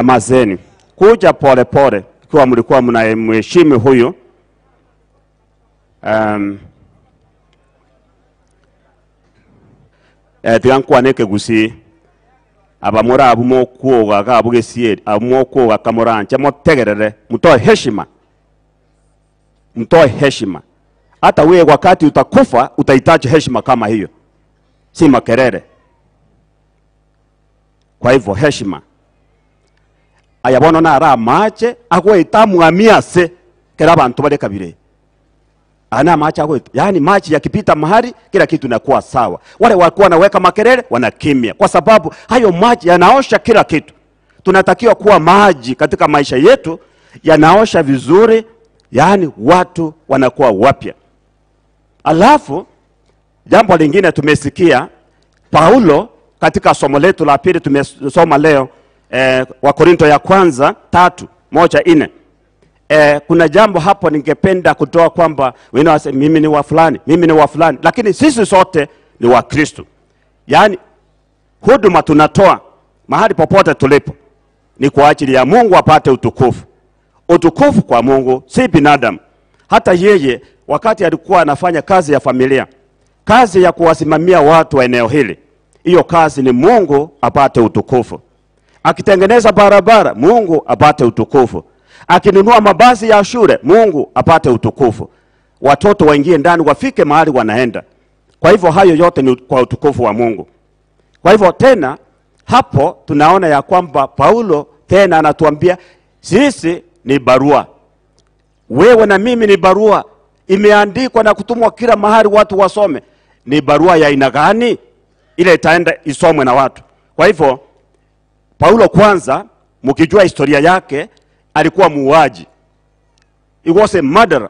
Nyamazeni, kuja pole pole, ikiwa mlikuwa mnamheshimu huyu um, eh, tiga nkwane ekegusii abamura abwo mokwoga iga abwo gesieri abwo mokwoga kamoranche motegerere mtoe heshima mtoe heshima hata wewe wakati utakufa utahitaji heshima kama hiyo si makelele Kwa hivyo heshima. Aya bono naro amache agoeta amwami ase kera abanto bare kabira eye. Aya namache agoeta, yaani maji yakipita mahali kila kitu inakuwa sawa. Wale walikuwa wanaweka makelele wanakimya, kwa sababu hayo maji yanaosha kila kitu. Tunatakiwa kuwa maji katika maisha yetu yanaosha vizuri, yaani watu wanakuwa wapya. Alafu Jambo lingine tumesikia Paulo katika somo letu la pili tumesoma leo eh, Wakorinto ya kwanza 3:1-4. Eh, kuna jambo hapo ningependa kutoa kwamba wengine wasema mimi ni wa fulani, mimi ni wa fulani, lakini sisi sote ni wa Kristo. Yaani huduma tunatoa mahali popote tulipo ni kwa ajili ya Mungu apate utukufu. Utukufu kwa Mungu, si binadamu. Hata yeye wakati alikuwa anafanya kazi ya familia, kazi ya kuwasimamia watu wa eneo hili, hiyo kazi ni Mungu apate utukufu. Akitengeneza barabara, Mungu apate utukufu. Akinunua mabasi ya shule, Mungu apate utukufu. Watoto waingie ndani, wafike mahali wanaenda. Kwa hivyo hayo yote ni kwa utukufu wa Mungu. Kwa hivyo tena hapo tunaona ya kwamba Paulo tena anatuambia sisi ni barua. Wewe na mimi ni barua imeandikwa na kutumwa kila mahali watu wasome. Ni barua ya aina gani ile itaenda isomwe na watu? Kwa hivyo Paulo kwanza, mkijua historia yake, alikuwa muuaji. He was a murderer.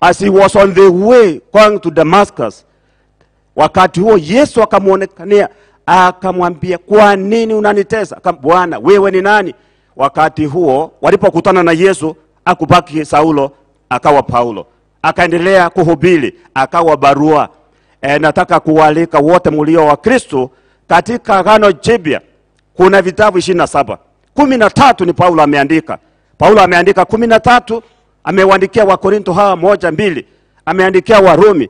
As he was on the way going to Damascus, wakati huo Yesu akamwonekania akamwambia, kwa nini unanitesa? Akam, Bwana wewe ni nani? Wakati huo walipokutana na Yesu, akubaki Saulo, akawa Paulo, akaendelea kuhubiri, akawa barua. E, nataka kuwaalika wote mlio wa Kristo katika Agano Jipya kuna vitabu 27. 13 ni Paulo ameandika. Paulo ameandika 13, amewaandikia Wakorinto hawa 1-2, ameandikia Warumi,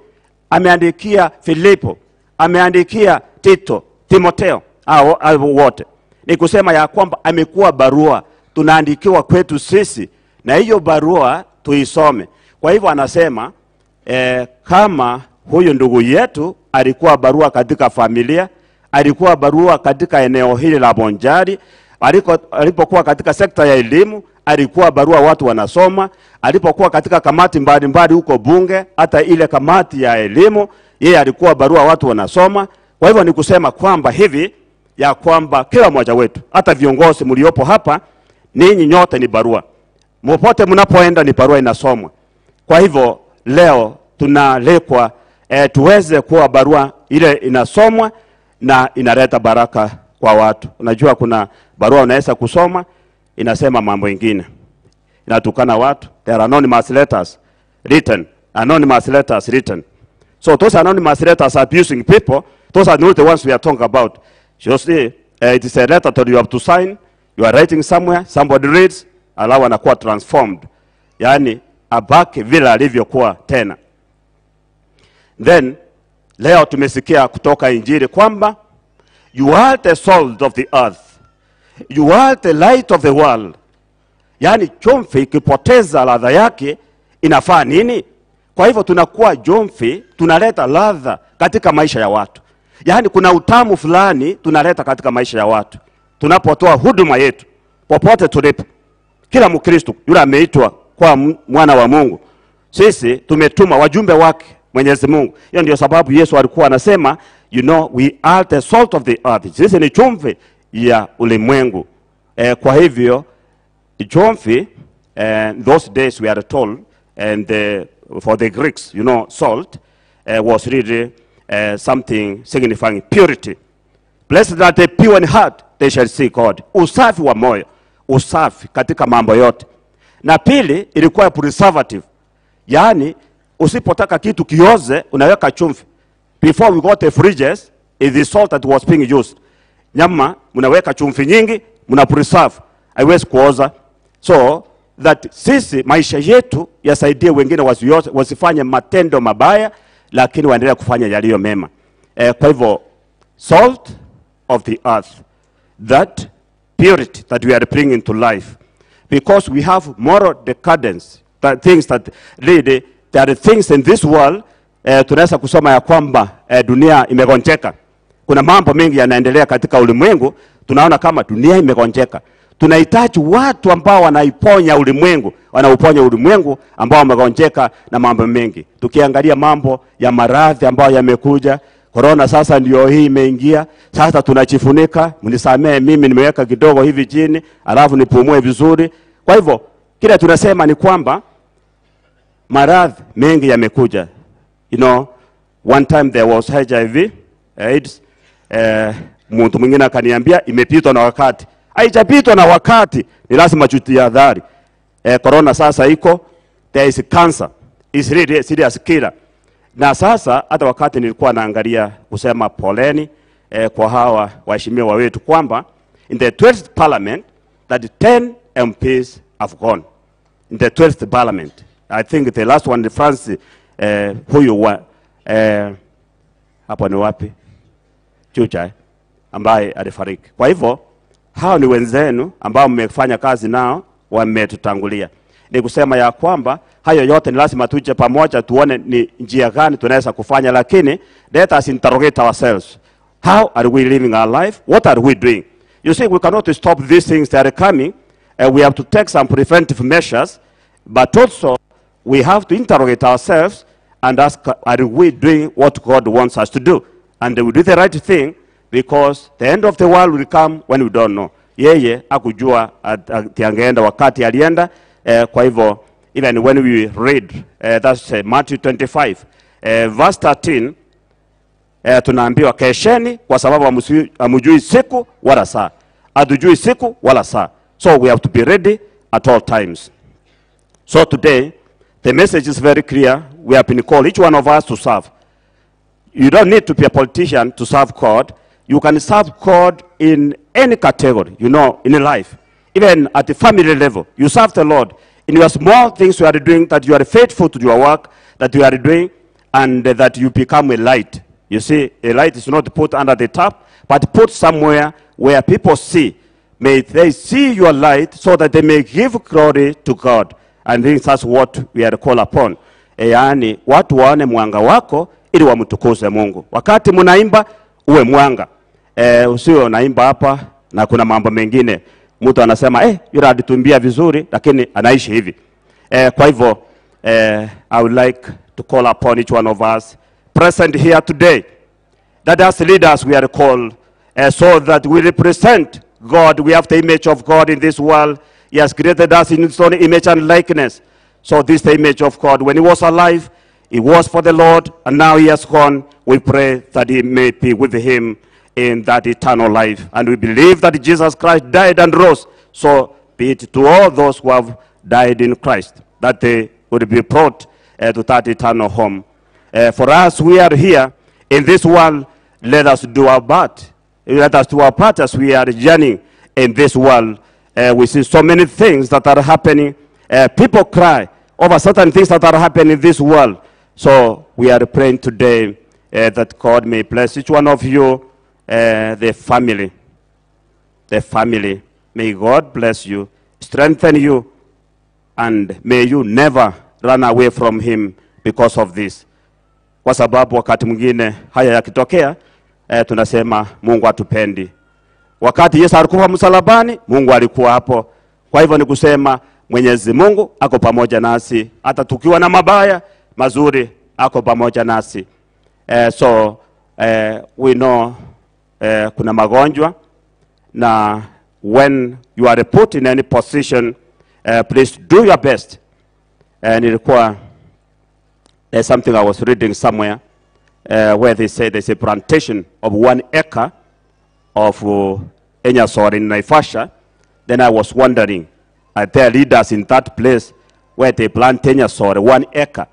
ameandikia Filipo, ameandikia Tito, Timoteo, hao wote. Ni kusema ya kwamba amekuwa barua tunaandikiwa kwetu sisi, na hiyo barua tuisome. Kwa hivyo anasema kama huyu ndugu yetu alikuwa barua katika familia, alikuwa barua katika eneo hili la Bonchari, alipokuwa katika sekta ya elimu, alikuwa barua watu wanasoma, alipokuwa katika kamati mbalimbali huko bunge, hata ile kamati ya elimu, yeye alikuwa barua watu wanasoma. Kwa hivyo ni kusema kwamba hivi ya kwamba kila mmoja wetu, hata viongozi mliopo hapa, ninyi nyote ni barua. Popote mnapoenda ni barua inasomwa. Kwa hivyo leo tunaalikwa tuweze kuwa barua ile inasomwa na inaleta baraka kwa watu. Unajua kuna barua unaweza kusoma inasema mambo ingine, inatukana watu. There are anonymous letters written, anonymous letters written. So those anonymous letters abusing people, those are not the ones we are talking about. You see, it is a letter that you have to sign. You are writing somewhere, somebody reads, alafu anakuwa transformed. Yaani abaki vile alivyokuwa tena. Then leo tumesikia kutoka Injili kwamba you are the salt of the earth. You are the light of the world. Yaani chumvi ikipoteza ladha yake inafaa nini? Kwa hivyo tunakuwa chumvi, tunaleta ladha katika maisha ya watu. Yaani kuna utamu fulani tunaleta katika maisha ya watu tunapotoa huduma yetu popote tulipo. Kila Mkristo yule ameitwa kwa mwana wa Mungu, sisi tumetuma wajumbe wake Mwenyezi Mungu. Hiyo ndio sababu Yesu alikuwa anasema, we are the salt of the earth. Sisi ni chumvi ya ulimwengu. Kwa hivyo chumvi, those days we are told, and for the Greeks, salt was really something signifying purity. Blessed are the pure in heart, they shall see God. Usafi wa moyo, usafi katika mambo yote. Na pili ilikuwa preservative. Yaani usipotaka kitu kioze unaweka chumvi. Before we got the fridges, it is salt that was being used. Nyama mnaweka chumvi nyingi Mna preserve, haiwezi kuoza. So that sisi maisha yetu yasaidie wengine wasioze, wasifanye matendo mabaya, lakini waendelee kufanya yaliyo mema. Kwa hivyo salt of the earth, that purity that we are bringing to life, because we have moral decadence, that things that really, there are things in this world. Tunaweza kusoma ya kwamba dunia imegonjeka. Kuna mambo mengi yanaendelea katika ulimwengu, tunaona kama dunia imegonjeka. Tunahitaji watu ambao wanaiponya ulimwengu, wanauponya ulimwengu ambao wamegonjeka na mambo mengi. Tukiangalia mambo ya maradhi ambayo yamekuja, korona sasa ndio hii imeingia, sasa tunajifunika. Mnisamee mimi nimeweka kidogo hivi chini, alafu nipumue vizuri. Kwa hivyo kile tunasema ni kwamba maradhi mengi yamekuja. One time there was HIV, AIDS. Mtu mwingine akaniambia imepitwa na wakati. Haijapitwa na wakati, ni lazima tujihadhari. Corona sasa iko, there is cancer. It's really serious killer. Na sasa hata wakati nilikuwa naangalia kusema poleni kwa hawa waheshimiwa wetu kwamba in the 12th parliament that 10 MPs have gone. In the 12th parliament. I think the last one, France, huyu wa hapo ni wapi? Chucha, ambaye alifariki. Kwa hivyo hao ni wenzenu ambao mmefanya kazi nao, wametutangulia. Ni kusema ya kwamba hayo yote ni lazima tuje pamoja tuone ni njia gani tunaweza kufanya, lakini let us interrogate ourselves. How are we living our life? What are we doing? You see, we cannot stop these things that are coming. We have to take some preventive measures, but also we have to interrogate ourselves and ask, are we doing what God wants us to do? And we do the right thing, because the end of the world will come when we don't know. Yeye hakujua ati angeenda wakati alienda. Kwa hivyo, even when we read, that's Matthew 25, verse 13, tunaambiwa kesheni kwa sababu hamujui siku wala saa. Hatujui siku wala saa. So we have to be ready at all times. So today, the message is very clear. We have been called, each one of us, to serve. You don't need to be a politician to serve God. You can serve God in any category, in life. Even at the family level, you serve the Lord. In your small things you are doing, that you are faithful to your work, that you are doing, and that you become a light. You see, a light is not put under the tap, but put somewhere where people see. May they see your light so that they may give glory to God. And think that's what we are called upon. Yaani, watu waone mwanga wako ili wamtukuze Mungu. Wakati mnaimba, uwe mwanga. Usiwe unaimba hapa na kuna mambo mengine. Mtu anasema, yule alituimbia vizuri lakini anaishi hivi. Kwa hivyo, I would like to call upon each one of us present here today, that as leaders we are called so that we represent God. We have the image of God in this world. He has created us in his own image and likeness. So this is the image of God. When he was alive, he was for the Lord, and now he has gone. We pray that he may be with him in that eternal life. And we believe that Jesus Christ died and rose. So be it to all those who have died in Christ, that they would be brought to that eternal home. For us, we are here in this world. Let us do our part. Let us do our part as we are journeying in this world. We see so many things that are happening. People cry over certain things that are happening in this world. So we are praying today that God may bless each one of you the family. The family. May God bless you, strengthen you, and may you never run away from him because of this. Kwa sababu wakati mwingine haya yakitokea, tunasema Mungu hatupendi. Wakati Yesu alikuwa msalabani, Mungu alikuwa hapo. Kwa hivyo ni kusema Mwenyezi Mungu ako pamoja nasi, hata tukiwa na mabaya, mazuri ako pamoja nasi. So we know kuna magonjwa, na when you are put in any position, please do your best. Nilikuwa, there's something I was reading somewhere where they say there's a plantation of 1 acre of Enyasori in Naivasha. Then I was wondering, are there leaders in that place where they plant Enyasori, 1 acre,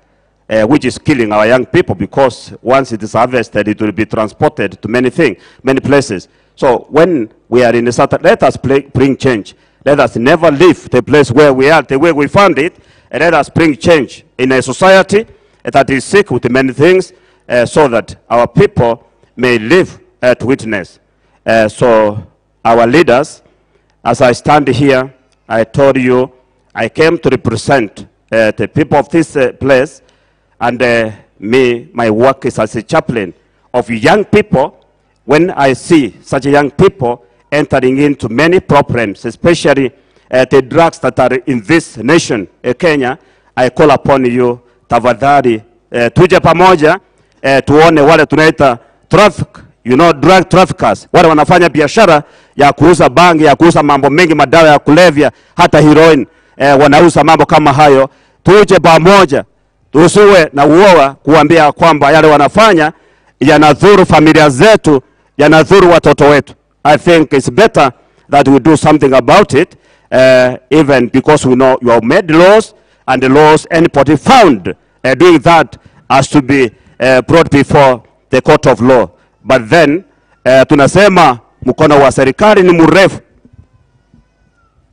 which is killing our young people, because once it is harvested, it will be transported to many things, many places. So when we are in a let us bring change. Let us never leave the place where we are the way we found it, and let us bring change in a society that is sick with many things so that our people may live to witness. So our leaders, as I stand here, I told you I came to represent the people of this place, and me, my work is as a chaplain of young people. When I see such young people entering into many problems, especially the drugs that are in this nation, Kenya, I call upon you, tafadhali, tuje pamoja, tuone wale tunaita traffic, you know, drug traffickers, wale wanafanya biashara ya kuuza bangi, ya kuuza mambo mengi, madawa ya kulevya, hata heroin, wanauza mambo kama hayo. Tuje pamoja, tusiwe na uoga kuambia kwamba yale wanafanya yanadhuru familia zetu, yanadhuru watoto wetu. I think it's better that we do something about it, even because we know you have made laws, and the laws anybody found doing that has to be brought before the court of law. But then tunasema mkono wa serikali ni mrefu.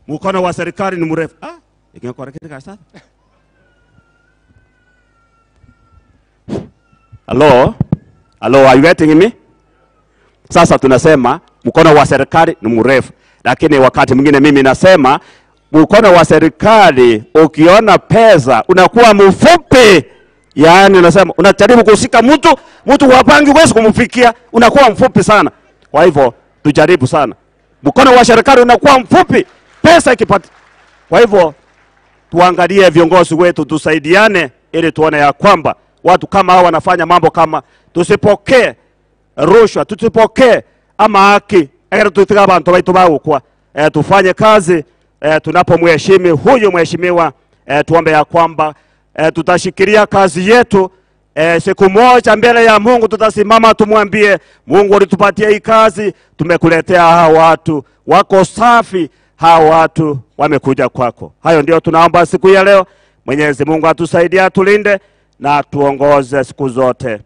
Mkono wa serikali ni mrefu. Hello? Hello, are you getting me? Sasa tunasema mkono wa serikali ni mrefu, lakini wakati mwingine mimi nasema mkono wa serikali ukiona pesa unakuwa mfupi. Yaani unasema unajaribu kushika mtu, mtu wa bangi huwezi kumfikia, unakuwa mfupi sana. Kwa hivyo tujaribu sana. Mkono wa serikali unakuwa mfupi, pesa ikipata. Kwa hivyo tuangalie viongozi wetu, tusaidiane ili tuone ya kwamba watu kama hao wanafanya mambo kama, tusipokee rushwa, tusipokee ama haki. Ekero tutiga abantu baitu bagukwa. Tufanye kazi, tunapomheshimu huyu mheshimiwa, tuombe ya kwamba tutashikilia kazi yetu. Siku moja mbele ya Mungu tutasimama tumwambie Mungu, ulitupatia hii kazi, tumekuletea hawa watu wako safi, hawa watu wamekuja kwako. Hayo ndio tunaomba siku ya leo. Mwenyezi Mungu atusaidie, atulinde na atuongoze siku zote.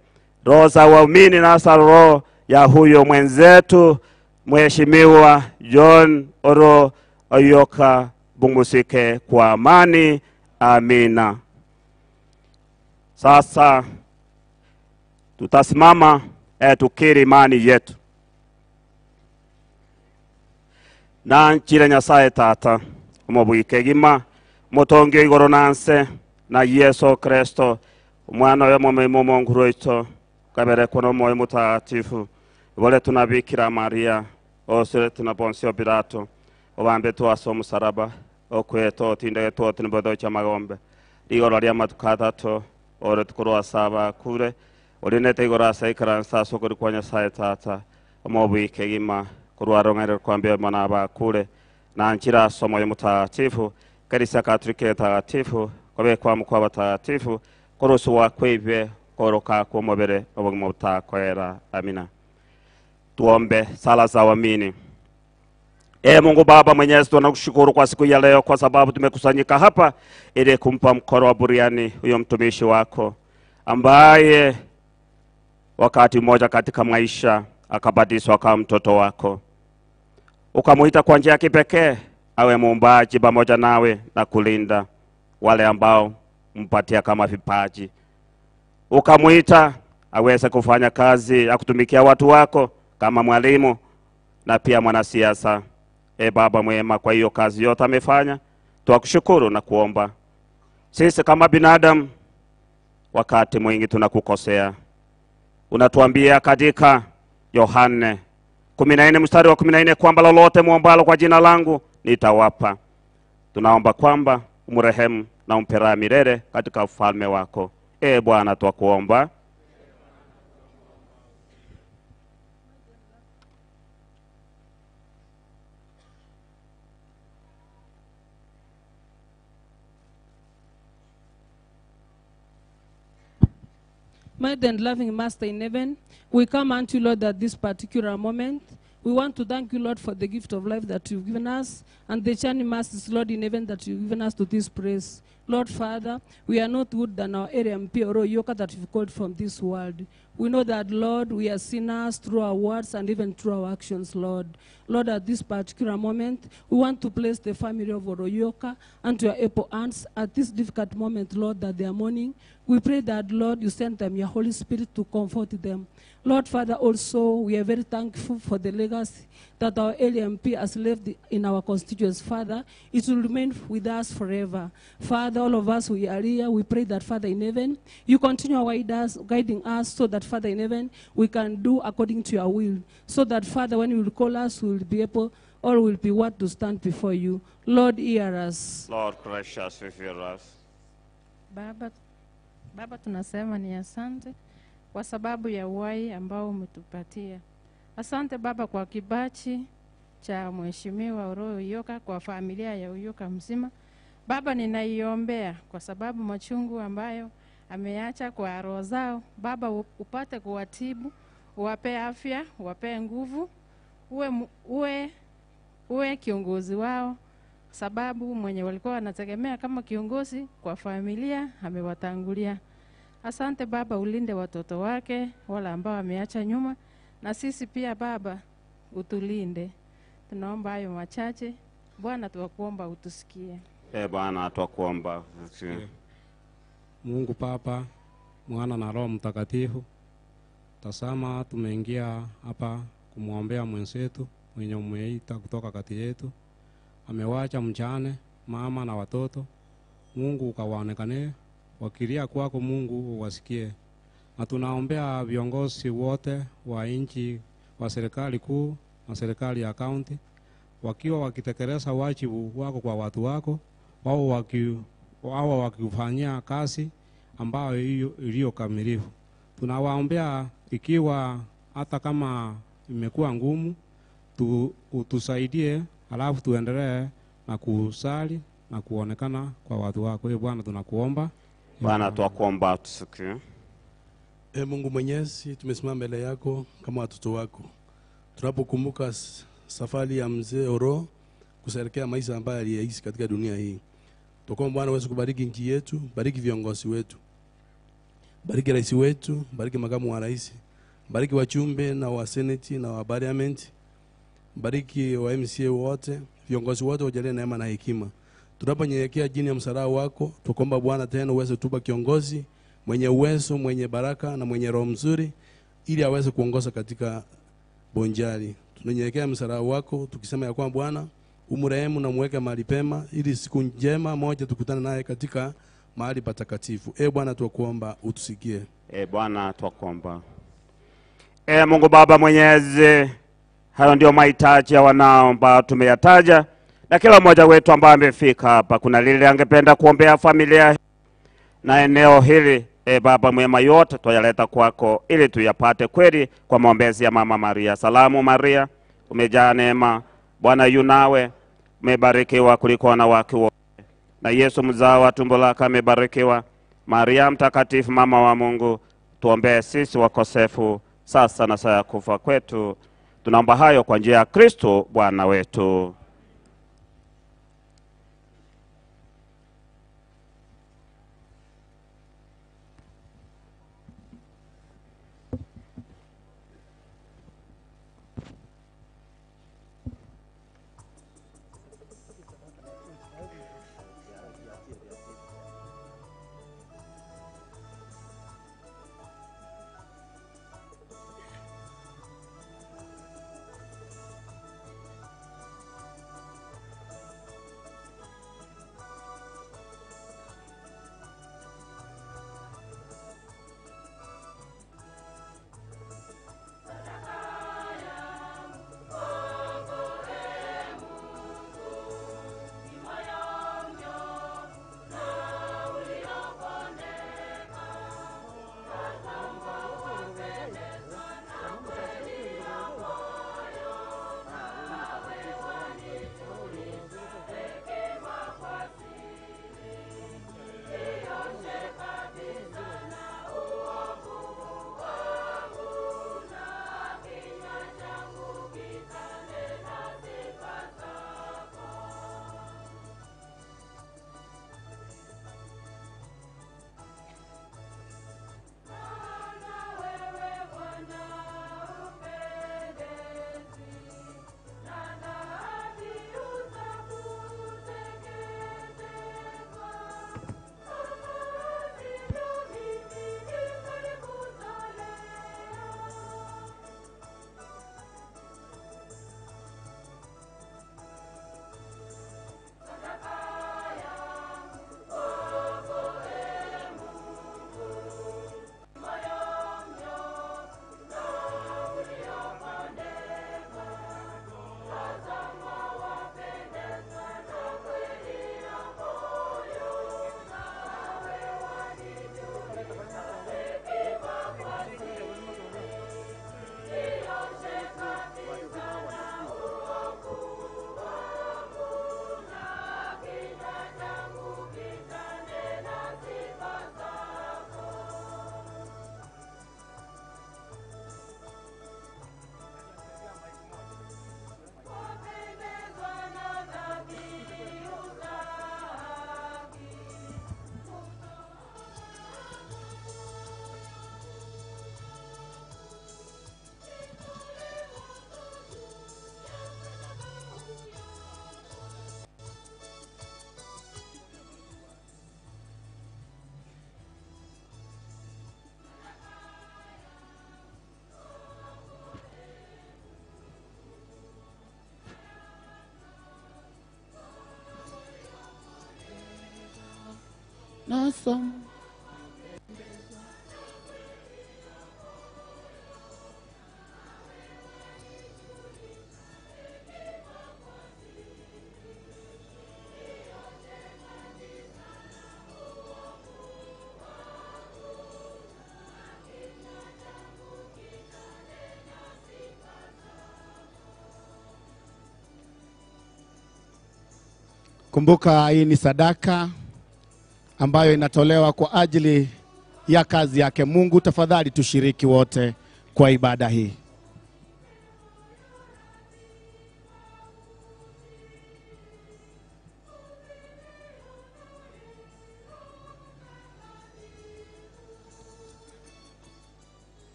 Roho za waumini na hasa roho ya huyo mwenzetu Mheshimiwa John Oro Oyoka bumusike kwa amani. Amina. Sasa tutasimama tukiri imani yetu. Na nchire Nyasaye Tata omobwike gima motonge igoro nanse na Yesu Kristo omwana oyo momimo Mungu waitu kabere kono moyo mutagatifu bole tunabikira Maria osire tuna Ponsio Pilato obambe twase omusaraba okweta otindege twotini cha magombe igoro ria matuko atatu ore tukorwa saba kure orinete igoro ase ikaransa ase okori kwa Nyasaye Tata omobwike gima korwa rong'ere kwambia mana abakure na nchira ase omoyo mutagatifu kanisa Katoliki takatifu kobekwa mukwa batagatifu koroso wa kweibe koroka kwa mobere obogima butakoera. Amina. Tuombe sala za waamini. Mungu Baba Mwenyezi, tunakushukuru kwa siku ya leo kwa sababu tumekusanyika hapa ili kumpa mkono wa buriani huyo mtumishi wako ambaye wakati mmoja katika maisha akabatizwa kama mtoto wako, ukamuita kwa njia ya kipekee awe muumbaji pamoja nawe na kulinda wale ambao mpatia kama vipaji, ukamuita aweze kufanya kazi ya kutumikia watu wako kama mwalimu na pia mwanasiasa. Baba mwema, kwa hiyo kazi yote amefanya, twakushukuru na kuomba. Sisi kama binadamu wakati mwingi tunakukosea. Unatuambia katika Yohane 14 mstari wa 14 kwamba lolote muombalo kwa jina langu nitawapa. Tunaomba kwamba umrehemu na umpe raha milele katika ufalme wako. Bwana, twakuomba. Mighty and loving Master in heaven, we come unto you, Lord, at this particular moment. We want to thank you, Lord, for the gift of life that you've given us and the journey mercies, Lord, in heaven that you've given us to this place. Lord, Father, we are not good than our area MP or Oyoka that you've called from this world. We know that, Lord, we are sinners through our words and even through our actions, Lord. Lord, at this particular moment, we want to place the family of Oro Oyoka unto your able hands at this difficult moment, Lord, that they are mourning. We pray that, Lord, you send them your Holy Spirit to comfort them. Lord, Father, also, we are very thankful for the legacy that our LMP has left in our constituents, Father. It will remain with us forever. Father, all of us, we are here. We pray that, Father in heaven, you continue guide us, guiding us so that, Father in heaven, we can do according to your will. So that, Father, when you will call us, we will be able or will be what to stand before you. Lord, hear us. Lord gracious, hear us. Baba, Baba tunasema ni asante kwa sababu ya uhai ambao umetupatia. Asante Baba kwa kibachi cha Mheshimiwa Oro Oyoka kwa familia ya Oyoka mzima. Baba, ninaiombea kwa sababu machungu ambayo ameacha kwa roho zao. Baba, upate kuwatibu, uwape afya, uwape nguvu, uwe, uwe, uwe kiongozi wao, sababu mwenye walikuwa wanategemea kama kiongozi kwa familia amewatangulia. Asante Baba, ulinde watoto wake wala ambao ameacha nyuma, na sisi pia Baba utulinde. Tunaomba hayo machache Bwana, tuwakuomba utusikie. E Bwana, twakuomba utusikie. Mungu Baba, Mwana na Roho Mtakatifu, tazama tumeingia hapa kumwombea mwenzetu mwenye umeita kutoka kati yetu. Amewacha mjane, mama na watoto. Mungu ukawaonekane, wakilia kwako Mungu uwasikie. Na tunaombea viongozi wote wa nchi, wa serikali kuu na serikali ya kaunti, wakiwa wakitekeleza wajibu wako kwa watu wako, wao waki wao wakifanyia kazi ambayo hiyo iliyo kamilifu. Tunawaombea ikiwa hata kama imekuwa ngumu, utusaidie, alafu tuendelee na kusali na kuonekana kwa watu wako. Ee Bwana, tunakuomba. Bwana, twakuomba tusikie. E Mungu Mwenyezi, tumesimama mbele yako kama watoto wako, tunapokumbuka safari ya mzee Oro kusherekea maisha ambayo aliyaishi katika dunia hii. Tukombe Bwana uweze kubariki nchi yetu, bariki viongozi wetu, bariki rais wetu, bariki makamu wa rais, bariki wachumbe na wa seneti na wa parliament, bariki wa MCA wote, viongozi wote, wajalie neema na hekima. Tunaponyenyekea chini ya msalaba wako, tukomba Bwana tena uweze tupa kiongozi mwenye uwezo, mwenye baraka na mwenye roho mzuri, ili aweze kuongoza katika Bonjali. Tunanyenyekea msalaba wako tukisema ya kwamba Bwana umrehemu na muweke mahali pema, ili siku njema moja tukutane naye katika mahali patakatifu. E Bwana, twakuomba utusikie. E Bwana, twakuomba. E Mungu Baba Mwenyezi, hayo ndio mahitaji ya wanao ambao tumeyataja, na kila mmoja wetu ambaye amefika hapa kuna lile angependa kuombea familia na eneo hili. E Baba mwema, yote twayaleta kwako ili tuyapate kweli kwa maombezi ya Mama Maria. Salamu Maria, umejaa neema, Bwana yu nawe, umebarikiwa kuliko wanawake wote, na Yesu mzao wa tumbo lako amebarikiwa. Maria mtakatifu, mama wa Mungu, tuombee sisi wakosefu, sasa na saa ya kufa kwetu. Tunaomba hayo kwa njia ya Kristo Bwana wetu. Nasom. Kumbuka hii ni sadaka ambayo inatolewa kwa ajili ya kazi yake Mungu. Tafadhali tushiriki wote kwa ibada hii.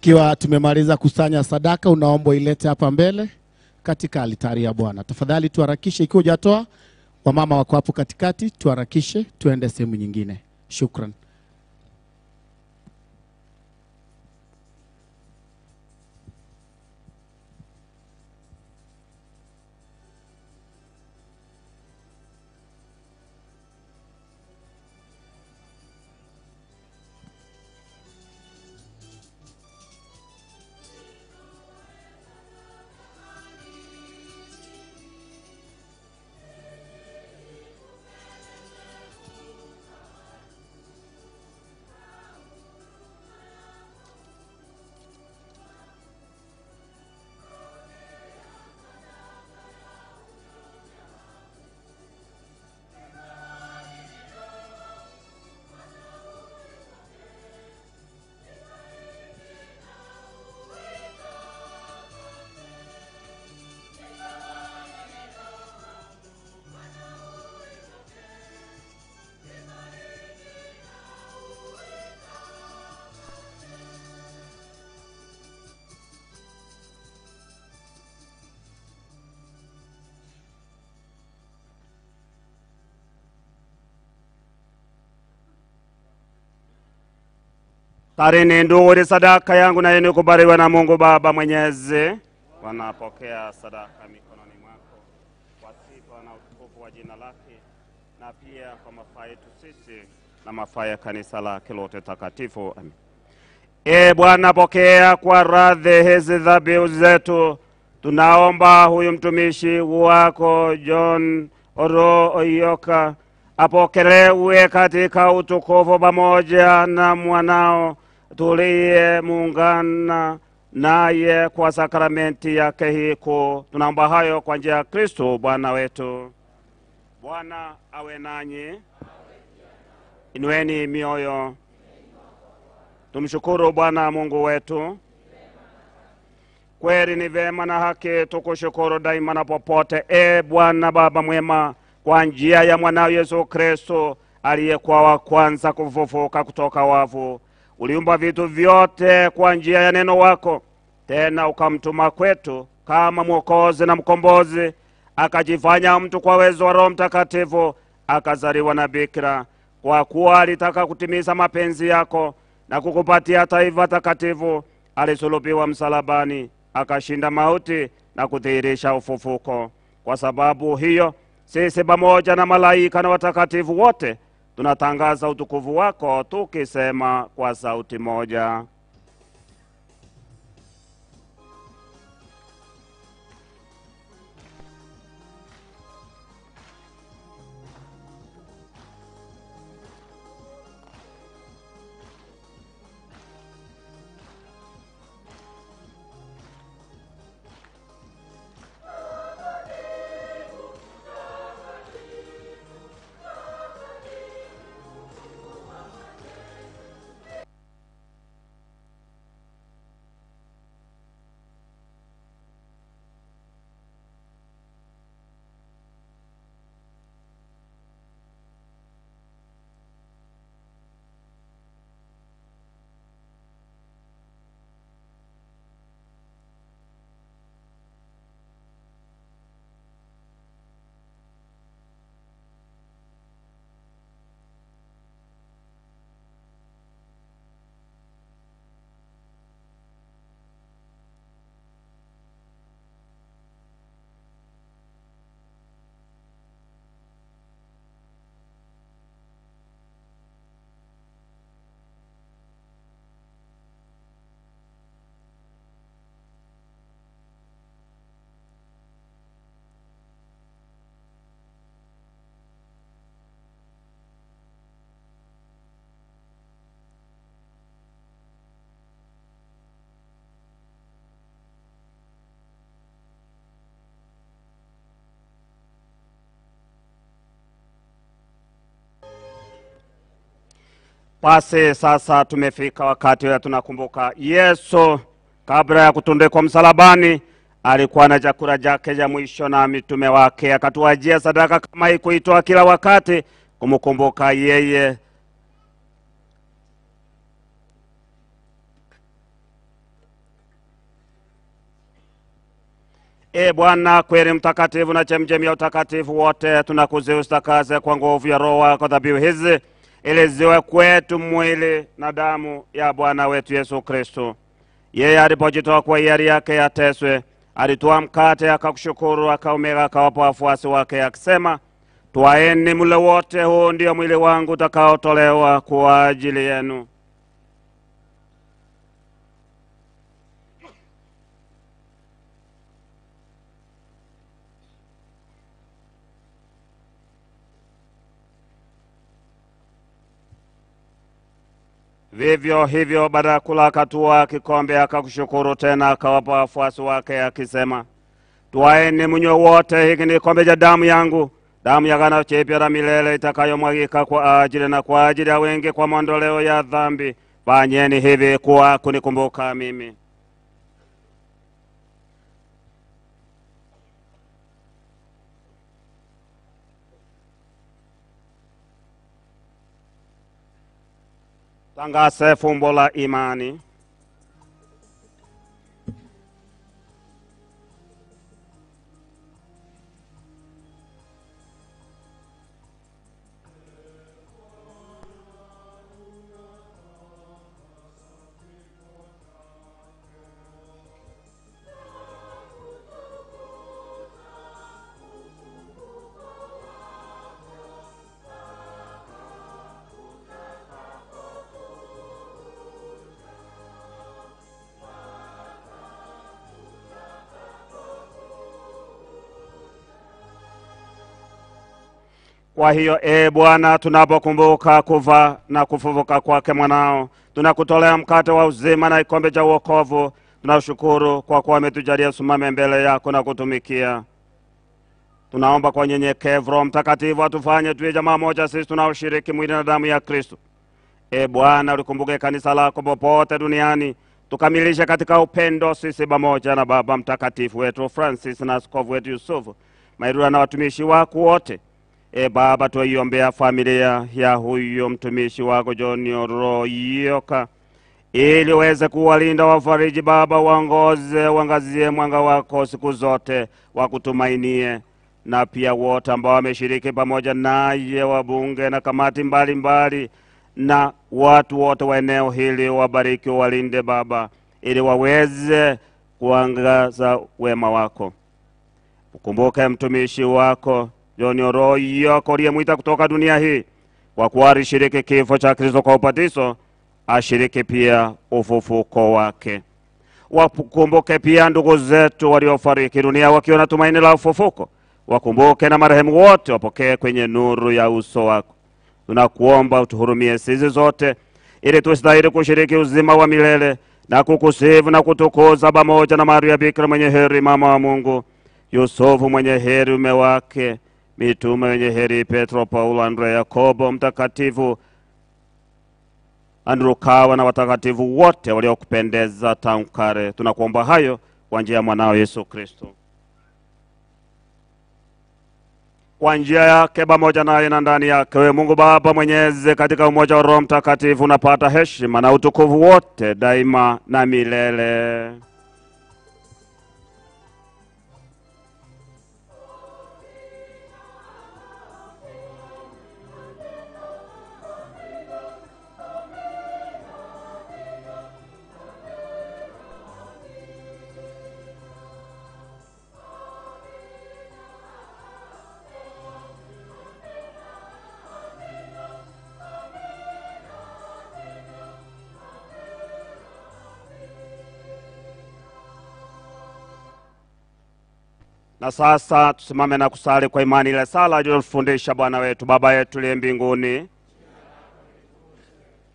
Ikiwa tumemaliza kusanya sadaka, unaomba ilete hapa mbele katika altari ya Bwana. Tafadhali tuharakishe, ikiwa hujatoa, wamama wako hapo katikati, tuharakishe tuende sehemu nyingine. Shukran. Tarini ndugu, ni sadaka yangu na yenu kubarikiwa na Mungu Baba Mwenyezi. Wanapokea sadaka mikononi mwako kwa sifa na utukufu wa jina lake, na pia kwa mafaa yetu sisi na mafaa ya kanisa lake lote takatifu. Amen. E Bwana, pokea kwa radhi hizi dhabihu zetu. Tunaomba huyu mtumishi wako John Oro Oyoka apokelewe katika utukufu pamoja na mwanao tuliye muungana naye kwa sakramenti yake hii kuu. Tunaomba hayo kwa njia ya Kristo Bwana wetu. Bwana awe nanyi. Inueni mioyo. Tumshukuru Bwana Mungu wetu. Kweli ni vema na haki tukushukuru daima na popote, e Bwana Baba mwema, kwa njia ya mwanao Yesu Kristo aliyekuwa wa kwanza kufufuka kutoka wafu. Uliumba vitu vyote kwa njia ya neno wako, tena ukamtuma kwetu kama Mwokozi na Mkombozi, akajifanya mtu kwa uwezo wa Roho Mtakatifu, akazaliwa na bikira, kwa kuwa alitaka kutimiza mapenzi yako na kukupatia taifa takatifu. Alisulubiwa msalabani, akashinda mauti na kudhihirisha ufufuko. Kwa sababu hiyo sisi pamoja na malaika na watakatifu wote tunatangaza utukufu wako tukisema kwa sauti moja. Basi sasa tumefika wakati wa tunakumbuka Yesu kabla ya kutundikwa msalabani alikuwa na chakula chake cha mwisho na mitume wake, akatuachia sadaka kama hii kuitoa kila wakati kumkumbuka yeye. E Bwana, kweli mtakatifu na chemchemi ya utakatifu wote, tunakusihi usitakaze kwa nguvu ya Roho wako dhabihu hizi ili ziwe kwetu mwili na damu ya Bwana wetu Yesu Kristo. Yeye alipojitoa kwa hiari yake ateswe, alitoa mkate akakushukuru, akaumega, akawapa wafuasi wake akisema, twaeni mle wote, huu ndio mwili wangu utakaotolewa kwa ajili yenu. Vivyo hivyo baada ya kula akatwaa kikombe akakushukuru tena akawapa wafuasi wake akisema, twaeni mnywe wote, hiki ni kikombe cha damu yangu, damu ya agano jipya la milele itakayomwagika kwa ajili na kwa ajili ya wengi kwa maondoleo ya dhambi. Fanyeni hivi kwa kunikumbuka mimi. Tangaze fumbo la imani. Kwa hiyo e Bwana, tunapokumbuka kufa na kufufuka kwake mwanao, tunakutolea mkate wa uzima na kikombe cha wokovu. Tunashukuru kwa kuwa umetujalia simame mbele yako na kutumikia. Tunaomba kwa unyenyekevu Roho Mtakatifu atufanye tuwe jamaa moja sisi tunaoshiriki mwili na damu ya Kristo. E Bwana, ulikumbuke kanisa lako popote duniani, tukamilishe katika upendo sisi pamoja na Baba Mtakatifu wetu Francis na askofu wetu Yusufu Mairura na watumishi wako wote. E Baba, twaiombea familia ya huyo mtumishi wako John Oroyoka ili uweze kuwalinda, wafariji Baba, waongoze, uangazie mwanga wako siku zote, wakutumainie na pia wote ambao wameshiriki pamoja naye, wabunge na kamati mbalimbali mbali, na watu wote wa eneo hili, wabariki, walinde Baba, ili waweze kuangaza wema wako. Ukumbuke mtumishi wako John Oroyoko uliyemwita kutoka dunia hii, kwa kuwa alishiriki kifo cha Kristo kwa ubatizo, ashiriki pia ufufuko wake. Wakumbuke pia ndugu zetu waliofariki dunia wakiwa na tumaini la ufufuko. Wakumbuke na marehemu wote, wapokee kwenye nuru ya uso wako. Tunakuomba utuhurumie sisi zote, ili tustahili kushiriki uzima wa milele na kukusifu na kutukuza pamoja na Maria Bikira mwenye heri, mama wa Mungu, Yusufu mwenye heri mume wake, mitume wenye heri Petro, Paulo, Andrea, Yakobo, Mtakatifu Andrukawa na watakatifu wote waliokupendeza tangu kale. Tunakuomba hayo kwa njia ya mwanao Yesu Kristo. Kwa njia yake pamoja naye na ndani yake, wewe Mungu Baba Mwenyezi, katika umoja wa Roho Mtakatifu unapata heshima na utukufu wote daima na milele. Na sasa tusimame na kusali kwa imani ile sala aliyotufundisha Bwana wetu. Baba yetu uliye mbinguni,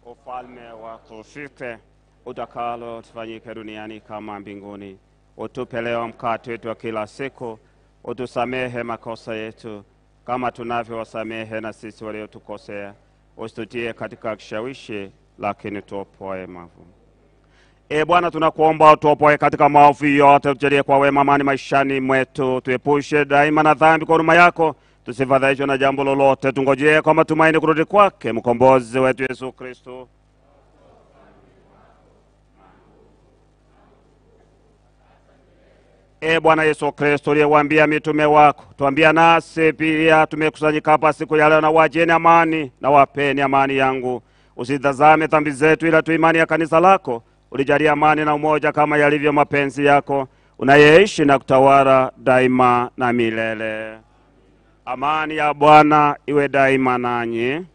ufalme wako ufike, utakalo tufanyike duniani kama mbinguni. Utupe leo mkate wetu wa kila siku, utusamehe makosa yetu kama tunavyowasamehe na sisi waliotukosea, Usitutie katika kishawishi, lakini tuopoe maovu. E Bwana, tunakuomba utuopoe katika maovu yote, utujalie kwa wema amani maishani mwetu, tuepushe daima na dhambi kwa huruma yako, tusifadhaishwe na jambo lolote, tungojee kwa matumaini kurudi kwake mkombozi wetu Yesu Kristo. E Bwana Yesu Kristo, uliyewaambia mitume wako, tuambia nasi pia tumekusanyika hapa siku ya leo, na wajieni amani na wapeni amani yangu. Usitazame dhambi zetu, ila tu imani ya kanisa lako. Ulijalia amani na umoja kama yalivyo mapenzi yako, unayeishi na kutawala daima na milele. Amani ya Bwana iwe daima nanyi.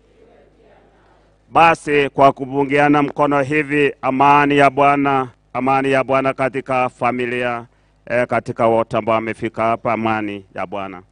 Basi kwa kupungiana mkono hivi, amani ya Bwana, amani ya Bwana katika familia katika wote ambao wamefika hapa, amani ya Bwana.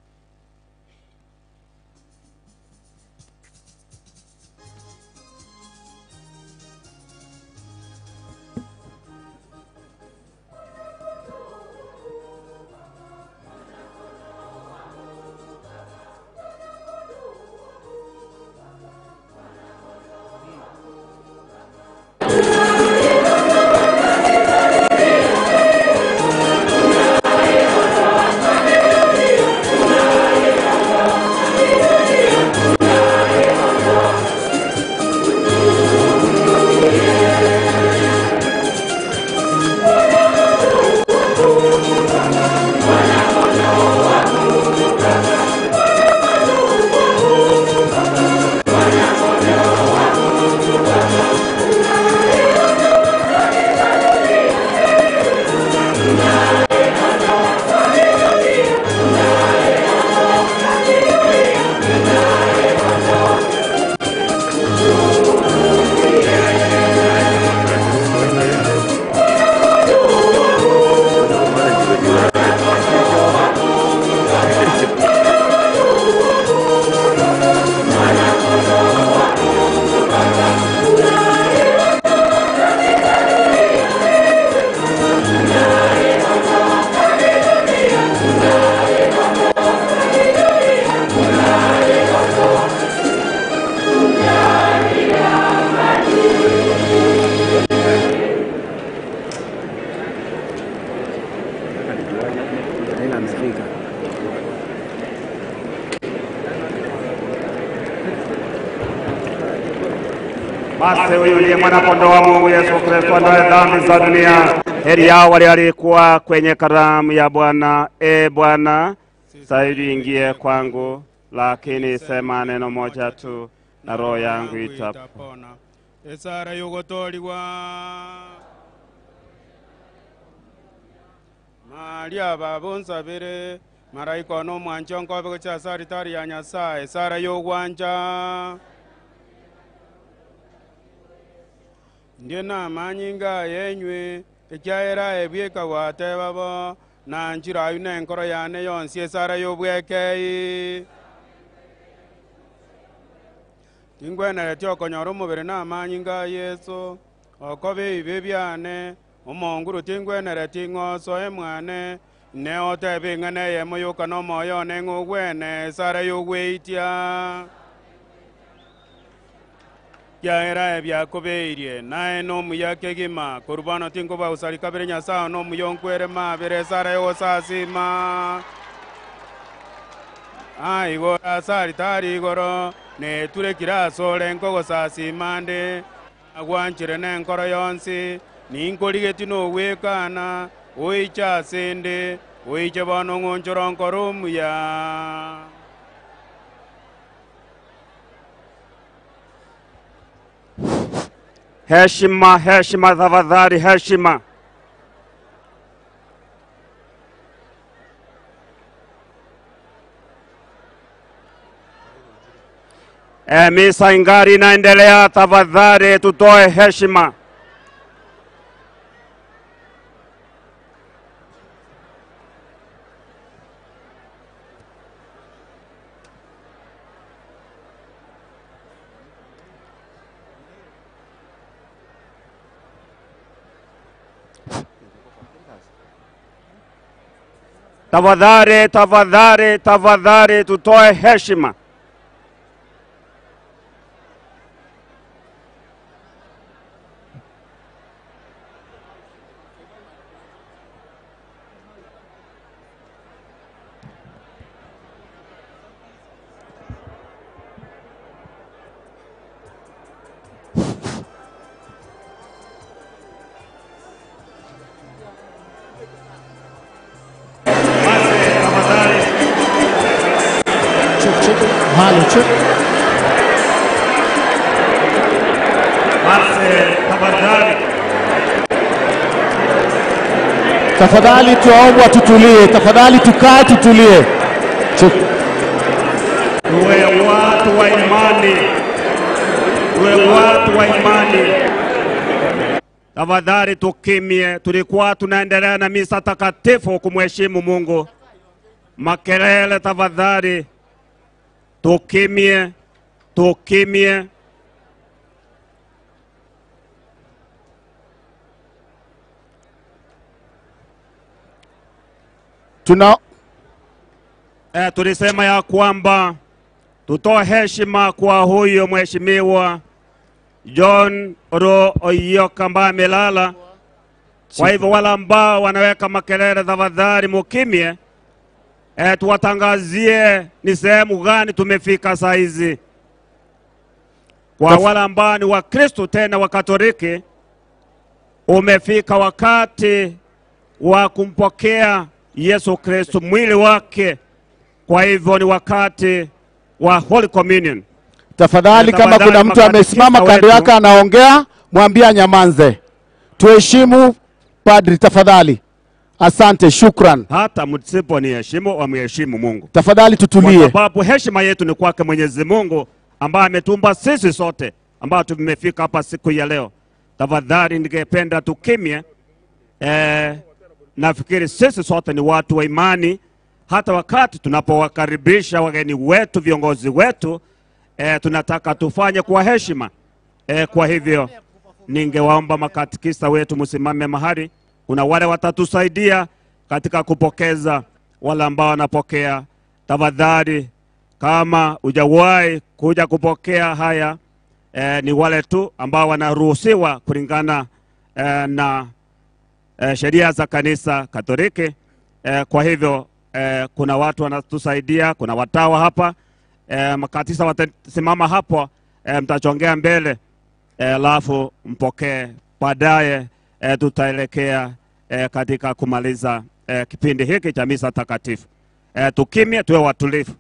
Basi huyu ndiye mwana-kondoo wa Mungu Yesu Kristo aondoaye dhambi za dunia. Heri yao wale waliokuwa kwenye karamu ya Bwana. E Bwana, stahili ingie kwangu, lakini sema neno moja tu na roho yangu itapona. Esara yogotoliwa Maria babunsabire maraika ono omwancho nkobe gochia ase aritari ya Nyasaye esara yogwancha Ndie namanyinga yenywe ekiaera ebieka gwateba bo na nchira ayu nenkoro yane yonsi esara yobwekei Tingwenereti okonyora omobere namanyinga Yesu okobe ebibe biane omonguru tingwenereti ng'oso emwane ne otebe ing'ana eyemo yoka nomoyo one ng'ogwene esara yogweitia Kiaera ebiakobeirie naye nomuya kegima korubano tinkoba usari kabere Nyasaye nomuya onkwere mabere esara yogosasima Aigo ase alitari igoro neture ase nkogosasima nde agwanchire nenkoro yonsi ninkorigeti nogwekana oiche ase nde oiche bono ng'onchoro nkoro omuya. Heshima, heshima, tafadhali heshima. Misa ingari inaendelea, tafadhali tutoe heshima. Tafadhali, tafadhali, tafadhali tutoe heshima. Basi tafadhali, Tafadhali tuwaombwa tutulie, tafadhali tukae tutulie. Tuwe watu wa imani, tuwe watu wa imani. Tafadhali tukimie, tulikuwa tunaendelea na misa takatifu kumheshimu Mungu. Makelele tafadhali, tukimie, tukimie. Tuna Tulisema ya kwamba tutoe heshima kwa huyo mheshimiwa John Ro Oyoka ambaye amelala. Kwa hivyo wale ambao wanaweka makelele, tafadhali mukimie. Tuwatangazie ni sehemu gani tumefika saa hizi. Kwa wale ambao ni Wakristo tena Wakatoliki, umefika wakati wa kumpokea Yesu Kristo mwili wake. Kwa hivyo ni wakati wa Holy Communion. Tafadhali, kama Tafadhali, kuna mtu amesimama makatekista kando wetu. yake anaongea, mwambie anyamanze. Tuheshimu padri tafadhali. Asante, shukran. Hata msipo ni heshimu, wamheshimu Mungu. Tafadhali tutulie. Kwa sababu heshima yetu ni kwake Mwenyezi Mungu ambaye ametumba sisi sote ambao tumefika hapa siku ya leo. Tafadhali ningependa tukimye. Nafikiri sisi sote ni watu wa imani. Hata wakati tunapowakaribisha wageni wetu, viongozi wetu, tunataka tufanye kwa heshima. Kwa hivyo ningewaomba makatekista wetu msimame mahali. Kuna wale watatusaidia katika kupokeza wale ambao wanapokea. Tafadhali, kama hujawahi kuja kupokea haya, ni wale tu ambao wanaruhusiwa kulingana na sheria za kanisa Katoliki. Kwa hivyo kuna watu wanatusaidia, kuna watawa hapa. Makatisa watasimama hapo, mtachongea mbele, alafu mpokee. Baadaye tutaelekea katika kumaliza kipindi hiki cha misa takatifu. Tukimye, tuwe watulivu.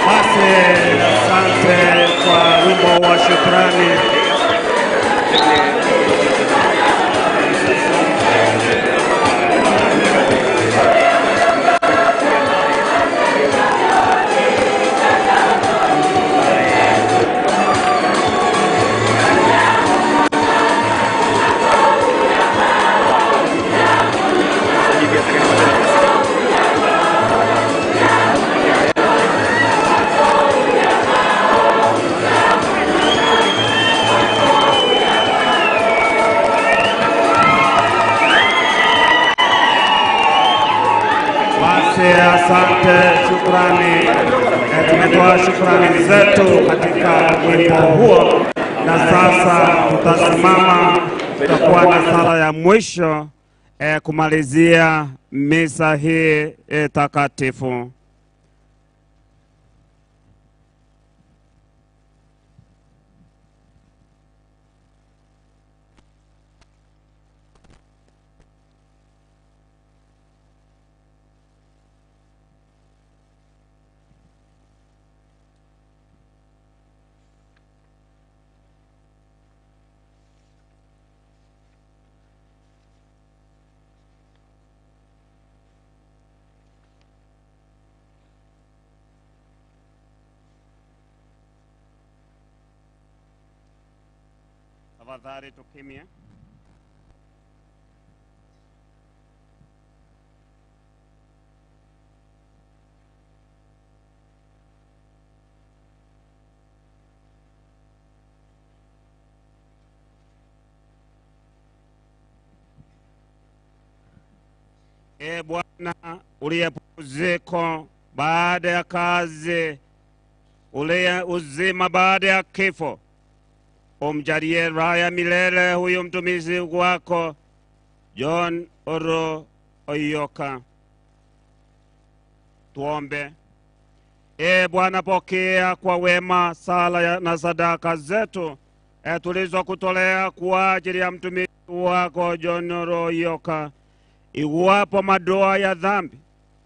Basi asante kwa wimbo wa shukrani. Basi asante, shukrani. Eh, Tumetoa shukrani zetu katika wimbo huo, na sasa tutasimama, tutakuwa na sala ya mwisho eh, kumalizia misa hii eh, takatifu. Tafadhali tukimie. E Bwana uliye pumziko baada ya kazi, uliye uzima baada ya kifo, umjalie raha ya milele huyu mtumishi wako John Oro Oyoka. Tuombe. E Bwana, pokea kwa wema sala na sadaka zetu e tulizokutolea kwa ajili ya mtumishi wako John Oro Oyoka. Iwapo madoa ya dhambi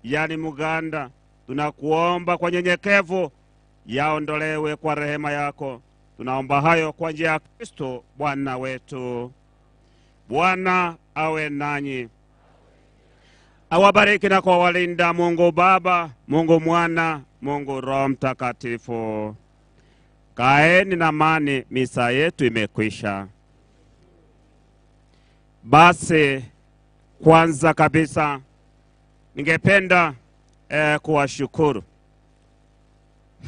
yalimganda, tunakuomba kwa nyenyekevu yaondolewe kwa rehema yako. Tunaomba hayo kwa njia ya Kristo Bwana wetu. Bwana awe nanyi, awabariki na kuwalinda Mungu Baba, Mungu Mwana, Mungu Roho Mtakatifu. Kaeni na amani, misa yetu imekwisha. Basi kwanza kabisa ningependa kuwashukuru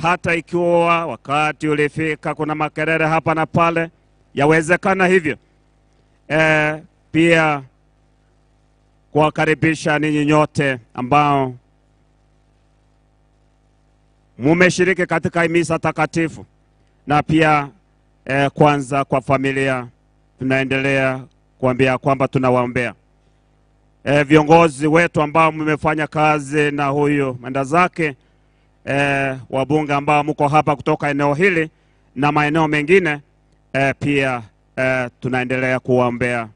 hata ikiwa wakati ulifika kuna makelele hapa na pale, yawezekana hivyo. Pia kuwakaribisha ninyi nyote ambao mumeshiriki katika misa takatifu, na pia kwanza kwa familia tunaendelea kuambia kwamba tunawaombea. Viongozi wetu ambao mmefanya kazi na huyu mwenda zake, wabunge ambao mko hapa kutoka eneo hili na maeneo mengine, pia tunaendelea kuwaombea.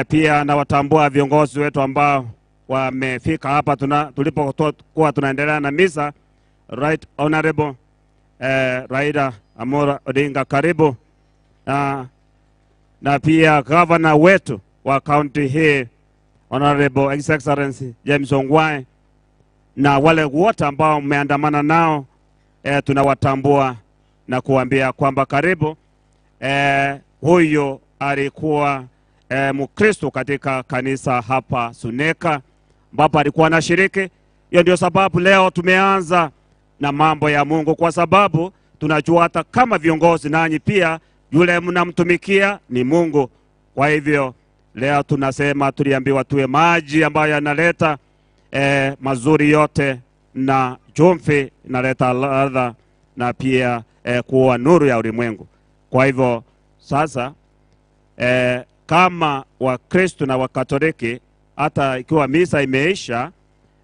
Pia nawatambua viongozi wetu ambao wamefika hapa tulipokuwa tunaendelea na misa. Right Honorable Raila Amolo Odinga, karibu. Na pia governor wetu wa county hii Honorable His Excellency James Ongwae, na wale wote ambao mmeandamana nao, tunawatambua na kuambia kwamba karibu. Huyu alikuwa Mkristo katika kanisa hapa Suneka ambapo alikuwa anashiriki, Hiyo ndio sababu leo tumeanza na mambo ya Mungu, kwa sababu tunajua hata kama viongozi nanyi pia yule mnamtumikia ni Mungu. Kwa hivyo leo tunasema, tuliambiwa tuwe maji ambayo yanaleta mazuri yote, na chumvi inaleta ladha na pia kuwa nuru ya ulimwengu. Kwa hivyo sasa kama Wakristo na Wakatoliki, hata ikiwa misa imeisha,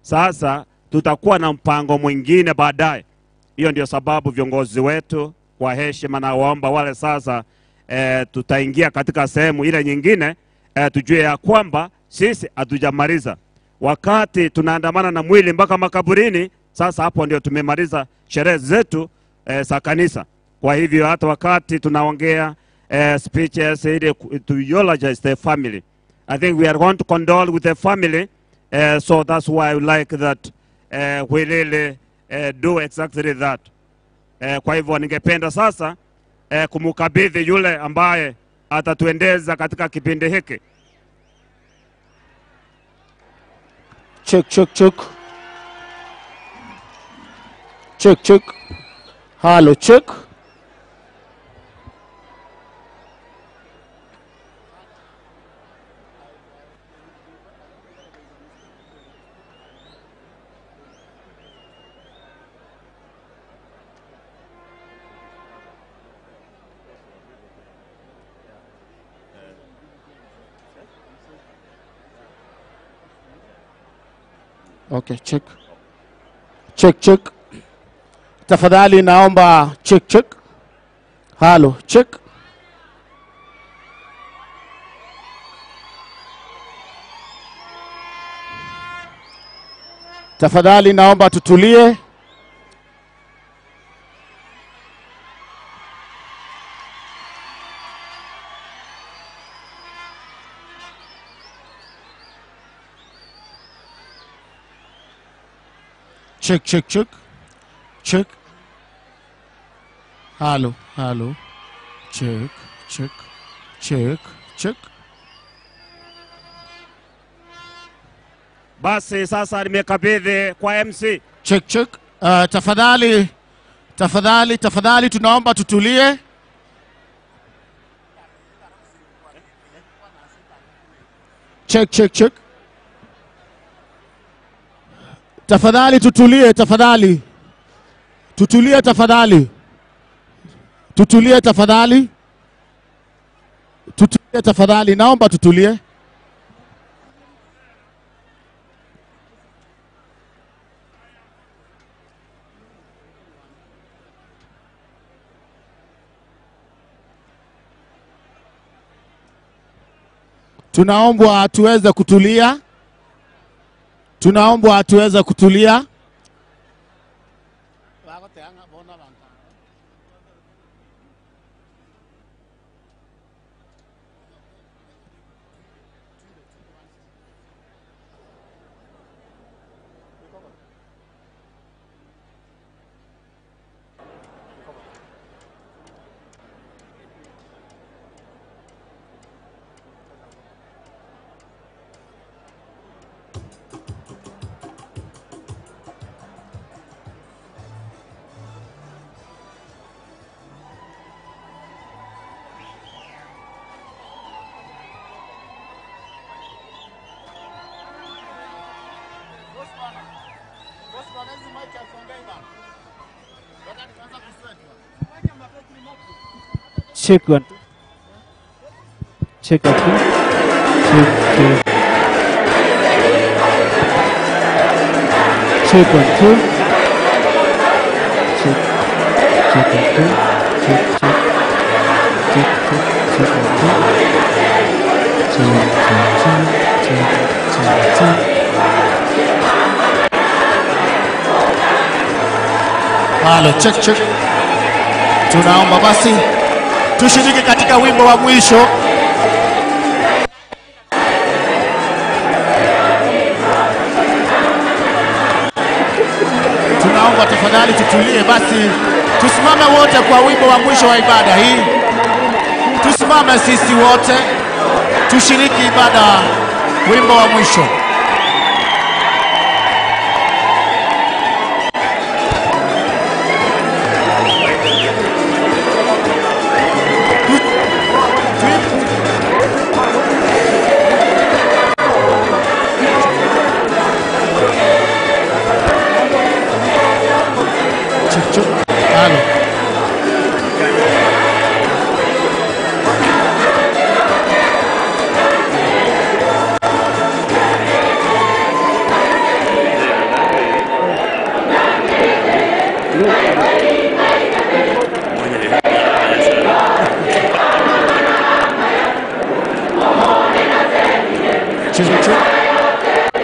sasa tutakuwa na mpango mwingine baadaye. Hiyo ndio sababu viongozi wetu kwa heshima na waomba wale sasa tutaingia katika sehemu ile nyingine, tujue ya kwamba sisi hatujamaliza. Wakati tunaandamana na mwili mpaka makaburini, sasa hapo ndio tumemaliza sherehe zetu za kanisa. Kwa hivyo hata wakati tunaongea speeches ili to eulogize the family, I think we are going to condole with the family, so that's why I like that we really do exactly that. Kwa hivyo ningependa sasa kumkabidhi yule ambaye atatuendeza katika kipindi hiki. Check, check, check. Check, check. Halo, check. Okay, check. Check, check. Tafadhali naomba check, check. Halo, check. Tafadhali naomba tutulie. Check, check, check. Check. Halo, halo. Check, check, check, check. Basi sasa nimekabidhi kwa MC. Check, check. Tafadhali, tafadhali, tafadhali tunaomba tutulie. Check, check, check. Tafadhali tutulie, tafadhali. Tutulie tafadhali. Tutulie tafadhali. Tutulie tafadhali, naomba tutulie. Tunaombwa tuweze kutulia. Tunaombwa tuweze kutulia. Check one. Check one, two. Check, two. Check one, two. Check. Check one, two. Check, check. Check, check. Check one, two. Check, check, check. Check, check, check. Halo, check, check. Tunaomba basi tushiriki katika wimbo wa mwisho. Tunaomba tafadhali tutulie basi, tusimame wote kwa wimbo wa mwisho wa ibada hii. Tusimame sisi wote tushiriki ibada, wimbo wa mwisho. Check, check. Halo. Check, check.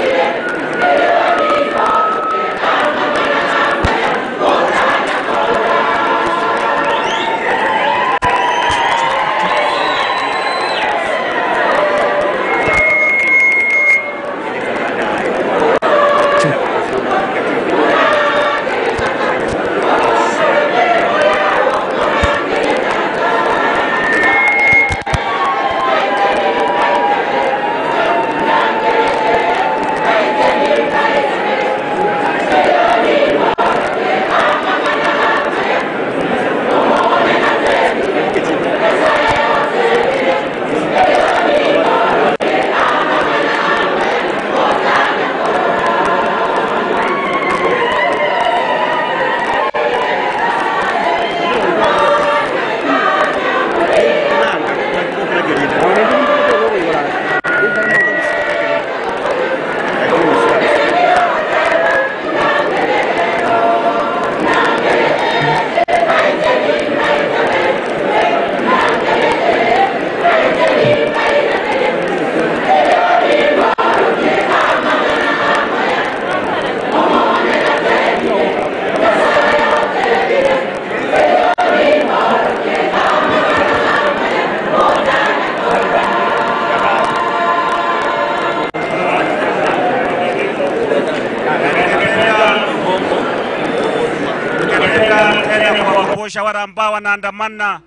Tena kuwakumbusha wale ambao wanaandamana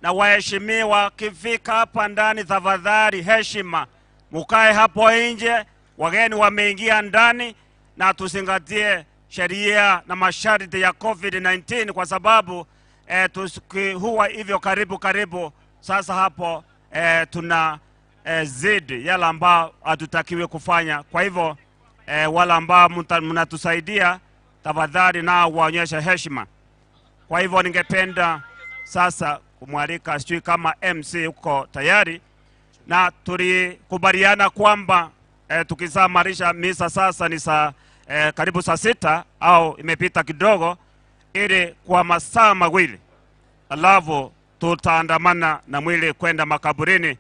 na waheshimiwa, wakifika hapa ndani, tafadhali heshima, mukae hapo nje. Wageni wameingia ndani, na tuzingatie sheria na masharti ya COVID-19 kwa sababu huwa hivyo karibu karibu. Sasa hapo tuna zidi yale ambao hatutakiwi kufanya. Kwa hivyo wale ambao mnatusaidia, tafadhali nao waonyeshe heshima. Kwa hivyo ningependa sasa kumwalika, sijui kama MC uko tayari, na tulikubaliana kwamba tukisamarisha misa sasa ni saa karibu saa 6 au imepita kidogo, ili kwa masaa mawili alafu tutaandamana na mwili kwenda makaburini.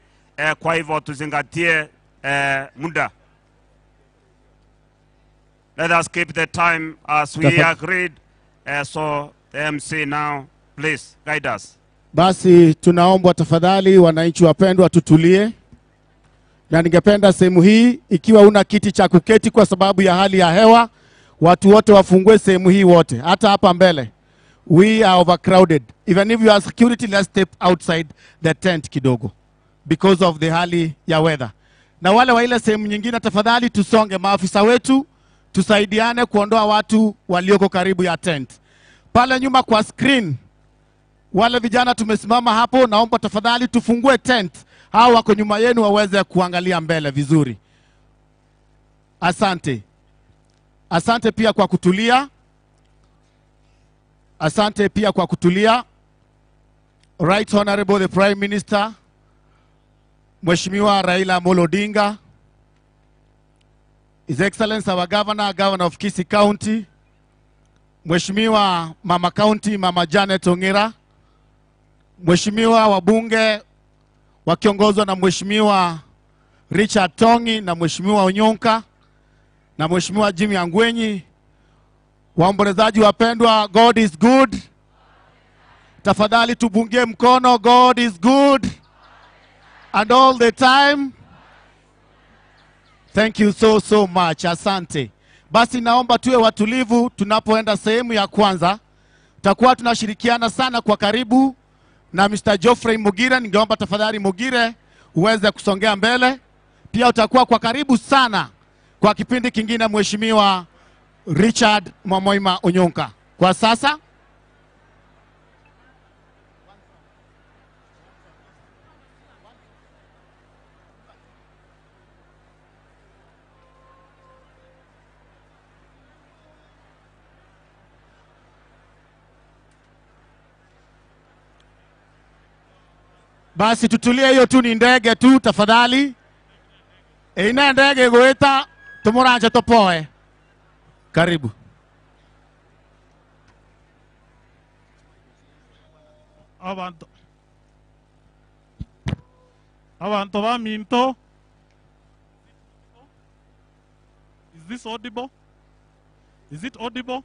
Kwa hivyo tuzingatie muda. Let us keep the time as we agreed. So the MC now, please guide us. Basi tunaombwa tafadhali, wananchi wapendwa, tutulie, na ningependa sehemu hii, ikiwa una kiti cha kuketi kwa sababu ya hali ya hewa, watu wote wafungue sehemu hii wote, hata hapa mbele. We are overcrowded. Even if you are security, let's step outside the tent kidogo because of the hali ya weather. Na wale wa ile sehemu nyingine, tafadhali tusonge, maafisa wetu tusaidiane kuondoa watu walioko karibu ya tent. Pale nyuma kwa screen, wale vijana tumesimama hapo, naomba tafadhali tufungue tent, hao wako nyuma yenu waweze kuangalia mbele vizuri. Asante. Asante pia kwa kutulia. Asante pia kwa kutulia. Right Honorable the Prime Minister, Mheshimiwa Raila Amolo Odinga, His Excellency our Governor, Governor of Kisii County, Mheshimiwa Mama County, Mama Janet Ongera, Mheshimiwa wabunge wakiongozwa na Mheshimiwa Richard Tongi na Mheshimiwa Onyonka na Mheshimiwa Jimmy Angwenyi, waombolezaji wapendwa, God is good. Tafadhali tubungie mkono, God is good and all the time. Thank you so so much. Asante. Basi naomba tuwe watulivu tunapoenda sehemu ya kwanza. Tutakuwa tunashirikiana sana kwa karibu na Mr. Geoffrey Mugire. Ningeomba tafadhali Mugire uweze kusongea mbele. Pia utakuwa kwa karibu sana kwa kipindi kingine Mheshimiwa Richard Mwamoima Onyonka. Kwa sasa Basi tutulie, hiyo tu ni ndege tu tafadhali. Ina ndege goeta tumuranje topoe. Karibu. Abantu abantu baminto. Is this audible? Is it audible?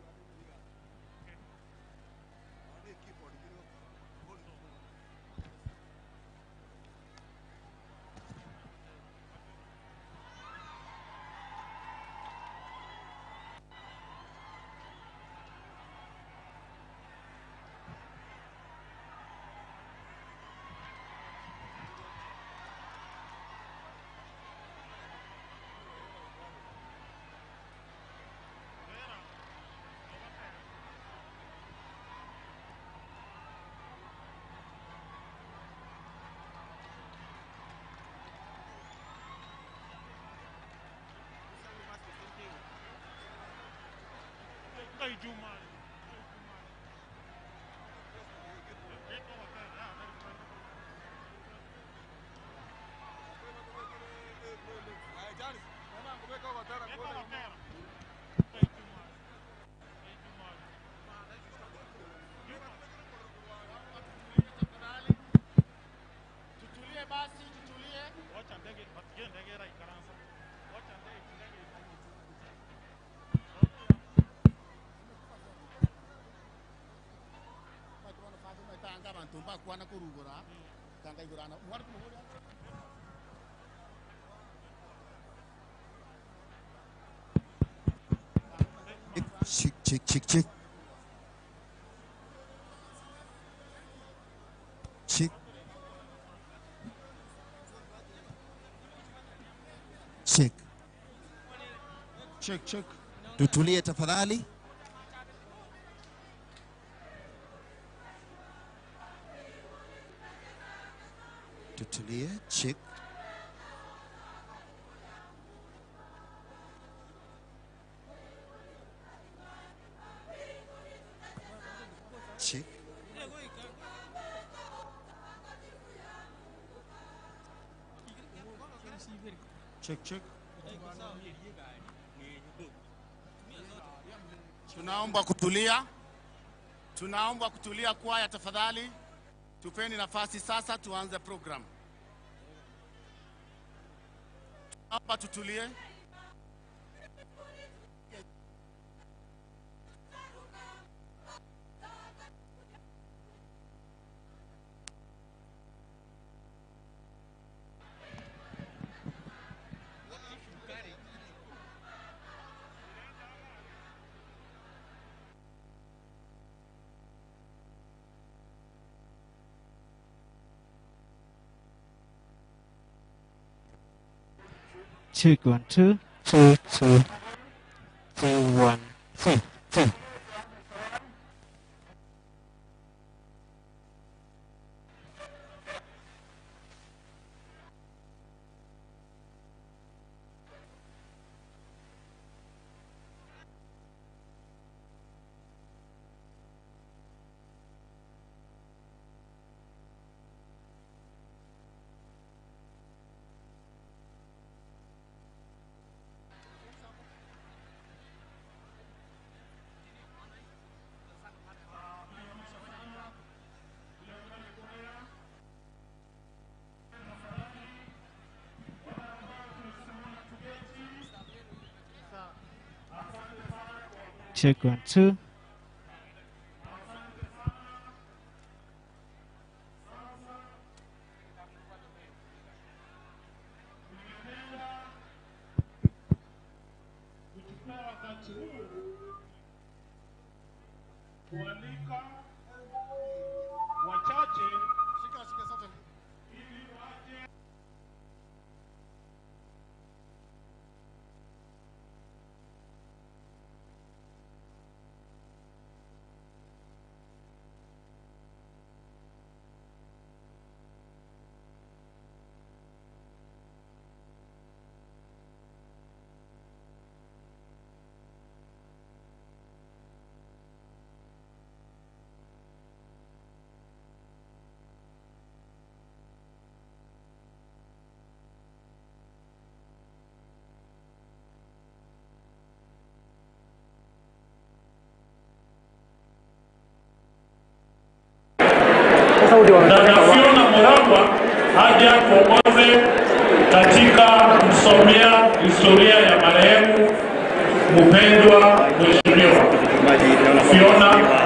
Check, check, check, check. Check. Check. Check, check. Tutulie tafadhali. Tutulie. Check. Check. Check, check. Tunaomba kutulia, tunaomba kutulia kwaya tafadhali. Tupeni nafasi sasa tuanze program. Tunaomba tutulie. Check 1 2 2 2 2 1 2 2. Check 1 2. Kualika wachache ili waje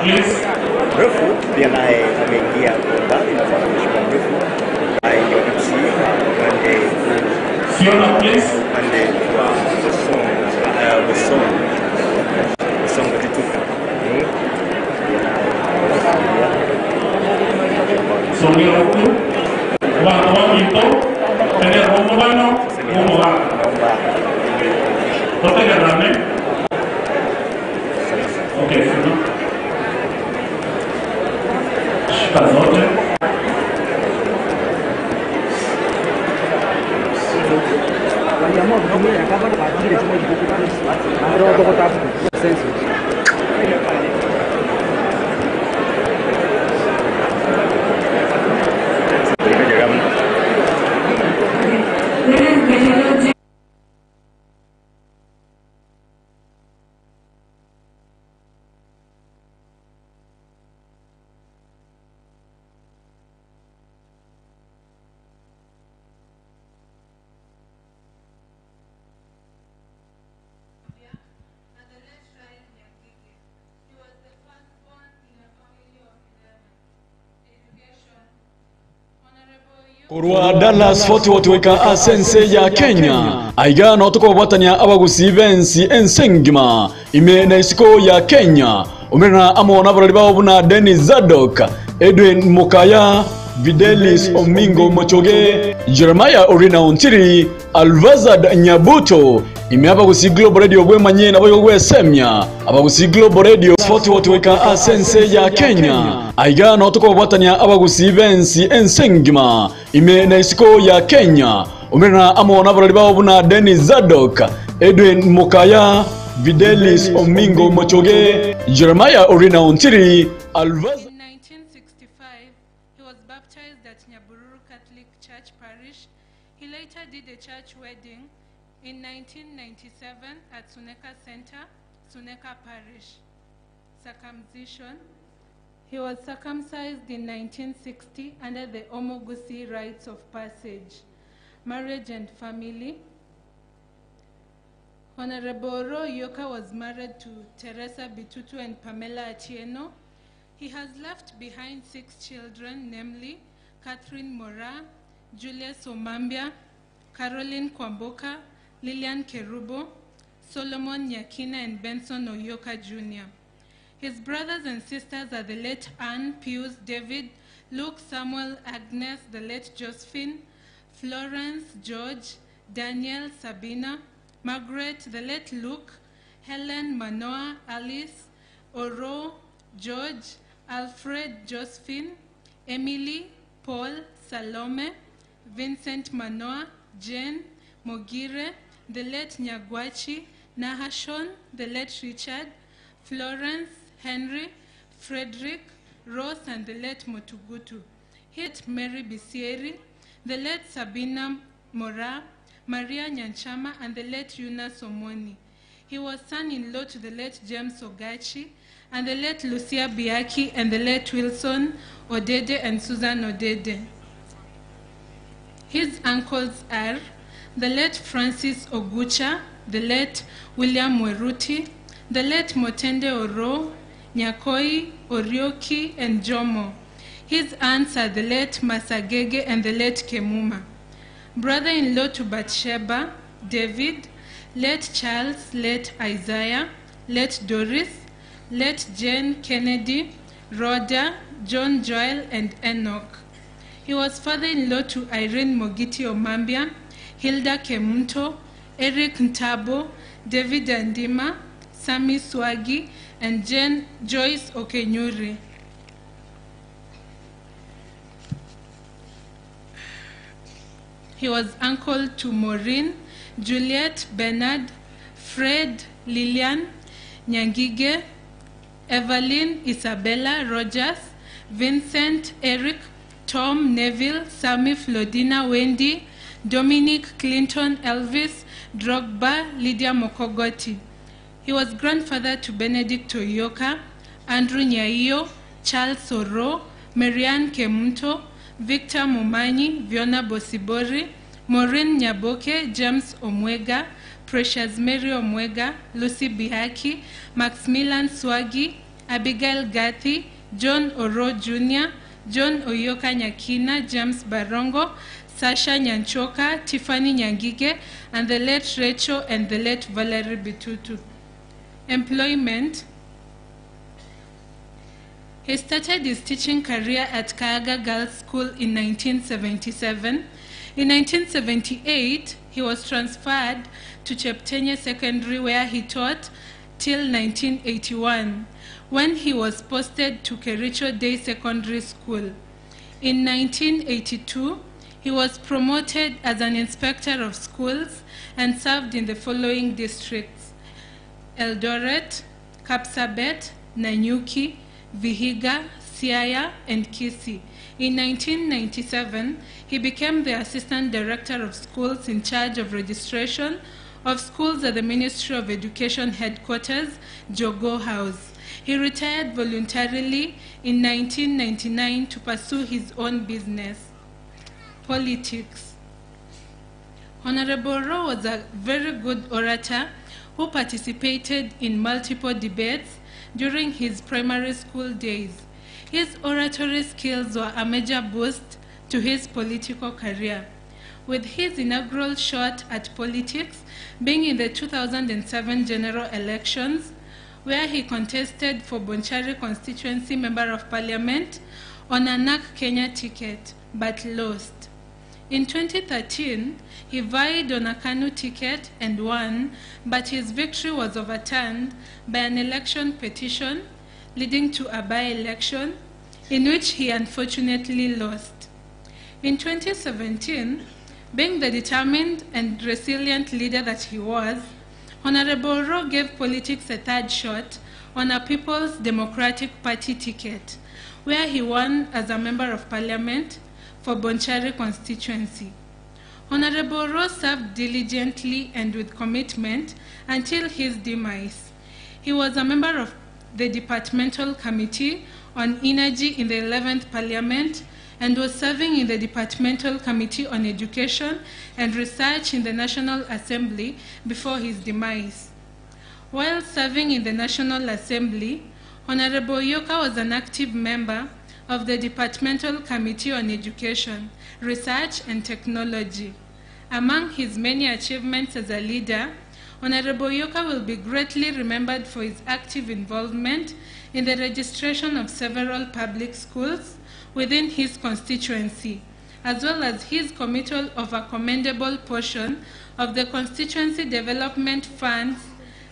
please. Mrefu pia naye ameingia kwa umbali na sasa ameshika mrefu ambaye ndio MC upande Fiona, please. Upande wa Bosongo Bosongo Bosongo Tituka. Songea huku. Abantu baminto. Tene romo bano. Mumo bano. Totegerane. Okay, Fiona. Shika zote. Korwa Dallas Fort Worth goika ase ense ya Kenya aiga no tokobwatania abagusi b'ensi ense engima ime na isiko ya Kenya omerana amo n'abarori babo buna Denis Zadok, Edwin Mukaya, Videlis Omingo Mochoge, Jeremiah Orina Ontiri, Alvazad Nyabuto ime abagusi Global Radio bwemanye nabo yogwesemya abagusi Global Radio Fort Worth goika ase ense ya Kenya aiga no tokobwatania abagusi b'ensi ense engima ime na isiko ya Kenya omerana amo n'abarori babo buna Denis Zadok, Edwin Mukaya, Videlis Omingo Mochoge, Jeremiah Orina Ontiri, Alvaz In 1965, he was baptized at Nyabururu Catholic Church Parish. He later did a church wedding in 1997 at Suneka Center, Suneka Parish. Circumcision. He was circumcised in 1960 under the Omogusi rites of passage. Marriage and family. Honorable Oro Yoka was married to Teresa Bitutu and Pamela Atieno. He has left behind 6 children, namely Catherine Mora, Julius Omambia, Caroline Kwamboka, Lillian Kerubo, Solomon Nyakina, and Benson Oyoka Jr. His brothers and sisters are the late Anne, Pius, David, Luke, Samuel, Agnes, the late Josephine, Florence, George, Daniel, Sabina, Margaret, the late Luke, Helen, Manoa, Alice, Oro, George, Alfred, Josephine, Emily, Paul, Salome, Vincent Manoa, Jane, Mogire, the late Nyagwachi, Nahashon, the late Richard, Florence, Henry, Frederick, Rose, and the late Motugutu. Hit Mary Bisieri, the late Sabina Mora, Maria Nyanchama, and the late Yuna Somoni. He was son-in-law to the late James Ogachi, and the late Lucia Biaki, and the late Wilson Odede and Susan Odede. His uncles are the late Francis Ogucha, the late William Weruti, the late Motende Oro, Nyakoi, Orioki, and Jomo. His aunts are the late Masagege and the late Kemuma. Brother-in-law to Bathsheba, David, late Charles, late Isaiah, late Doris, late Jane Kennedy, Rhoda, John Joel, and Enoch. He was father-in-law to Irene Mogiti Omambia, Hilda Kemunto, Eric Ntabo, David Andima, Sami Swagi, and Jane Joyce Okenyuri. He was uncle to Maureen, Juliet, Bernard, Fred, Lillian, Nyangige, Evelyn, Isabella, Rogers, Vincent, Eric, Tom, Neville, Sammy, Flodina, Wendy, Dominic, Clinton, Elvis, Drogba, Lydia Mokogoti. He was grandfather to Benedict Oyoka, Andrew Nyaio, Charles Oro, Marianne Kemunto, Victor Mumanyi, Viona Bosibori, Maureen Nyaboke, James Omwega, Precious Mary Omwega, Lucy Bihaki, Maximilian Swagi, Abigail Gathi, John Oro Jr., John Oyoka Nyakina, James Barongo, Sasha Nyanchoka, Tiffany Nyangige, and the late Rachel and the late Valerie Bitutu. Employment. He started his teaching career at Kaaga Girls School in 1977. In 1978, he was transferred to Cheptenye Secondary where he taught till 1981, when he was posted to Kericho Day Secondary School. In 1982, he was promoted as an inspector of schools and served in the following districts: Eldoret, Kapsabet, Nanyuki, Vihiga, Siaya, and Kisii. In 1997, he became the assistant director of schools in charge of registration of schools at the Ministry of Education headquarters, Jogo House. He retired voluntarily in 1999 to pursue his own business. Politics. Honorable Rowe was a very good orator who participated in multiple debates during his primary school days. His oratory skills were a major boost to his political career, with his inaugural shot at politics being in the 2007 general elections, where he contested for Bonchari constituency member of parliament on a NAC Kenya ticket, but lost. In 2013, he vied on a KANU ticket and won, but his victory was overturned by an election petition leading to a by-election in which he unfortunately lost. In 2017, being the determined and resilient leader that he was, Honorable Rowe gave politics a third shot on a People's Democratic Party ticket, where he won as a member of parliament for Bonchari constituency. Honorable Rowe served diligently and with commitment until his demise. He was a member of the Departmental Committee on Energy in the 11th Parliament and was serving in the Departmental Committee on Education and Research in the National Assembly before his demise. While serving in the National Assembly, Honorable Yoka was an active member of the Departmental Committee on Education, Research and Technology. Among his many achievements as a leader, Honorable Yoka will be greatly remembered for his active involvement in the registration of several public schools within his constituency, as well as his committal of a commendable portion of the constituency development funds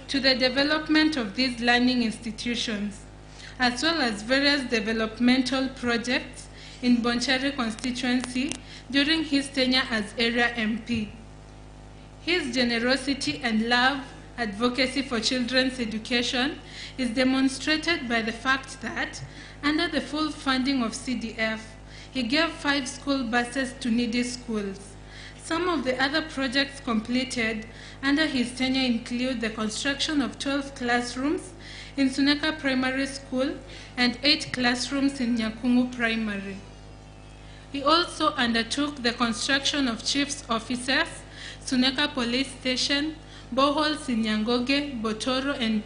to the development of these learning institutions, as well as various developmental projects in Bonchari constituency during his tenure as area MP. His generosity and love advocacy for children's education is demonstrated by the fact that, under the full funding of CDF, he gave 5 school buses to needy schools. Some of the other projects completed under his tenure include the construction of 12 classrooms in Suneka Primary School and 8 classrooms in Nyakungu Primary. He also undertook the construction of chief's offices, Suneka Police Station, boreholes in Nyangoge, Botoro, and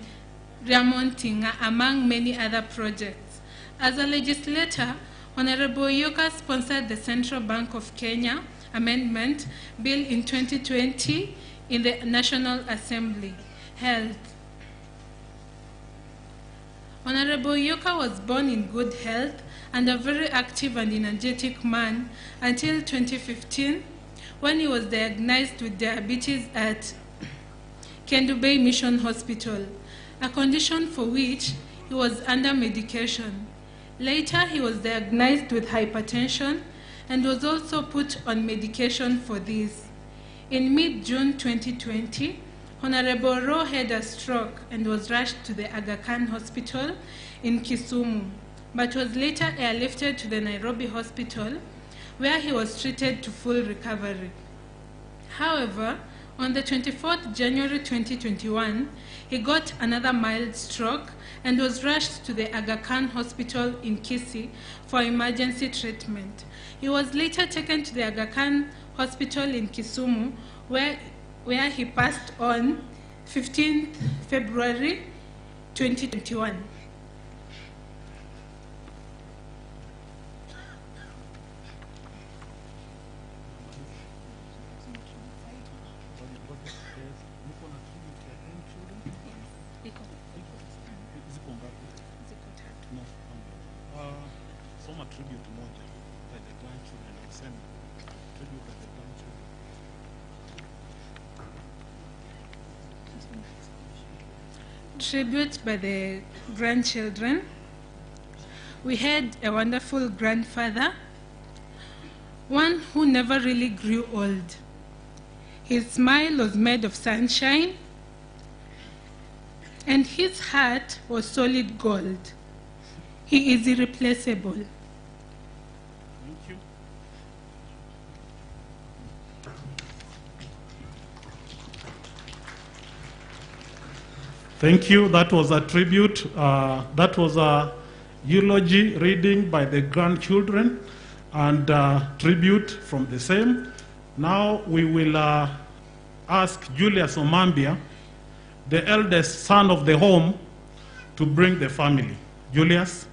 Ramontinga, among many other projects. As a legislator, Honorable Yoka sponsored the Central Bank of Kenya Amendment Bill in 2020 in the National Assembly. Health. Honorable Yoka was born in good health and a very active and energetic man until 2015, when he was diagnosed with diabetes at Kendu Bay Mission Hospital, a condition for which he was under medication. Later, he was diagnosed with hypertension and was also put on medication for this. In mid-June 2020, Honorable Rowe had a stroke and was rushed to the Aga Khan Hospital in Kisumu, but was later airlifted to the Nairobi Hospital, where he was treated to full recovery. However, on the 24th January 2021, he got another mild stroke and was rushed to the Aga Khan Hospital in Kisii for emergency treatment. He was later taken to the Aga Khan Hospital in Kisumu, where he passed on 15th February 2021. Tribute moja by the grandchildren, tuseme tribute by the grandchildren. Tribute by the grandchildren. We had a wonderful grandfather, one who never really grew old. His smile was made of sunshine, and his heart was solid gold. He is irreplaceable. Thank you. Thank you. That was a tribute. That was a eulogy reading by the grandchildren and tribute from the same. Now we will ask Julius Omambia, the eldest son of the home, to bring the family. Julius?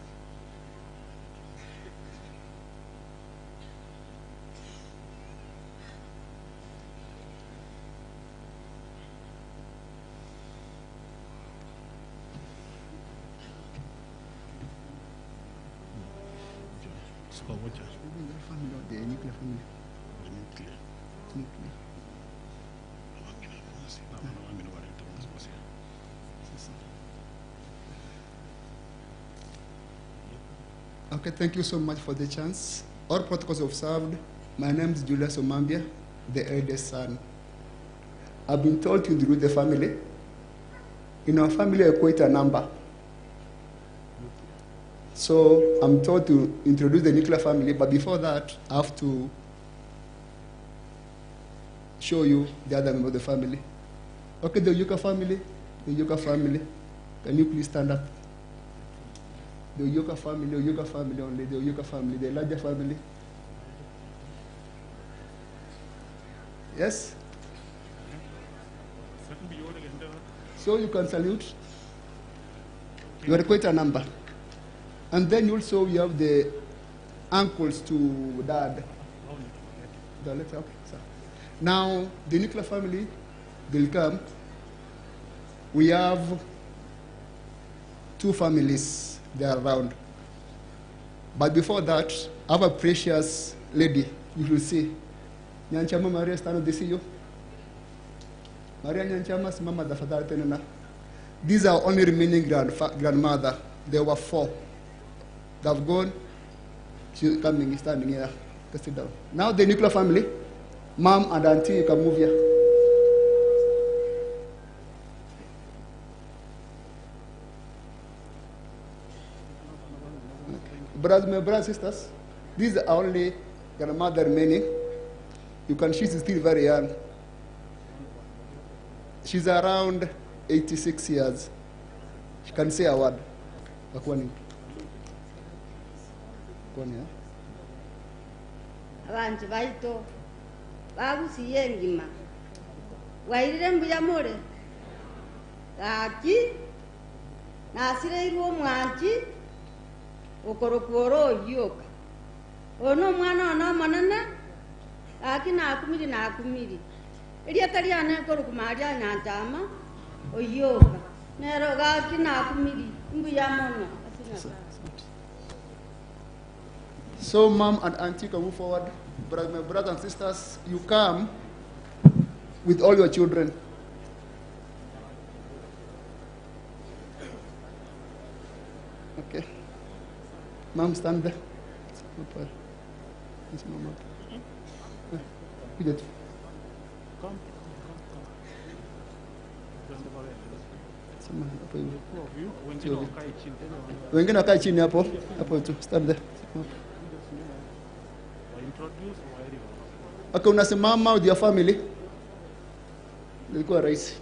Okay, thank you so much for the chance. All protocols observed. My name is Julius Omambia, the eldest son. I've been told to introduce the family. In our family, I quite a number. So I'm told to introduce the nuclear family, but before that, I have to show you the other member of the family. Okay, the Oyuka family, the Oyuka family. Can you please stand up? The Oyuka family, Oyuka family only, the Oyuka family, the larger family. Yes? So you can salute. You are quite a number. And then also we have the uncles to dad. The letter, okay, sir. Now, the nuclear family, they'll come. We have two families. They are around. But before that, I have a precious lady, you will see. Nyanchama Maria, stand up, they see you. Maria Nyanchama, simama tafadhali tena. These are only remaining grandmother. There were four. They've gone. She's coming, standing here. Just sit down. Now the nuclear family, mom and auntie, you can move here. Brothers, my brothers, sisters, these are only grandmother remaining. You can see she's still very young. She's around 86 years. She can say a word. Akwani. Akwani, eh? Abantu baito bagusiye ngima wairire mbuya more gaki nasireirwe omwanchi okorokworo oyoka ono omwana ono omonene gaki nakumiri nakumiri erieta riane korokumaria nyanchama oyoka nero gaki nakumiri mbuya mono. So mom and auntie can move forward. But my brothers and sisters, you come with all your children. Okay. Mom, stand there. Yes, mom. Come, come, come. Wengine wakae chini hapo. Hapo tu. Stand there. Okay, unasimama with your family. Ilikuwa rahisi.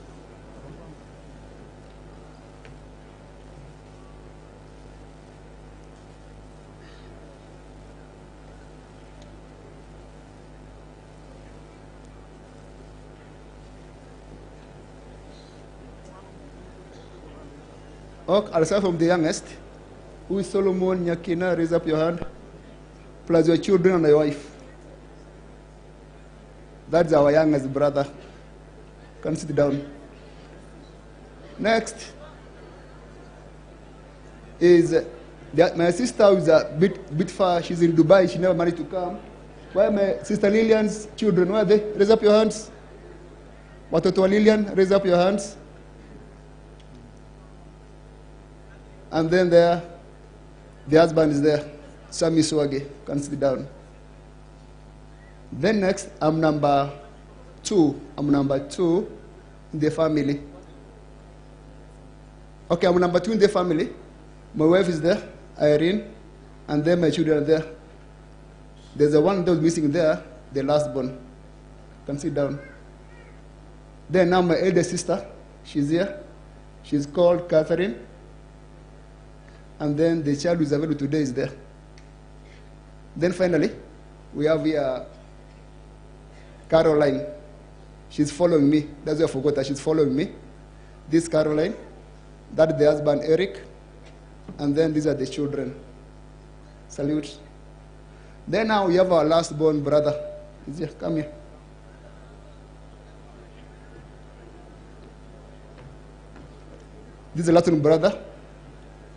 Okay, I'll start from the youngest, who is Solomon Nyakina. Raise up your hand. Plus your children and your wife. That's our youngest brother. Can sit down. Next is My sister is a bit far. She's in Dubai. She never managed to come. Where are my sister Lillian's children? Where are they? Raise up your hands. Watoto wa Lillian, raise up your hands. And then there, the husband is there. Sami Swage, can sit down. Then next, I'm number 2. I'm number 2 in the family. Okay, I'm number 2 in the family. My wife is there, Irene, and then my children are there. There's a one that was missing there, the last born. Can sit down. Then now my elder sister, she's here. She's called Catherine. And then the child who is available today is there. Then finally, we have here Caroline. She's following me. That's why I forgot that she's following me. This Caroline, that is the husband, Eric. And then these are the children. Salute. Then now we have our last born brother. He's here. Come here. This is the last brother.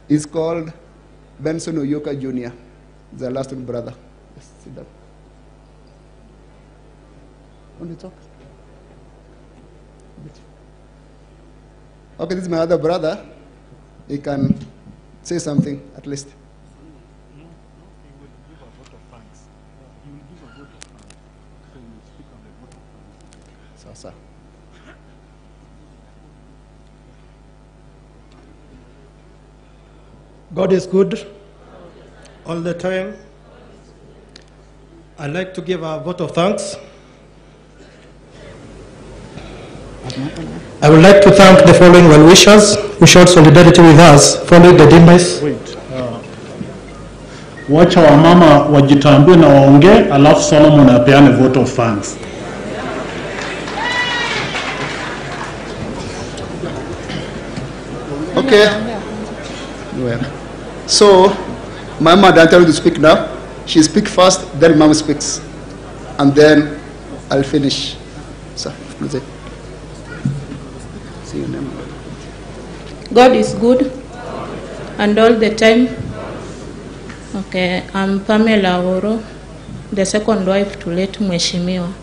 He's called Benson Oyoka Jr. The last brother. Yes, sit down. Want to talk? Okay, this is my other brother. He can say something at least. No, no, he will give a vote of thanks. He will give a vote of thanks. So he will speak on the vote of thanks. Sasa. God is good all the time. I'd like to give a vote of thanks. I would like to thank the following well-wishers who showed solidarity with us following the demise. Wait, wacha wamama wajitambue na waongee, alafu Solomon apeane vote of thanks. Okay. Well, so my mother tell you to speak now. She speaks first, then mom speaks, and then I'll finish. So, please. See you now. God is good and all the time. Okay, I'm Pamela Oro, the second wife to late Mheshimiwa.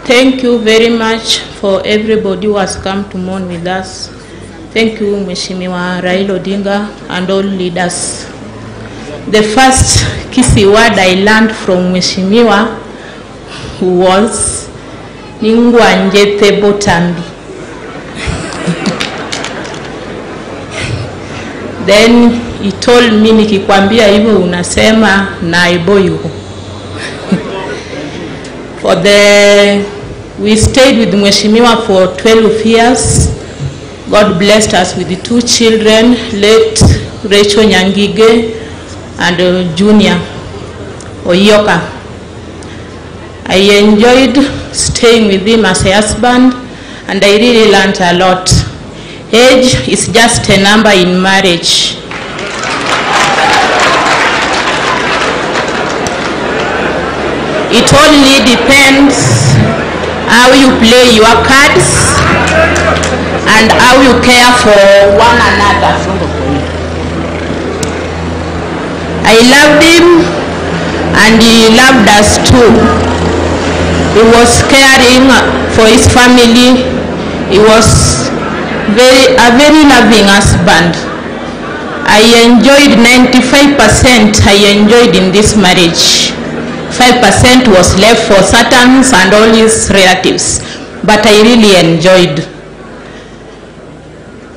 Thank you very much for everybody who has come to mourn with us. Thank you, Mheshimiwa Raila Odinga and all leaders. The first Kisii word I learned from Mheshimiwa was Ningwanjete Botambi. Then he told me, nikikwambia hivyo unasema naiboyo. We stayed with Mheshimiwa for 12 years. God blessed us with the 2 children, late Rachel Nyangige and Junior Oyoka. I enjoyed staying with him as a husband, and I really learned a lot. Age is just a number in marriage. It only depends how you play your cards and how you care for one another. I loved him and he loved us too. He was caring for his family. He was a very loving husband. I enjoyed 95% I enjoyed in this marriage. 5% was left for Satans and all his relatives, but I really enjoyed.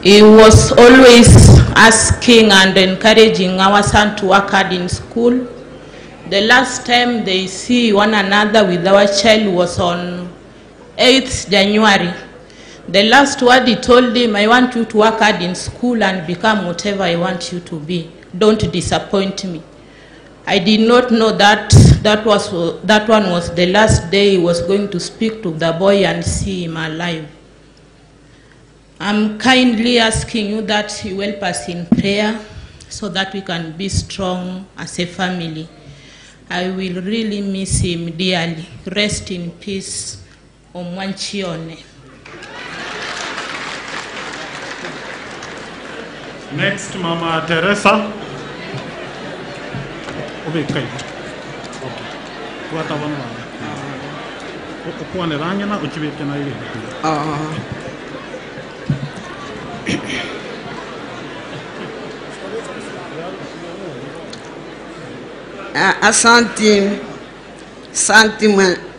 He was always asking and encouraging our son to work hard in school. The last time they see one another with our child was on 8th January. The last word he told him, I want you to work hard in school and become whatever I want you to be. Don't disappoint me. I did not know that that one was the last day he was going to speak to the boy and see him alive. I'm kindly asking you that you help us in prayer so that we can be strong as a family. I will really miss him dearly. Rest in peace, Omwanchione. Next, Mama Teresa. Obeka igo. Okay. Bwata bono baba. Okwanera ang'e na ochibeke na egento. Asanti, asanti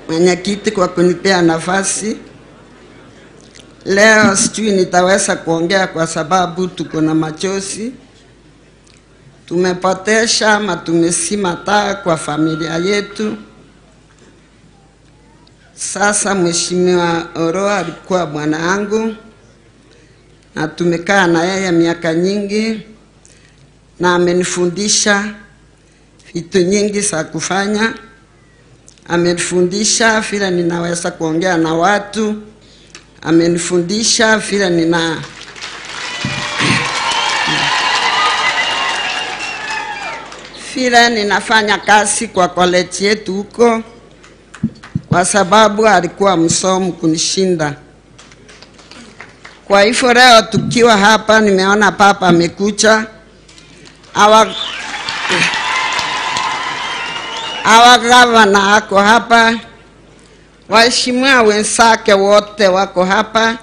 mwenyekiti kwa kunipea nafasi. Leo sijui nitaweza kuongea kwa sababu tuko na machozi. Tumepotesha ama tumesima taa kwa familia yetu. Sasa Mheshimiwa Oroa alikuwa bwana yangu na tumekaa na yeye miaka nyingi na amenifundisha vitu nyingi za kufanya. Amenifundisha vile ninaweza kuongea na watu, amenifundisha vile nina vile ninafanya kazi kwa college yetu huko, kwa sababu alikuwa msomi kunishinda. Kwa hivyo leo tukiwa hapa, nimeona papa amekuja. Our governor ako hapa, waheshimiwa wenzake wote wako hapa,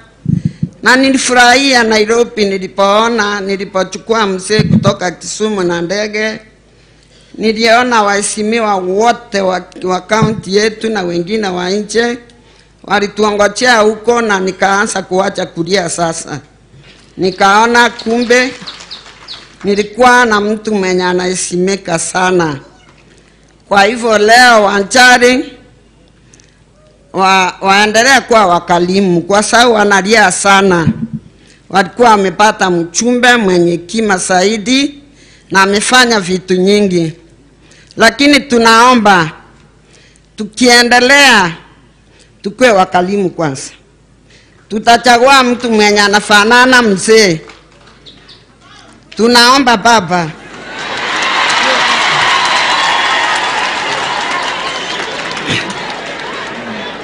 na nilifurahia Nairobi nilipoona, nilipochukua mzee kutoka Kisumu na ndege, niliona waheshimiwa wote wa kaunti yetu na wengine wa nje walituongojea huko, na nikaanza kuacha kulia sasa. Nikaona kumbe nilikuwa na mtu mwenye anaheshimika sana. Kwa hivyo leo Wanjari waendelee kuwa wakalimu, kwa sababu wanalia sana. Walikuwa wamepata mchumbe mwenye hekima zaidi na amefanya vitu nyingi, lakini tunaomba tukiendelea tukue wakalimu kwanza. Tutachagua mtu mwenye anafanana mzee. Tunaomba baba,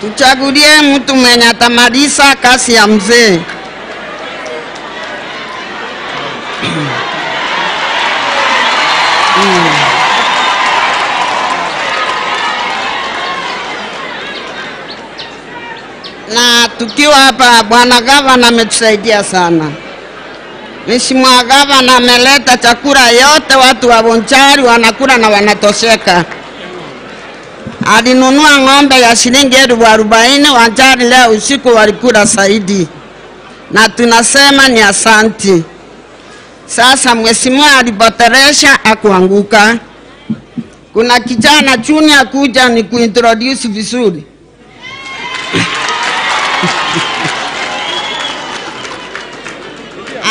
tuchagulie mtu mwenye atamaliza kazi ya mzee. Na tukiwa hapa, bwana gavana ametusaidia sana. Mheshimiwa gavana ameleta chakula yote, watu wa Bonchari wanakula na wanatosheka. Alinunua ng'ombe ya shilingi 40,000, Wanjari leo usiku walikula zaidi, na tunasema ni asanti. Sasa mheshimiwa alipoteresha akuanguka. Kuna kijana junior kuja ni kuintroduce vizuri.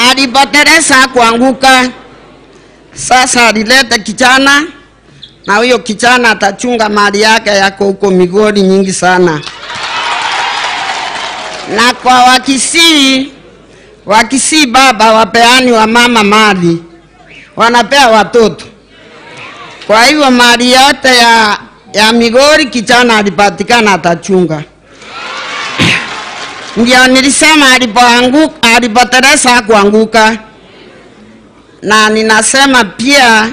Alipoteresa kuanguka. Sasa alileta kijana, na huyo kijana atachunga mali yake yako huko Migori nyingi sana. Na kwa Wakisii baba wapeani wa mama mali, wanapea watoto. Kwa hivyo mali yote ya Migori kijana alipatikana atachunga. Ndio nilisema alipoteresa kuanguka. Na ninasema pia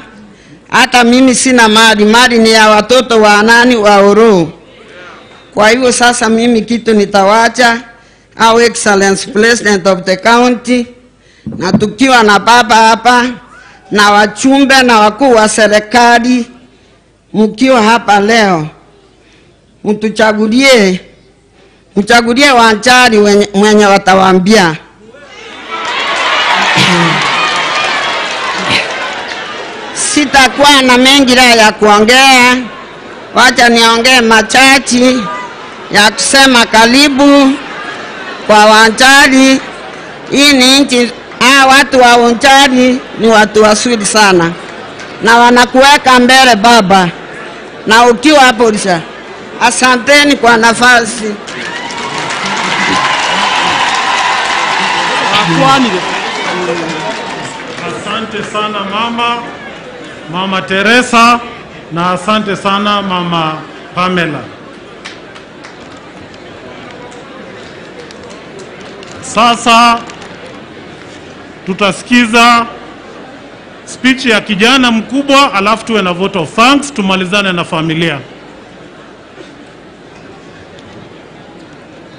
hata mimi sina mali, mali ni ya watoto wa nani, wa Oro. Kwa hivyo sasa mimi kitu nitawacha Our Excellence President of the County, na tukiwa na baba hapa na wachumbe na wakuu wa serikali, mkiwa hapa leo mchagulie Wanjari mwenye watawaambia. Sitakuwa na mengi la ya kuongea, wacha niongee machache ya kusema karibu kwa Wanjari. Hii ni nchi, watu wa Wanjari ni watu wazuri sana na wanakuweka mbele baba, na ukiwa hapo ulisha. Asanteni kwa nafasi. Asante sana mama Teresa, na asante sana mama Pamela. Sasa tutasikiza Speech ya kijana mkubwa, alafu tuwe na vote of thanks, tumalizane na familia.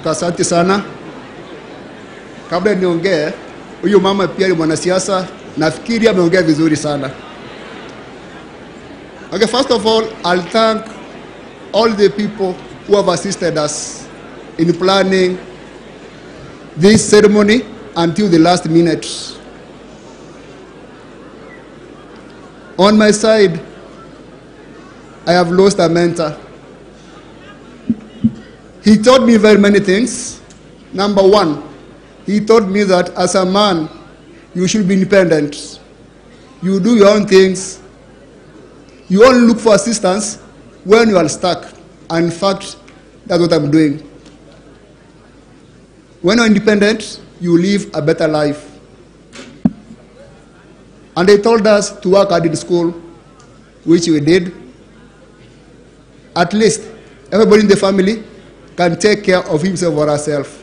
Asante sana. Kabla niongee, huyu mama pia ni mwanasiasa, nafikiri ameongea vizuri sana. Okay, first of all, I'll thank all the people who have assisted us in planning this ceremony until the last minute. On my side, I have lost a mentor. He taught me very many things. Number one, he taught me that as a man, you should be independent. You do your own things. You only look for assistance when you are stuck. And in fact, that's what I'm doing. When you're independent, you live a better life. And they told us to work hard in school, which we did. At least everybody in the family can take care of himself or herself.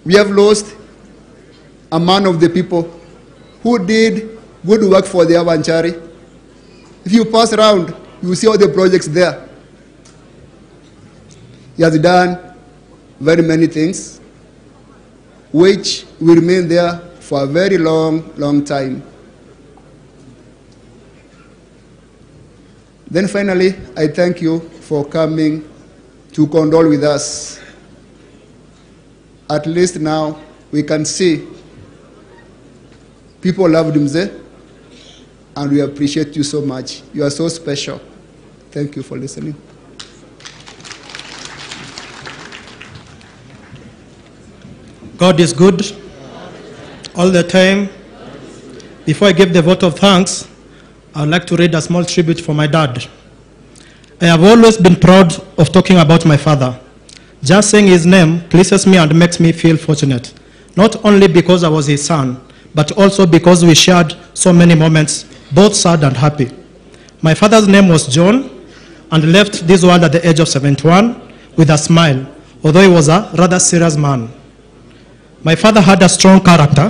We have lost a man of the people who did good work for the Avanchari. If you pass around, you see all the projects there. He has done very many things, which will remain there for a very long, long time. Then finally, I thank you for coming to condole with us. At least now we can see people loved Mzee, and we appreciate you so much. You are so special. Thank you for listening. God is good all the time. Before I give the vote of thanks, I would like to read a small tribute for my dad. I have always been proud of talking about my father. Just saying his name pleases me and makes me feel fortunate, not only because I was his son, but also because we shared so many moments, both sad and happy. My father's name was John and left this world at the age of 71 with a smile, although he was a rather serious man. My father had a strong character,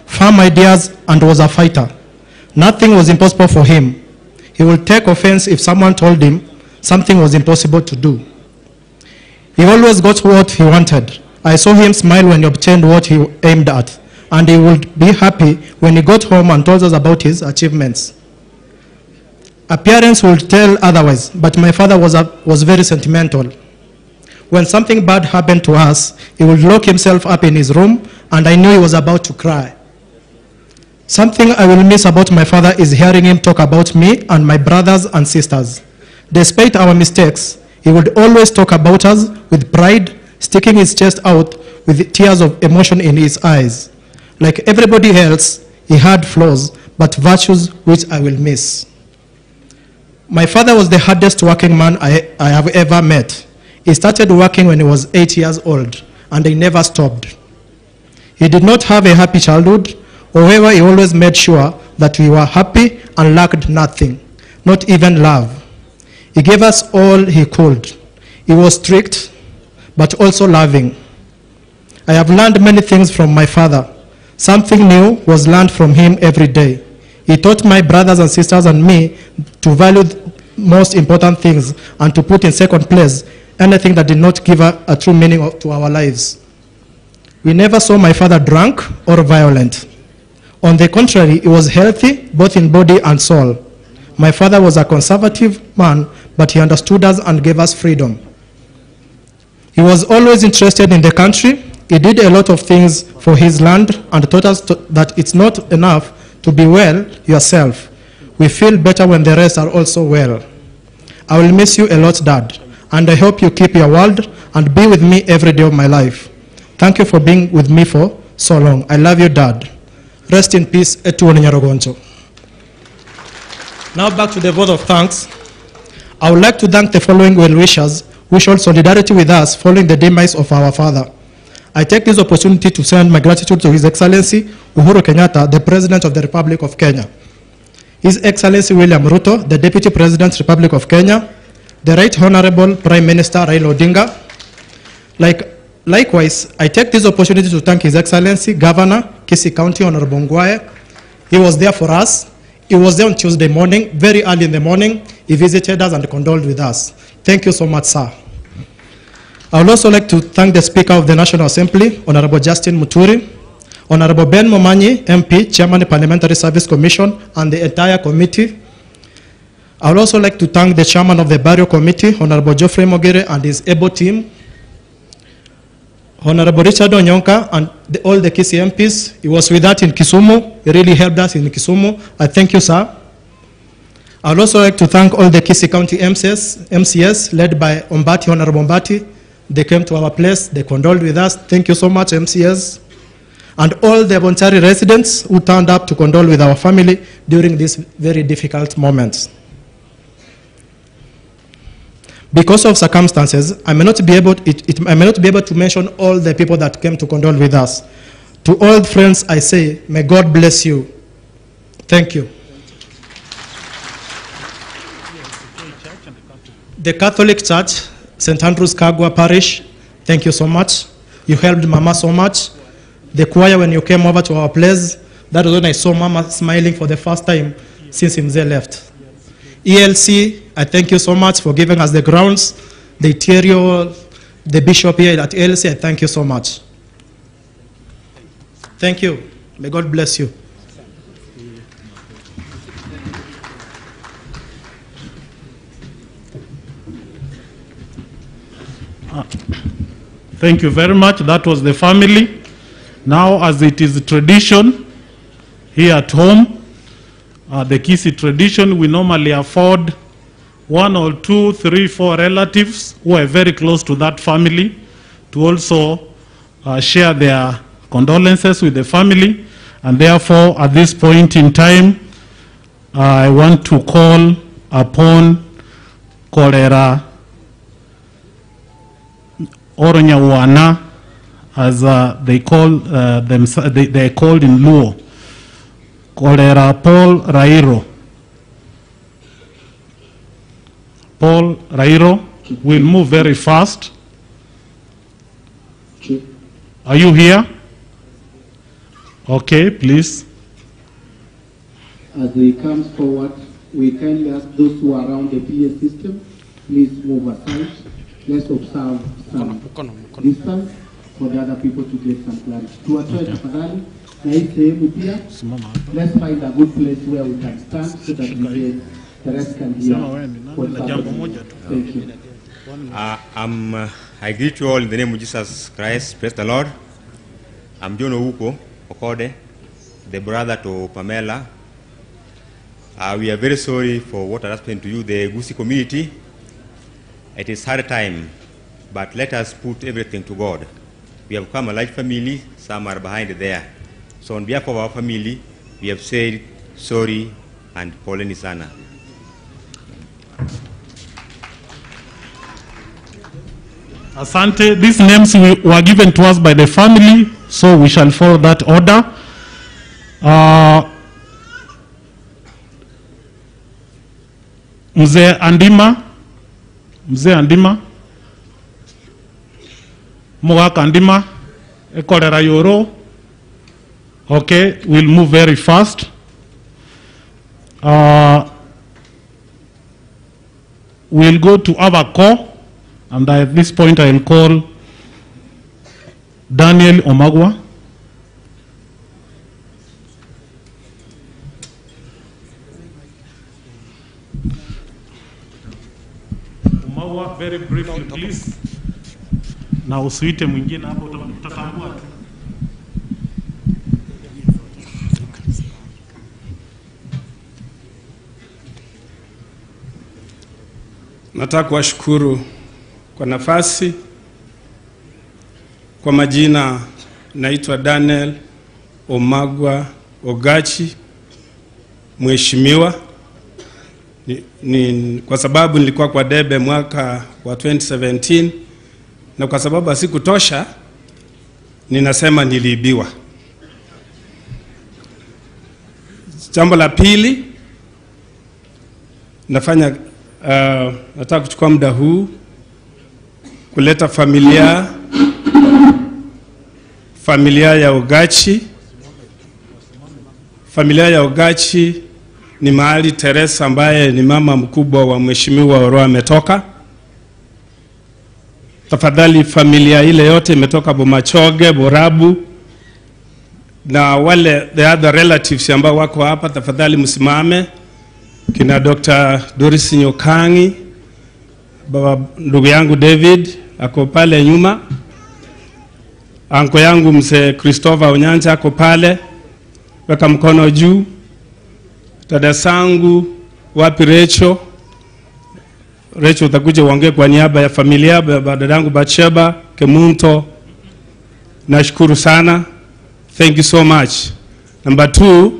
firm ideas, and was a fighter. Nothing was impossible for him. He would take offense if someone told him something was impossible to do. He always got what he wanted. I saw him smile when he obtained what he aimed at, and he would be happy when he got home and told us about his achievements. Appearance would tell otherwise, but my father was, a, was very sentimental. When something bad happened to us, he would lock himself up in his room, and I knew he was about to cry. Something I will miss about my father is hearing him talk about me and my brothers and sisters. Despite our mistakes, he would always talk about us with pride, sticking his chest out with tears of emotion in his eyes. Like everybody else, he had flaws, but virtues which I will miss. My father was the hardest working man I, I have ever met. He started working when he was eight years old, and he never stopped. He did not have a happy childhood, however, he always made sure that we were happy and lacked nothing, not even love. He gave us all he could. He was strict, but also loving. I have learned many things from my father. Something new was learned from him every day. He taught my brothers and sisters and me to value the most important things and to put in second place anything that did not give a, a true meaning of- to our lives. We never saw my father drunk or violent. On the contrary, he was healthy both in body and soul. My father was a conservative man, but he understood us and gave us freedom. He was always interested in the country. He did a lot of things for his land and taught us to, that it's not enough to be well yourself. We feel better when the rest are also well. I will miss you a lot, Dad, and I hope you keep your word and be with me every day of my life. Thank you for being with me for so long. I love you, Dad. Rest in peace, Etuon Nyarogoncho. Now back to the vote of thanks. I would like to thank the following well-wishers who showed solidarity with us following the demise of our father. I take this opportunity to send my gratitude to His Excellency Uhuru Kenyatta, the President of the Republic of Kenya. His Excellency William Ruto, the Deputy President, Republic of Kenya, the Right Honorable Prime Minister Raila Odinga. Like Likewise, I take this opportunity to thank His Excellency, Governor, Kisii County, Honorable Ngwae. He was there for us. He was there on Tuesday morning, very early in the morning. He visited us and condoled with us. Thank you so much, sir. I would also like to thank the Speaker of the National Assembly, Honorable Justin Muturi, Honorable Ben Momanyi, MP, Chairman of Parliamentary Service Commission, and the entire committee. I would also like to thank the Chairman of the Burial Committee, Honorable Geoffrey Mogere, and his able team, Honorable Richard Onyonka, and the, all the Kisii MPs. He was with us in Kisumu. He really helped us in Kisumu. I thank you, sir. I would also like to thank all the Kisii County MCS, MCS led by Ombati, Honorable Ombati. They came to our place, they condoled with us. Thank you so much, MCS. And all the Bonchari residents who turned up to condole with our family during these very difficult moments. Because of circumstances, I may not be able, it, it, I may not be able to mention all the people that came to condole with us. To all friends, I say, may God bless you. Thank you. The Catholic Church, St. Andrew's Kagwa Parish, thank you so much. You helped Mama so much. The choir, when you came over to our place, that was when I saw Mama smiling for the first time since Mzee left. ELC, I thank you so much for giving us the grounds, the interior, the bishop here at ELC, I thank you so much. Thank you. May God bless you. Thank you very much. That was the family. Now, as it is tradition here at home, the Kisii tradition, we normally afford one or two, three, four relatives who are very close to that family to also share their condolences with the family. And therefore, at this point in time, I want to call upon Kolera Oronyawana, as they call themselves, they are called in Luo. Kolera Paul Rairo. Paul Rairo will move very fast. Are you here? Okay, please. As he comes forward, we kindly ask those who are around the PA system, please move aside. Let's observe some distance for the other people to get some clarity. Tuwatoe tafadhali na hii sehemu pia. Let's find a good place where we can stand so that we can, the rest can hear what's happening. Thank you. I greet you all in the name of Jesus Christ. Praise the Lord. I'm John Ouko Okode, the brother to Pamela. We are very sorry for what has happened to you, the Gusii community. It is hard time, but let us put everything to God. We have come a large family, some are behind there. So on behalf of our family, we have said sorry and poleni sana. Asante. These names were given to us by the family, so we shall follow that order. Mzee Andima, Mzee Andima, Mugaka Andima, Ekolera Yoro. Okay, we'll move very fast. We'll go to Avako, and at this point I'll call Daniel Omagwa. Omagwa, very briefly, please. Na usiite mwingine hapo, utatambua tu. Nataka kuwashukuru kwa nafasi. Kwa majina naitwa Daniel Omagwa Ogachi, mheshimiwa. Kwa sababu nilikuwa kwa debe mwaka wa 2017 na kwa sababu hasikutosha ninasema niliibiwa. Jambo la pili, nataka kuchukua muda huu kuleta familia Familia ya Ugachi, familia ya Ugachi ni mahali Teresa ambaye ni mama mkubwa wa Mheshimiwa Oro ametoka. Tafadhali familia ile yote imetoka Bomachoge, Borabu na wale the other relatives ambao wako hapa, tafadhali msimame, kina Dr. Doris Nyokangi, baba ndugu yangu David ako pale nyuma, anko yangu mzee Christopher Onyanja ako pale, weka mkono juu. Dada sangu wapi Recho? Recho, utakuja uongee kwa niaba ya familia, baba dadangu Batsheba Kemunto, nashukuru sana, thank you so much. Number two,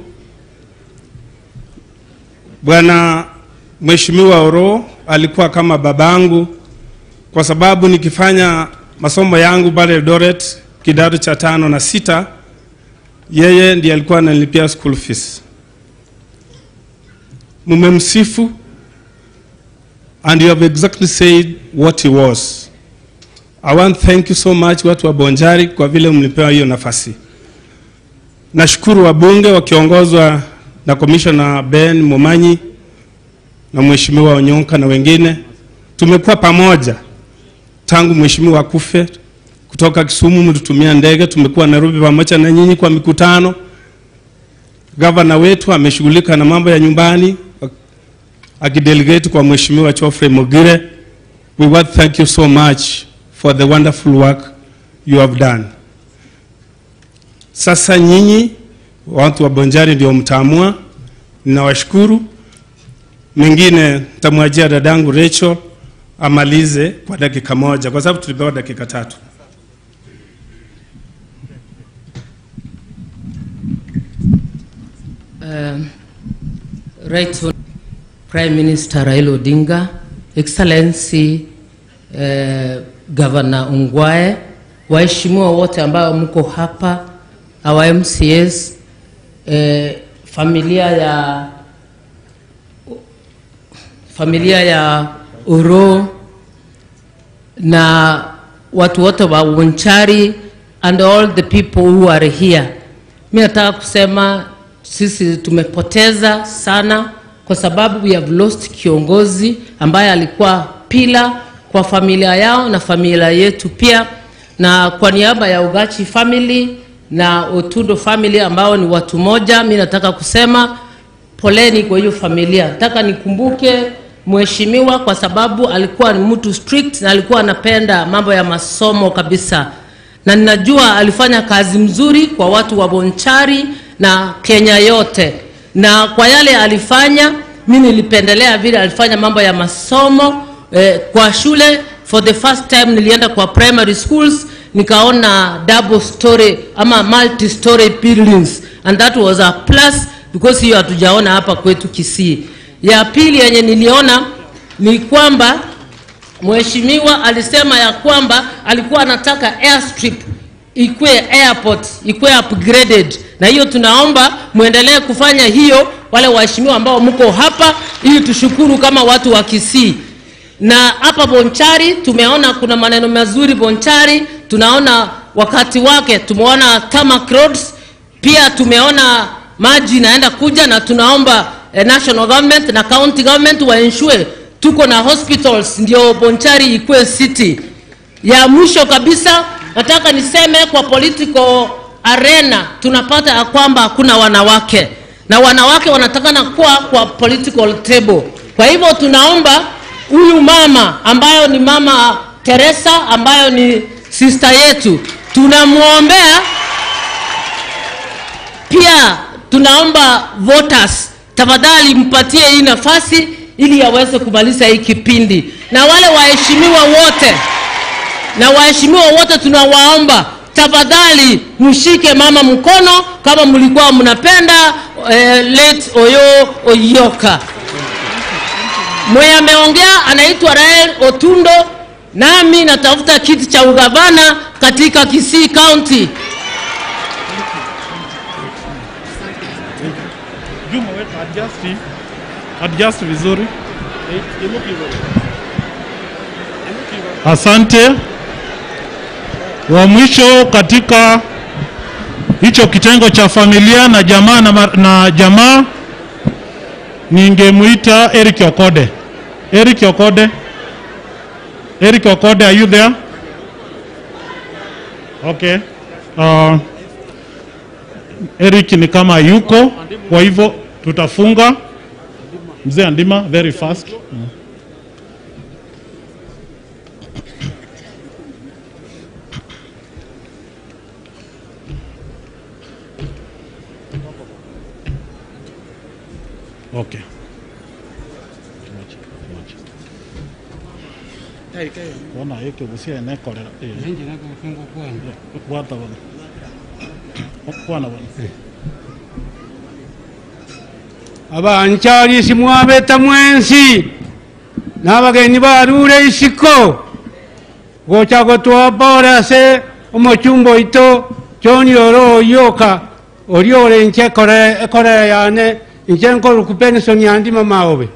Bwana Mheshimiwa Oro alikuwa kama babangu kwa sababu nikifanya masomo yangu pale Eldoret kidato cha tano na sita, yeye ndiye alikuwa ananilipia school fees. Mumemsifu and you have exactly said what he was. I want thank you so much watu wa Bonjari kwa vile mlipewa hiyo nafasi. Nashukuru wabunge wakiongozwa na Commissioner Ben Momanyi na Mheshimiwa Onyonka na wengine. Tumekuwa pamoja tangu mheshimiwa akufe kutoka Kisumu, mtutumia ndege, tumekuwa Nairobi pamoja na nyinyi kwa mikutano. Gavana wetu ameshughulika na mambo ya nyumbani akidelegate kwa Mheshimiwa Geoffrey Mogire. We want to thank you so much for the wonderful work you have done. Sasa nyinyi watu wa Bonjari ndio mtaamua. Ninawashukuru. Mengine nitamwachia dadangu Rachel amalize kwa dakika moja, kwa sababu tulipewa dakika tatu. Right Hon- Prime Minister Raila Odinga, Excellency Governor Ongwae, waheshimiwa wote ambao mko hapa, our MCAs, familia ya Oro na watu wote wa Wonchari and all the people who are here. Mi nataka kusema sisi tumepoteza sana kwa sababu we have lost kiongozi ambaye alikuwa pila kwa familia yao na familia yetu pia, na kwa niaba ya Ugachi family na Otundo family ambao ni watu moja, mi nataka kusema poleni kwa hiyo familia. Nataka nikumbuke mheshimiwa kwa sababu alikuwa ni mtu strict na alikuwa anapenda mambo ya masomo kabisa, na ninajua alifanya kazi mzuri kwa watu wa Bonchari na Kenya yote, na kwa yale alifanya, mi nilipendelea vile alifanya mambo ya masomo kwa shule. For the first time nilienda kwa primary schools nikaona double story ama multi story buildings and that was a plus because hiyo hatujaona hapa kwetu Kisii. Ya pili yenye niliona ni kwamba mheshimiwa alisema ya kwamba alikuwa anataka airstrip ikuwe airport ikuwe upgraded, na hiyo tunaomba muendelee kufanya hiyo, wale waheshimiwa ambao mko hapa, ili tushukuru kama watu wa Kisii. Na hapa Bonchari tumeona kuna maneno mazuri Bonchari, tunaona wakati wake, tumeona tarmac roads, pia tumeona maji inaenda kuja, na tunaomba national government na county government waensure tuko na hospitals ndio Bonchari ikuwe city. Ya mwisho kabisa nataka niseme kwa political arena tunapata ya kwamba hakuna wanawake na wanawake wanatakana kuwa kwa political table. Kwa hivyo tunaomba huyu mama ambayo ni mama Teresa ambayo ni sister yetu, tunamwombea pia. Tunaomba voters tafadhali mpatie hii nafasi ili aweze kumaliza hii kipindi, na wale waheshimiwa wote na waheshimiwa wote tunawaomba tafadhali mshike mama mkono kama mlikuwa mnapenda late Oyo Oyoka. Mwenye ameongea anaitwa Rael Otundo, nami natafuta kiti cha ugavana katika Kisii County. Juma, weka adjust, adjust vizuri. Asante. Wa mwisho katika Hicho kitengo cha familia na jamaa na, na jamaa ningemuita Eric Okode. Eric Okode. Eric Okode, are you there? Okay. Eric ni kama yuko, kwa hivyo tutafunga. Mzee Andima, very fast. Okay. Bona yeke busia enekorera. Bwata bona. Kwana bona. Abanchari simwabeta mwensi n'abagenyi barure isiko gocha gotwapora ase omochumba oito John Oro Oyoka ori ore inche ekorera yane inche nkoruku pension yandima maobe.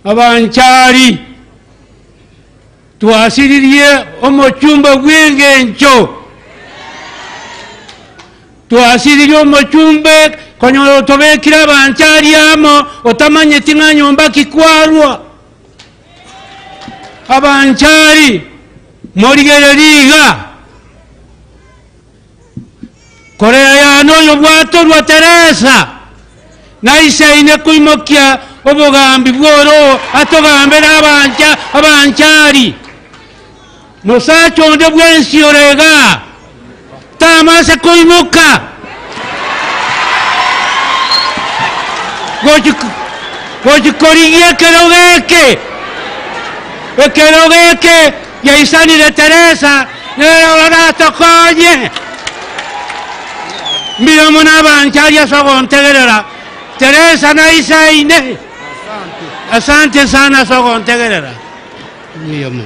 Abanchari twasiririe omochumba bw'engencho, twasiririe omochumbe konyora otobekire abanchari amo otamanyeti ng'a nyomba kikwarwa. Abanchari morigereria iga korea yane oyo bwatorwa Teresa naisaine koimokia obogambi bworo atogambere abanchari musacha onde bwensi orega tamase koimoka gochikorigia ekero geke ekero geke yaisanire Teresa nere oratokonye mbiromo n'abanchari ase ogontegerera Teresa naisaine. Asante sana ase ogontegerera. Mbiromo.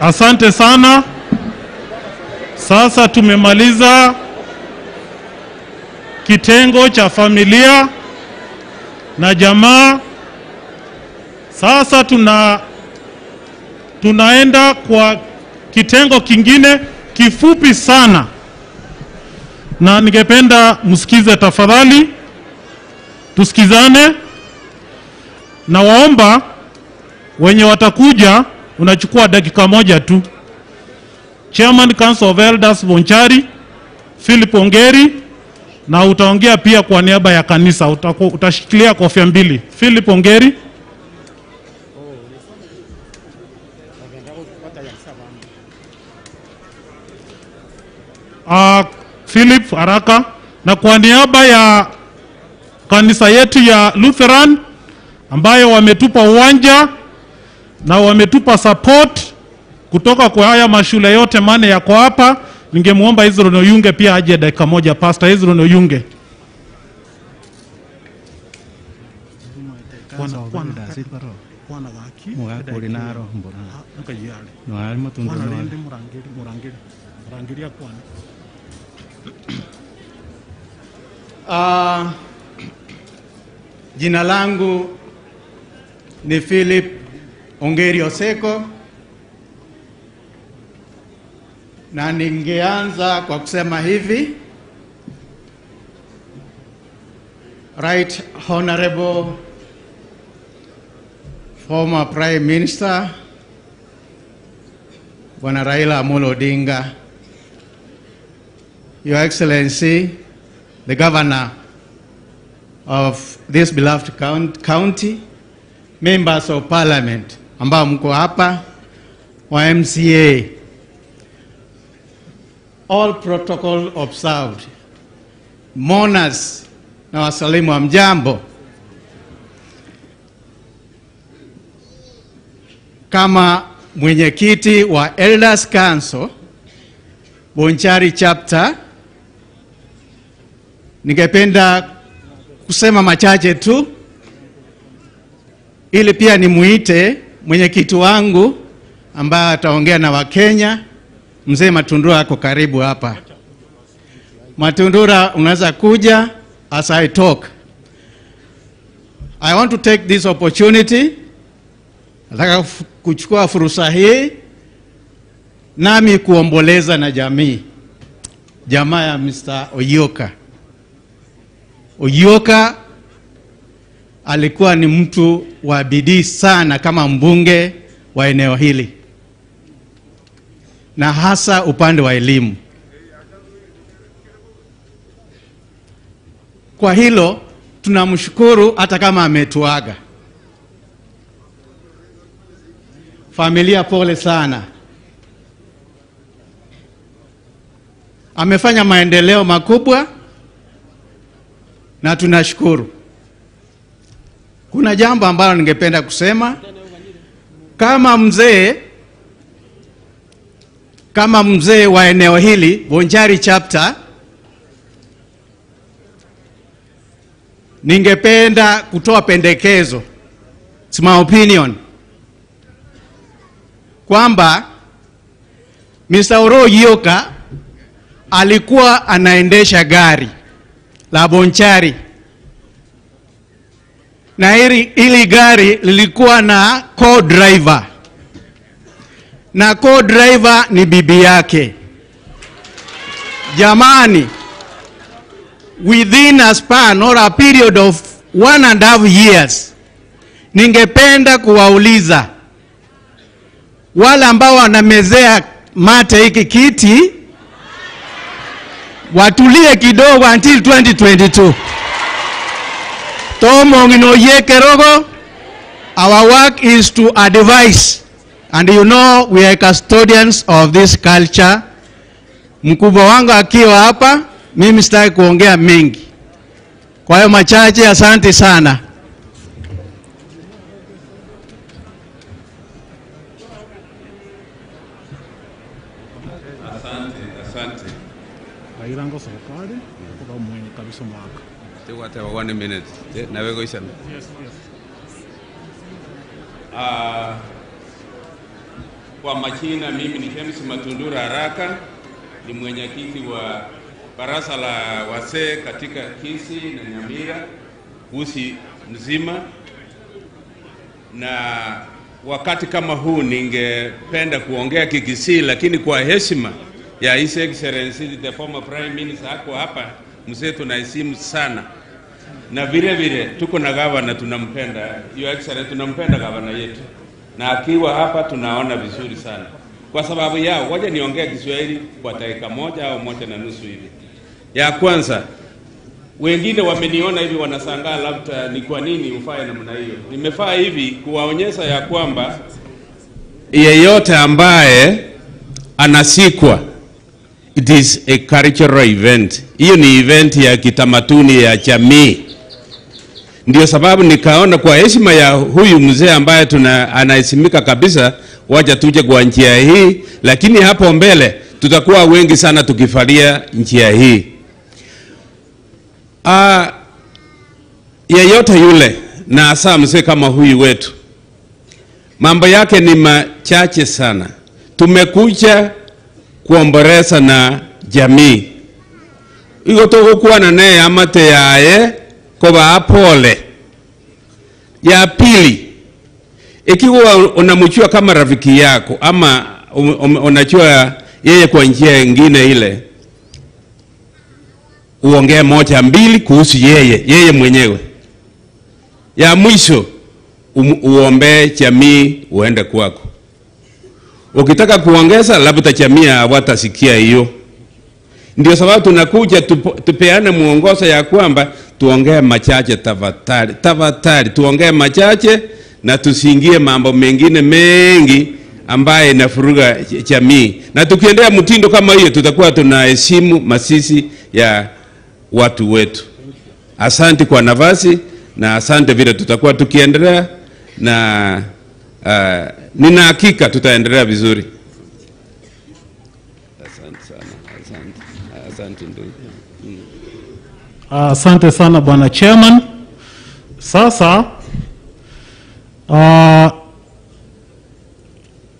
Asante sana. Sasa tumemaliza kitengo cha familia na jamaa. Sasa tunaenda kwa kitengo kingine kifupi sana, na ningependa msikize tafadhali, tusikizane. Na waomba wenye watakuja, unachukua dakika moja tu. Chairman Council of Elders Bonchari Philip Ongeri, na utaongea pia kwa niaba ya kanisa, utashikilia kofia mbili. Philip Ongeri. Philip haraka. Na kwa niaba ya kanisa yetu ya Lutheran ambayo wametupa uwanja na wametupa support kutoka kwa haya mashule yote mane yako hapa, ningemuomba Hezron Oyunge pia aje dakika moja. Pastor Hezron Oyunge. Jina langu ni Philip Ongeri Oseko, na ningeanza kwa kusema hivi: Right Honorable Former Prime Minister Bwana Raila Amolo Odinga, Your Excellency, the Governor of this beloved county, members of parliament ambao mko hapa, wa MCA, all protocol observed, mourners na wasalimu wa mjambo. Kama mwenyekiti wa Elders Council Bonchari Chapter, ningependa kusema machache tu ili pia nimuite mwenyekiti wangu ambaye ataongea na Wakenya. Mzee Matundura ako karibu hapa. Matundura, unaweza kuja as I talk. I want to take this opportunity Nataka kuchukua fursa hii nami kuomboleza na jamii, jamaa ya Mr. Oyoka. Oyoka alikuwa ni mtu wa bidii sana kama mbunge wa eneo hili na hasa upande wa elimu. Kwa hilo tunamshukuru hata kama ametuaga. Familia pole sana. Amefanya maendeleo makubwa na tunashukuru. Kuna jambo ambalo ningependa kusema kama mzee kama mzee wa eneo hili Bonchari chapter, ningependa kutoa pendekezo, it's my opinion, kwamba Mr. Oro Yoka alikuwa anaendesha gari la Bonchari na hili, hili gari lilikuwa na co-driver na co-driver ni bibi yake. Jamani, within a span or a period of 1.5 years, ningependa kuwauliza wale ambao wanamezea mate hiki kiti watulie kidogo until 2022. Tomong'ino yie kerogo, our work is to advise and you know we are custodians of this culture. Mkubwa wangu akiwa hapa, mimi sitaki kuongea mengi. Kwa hiyo machache, asante sana. Asante, asante. Bairango serikali kuba mwenye kabisa mwaka. Tiwate one minute. Nawe goisana. Yes, yes. Ah, kwa majina mimi ni James Matundura Haraka, ni mwenyekiti wa baraza la wazee katika Kisii na Nyamira, Gusii mzima. Na wakati kama huu ningependa kuongea Kikisii, lakini kwa heshima ya His Excellency the former Prime Minister ako hapa, mzee tunaheshimu sana, na vile vile tuko na gavana tunampenda, Your Excellency, tunampenda gavana yetu, na akiwa hapa tunaona vizuri sana. Kwa sababu yao, ngoja niongee Kiswahili kwa dakika moja au moja na nusu hivi. Ya kwanza, wengine wameniona hivi wanasangaa labda ni kwa nini ufae namna hiyo. Nimefaa hivi kuwaonyesha ya kwamba yeyote ambaye anasikwa, it is a cultural event. Hiyo ni event ya kitamaduni ya jamii. Ndio sababu nikaona kwa heshima ya huyu mzee ambaye tuna anaheshimika kabisa, wacha tuje kwa njia hii, lakini hapo mbele tutakuwa wengi sana tukifalia njia hii. Ah, yeyote yule na hasa mzee kama huyu wetu, mambo yake ni machache sana. Tumekuja kuomboleza na jamii igo tugukwana naye amate yaye koba pole. Ya pili, ikiwa unamjua kama rafiki yako ama unajua yeye kwa njia ingine ile, uongee moja mbili kuhusu yeye, yeye mwenyewe. Ya mwisho uombee jamii uende kwako. Ukitaka kuongeza labda jamii hawatasikia hiyo. Ndio sababu tunakuja tupeane mwongozo ya kwamba tuongee machache tafadhali, tafadhali tuongee machache na tusiingie mambo mengine mengi ambaye inafuruga jamii. Na tukiendea mtindo kama hiyo, tutakuwa tunaheshimu masisi ya watu wetu. Asante kwa nafasi na asante vile tutakuwa tukiendelea na nina hakika tutaendelea vizuri. Asante sana, asante, asante ndugu. Asante sana bwana chairman. Sasa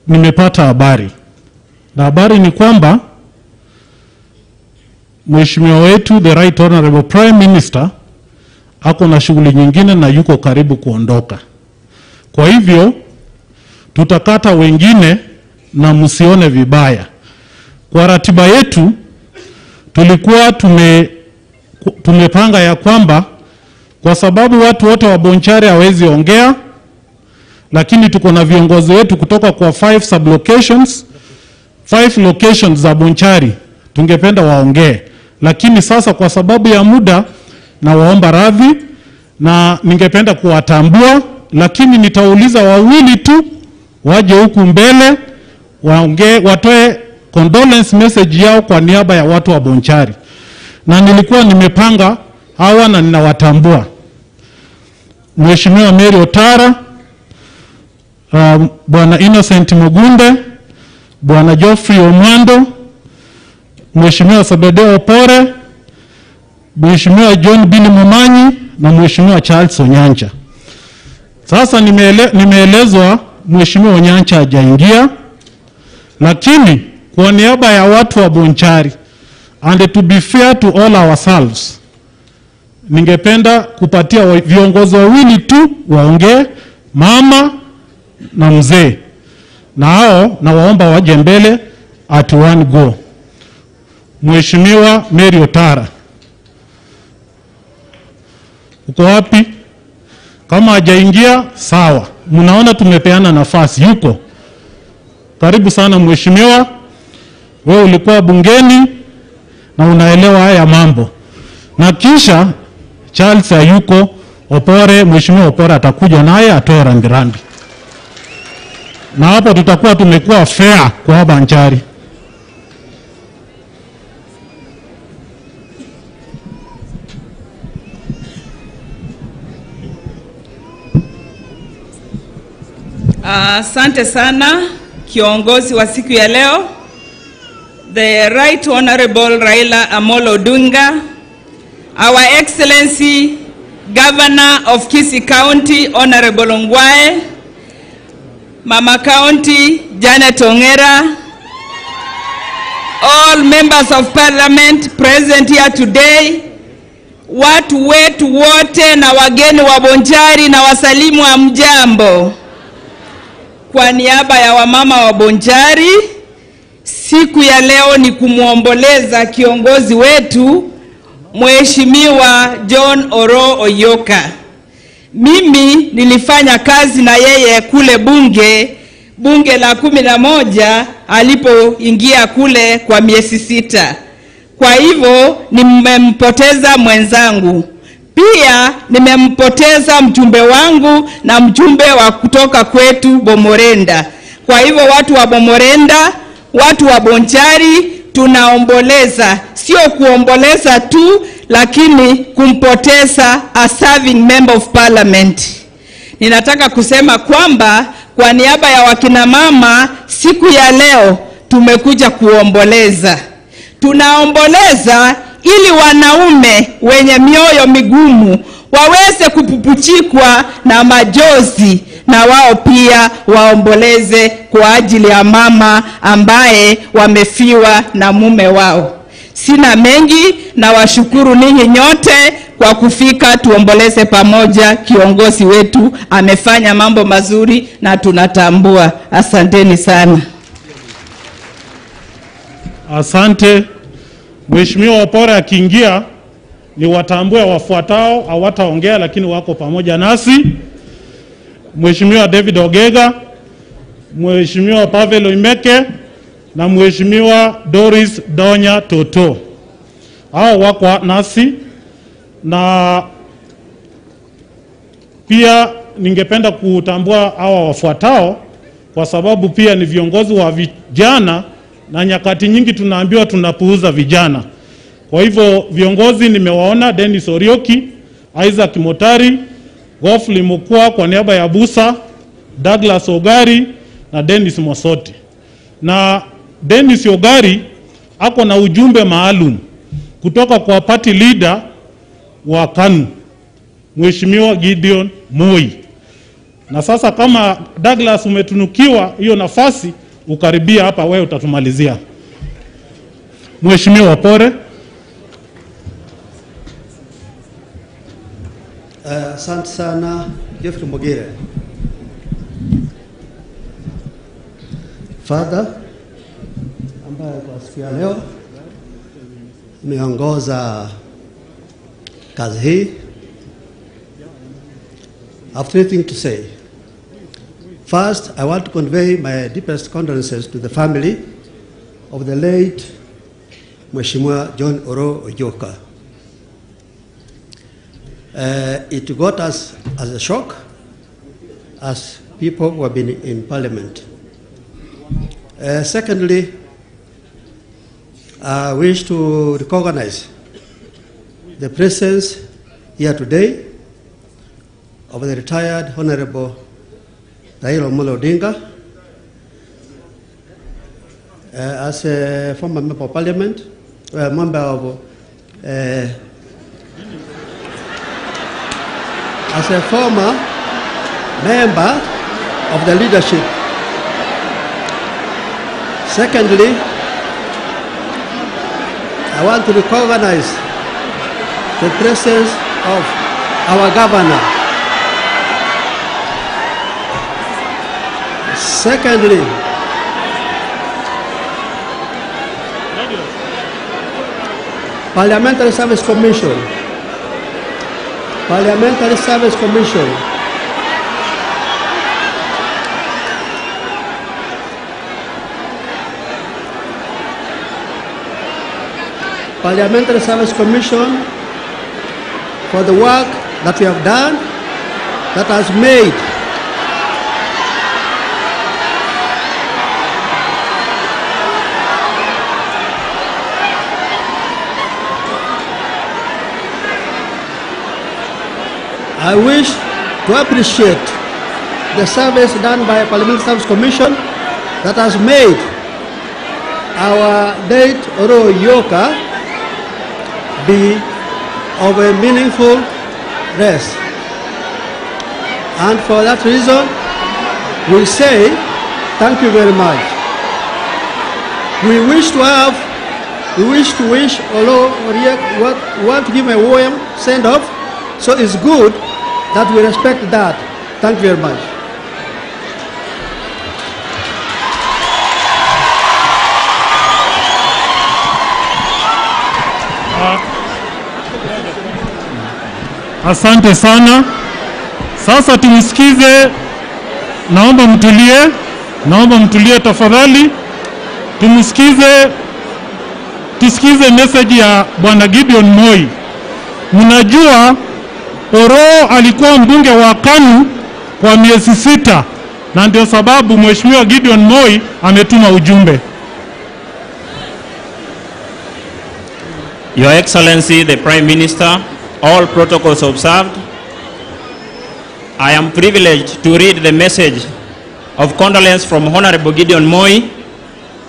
nimepata habari, na habari ni kwamba mheshimiwa wetu the right honorable prime minister ako na shughuli nyingine na yuko karibu kuondoka. Kwa hivyo Tutakata wengine na msione vibaya. Kwa ratiba yetu tulikuwa tume, tumepanga ya kwamba kwa sababu watu wote wa Bonchari hawezi ongea, lakini tuko na viongozi wetu kutoka kwa five sublocations, five locations za Bonchari tungependa waongee, lakini sasa kwa sababu ya muda na waomba radhi na ningependa kuwatambua, lakini nitauliza wawili tu waje huku mbele waongee, watoe condolence message yao kwa niaba ya watu wa Bonchari, na nilikuwa nimepanga hawa na ninawatambua: Mheshimiwa Mary Otara, Bwana Innocent Mugunde, Bwana Geoffrey Omwando, Mheshimiwa Sebedeo Opore, Mheshimiwa John Bini Momanyi na Mheshimiwa Charles Onyancha. Sasa nimeele, nimeelezwa Mheshimiwa Onyancha hajaingia, lakini kwa niaba ya watu wa Bonchari and to be fair to all ourselves, ningependa kupatia viongozi wawili tu waongee, mama na mzee, na hao nawaomba waje mbele at one go. Mheshimiwa Mary Otara, uko wapi? Kama hajaingia sawa, mnaona tumepeana nafasi, yuko karibu sana mheshimiwa. Wewe ulikuwa bungeni na unaelewa haya mambo. Na kisha Charles hayuko, Opore, mheshimiwa Opore atakuja naye atoe rambirambi, na hapo tutakuwa tumekuwa fair kwa Banchari. Asante sana kiongozi wa siku ya leo, the Right Honorable Raila Amolo Odinga, Our Excellency Governor of Kisii County Honorable Ongwae, Mama County Janet Ongera, all members of parliament present here today, watu wetu wote na wageni wa Bonchari na wasalimu wa mjambo. Kwa niaba ya wamama wa Bonchari, siku ya leo ni kumwomboleza kiongozi wetu Mheshimiwa John Oro Oyoka. Mimi nilifanya kazi na yeye kule bunge, bunge la 11 alipoingia kule kwa miezi 6. Kwa hivyo nimempoteza mwenzangu. Pia nimempoteza mjumbe wangu na mjumbe wa kutoka kwetu Bomorenda. Kwa hivyo watu wa Bomorenda, watu wa Bonchari tunaomboleza, sio kuomboleza tu, lakini kumpoteza a serving member of parliament. Ninataka kusema kwamba kwa niaba ya wakina mama siku ya leo tumekuja kuomboleza. Tunaomboleza ili wanaume wenye mioyo migumu waweze kupupuchikwa na majozi na wao pia waomboleze kwa ajili ya mama ambaye wamefiwa na mume wao. Sina mengi, na washukuru ninyi nyote kwa kufika tuomboleze pamoja. Kiongozi wetu amefanya mambo mazuri na tunatambua. Asanteni sana. Asante. Mheshimiwa Opore akiingia ni watambue wafuatao, hawataongea lakini wako pamoja nasi. Mheshimiwa David Ogega, Mheshimiwa Pavel Oimeke na Mheshimiwa Doris Donya Toto. Hao wako nasi, na pia ningependa kutambua hawa wafuatao kwa sababu pia ni viongozi wa vijana na nyakati nyingi tunaambiwa tunapuuza vijana. Kwa hivyo viongozi nimewaona Dennis Orioki, Isaac Motari, Godfrey Mukua kwa niaba ya Busa, Douglas Ogari na Dennis Mosoti. Na Dennis Ogari ako na ujumbe maalum kutoka kwa party leader wa KANU Mheshimiwa Gideon Moi. Na sasa kama Douglas umetunukiwa hiyo nafasi, ukaribia hapa wewe utatumalizia. Mheshimiwa Pore. Asante sana Jeffrey Mogire. Father ambaye kwa siku ya leo ameongoza kazi hii. I have three things to say. First, I want to convey my deepest condolences to the family of the late Mheshimiwa John Oro Ojoka. It got us as a shock as people who have been in parliament. Secondly, I wish to recognize the presence here today of the retired Honorable Raila Amolo Odinga as a former member of parliament, member of as a former member of the leadership. Secondly, I want to recognize the presence of our governor. Secondly, Parliamentary Service Commission. Parliamentary Service Commission. Parliamentary Service Commission for the work that we have done that has made I wish to appreciate the service done by Parliamentary Service Commission that has made our late Oro Yoka be of a meaningful rest. And for that reason, we say thank you very much. We wish to have, we wish to wish Olo Oriek, want to give a warm send off, so it's good that we respect that. Thank you very much. Asante sana. Sasa tumsikize, naomba mtulie, naomba mtulie tafadhali. Tumsikize, tusikize message ya Bwana Gideon Moi. Mnajua Oro alikuwa mbunge wa KANU kwa miezi 6, na ndio sababu Mheshimiwa Gideon Moi ametuma ujumbe. Your Excellency, the Prime Minister, all protocols observed. I am privileged to read the message of condolence from Honorable Gideon Moi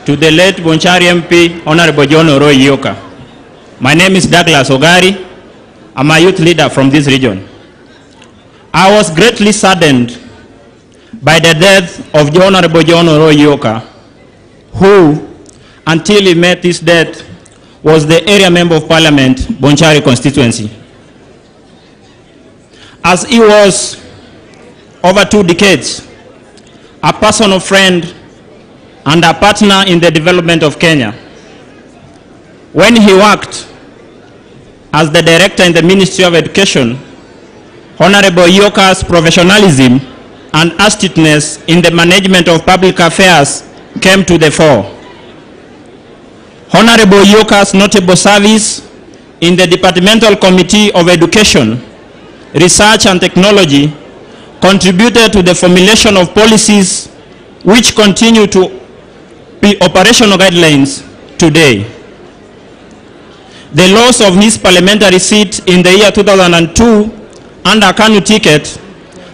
to the late Bonchari MP, Honorable John Oroi Yoka. My name is Douglas Ogari. I'm a youth leader from this region. I was greatly saddened by the death of Honorable John Oroi Yoka, who, until he met his death, was the area member of parliament, Bonchari constituency. As he was over 2 decades, a personal friend and a partner in the development of Kenya. When he worked as the director in the Ministry of Education, Honorable Yoka's professionalism and astuteness in the management of public affairs came to the fore. Honorable Yoka's notable service in the Departmental Committee of Education, Research and Technology contributed to the formulation of policies which continue to be operational guidelines today. The loss of his parliamentary seat in the year 2002 under KANU ticket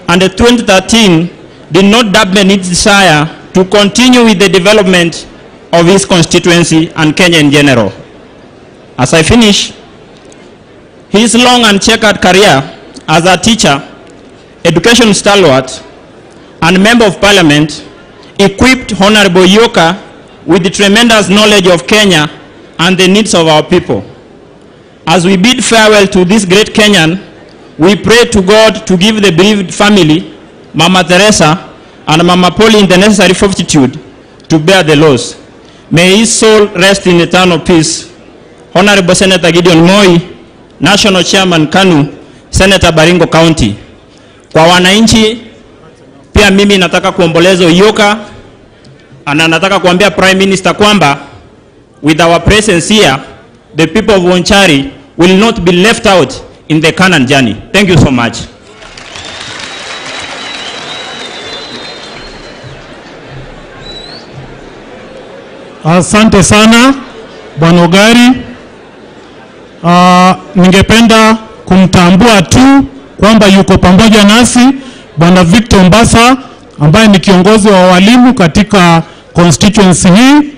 and the 2013 did not dampen his desire to continue with the development of his constituency and Kenya in general. As I finish, his long and checkered career as a teacher, education stalwart, and member of parliament equipped Honorable Yoka with the tremendous knowledge of Kenya and the needs of our people. As we bid farewell to this great Kenyan, we pray to God to give the bereaved family, Mama Teresa and Mama Pauline, the necessary fortitude to bear the loss. May his soul rest in eternal peace. Honorable Senator Gideon Moi, National Chairman KANU, Senator Baringo County. Kwa wananchi pia mimi nataka kuomboleza Oyoka na nataka kuambia Prime Minister kwamba with our presence here the people of Bonchari will not be left out in the Canaan journey. Thank you so much. Asante sana Bwana Ogari. Ningependa kumtambua tu kwamba yuko pamoja nasi Bwana Victor Mbasa ambaye ni kiongozi wa walimu katika constituency hii.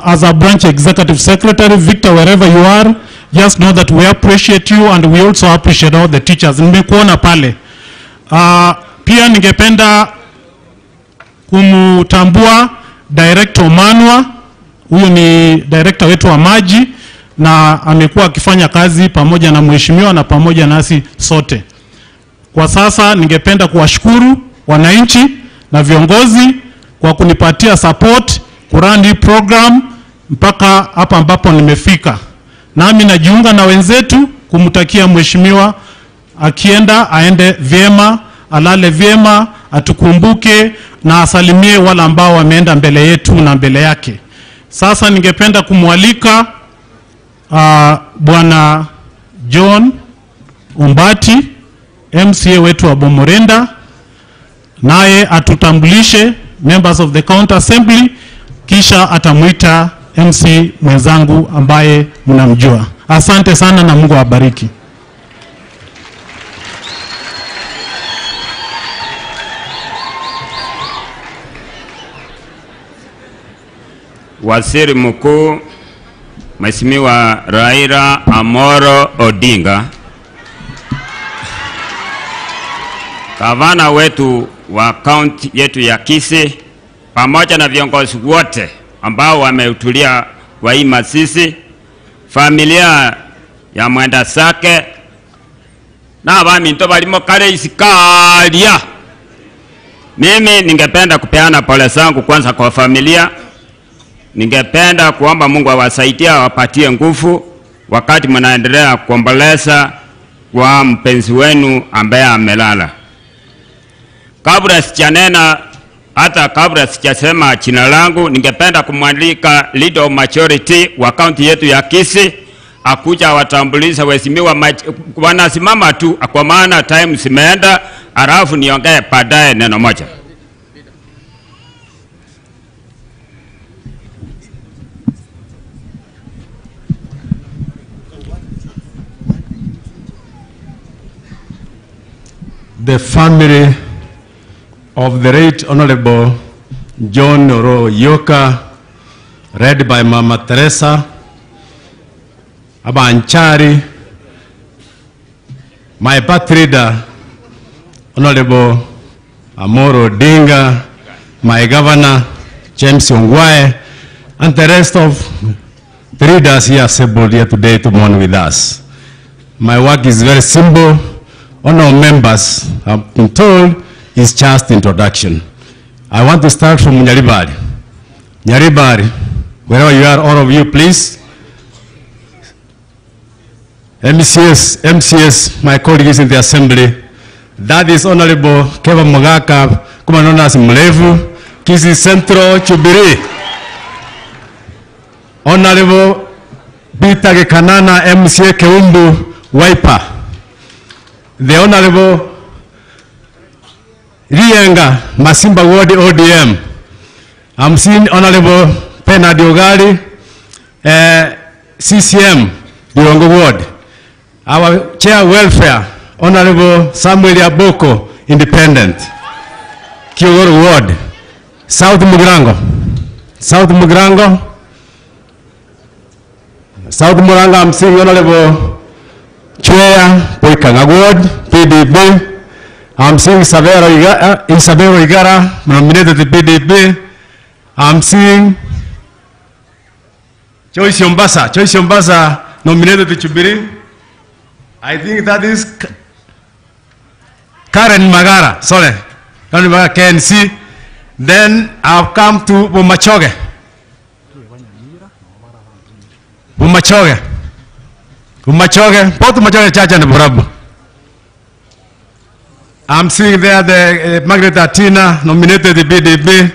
As a branch executive secretary, Victor, wherever you are, just know that we appreciate you and we also appreciate all the teachers. Nimekuona pale. Pia ningependa kumtambua Director Manwa, huyu ni director wetu wa maji na amekuwa akifanya kazi pamoja na mheshimiwa na pamoja nasi sote. Kwa sasa ningependa kuwashukuru wananchi na viongozi kwa kunipatia support kurun hii program mpaka hapa ambapo nimefika. Nami najiunga na wenzetu kumtakia mheshimiwa akienda aende vyema, alale vyema, atukumbuke na asalimie wale ambao wameenda mbele yetu na mbele yake. Sasa ningependa kumwalika Bwana John Ombati, MCA wetu wa Bomorenda, naye atutambulishe members of the county assembly, kisha atamuita MC mwenzangu ambaye mnamjua. Asante sana na Mungu awabariki. Waziri Mkuu Mheshimiwa Raila Amolo Odinga, gavana wetu wa kaunti yetu ya Kisii, pamoja na viongozi wote ambao wamehudhuria kwa hii mazishi, familia ya mwenda zake na baminto balimo kale isikalia. Mimi ningependa kupeana pole zangu kwanza kwa familia. Ningependa kuomba Mungu awasaidie, awapatie nguvu wakati mnaendelea kuomboleza kwa mpenzi wenu ambaye amelala. Kabla sijanena, hata kabla sijasema jina langu, ningependa kumwalika leader of majority wa kaunti yetu ya Kisii akuja awatambulishe waheshimiwa wanasimama tu kwa maana time zimeenda, alafu niongee baadaye neno moja. The family of the late Honorable John Oro Yoka, led by Mama Teresa Abanchari, my party leader, Honorable Amolo Odinga, my governor, James Ongwae, and the rest of the leaders here assembled here today to mourn with us. My work is very simple. Honorable members, I've been told, is just introduction. I want to start from Nyaribari. Nyaribari, wherever you are, all of you, please. MCS, MCS, my colleagues in the assembly. That is Honorable Kevin Mogaka, commonly known as Mlevu, Kisii Central, Jubilee. Honorable Peter Gekanana, MCA Keumbu, Wiper. The Honorable Rienga, Masimba Ward, ODM. I'm seeing Honorable Bernard Ogali, CCM, Birongo Ward. Our Chair Welfare, Honorable Samuel Aboko, Independent, Kiogoro Ward. South Mugirango, South Mugirango, South Mugirango, I'm seeing Honorable Chair Boikanga Ward, PDP. I'm seeing Isabel Igara, nominated to PDP. I'm seeing Joyce Ombasa, Joyce Ombasa, nominated to Jubilee. I think that is Karen Magara, sorry, Karen Magara, KNC. Then I've come to Bomachoge. Bomachoge. Bomachoge. Both Bomachoge Church and Borabu. I'm seeing there the Margaret Atina nominated the BDP.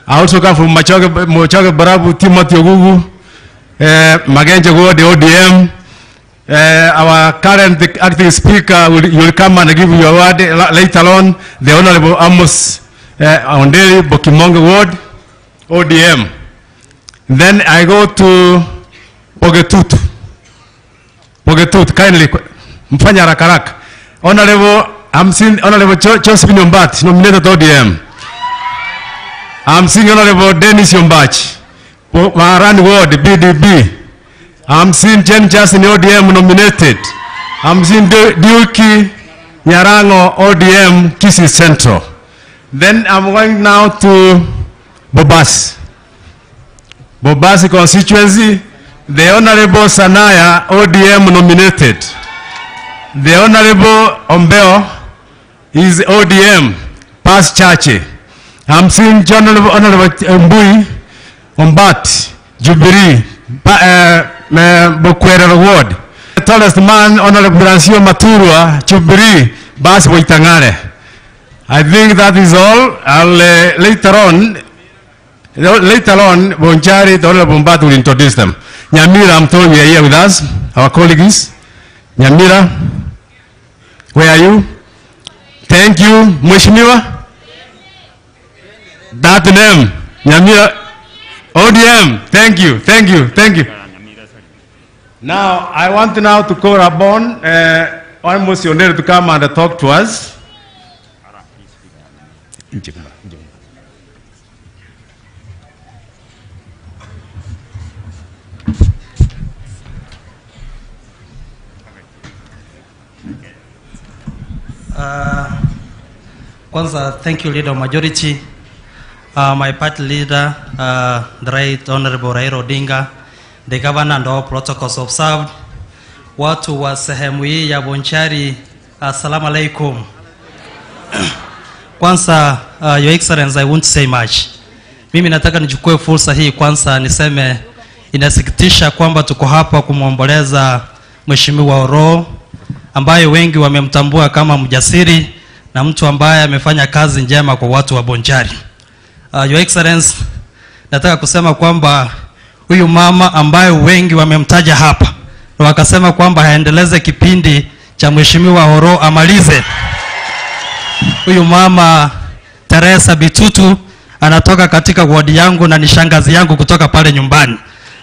I also come from Machoge, Mochoge Borabu, Timothy Ogugu, Magenche Ward, the ODM. Our current acting speaker will come and give you a word later on, the Honorable Amos Onderi, Bokimonge Ward, ODM. Then I go to Bogetut. Bogetut, kindly, mfanya haraka haraka. Honorable, I'm seeing Honorable Josephine Ombat, nominated ODM. I'm seeing Honorable Dennis Ombach, Maharani Ward, BDP. I'm seeing Jen Justin, ODM, nominated. I'm seeing Duki Nyarango, ODM, Kisii Central. Then I'm going now to Bobasi. Bobasi constituency, the Honorable Sanaya, ODM, nominated. The Honorable Ombeo is ODM, past Chache. I'm seeing John Honorable Mbui, Ombat, Jubilee, Bokwere Ward. The tallest man, Honorable Bransio Maturwa, Jubilee, Bas Waitangare. I think that is all. I'll later on, later on, Bonchari, the Honorable Ombat will introduce them. Nyamira, I'm told we are here with us, our colleagues. Nyamira, where are you? Thank you, Mheshimiwa. That name, Nyamira, ODM. Thank you, thank you, thank you. Now, I want now to call upon Amos Onderi to come and talk to us. Kwanza, thank you, Leader of Majority. My party leader, the Right Honorable Raila Odinga, the Governor and all protocols observed. Watu wa sehemu hii ya Bonchari, assalamu alaikum. Kwanza, Your Excellency, I won't say much. Mimi nataka nichukue fursa hii kwanza niseme inasikitisha kwamba tuko hapa kumwomboleza Mheshimiwa Oroo ambaye wengi wamemtambua kama mjasiri na mtu ambaye amefanya kazi njema kwa watu wa Bonchari. Your Excellency, nataka kusema kwamba huyu mama ambaye wengi wamemtaja hapa na wakasema kwamba aendeleze kipindi cha Mheshimiwa Oroo amalize. Huyu mama Teresa Bitutu anatoka katika ward yangu na ni shangazi yangu kutoka pale nyumbani.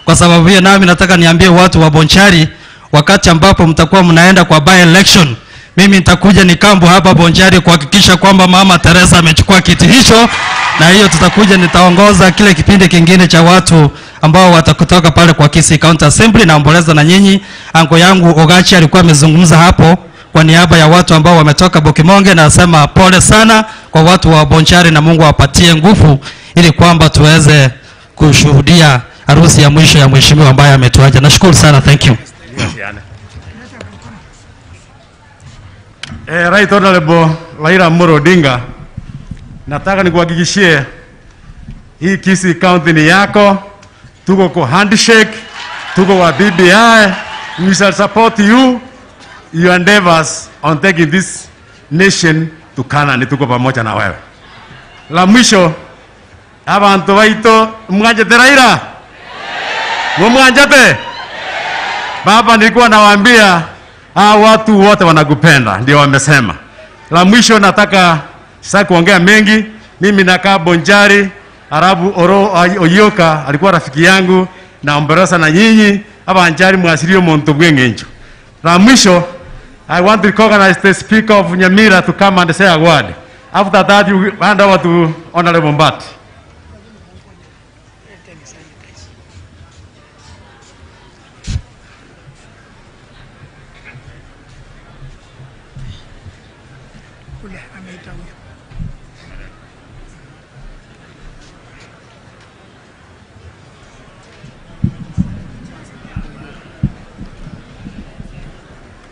Kwa sababu hiyo nami nataka niambie watu wa Bonchari, wakati ambapo mtakuwa mnaenda kwa by election, mimi nitakuja nikambu hapa Bonchari kuhakikisha kwamba mama Teresa amechukua kiti hicho, na hiyo tutakuja nitaongoza kile kipindi kingine cha watu ambao watakutoka pale kwa Kisii County Assembly. Naomboleza na nyinyi. Anko yangu Ogachi alikuwa amezungumza hapo kwa niaba ya watu ambao wametoka Bokimonge, na nasema pole sana kwa watu wa Bonchari na Mungu awapatie nguvu ili kwamba tuweze kushuhudia harusi ya mwisho ya mheshimiwa ambaye ametuacha. Nashukuru sana, thank you. Right Honorable Raila Amolo Odinga, nataka nikuhakikishie hii Kisii County ni yako. Tuko kwa handshake, tuko kwa BBI. We shall support you, your endeavors on taking this nation to Canaan. Tuko pamoja na wewe. La mwisho, abantu baito mwanjete Raila? Mwanjete? Baba, nilikuwa nawaambia hawa watu wote wanakupenda, ndio wamesema. La mwisho nataka sasa kuongea mengi. Mimi nakaa Bonchari, Arabu Oro Oyoka alikuwa rafiki yangu, na omboleza na nyinyi abanjari mwasirio muntu bw'engencho. La mwisho, I want to recognize the Speaker of Nyamira to come and say a word. After that, you hand over to Honorable Mbati.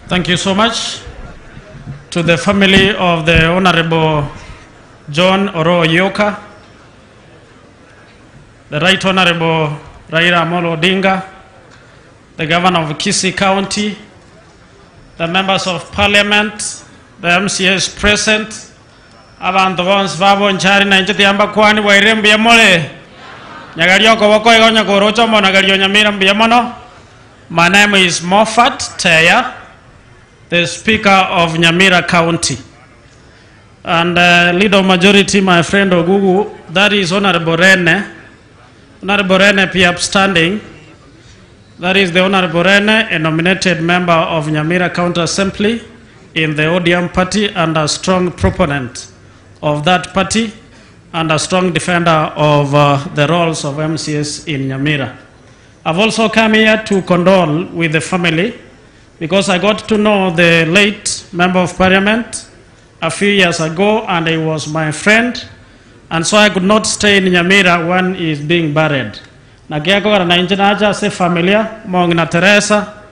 Thank you so much to the family of the Honorable John Oroo Oyoka. the Right Honorable Raila Amolo Odinga, the Governor of Kisii County, the members of parliament, the MCAs present, abanto bonsi ba Bonchari na inche tiga mbakwani bwairire mbuya more. Nyagaria okoboko iga onye koroche omonagaria o Nyamira mbuya mono. My name is Moffat Teya, the Speaker of Nyamira County. And uh, leader of majority, my friend Ogugu, that is Honorable Rene. Honorable Rene be upstanding. That is the Honorable Rene, a nominated member of Nyamira County Assembly in the ODM party and a strong proponent of that party and a strong defender of uh, the roles of MCS in Nyamira. I've also come here to condole with the family because I got to know the late member of parliament a few years ago and he was my friend and so I could not stay in Nyamira when he is being buried. Na giakogera na inche nacha ase familia mong'ina Teresa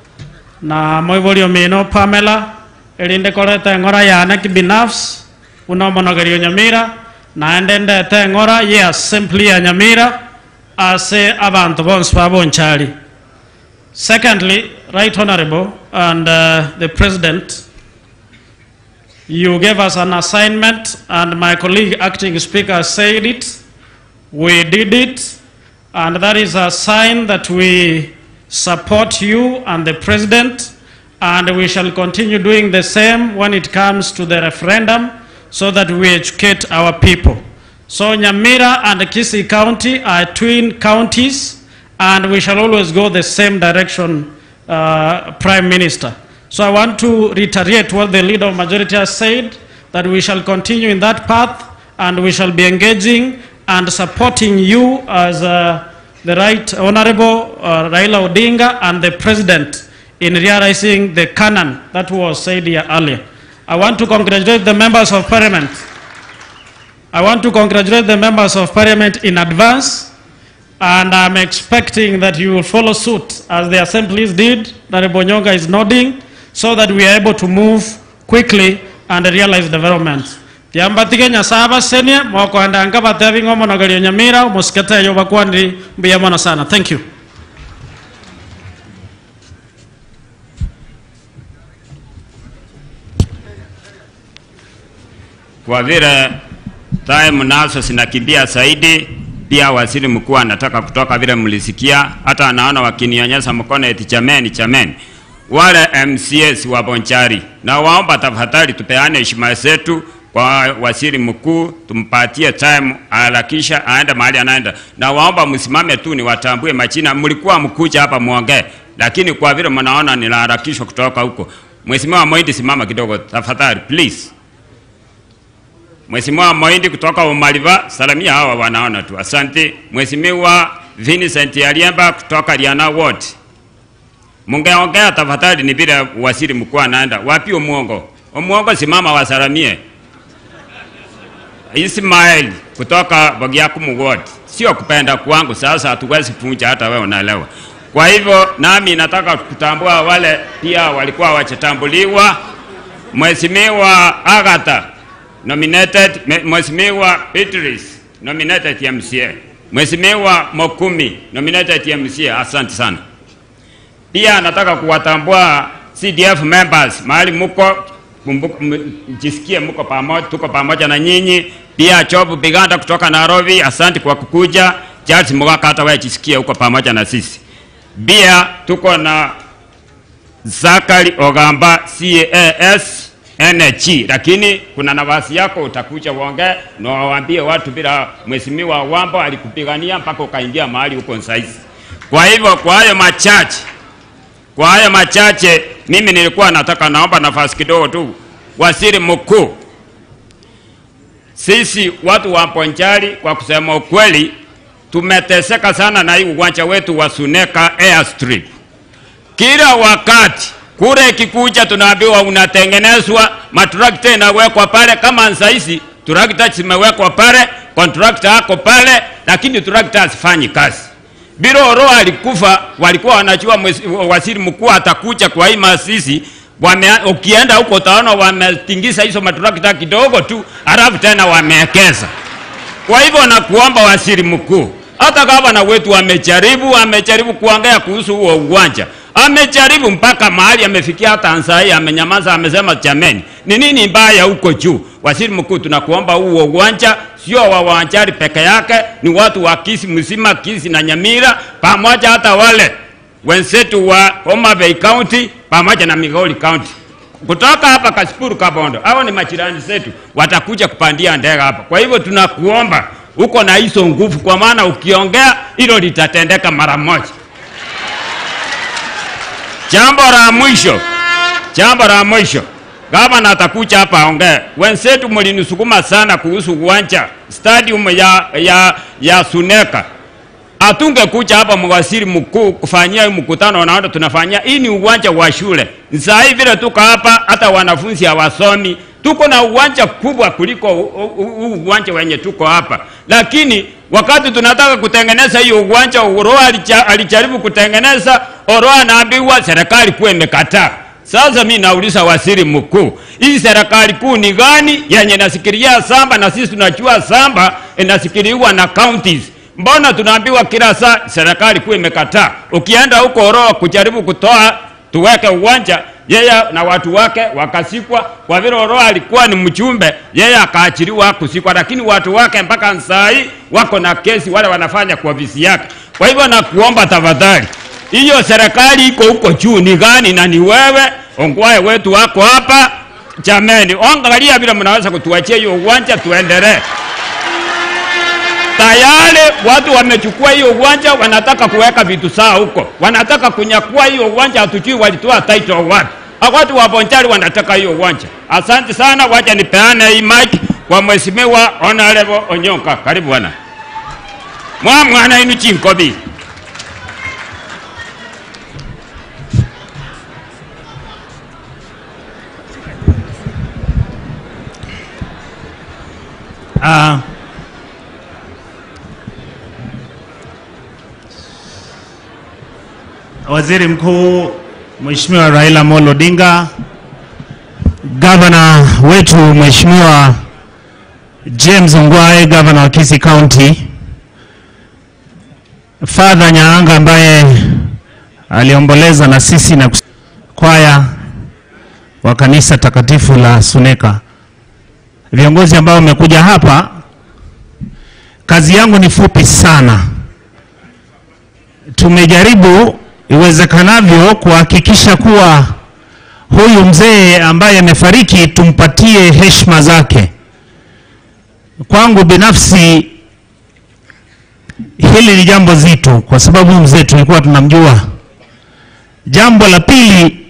na moibori omino Pamela erinde koreta eng'ora yane kibinafsi buna omonogerio Nyamira naende ndete eng'ora ye assembly ya Nyamira ase abanto bonsi ba Bonchari. Secondly, Right Honorable and uh, the President, you gave us an assignment and my colleague acting speaker said it. We did it and that is a sign that we support you and the president and we shall continue doing the same when it comes to the referendum so that we educate our people. So Nyamira and Kisii County are twin counties and we shall always go the same direction, uh, Prime Minister. So I want to reiterate what the leader of majority has said, that we shall continue in that path and we shall be engaging and supporting you as uh, the right Honorable uh, Raila Odinga and the President in realizing the canon that was said here earlier. I want to congratulate the members of parliament. I want to congratulate the members of parliament in advance and I'm expecting that you will follow suit as the assemblies did, that Bonyonga is nodding, so that we are able to move quickly and realize development. Tiambatige Nyasaye abasenie mokoenda nka batebi ng'a omonogerio Nyamira omosikete eyo bakwaniri mbuya mono sana. Thank you. Kwa vile time nazo zinakimbia zaidi, pia waziri mkuu anataka kutoka vile mlisikia, hata anaona wakinionyesha mkono eti chameni, chameni. Wale MCAs wa Bonchari, na waomba tafadhali tupeane heshima zetu kwa waziri mkuu, tumpatie time aharakisha aende mahali anaenda, na waomba msimame tu niwatambue majina. Mlikuwa mkuja hapa muongee, lakini kwa vile mnaona ninaharakishwa kutoka huko. Mheshimiwa Moindi, simama kidogo tafadhali please. Mheshimiwa Moindi kutoka Umaliva, salamia hawa wanaona tu. Asante. Mheshimiwa Vincent Aliemba kutoka Liana Ward. Mungeongea tafadhali, ni vile waziri mkuu anaenda. Wapi Omuongo? Omuongo simama wasalamie. Ismail kutoka Bogiakumu Ward. Sio kupenda kwangu, sasa hatuwezi punja hata wewe unaelewa. Kwa hivyo nami nataka kutambua wale pia walikuwa wachatambuliwa. Mheshimiwa Agatha nominated, Mheshimiwa Beatrice nominated MCA. Mheshimiwa Mokumi nominated MCA. Asante sana. Pia nataka kuwatambua CDF members mahali muko, kumbuka, jisikie muko pamoja, tuko pamoja na nyinyi. Pia Chobu Biganda kutoka Nairobi, asante kwa kukuja. Charles Mugaka, hata wewe jisikie uko pamoja na sisi. Pia tuko na Zakari Ogamba CAS NG, lakini kuna nafasi yako utakuja uongee na waambie watu bila mheshimiwa Wambo alikupigania mpaka ukaingia mahali huko saizi. Kwa hivyo kwa hayo machache, kwa hayo machache mimi nilikuwa nataka naomba nafasi kidogo tu, waziri mkuu, sisi watu wa Bonchari kwa kusema ukweli tumeteseka sana na hii uwanja wetu wa Suneka Airstrip. Kila wakati kura ikikuja tunaambiwa unatengenezwa, matrakta inawekwa pale. Kama saizi trakta zimewekwa pale, kontrakta ako pale, lakini trakta hazifanyi kazi. Bilo Oro alikufa, walikuwa wanajua waziri mkuu atakuja kwa hii masisi. Wame, ukienda huko utaona wametingiza hizo matrakta kidogo tu, halafu tena wameekeza. Kwa hivyo nakuomba waziri mkuu, Hata gavana wetu amejaribu, amejaribu kuongea kuhusu huo uwanja, amejaribu mpaka mahali amefikia, hata saa hii amenyamaza, amesema jameni, ni nini mbaya huko juu? Waziri Mkuu, tunakuomba huo uwanja sio wa Wanjari peke yake, ni watu wa Kisii mzima, Kisii na Nyamira, pamoja hata wale wenzetu wa Homa Bay County pamoja na Migori County kutoka hapa Kasipuru Kabondo, hao ni majirani zetu, watakuja kupandia ndege hapa. Kwa hivyo tunakuomba uko na hizo nguvu, kwa maana ukiongea hilo litatendeka mara moja. Jambo la mwisho, jambo la mwisho, gavana atakuja hapa aongee. Wenzetu mlinisukuma sana kuhusu uwanja stadium ya, ya, ya Suneka Hatungekuja hapa mwasiri mkuu kufanyia hii mkutano, naona tunafanyia hii ni uwanja wa shule. Saa hii vile tuko hapa, hata wanafunzi hawasomi. Tuko na uwanja kubwa kuliko huu uwanja wenye tuko hapa, lakini wakati tunataka kutengeneza hiyo uwanja, Oroa alijaribu kutengeneza, Oroa anaambiwa serikali kuu imekataa. Sasa mi nauliza waziri mkuu, hii serikali kuu ni gani yenye inasikilia samba, na sisi tunajua samba inasikiliwa na counties. Mbona tunaambiwa kila saa serikali kuu imekataa? Ukienda huko Oroa kujaribu kutoa tuweke uwanja, yeye na watu wake wakasikwa. Kwa vile Oroa alikuwa ni mjumbe, yeye akaachiliwa kusikwa, lakini watu wake mpaka saa hii wako na kesi, wale wanafanya kwa ofisi yake. Kwa hivyo nakuomba tafadhali, hiyo serikali iko huko juu ni gani? Na ni wewe Ongwae wetu wako hapa, jameni, angalia vile mnaweza kutuachia hiyo uwanja tuendelee. Tayari watu wamechukua hiyo uwanja, wanataka kuweka vitu sawa huko, wanataka kunyakua hiyo uwanja, hatujui walitoa title wapi. Watu wa Bonchari wanataka hiyo uwanja. Asante sana, wacha nipeane hii mic kwa Mheshimiwa Honorable Onyonka. Karibu bwana. Mwa mwana inu chinkobi. Waziri Mkuu Mheshimiwa Raila Amolo Odinga, Gavana wetu Mheshimiwa James Ongwae, Gavana wa Kisii County, Father Nyaanga ambaye aliomboleza na sisi na kwaya wa kanisa takatifu la Suneka, viongozi ambao wamekuja hapa, kazi yangu ni fupi sana. Tumejaribu iwezekanavyo kuhakikisha kuwa huyu mzee ambaye amefariki tumpatie heshima zake. Kwangu binafsi hili ni jambo zito, kwa sababu mzee tulikuwa tunamjua. Jambo la pili,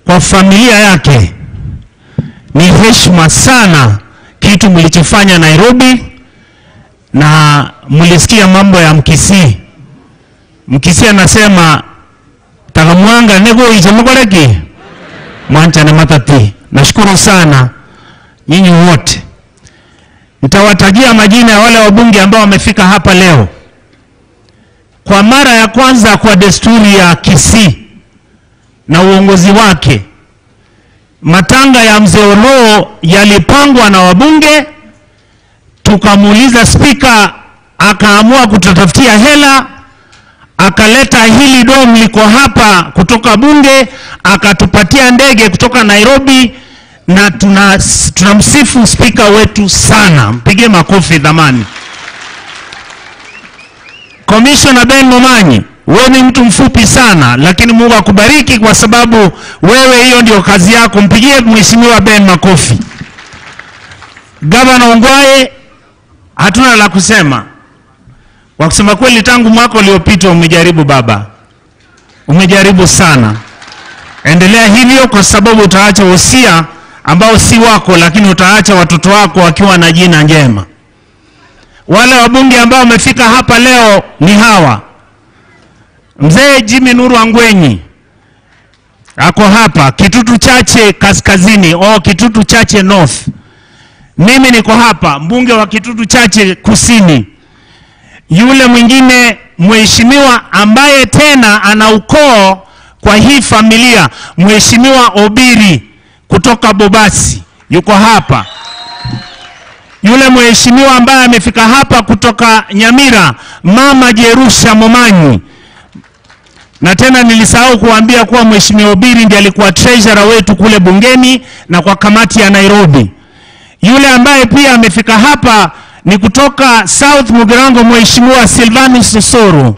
kwa familia yake ni heshima sana kitu mlichofanya Nairobi, na mlisikia mambo ya Mkisii. Mkisii anasema takamwanga nego ichamukoreki mwancha na matati. Nashukuru sana nyinyi wote. Nitawatajia majina ya wale wabunge ambao wamefika hapa leo kwa mara ya kwanza kwa desturi ya Kisii na uongozi wake. Matanga ya mzee Oloo yalipangwa na wabunge, tukamuuliza spika, akaamua kututafutia hela, akaleta hili dom liko hapa kutoka bunge, akatupatia ndege kutoka Nairobi, na tunamsifu spika wetu sana, mpige makofi dhamani. Commissioner Ben Momanyi, wewe ni mtu mfupi sana, lakini Mungu akubariki kwa sababu wewe hiyo ndio kazi yako. Mpigie Mheshimiwa Ben makofi. Gavana Ongwae, hatuna la kusema. Kwa kusema kweli, tangu mwaka uliopita umejaribu baba, umejaribu sana. Endelea hivyo, kwa sababu utaacha wosia ambao si wako, lakini utaacha watoto wako wakiwa na jina njema. Wale wabunge ambao wamefika hapa leo ni hawa: Mzee Jimmy Nuru Angwenyi ako hapa Kitutu Chache Kaskazini au Kitutu Chache North. Mimi niko hapa mbunge wa Kitutu Chache Kusini. Yule mwingine mheshimiwa ambaye tena ana ukoo kwa hii familia, Mheshimiwa Obiri kutoka Bobasi yuko hapa. Yule mheshimiwa ambaye amefika hapa kutoka Nyamira, Mama Jerusha Momanyi. Na tena nilisahau kuambia kuwa Mheshimiwa Obiri ndiye alikuwa treasurer wetu kule bungeni na kwa kamati ya Nairobi. Yule ambaye pia amefika hapa ni kutoka South Mugirango, Mheshimiwa Silvanus Osoro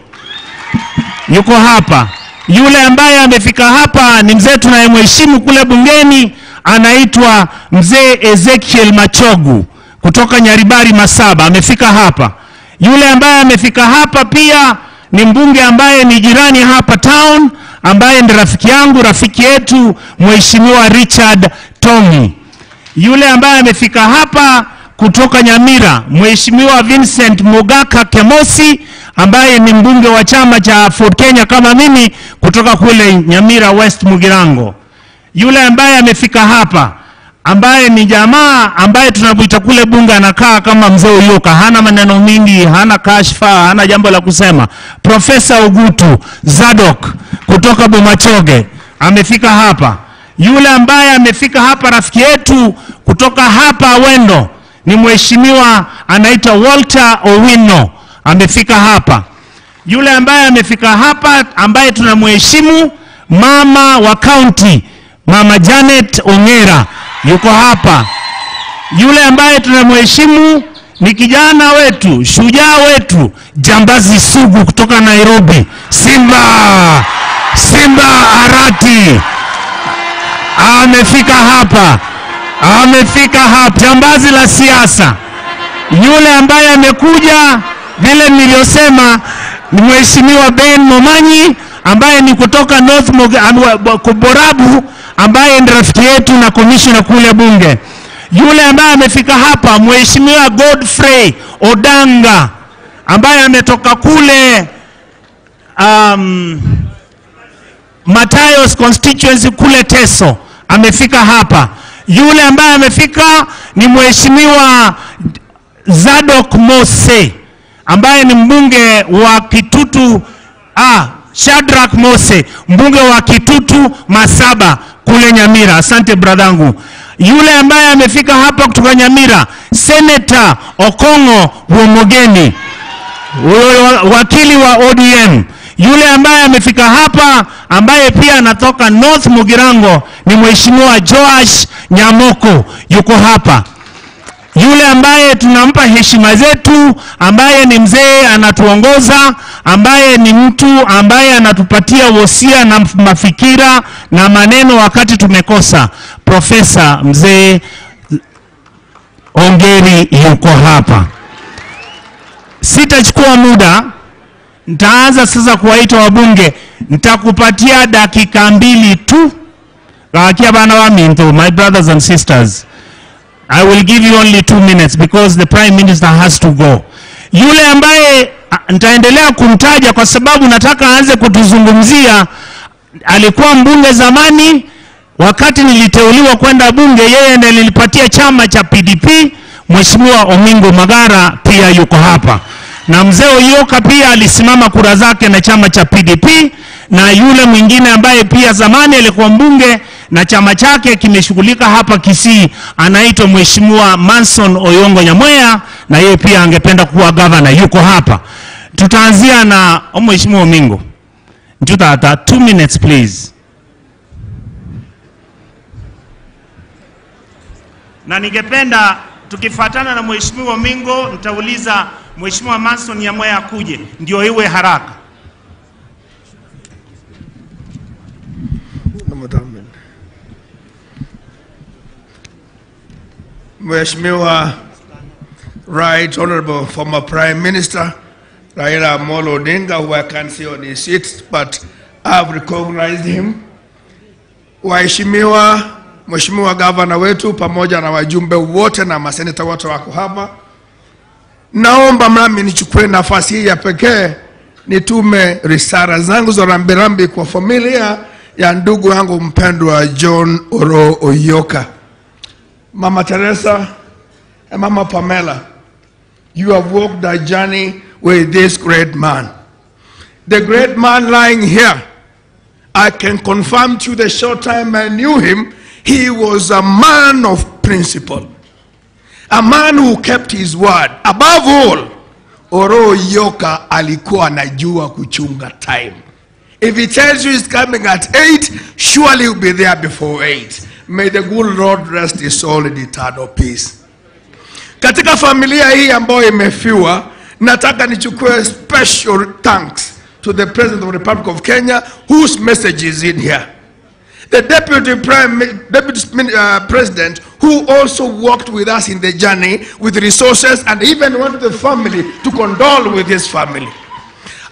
yuko hapa. Yule ambaye amefika hapa ni mzee tunayemheshimu kule bungeni, anaitwa mzee Ezekiel Machogu kutoka Nyaribari Masaba, amefika hapa. Yule ambaye amefika hapa pia ni mbunge ambaye ni jirani hapa town, ambaye ni rafiki yangu, rafiki yetu, Mheshimiwa Richard Tongi. Yule ambaye amefika hapa kutoka Nyamira, Mheshimiwa Vincent Mugaka Kemosi ambaye ni mbunge wa chama cha Ford Kenya kama mimi kutoka kule Nyamira West Mugirango. Yule ambaye amefika hapa ambaye ni jamaa ambaye tunamuita kule bunge, anakaa kama mzee Uyoka, hana maneno mingi, hana kashfa, hana jambo la kusema. Profesa Ogutu Zadok kutoka Bomachoge amefika hapa. Yule ambaye amefika hapa rafiki yetu kutoka hapa Awendo ni mheshimiwa anaitwa Walter Owino amefika hapa. Yule ambaye amefika hapa ambaye tunamheshimu mama wa county, Mama Janet Ongera yuko hapa. Yule ambaye tunamheshimu ni kijana wetu, shujaa wetu, jambazi sugu kutoka Nairobi, Simba Simba Arati amefika hapa, amefika hapa, jambazi la siasa. Yule ambaye amekuja vile nilivyosema ni Mheshimiwa Ben Momanyi ambaye ni kutoka North Borabu, ambaye ni rafiki yetu na commissioner kule bunge. Yule ambaye amefika hapa Mheshimiwa Godfrey Odanga ambaye ametoka kule Matayos constituency kule Teso amefika hapa. Yule ambaye amefika ni Mheshimiwa Zadok Mose ambaye ni mbunge wa Kitutu, Shadrack Mose mbunge wa Kitutu Masaba kule Nyamira. Asante bradhangu. Yule ambaye amefika hapa kutoka Nyamira, Senator Okongo Womogeni, huyo wakili wa ODM. Yule ambaye amefika hapa ambaye pia anatoka North Mugirango ni Mheshimiwa Joash Nyamoko yuko hapa. Yule ambaye tunampa heshima zetu, ambaye ni mzee anatuongoza, ambaye ni mtu ambaye anatupatia wosia na mafikira na maneno wakati tumekosa, Profesa Mzee Ongeri yuko hapa. Sitachukua muda, nitaanza sasa kuwaita wabunge. Nitakupatia dakika 2 tu. Kakia bana wa minto, my brothers and sisters, I will give you only 2 minutes because the Prime Minister has to go. Yule ambaye nitaendelea kumtaja kwa sababu nataka aanze kutuzungumzia, alikuwa mbunge zamani. Wakati niliteuliwa kwenda bunge, yeye ndiye nilipatia chama cha PDP. Mheshimiwa Omingo Magara pia yuko hapa. Na mzee Oyoka pia alisimama kura zake na chama cha PDP. Na yule mwingine ambaye pia zamani alikuwa mbunge na chama chake kimeshughulika hapa Kisii, anaitwa Mheshimiwa Manson Oyongo Nyamweya, na yeye pia angependa kuwa governor, yuko hapa. Tutaanzia na Mheshimiwa Omingo. Njutata, 2 minutes please. Na ningependa tukifuatana na Mheshimiwa Omingo, nitauliza Mheshimiwa Manson Nyamweya akuje ndio iwe haraka. Mheshimiwa Right Honorable former Prime Minister Raila Amolo Odinga, who I can't see on his seat, but I've recognized him. Waheshimiwa, Mheshimiwa Gavana wetu pamoja na wajumbe wote na maseneta wote wako hapa. Naomba mnami nichukue nafasi hii ya pekee nitume risala zangu za rambirambi kwa familia ya ndugu yangu mpendwa John Oro Oyoka. Mama Teresa and Mama Pamela, you have walked a journey with this great man. The great man lying here, I can confirm to you the short time I knew him, he was a man of principle. A man who kept his word. Above all, Oro Yoka alikuwa anajua kuchunga time. If he tells you he's coming at 8, surely he'll be there before 8. May the good Lord rest his soul in eternal peace. Katika familia hii ambayo imefiwa, nataka nichukue special thanks to the President of the Republic of Kenya whose message is in here. The Deputy, Prime, Deputy President who also worked with us in the journey with resources and even went to the family to condole with his family.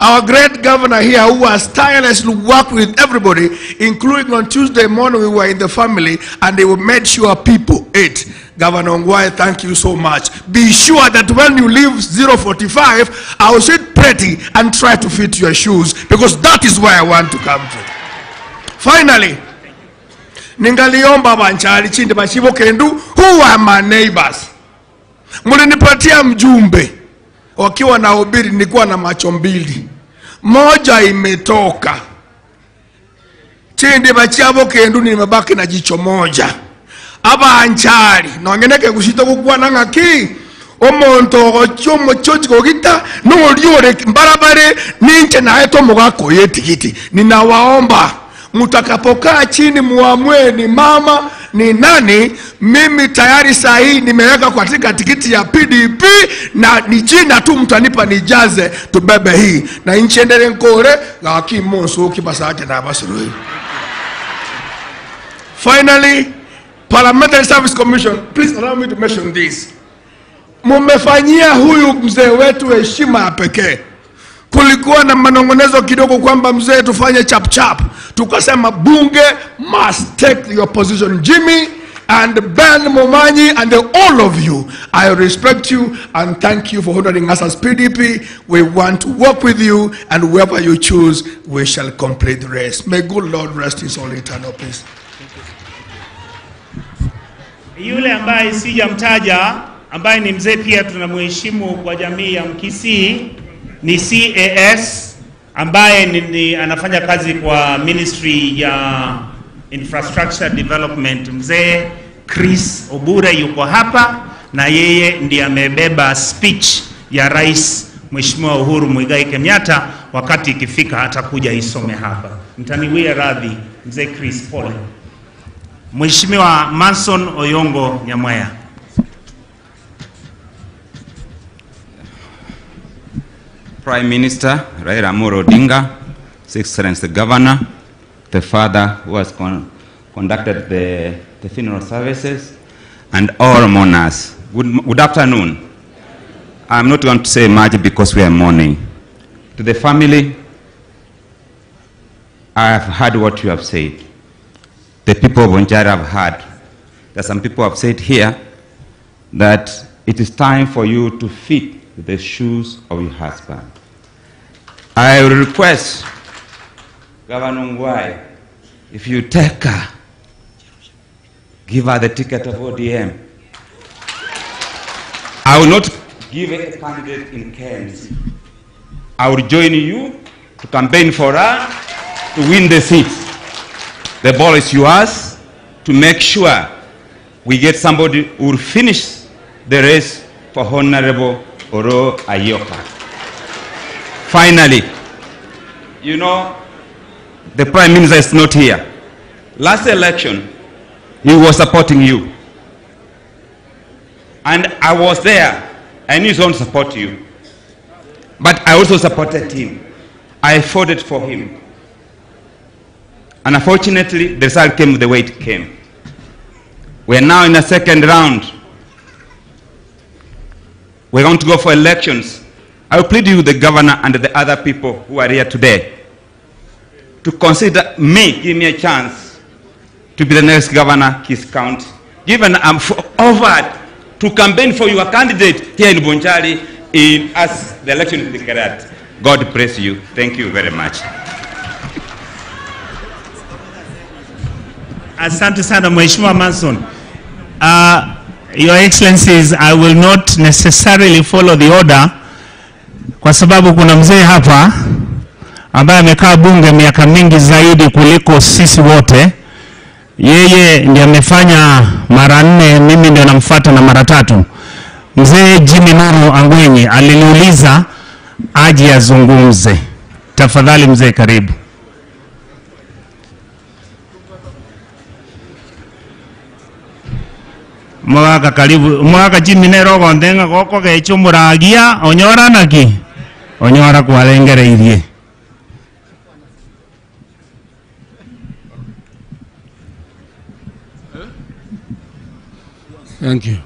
Our great governor here who has tirelessly worked with everybody, including on Tuesday morning we were in the family and they made sure people ate. Governor Ongwae, thank you so much. Be sure that when you leave 045, I will sit pretty and try to fit your shoes because that is where I want to come to. Finally, ningaliomba banchali chinde bashibo kendu who are my neighbors. Mulinipatia mjumbe wakiwa na ubiri, nilikuwa na macho mbili, moja imetoka chinde bachiabo kendu, nimebaki na jicho moja. Abanchali nongeneke gushita gukwana ng'aki omonto ogochia omochochi gogita nori ore mbarabare ninche naye tomogakoya etigiti. Ninawaomba mtakapokaa chini muamue ni mama ni nani. Mimi tayari saa hii nimeweka katika tikiti ya PDP na ni jina tu mtanipa nijaze tubebe hii na inchendere nkore gaki monso kibasaje na basurui. Finally, Parliamentary Service Commission, please allow me to mention this. Mumefanyia huyu mzee wetu heshima ya pekee. Kulikuwa na manongonezo kidogo kwamba mzee tufanye chap chap, tukasema bunge must take your position. Jimmy and Ben Momanyi and all of you, I respect you and thank you for honoring us as PDP. We want to work with you, and whoever you choose, we shall complete the race. May good Lord rest his soul in eternal peace. Yule ambaye sijamtaja ambaye ni mzee pia tunamheshimu kwa jamii ya Mkisii ni CAS ambaye ni, ni anafanya kazi kwa Ministry ya Infrastructure Development. Mzee Chris Obure yuko hapa na yeye ndiye amebeba speech ya Rais Mheshimiwa Uhuru Muigai Kenyatta. Wakati ikifika atakuja isome hapa. Mtaniwie radhi mzee Chris, pole. Mheshimiwa Manson Oyongo Nyamweya. Prime Minister Raila Amolo Odinga, His Excellency the Governor, the father who has conducted the funeral services, and all mourners. Good afternoon. I'm not going to say much because we are mourning. To the family, I have heard what you have said. The people of Bonchari have heard. There are some people who have said here that it is time for you to fit the shoes of your husband. I will request Governor Ongwae, if you take her, give her the ticket of ODM. I will not give a candidate in KMC. I will join you to campaign for her to win the seat. The ball is yours to make sure we get somebody who will finish the race for Honorable Oro Ayoka. Finally, the Prime Minister is not here. Last election, he was supporting you. And I was there. I knew he won't support you. But I also supported him. I fought it for him. And unfortunately, the result came the way it came. We are now in the second round. We're going to go for elections. I will plead you, the governor and the other people who are here today, to consider me, give me a chance to be the next governor, Kisii County. Given I'm offered to campaign for your candidate here in Bonchari as the election is declared. God bless you. Thank you very much. Asante sana Mheshimiwa Manson. Your Excellencies, I will not necessarily follow the order kwa sababu kuna mzee hapa ambaye amekaa bunge miaka mingi zaidi kuliko sisi wote. Yeye ndiye amefanya mara 4, mimi ndio namfuata na mara 3. Mzee Jimmy Nuru Angwenyi aliniuliza aje azungumze. Tafadhali mzee, karibu. Mogaka karibu, mogaka Jimmy nere ogonte ng'a gokogecha omoragia onyora naki? Onyora kwarengereirie. Thank you.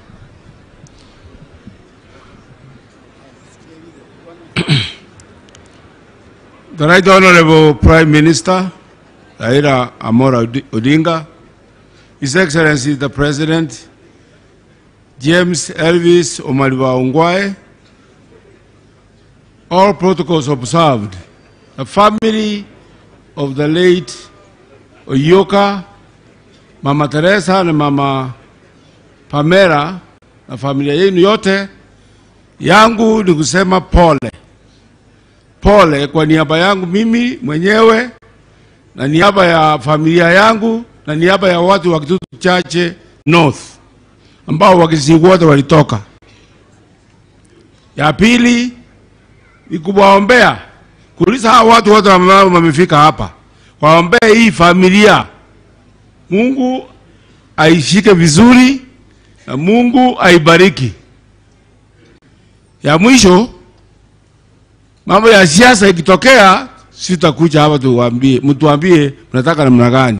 The Right Honorable Prime Minister, Raila Amolo Odinga, His Excellency the President, James Elvis Omariba Ongwae, all protocols observed. The family of the late Oyoka, Mama Teresa na Mama Pamela na familia yenu yote, yangu ni kusema pole pole kwa niaba yangu mimi mwenyewe na niaba ya familia yangu na niaba ya watu wa Kitutu Chache North ambao Wakisii wote walitoka. Ya pili ni kuwaombea, kuuliza hawa watu wote ambao wamefika hapa, waombee hii familia, Mungu aishike vizuri na Mungu aibariki. Ya mwisho, mambo ya siasa ikitokea, sitakuja hapa tuwaambie, mtuambie mnataka namna gani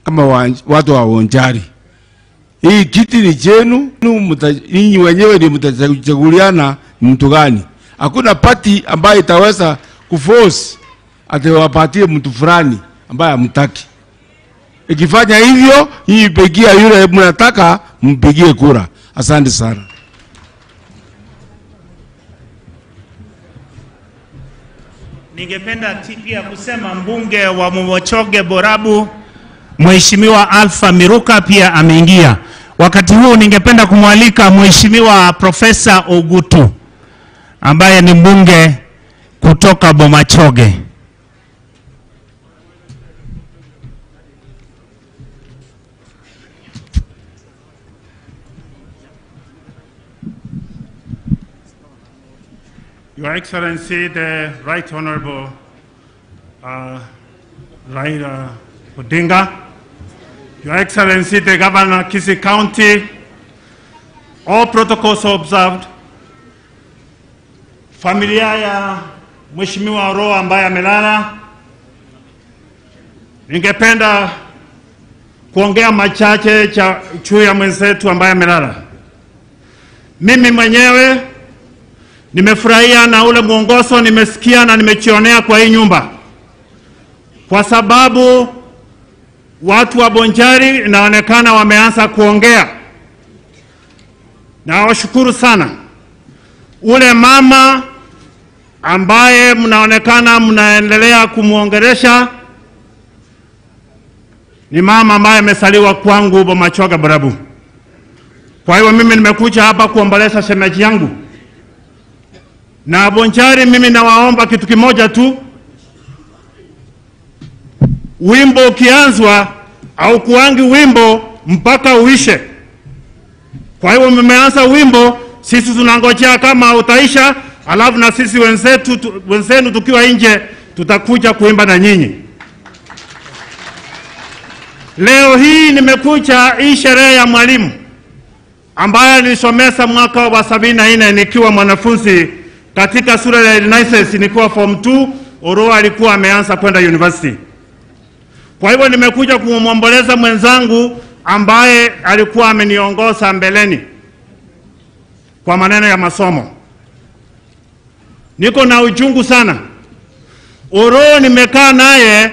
kama watu wa Bonchari. Hii kiti ni chenu, ninyi wenyewe ni mtachaguliana mtu gani. Hakuna party ambayo itaweza kuforce ati wapatie mtu fulani ambaye hamtaki. Ikifanya hivyo, hii pigia yule mnataka mpigie kura. Asante sana. Ningependa pia kusema mbunge wa Bomachoge Borabu Mheshimiwa Alpha Miruka pia ameingia. Wakati huu ningependa kumwalika Mheshimiwa Profesa Ogutu ambaye ni mbunge kutoka Bomachoge. Your Excellency, the Right Honorable Raila Odinga, Your Excellency, the Governor of Kisii County, all protocols observed. Familia ya Mheshimiwa Roho ambaye amelala, ningependa kuongea machache cha juu ya mwenzetu ambaye amelala. Mimi mwenyewe nimefurahia na ule mwongozo nimesikia na nimejionea kwa hii nyumba, kwa sababu watu wa Bonchari inaonekana wameanza kuongea, na washukuru sana. Ule mama ambaye mnaonekana mnaendelea kumuongelesha ni mama ambaye amesaliwa kwangu Bomachoge Borabu. Kwa hiyo mimi nimekuja hapa kuomboleza shemeji yangu. Na Bonchari, mimi nawaomba kitu kimoja tu, wimbo ukianzwa au kuangi wimbo mpaka uishe. Kwa hiyo mmeanza wimbo, sisi tunangojea kama utaisha, alafu na sisi wenzenu tukiwa nje tutakuja kuimba na nyinyi. Leo hii nimekuja hii sherehe ya mwalimu ambaye nilisomesa mwaka wa 74 nikiwa mwanafunzi katika shule ya Renaissance, nikiwa form 2. Oroa alikuwa ameanza kwenda university. Kwa hivyo nimekuja kumwomboleza mwenzangu ambaye alikuwa ameniongoza mbeleni kwa maneno ya masomo. Niko na uchungu sana. Oroa nimekaa naye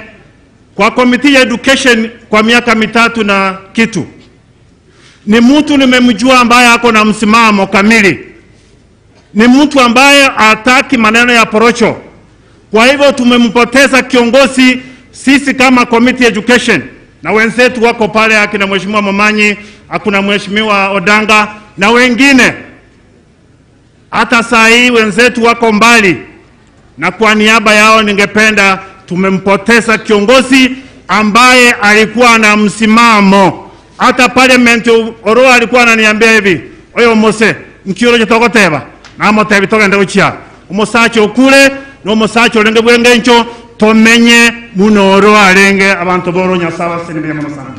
kwa committee ya education kwa miaka mitatu na kitu. Ni mtu nimemjua ambaye ako na msimamo kamili. Ni mtu ambaye hataki maneno ya porocho. Kwa hivyo tumempoteza kiongozi sisi kama committee education, na wenzetu wako pale, akina Mheshimiwa Momanyi, akina Mheshimiwa Odanga na wengine. Hata saa hii wenzetu wako mbali, na kwa niaba yao ningependa, tumempoteza kiongozi ambaye alikuwa na msimamo. Hata parliament Oroa alikuwa ananiambia hivi, oyo Mose, Nki oroche togoteba? Namotebi togende gochia. Omosacha okure, na omosacha orenge bw'engencho, tomenye buna oro arenge. Abanto b'oro Nyasae abasesenie mbuya mono sana.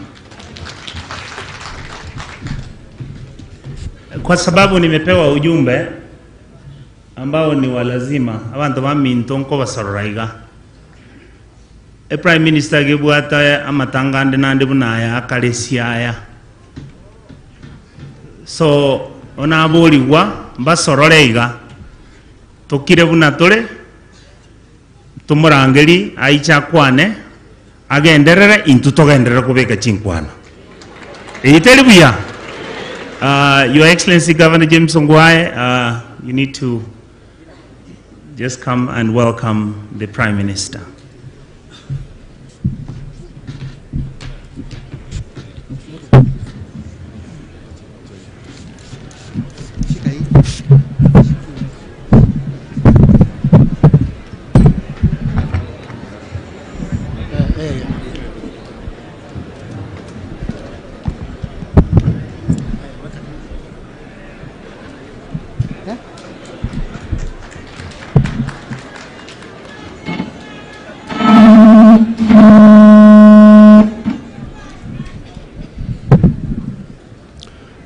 Kwa sababu nimepewa ujumbe ambao ni wa lazima abanto baminto nkobasorora iga e prime minister gebwata amatanga ande nande buna aya akare siaya so onaborigwa mbasorore iga tokire buna tore tomorangeri aiche akwane agenderere intwe togenderere kobeka chinkwana Eyio teri buya uh, your excellency governor james ongwae uh, you need to just come and welcome the prime minister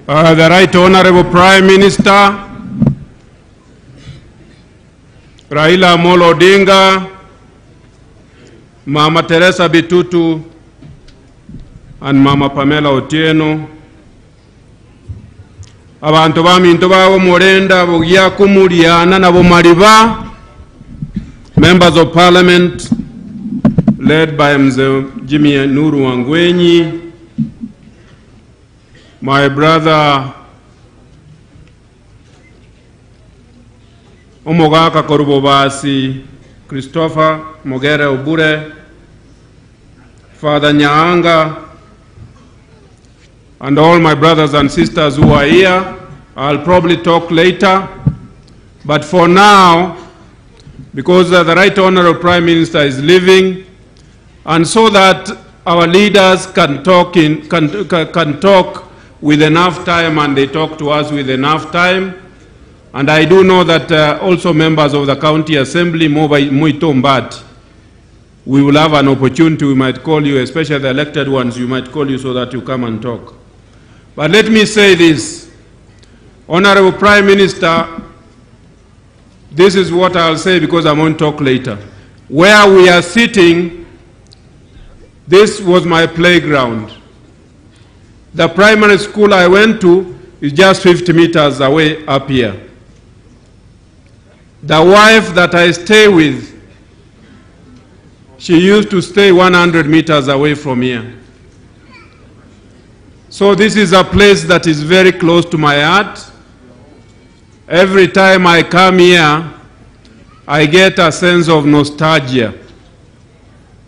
Uh, the Right Honorable Prime Minister Raila Amolo Odinga, Mama Teresa Bitutu, and Mama Pamela Otieno. Abantu baminto babo Murenda Bugia Kumuriana na Bomariba, members of parliament led by Mzee Jimmy Nuru Wangwenyi, my brother Omogaka Korubobasi, Christopher Mogere Obure, Father Nyaanga, and all my brothers and sisters who are here. I'll probably talk later, but for now, because the Right Honorable Prime Minister is leaving, and so that our leaders can talk, in, can, can, can talk with enough time and they talk to us with enough time. And I do know that also members of the County Assembly, Muito Mbati, we will have an opportunity, we might call you, especially the elected ones, you might call you so that you come and talk. But let me say this, Honorable Prime Minister, this is what I'll say because I won't talk later. Where we are sitting, this was my playground. The primary school I went to is just 50 meters away up here. The wife that I stay with, she used to stay 100 meters away from here. So this is a place that is very close to my heart. Every time I come here, I get a sense of nostalgia.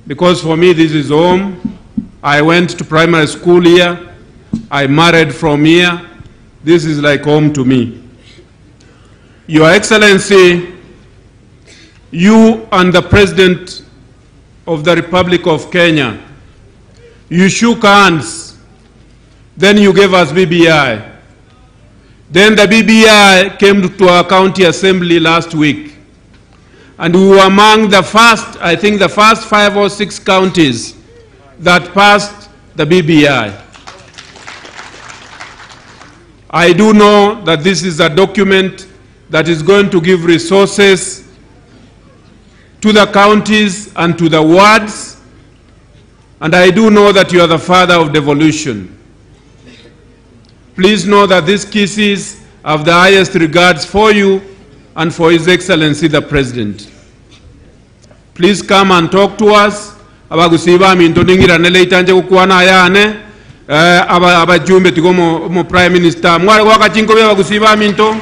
Because for me, this is home. I went to primary school here. I married from here. This is like home to me. Your Excellency, you and the President of the Republic of Kenya, you shook hands. Then you gave us BBI. Then the BBI came to our county assembly last week. And we were among the first, I think the first 5 or 6 counties that passed the BBI. I do know that this is a document that is going to give resources to the counties and to the wards. And I do know that you are the father of devolution. Please know that these Kisiis have the highest regards for you and for His Excellency the President. Please come and talk to us. Abagusiba minto ningira nele itanje kukwana ayane aba abajumbe tigo mo, mo Prime Minister mwale wakachinko bya abagusiba minto.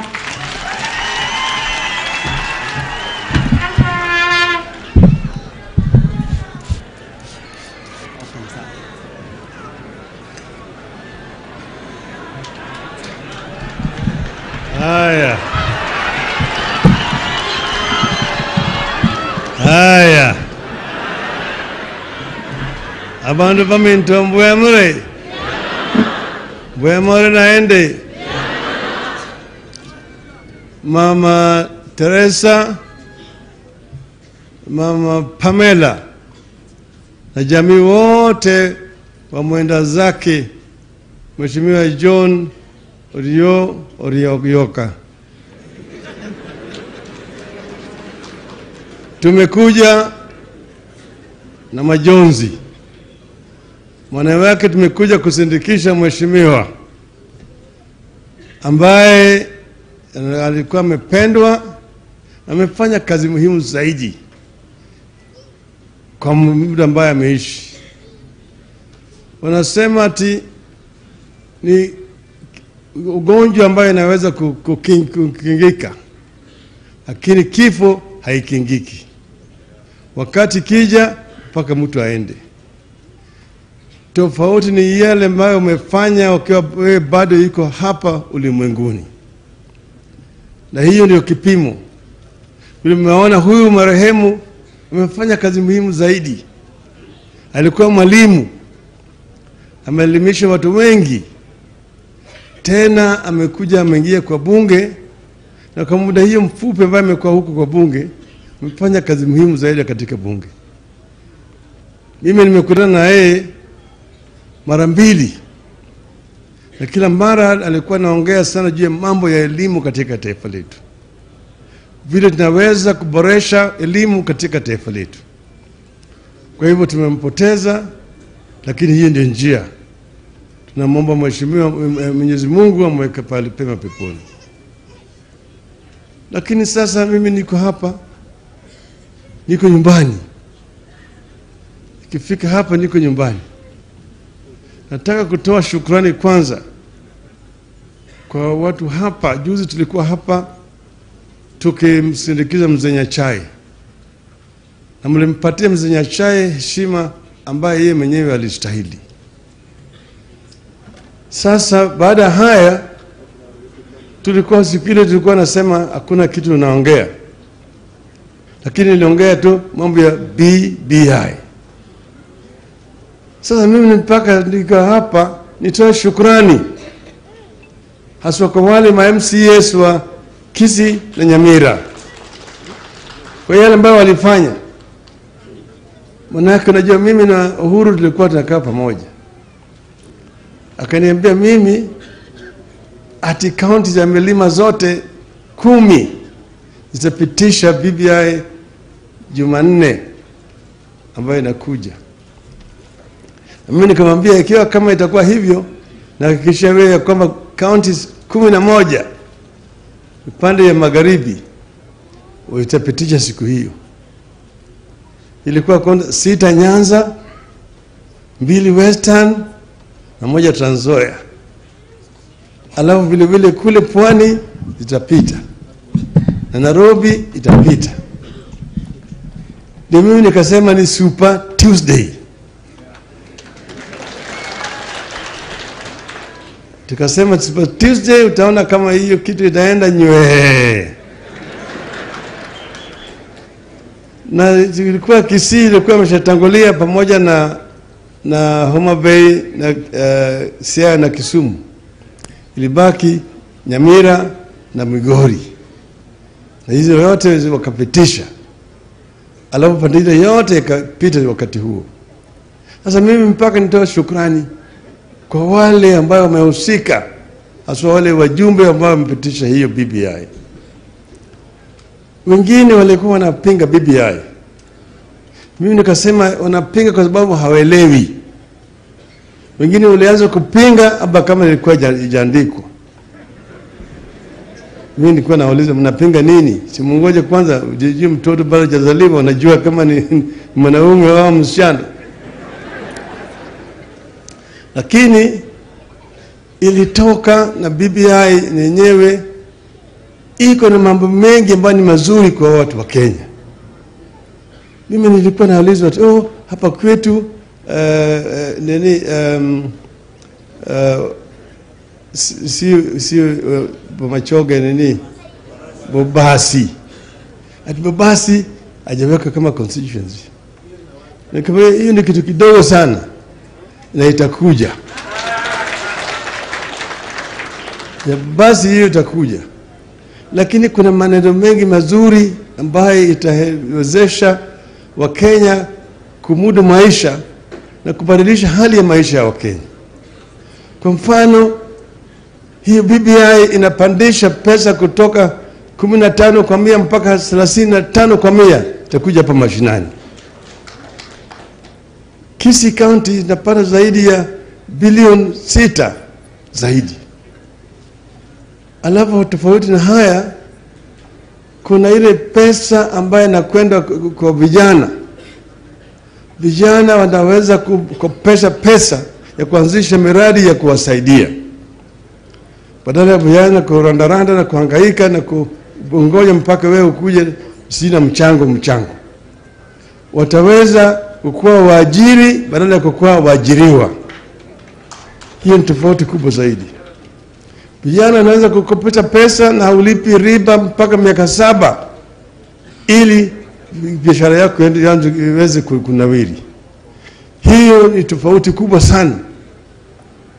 Haya. Haya. Abandu baminto mbwemure. Mbwemure naende. Mama Teresa, Mama Pamela na jamii wote wa mwenda zake Mheshimiwa John Orio Orioka. Tumekuja na majonzi, maana yake tumekuja kusindikisha mheshimiwa ambaye alikuwa amependwa, amefanya kazi muhimu zaidi kwa muda ambaye ameishi. Wanasema ati ni ugonjwa ambayo inaweza kukingika, lakini kifo haikingiki. Wakati kija mpaka mtu aende. Tofauti ni yale ambayo umefanya ukiwa wewe bado yuko hapa ulimwenguni, na hiyo ndio kipimo. Vile mmeona huyu marehemu amefanya kazi muhimu zaidi. Alikuwa mwalimu, ameelimisha watu wengi, tena amekuja ameingia kwa bunge, na kwa muda hiyo mfupi ambaye amekuwa huko kwa bunge, amefanya kazi muhimu zaidi katika bunge. Mimi nimekutana na yeye mara mbili, na kila mara alikuwa anaongea sana juu ya mambo ya elimu katika taifa letu, vile tunaweza kuboresha elimu katika taifa letu. Kwa hivyo tumempoteza, lakini hiyo ndio njia. Tunamwomba Mheshimiwa Mwenyezi Mungu amweke pale pema peponi. Lakini sasa mimi niko hapa, niko nyumbani. Nikifika hapa niko nyumbani. Nataka kutoa shukrani kwanza kwa watu hapa. Juzi tulikuwa hapa tukimsindikiza mzee Nyachae, na mlimpatia mzee Nyachae heshima ambayo yeye mwenyewe alistahili. Sasa baada ya haya, tulikuwa siku ile tulikuwa nasema hakuna kitu tunaongea, lakini niliongea tu mambo ya BBI. Sasa mimi mpaka niko hapa nitoe shukrani haswa kwa wale ma MCAs wa Kisii na Nyamira kwa yale ambayo walifanya. Manake unajua mimi na Uhuru tulikuwa tunakaa pamoja, akaniambia mimi ati kaunti za milima zote 10 zitapitisha BBI Jumanne ambayo inakuja. Na mimi nikamwambia ikiwa kama itakuwa hivyo, nahakikishia wewe ya kwamba counties 11 upande ya magharibi itapitisha siku hiyo. Ilikuwa 6 Nyanza, 2 Western na 1 Trans Nzoia. Alafu vile vile kule pwani itapita na Nairobi itapita. Ndio mimi nikasema ni Super Tuesday. Tukasema Super Tuesday, utaona kama hiyo kitu itaenda nywee. Na ilikuwa Kisii ilikuwa imeshatangulia pamoja na Homa Bay na Siaya na Kisumu. Ilibaki Nyamira na Migori. Na hizo yote wakapitisha. Alafu pande ile yote ikapita wakati huo. Sasa mimi mpaka nitoe shukrani kwa wale ambao wamehusika, haswa wale wajumbe ambao wamepitisha hiyo BBI. Wengine walikuwa wanapinga BBI. Mimi nikasema wanapinga kwa sababu hawaelewi. Wengine walianza kupinga haba kama ilikuwa haijaandikwa. Mimi nilikuwa nauliza mnapinga nini? Si mungoje kwanza ujijue mtoto bado hajazaliwa, unajua kama ni mwanaume au msichana. Lakini ilitoka na BBI yenyewe iko na mambo mengi ambayo ni mazuri kwa watu wa Kenya. Mimi nilikuwa naulizwa ati, oh, hapa kwetu nini, si, si Bomachoge nini Bobasi, ati Bobasi hajaweka kama constituency. Nikamwambia hiyo ni kitu kidogo sana na itakuja. Ya basi hiyo itakuja. lakini kuna maneno mengi mazuri ambayo itawezesha Wakenya kumudu maisha na kubadilisha hali ya maisha ya Wakenya. Kwa mfano, hiyo BBI inapandisha pesa kutoka 15 kwa mia mpaka 35 kwa mia itakuja hapa mashinani. Kisii County inapata zaidi ya bilioni 6 zaidi. Alafu tofauti na haya, kuna ile pesa ambayo inakwenda kwa vijana. Vijana wanaweza kukopesha pesa ya kuanzisha miradi ya kuwasaidia, badala ya vijana kurandaranda na kuhangaika na kungoja mpaka wewe ukuje, sina mchango mchango. Wataweza kukuwa waajiri badala ya kukuwa waajiriwa. Hiyo ni tofauti kubwa zaidi. Vijana wanaweza kukopesha pesa na ulipi riba mpaka miaka 7 ili biashara yako iweze kunawiri. Hiyo ni tofauti kubwa sana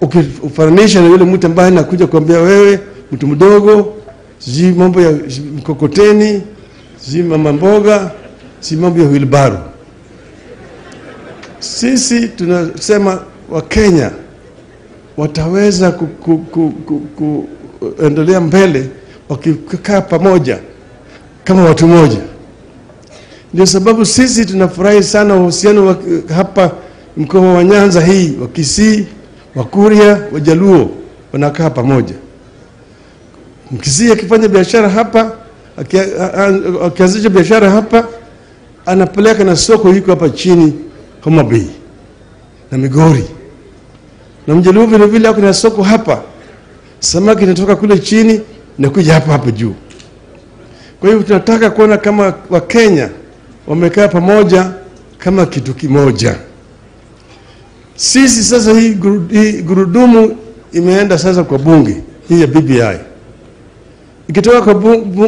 ukifananisha na yule mtu ambaye anakuja kuambia wewe mtu mdogo, sijui mambo ya mkokoteni, sijui mama mboga, sijui mambo ya wheelbarrow. Sisi tunasema Wakenya wataweza kuendelea mbele wakikaa pamoja kama watu moja. Ndio sababu sisi tunafurahi sana uhusiano wa hapa mkoa wa Nyanza hii, wa Kisii, wa Kuria, wa Jaluo wanakaa pamoja. Mkisii akifanya biashara hapa, akianzisha biashara hapa, anapeleka na soko iko hapa chini Homa Bay na Migori. Na Mjaluo vile vile ako na soko hapa, samaki inatoka kule chini na kuja hapa hapa juu. Kwa hivyo tunataka kuona kama Wakenya wamekaa pamoja kama kitu kimoja. Sisi sasa hii gurudumu imeenda sasa kwa bunge hii ya BBI. Ikitoka kwa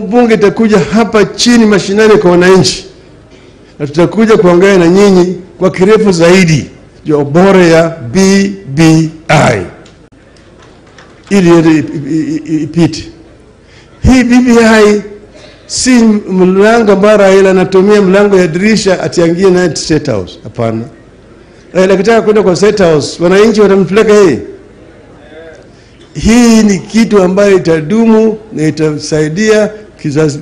bunge itakuja hapa chini mashinani kwa wananchi, na tutakuja kuongea na nyinyi kwa kirefu zaidi ya ubora ya BBI ili iende ipite. Hii BBI si mlango ambao Raila anatumia mlango ya dirisha atiangie naye State House. Hapana. Raila akitaka kwenda kwa State House, wananchi watampeleka yeye. Hii ni kitu ambayo itadumu na itasaidia kizazi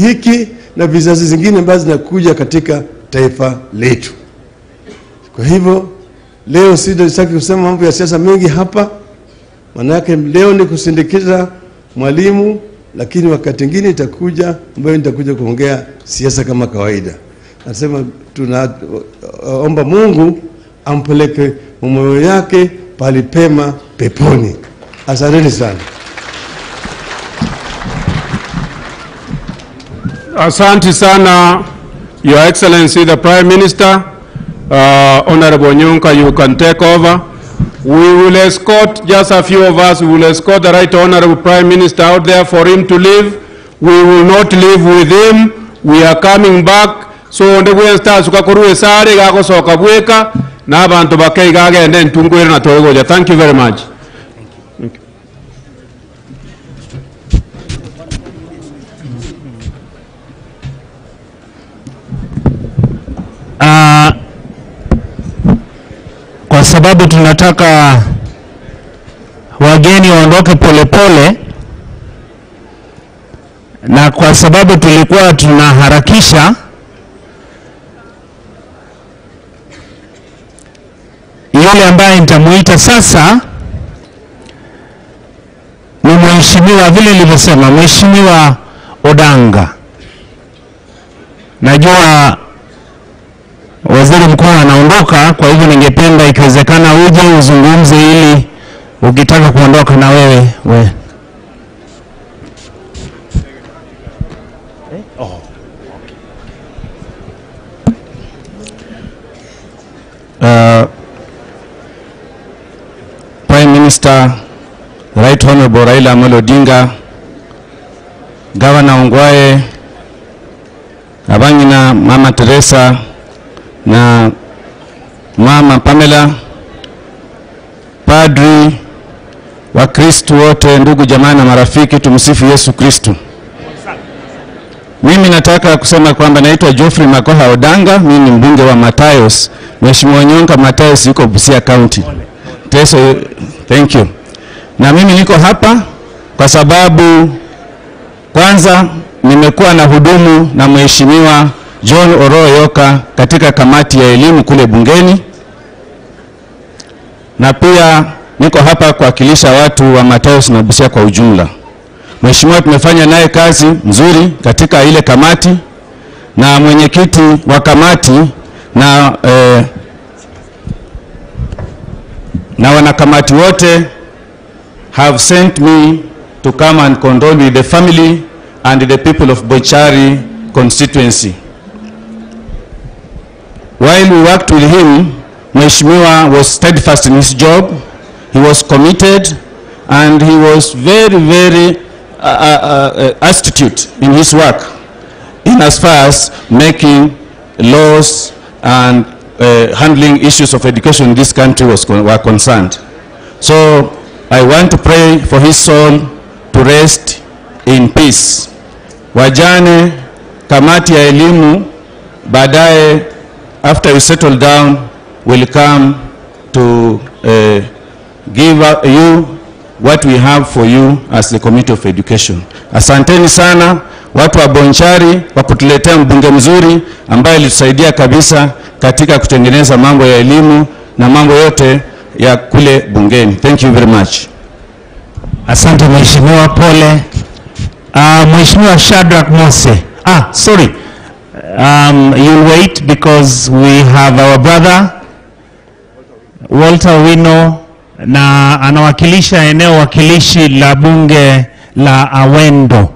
hiki na vizazi zingine ambazo zinakuja katika taifa letu. Kwa hivyo leo sitaki kusema mambo ya siasa mengi hapa, manake leo ni kusindikiza mwalimu, lakini wakati mwingine itakuja ambayo nitakuja kuongea siasa kama kawaida. Nasema tunaomba Mungu ampeleke moyo yake pali pema peponi. Asanteni sana. Asante sana, Your Excellency the Prime Minister. Honorable Onyonka, you can take over. We will escort, just a few of us, we will escort the Right Honorable Prime Minister out there for him to leave. We will not leave with him. We are coming back. So ndegwe stasuka kuruwe sare gagosoka bweka na abantu bakeiga agende ntungwire na togoja. Thank you very much. Kwa sababu tunataka wageni waondoke polepole, na kwa sababu tulikuwa tunaharakisha, yule ambaye nitamuita sasa ni mheshimiwa, vile nilivyosema, Mheshimiwa Odanga. Najua waziri mkuu anaondoka, kwa hivyo ningependa ikiwezekana uje uzungumze ili ukitaka kuondoka na wewe we. Prime Minister, Right Honorable Raila Amolo Odinga, Governor Ongwae, Abangina, Mama Teresa na Mama Pamela, padri, Wakristu wote, ndugu jamaa na marafiki, tumsifu Yesu Kristu. Mimi nataka kusema kwamba naitwa Geoffrey Makoha Odanga, mimi ni mbunge wa Matayos. Mheshimiwa Onyonka, Matayos yuko Busia County. Teso, thank you. Na mimi niko hapa kwa sababu kwanza nimekuwa na hudumu na Mheshimiwa John Oroo Yoka katika kamati ya elimu kule bungeni, na pia niko hapa kuwakilisha watu wa Matayos na Busia kwa ujumla. Mheshimiwa tumefanya naye kazi nzuri katika ile kamati na mwenyekiti wa kamati na na wanakamati wote have sent me to come and condole with the family and the people of Bonchari constituency. While we worked with him, Mheshimiwa was steadfast in his job, he was committed, and he was very, very astute in his work in as far as making laws and handling issues of education in this country were concerned. So I want to pray for his soul to rest in peace. Wajane, kamati ya elimu, baadaye after you settle down will come to give you what we have for you as the Committee of Education. Asanteni sana watu wa Bonchari kwa kutuletea mbunge mzuri ambaye alitusaidia kabisa katika kutengeneza mambo ya elimu na mambo yote ya kule bungeni. Thank you very much. Asante mheshimiwa, pole. Mheshimiwa Shadrack Mose. Sorry. You'll wait because we have our brother Walter Wino na anawakilisha eneo wakilishi la bunge la Awendo.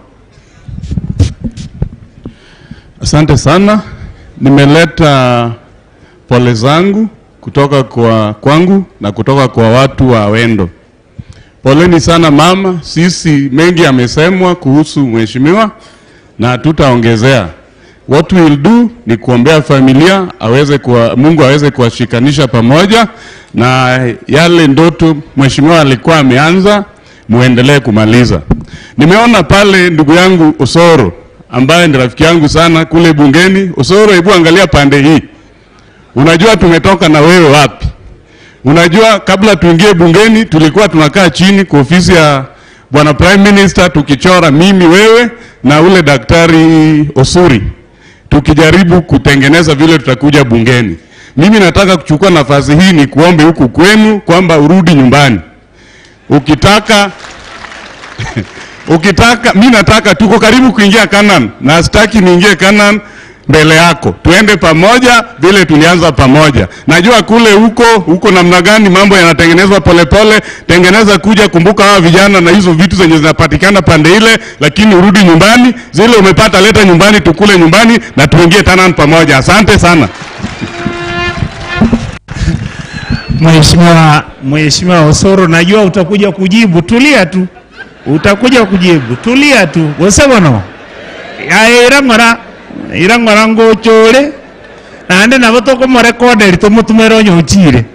Asante sana. Nimeleta pole zangu kutoka kwa kwangu na kutoka kwa watu wa Awendo. Poleni sana mama, sisi mengi yamesemwa kuhusu mheshimiwa na hatutaongezea. What we will do ni kuombea familia Mungu aweze kuwashikanisha pamoja na yale ndoto mheshimiwa alikuwa ameanza muendelee kumaliza. Nimeona pale ndugu yangu Osoro ambaye ni rafiki yangu sana kule bungeni. Osoro, hebu angalia pande hii. Unajua tumetoka na wewe wapi? Unajua kabla tuingie bungeni tulikuwa tunakaa chini kwa ofisi ya Bwana Prime Minister tukichora mimi, wewe na ule Daktari Osuri, tukijaribu kutengeneza vile tutakuja bungeni. Mimi nataka kuchukua nafasi hii ni kuombe huku kwenu kwamba urudi nyumbani. Ukitaka mimi nataka, tuko karibu kuingia Canaan na sitaki niingie Canaan mbele yako. Tuende pamoja vile tulianza pamoja. Najua kule huko namna gani mambo yanatengenezwa polepole. Tengeneza kuja, kumbuka hawa vijana na hizo vitu zenye zinapatikana pande ile, lakini urudi nyumbani, zile umepata leta nyumbani, tukule nyumbani na tuingie Canaan pamoja. Asante sana. Mheshimiwa Osoro, najua utakuja kujibu. Tulia tu. Utakuja kujibu. Tulia tu. Gosebono. Aira ng'ora ngochore naende nabo tokomorekoderi tomotumere onye ochire.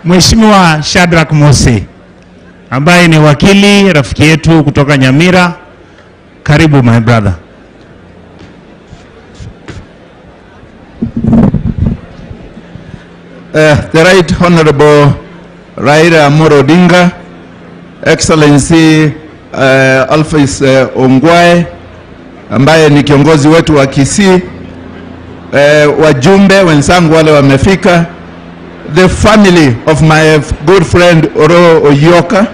Mheshimiwa Shadrack Mose ambaye ni wakili rafiki yetu kutoka Nyamira, karibu my brother. The Right Honorable Raila Amolo Odinga, Excellency Alphonse Ongwae ambaye ni kiongozi wetu wa Kisii, wajumbe wenzangu wale wamefika, the family of my good friend Oroo Oyoka,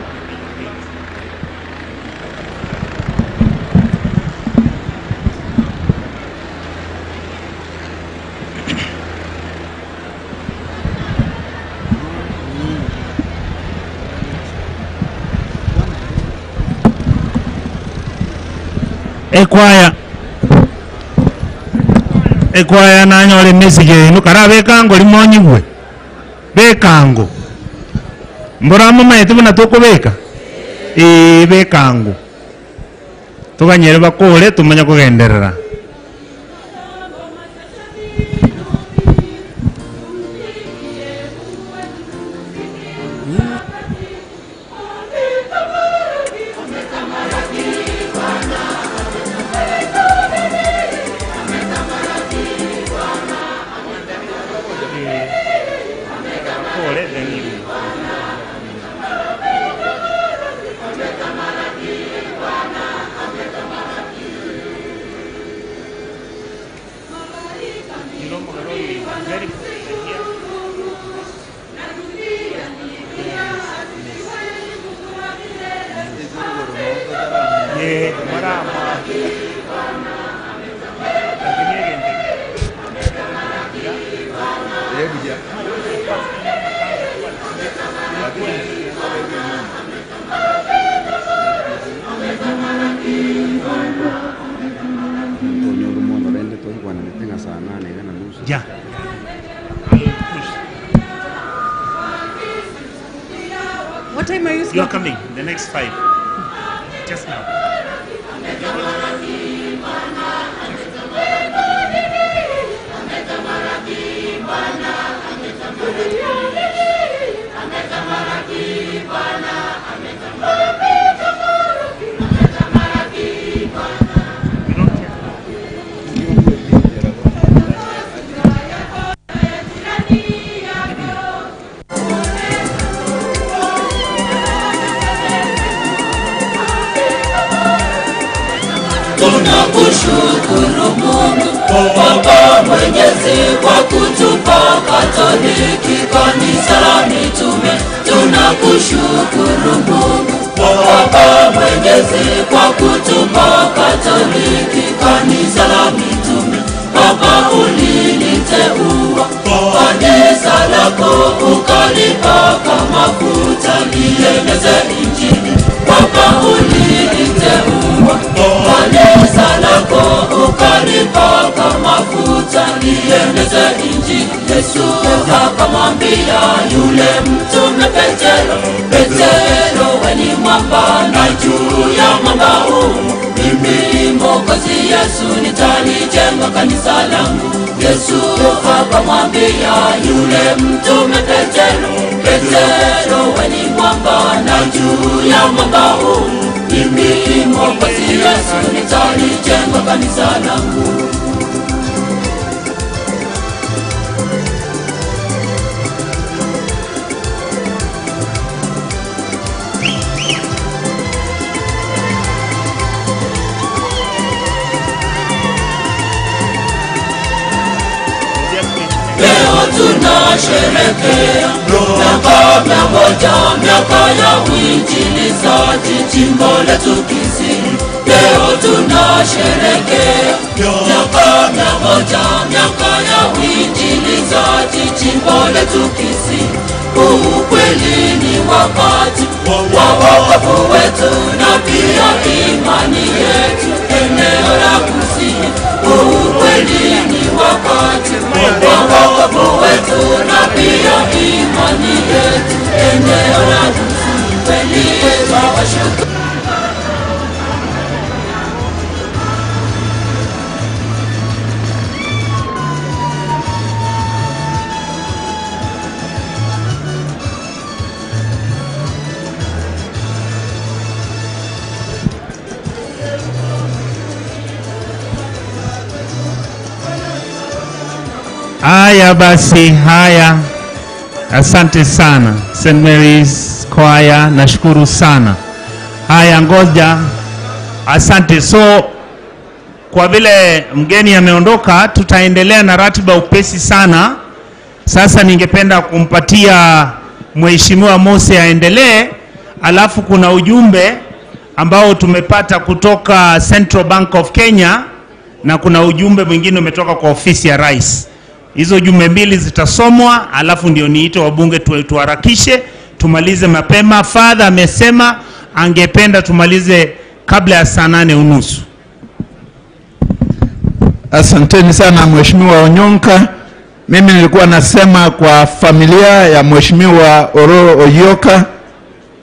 Ekwaya nanyore message ino karabekango limonyigwe bekango mbora mamaete buna tokobeka bekango tuganyere bakore tumanya kugenderera. Yeah. What time are you You are coming, the next five. Just now. Tunakushukuru Mungu Baba Mwenyezi kwa kutupa Katoliki kanisa la mitume. Tunakushukuru Mungu Baba Mwenyezi kwa kutupa Katoliki kanisa la mitume. Baba uliliteua kanisa lako ukalipaka mafuta lieneze Injili. Baba uliliteua kanisa lako ukalipaka mafuta lieneze Injili. Yesu akamwambia yule mtume Petero, Petero we ni mwamba na juu ya mwamba huu mimi Mwokozi Yesu nitalijenga kanisa langu. Yesu akamwambia yule mtume Petero, Petero we ni mwamba na juu ya mwamba huu mimi Mwokozi Yesu nitalijenga kanisa langu. Leo tunasherekea miaka 100, miaka ya uinjilizaji jimbo letu Kisii. Leo tunasherekea miaka 100, miaka ya uinjilizaji jimbo letu Kisii. Huu kweli ni wakati wa wokovu wetu na pia imani yetu eneo la Kisii. Huu kweli ni wakati wa wokovu wetu na pia imani yetu eneo la Kisii. Kweli twawashukuru. Haya basi, haya, asante sana St. Mary's Choir, nashukuru sana. Haya, ngoja, asante. So kwa vile mgeni ameondoka, tutaendelea na ratiba upesi sana. Sasa ningependa kumpatia Mheshimiwa Mose aendelee, alafu kuna ujumbe ambao tumepata kutoka Central Bank of Kenya na kuna ujumbe mwingine umetoka kwa ofisi ya Rais. Hizo jumbe mbili zitasomwa, alafu ndio niite wabunge tuharakishe tumalize mapema. Father amesema angependa tumalize kabla ya saa 8:30. Asanteni sana Mheshimiwa Onyonka. Mimi nilikuwa nasema kwa familia ya Mheshimiwa Oroo Oyioka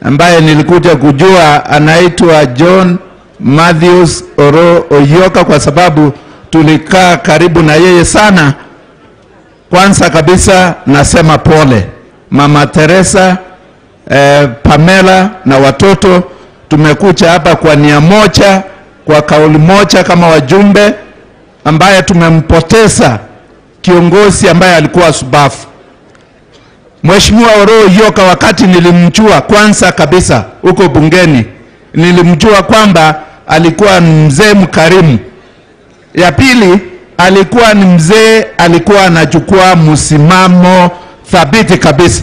ambaye nilikuja kujua anaitwa John Matthews Oroo Oyioka kwa sababu tulikaa karibu na yeye sana. Kwanza kabisa nasema pole Mama Teresa, Pamela na watoto. Tumekuja hapa kwa nia moja, kwa kauli moja kama wajumbe ambaye tumempoteza kiongozi ambaye alikuwa subafu. Mheshimiwa Oroo Oyioka, wakati nilimjua kwanza kabisa huko bungeni, nilimjua kwamba alikuwa mzee mkarimu. Ya pili, Alikuwa ni mzee, alikuwa anachukua msimamo thabiti kabisa.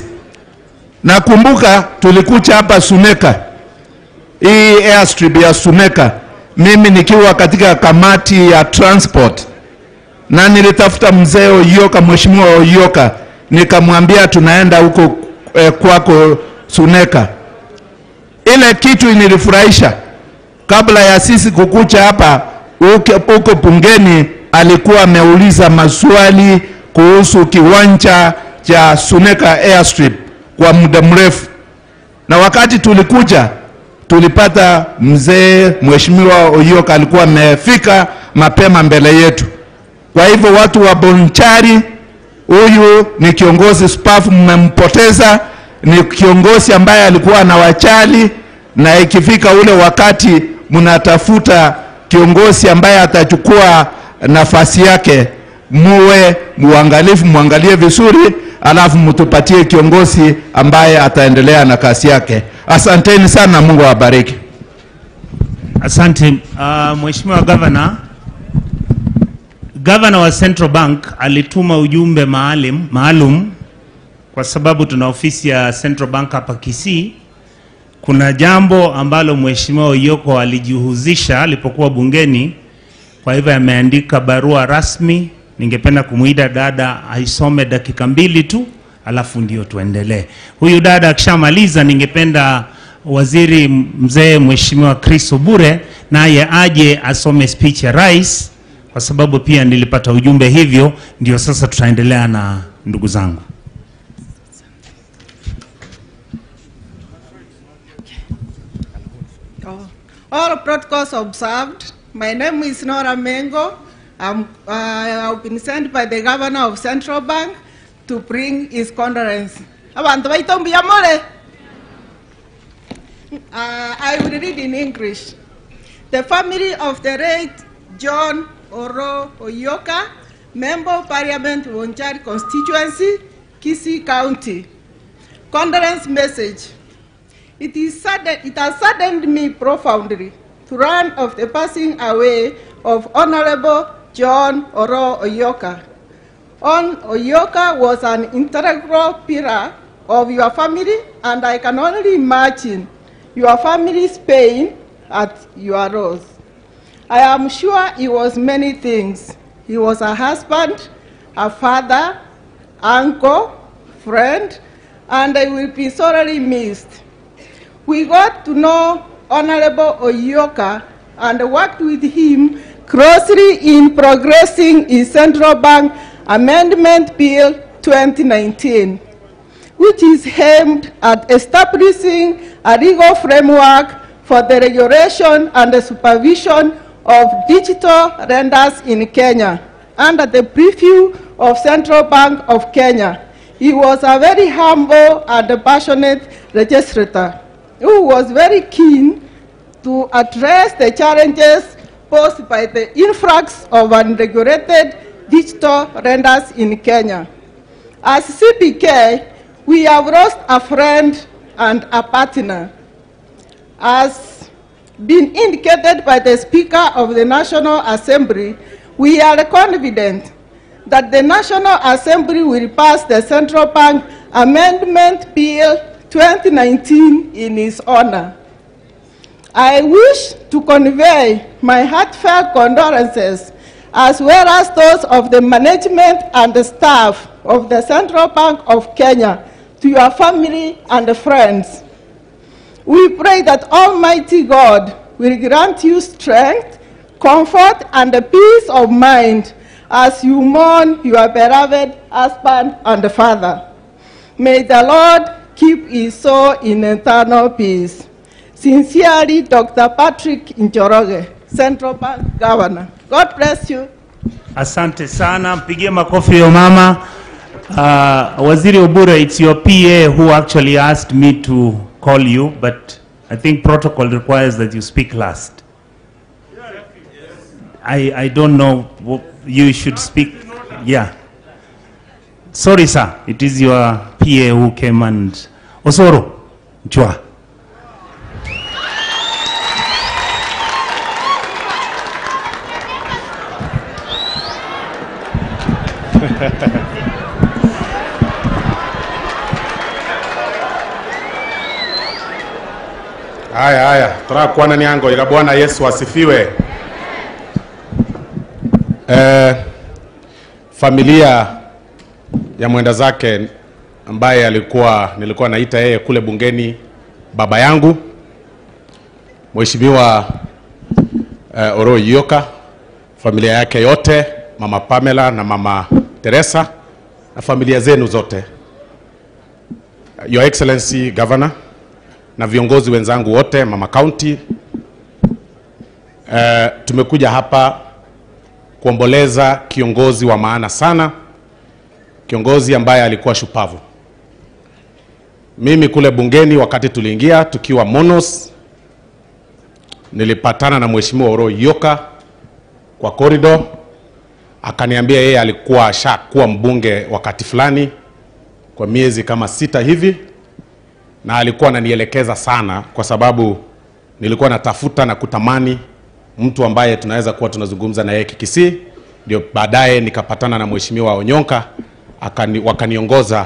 Nakumbuka tulikuja hapa Suneka, hii airstrip ya Suneka, mimi nikiwa katika kamati ya transport, na nilitafuta mzee Oyoka, mheshimiwa Oyoka, nikamwambia tunaenda huko eh, kwako Suneka. Ile kitu inilifurahisha kabla ya sisi kukucha hapa huko bungeni, alikuwa ameuliza maswali kuhusu kiwanja cha Suneka Airstrip kwa muda mrefu, na wakati tulikuja tulipata mzee mheshimiwa Oyoka alikuwa amefika mapema mbele yetu. Kwa hivyo watu wa Bonchari, huyu ni kiongozi spafu, mmempoteza. Ni kiongozi ambaye alikuwa anawachali, na ikifika ule wakati mnatafuta kiongozi ambaye atachukua nafasi yake, muwe muangalifu, muangalie vizuri, alafu mtupatie kiongozi ambaye ataendelea na kazi yake. Asanteni sana, Mungu awabariki. Asante Mheshimiwa Governor. Governor wa Central Bank alituma ujumbe maalum, maalum kwa sababu tuna ofisi ya Central Bank hapa Kisii. Kuna jambo ambalo Mheshimiwa Oyoko alijihusisha alipokuwa bungeni, kwa hivyo ameandika barua rasmi. Ningependa kumuita dada aisome dakika mbili tu, alafu ndio tuendelee. Huyu dada akishamaliza, ningependa waziri mzee Mheshimiwa Chris Obure naye aje asome speech ya rais, kwa sababu pia nilipata ujumbe hivyo. Ndio sasa tutaendelea na ndugu zangu. Oh. All protocols observed. My name is Nora Mengo. I've been sent by the governor of Central Bank to bring his condolence. Abantu baito mbuya more. I will read in English. The family of the late John Oro Oyoka, Member of Parliament, Wonchari constituency, Kisii County. Condolence message. It, is sadden, it has saddened me profoundly to learn of the passing away of Honorable John Oro Oyoka. On Oyoka was an integral pillar of your family, and I can only imagine your family's pain at your loss. I am sure he was many things. He was a husband, a father, uncle, friend, and I will be sorely missed. We got to know Honorable Oyoka and worked with him closely in progressing his Central Bank Amendment Bill 2019, which is aimed at establishing a legal framework for the regulation and the supervision of digital lenders in Kenya under the preview of Central Bank of Kenya. He was a very humble and passionate legislator who was very keen to address the challenges posed by the influx of unregulated digital lenders in Kenya. As CPK, we have lost a friend and a partner. As been indicated by the Speaker of the National Assembly, we are confident that the National Assembly will pass the Central Bank Amendment Bill 2019 in his honor. I wish to convey my heartfelt condolences as well as those of the management and the staff of the Central Bank of Kenya to your family and friends. We pray that Almighty God will grant you strength, comfort, and a peace of mind as you mourn your beloved husband and father. May the Lord keep his soul in eternal peace. Sincerely, Dr. Patrick Njoroge, Central Bank Governor. God bless you. Asante sana, mpigie makofi yo mama. Waziri Obure, it's your PA who actually asked me to call you, but I think protocol requires that you speak last. I don't know, you should speak, yeah. Sorry, sir, it is your PA who came and... Osoro, Chua. Haya haya, torakwanani ango iga. Bwana Yesu asifiwe. Eh, familia ya mwenda zake ambaye alikuwa nilikuwa naita yeye kule bungeni baba yangu Mheshimiwa eh, Oro Yoka, familia yake yote, mama Pamela na mama Teresa na familia zenu zote, Your Excellency Governor na viongozi wenzangu wote, mama county, eh, tumekuja hapa kuomboleza kiongozi wa maana sana, kiongozi ambaye alikuwa shupavu. Mimi kule bungeni wakati tuliingia tukiwa Monos, nilipatana na Mheshimiwa Oro Yoka kwa corridor, akaniambia yeye alikuwa ashakuwa mbunge wakati fulani kwa miezi kama sita hivi, na alikuwa ananielekeza sana, kwa sababu nilikuwa natafuta na kutamani mtu ambaye tunaweza kuwa tunazungumza na yeye Kikisii. Ndio baadaye nikapatana na Mheshimiwa Onyonka akani, wakaniongoza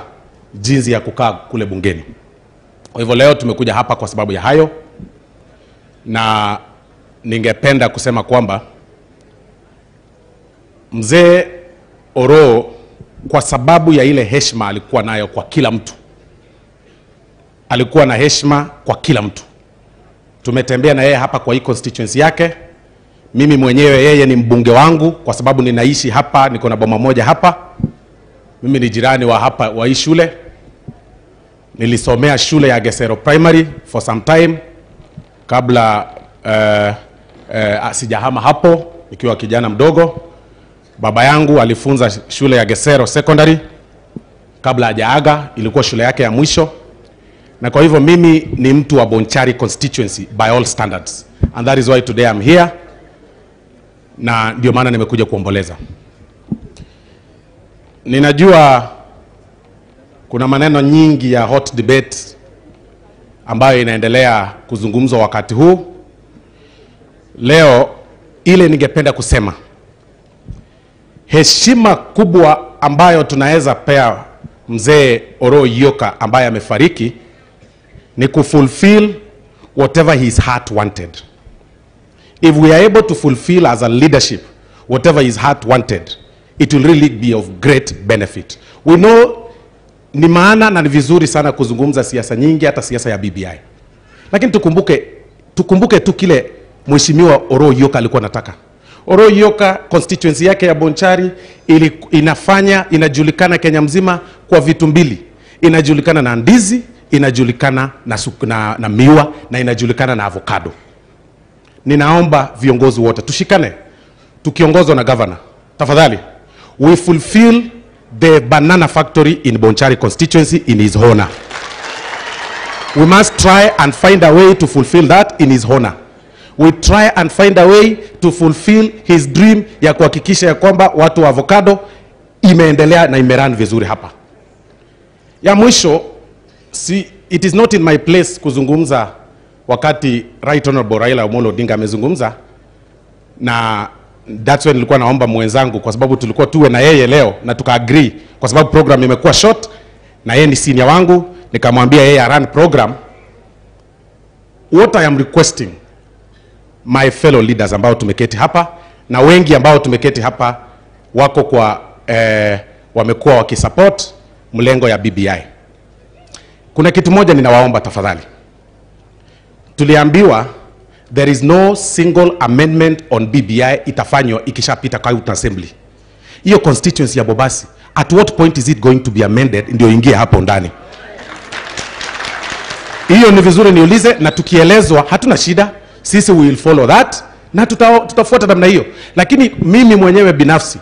jinsi ya kukaa kule bungeni. Kwa hivyo leo tumekuja hapa kwa sababu ya hayo, na ningependa kusema kwamba mzee Oroo kwa sababu ya ile heshima alikuwa nayo kwa kila mtu, alikuwa na heshima kwa kila mtu. Tumetembea na yeye hapa kwa hii constituency yake. Mimi mwenyewe yeye ni mbunge wangu kwa sababu ninaishi hapa, niko na boma moja hapa. Mimi ni jirani wa hapa wa hii shule. Nilisomea shule ya Gesero Primary for some time kabla uh, uh, sijahama hapo nikiwa kijana mdogo. Baba yangu alifunza shule ya Gesero Secondary kabla hajaaga, ilikuwa shule yake ya mwisho, na kwa hivyo mimi ni mtu wa Bonchari constituency by all standards and that is why today I'm here, na ndio maana nimekuja kuomboleza. Ninajua kuna maneno nyingi ya hot debate ambayo inaendelea kuzungumzwa wakati huu. Leo ile ningependa kusema heshima kubwa ambayo tunaweza pea mzee Oro Yoka ambaye amefariki ni kufulfill whatever his heart wanted. If we are able to fulfill as a leadership whatever his heart wanted, it will really be of great benefit. We know ni maana na ni vizuri sana kuzungumza siasa nyingi, hata siasa ya BBI, lakini tukumbuke, tukumbuke tu kile mheshimiwa Oro Yoka alikuwa anataka. Oro Yoka constituency yake ya Bonchari ili, inafanya inajulikana Kenya mzima kwa vitu mbili, inajulikana na ndizi, inajulikana na, suk- na, na miwa na inajulikana na avocado. Ninaomba viongozi wote tushikane, tukiongozwa na governor, tafadhali we fulfill the banana factory in Bonchari constituency in his honor. We must try and find a way to fulfill that in his honor. We try and find a way to fulfill his dream ya kuhakikisha ya kwamba watu wa avocado imeendelea na imeran vizuri hapa. Ya mwisho, si, it is not in my place kuzungumza wakati Right Honorable Raila Amolo Odinga amezungumza na that's why nilikuwa naomba mwenzangu kwa sababu tulikuwa tuwe na yeye leo na tukaagree kwa sababu program imekuwa short na yeye ni senior wangu, nikamwambia yeye arun program. What I am requesting my fellow leaders ambao tumeketi hapa na wengi ambao tumeketi hapa wako kwa eh, wamekuwa wakisupport mlengo ya BBI. Kuna kitu moja ninawaomba tafadhali. Tuliambiwa there is no single amendment on BBI itafanywa ikishapita county assembly. Hiyo constituency ya Bobasi, at what point is it going to be amended ndio ingie hapo ndani? Hiyo ni vizuri niulize, na tukielezwa hatuna shida, sisi we will follow that na tuta, tutafuata namna hiyo, lakini mimi mwenyewe binafsi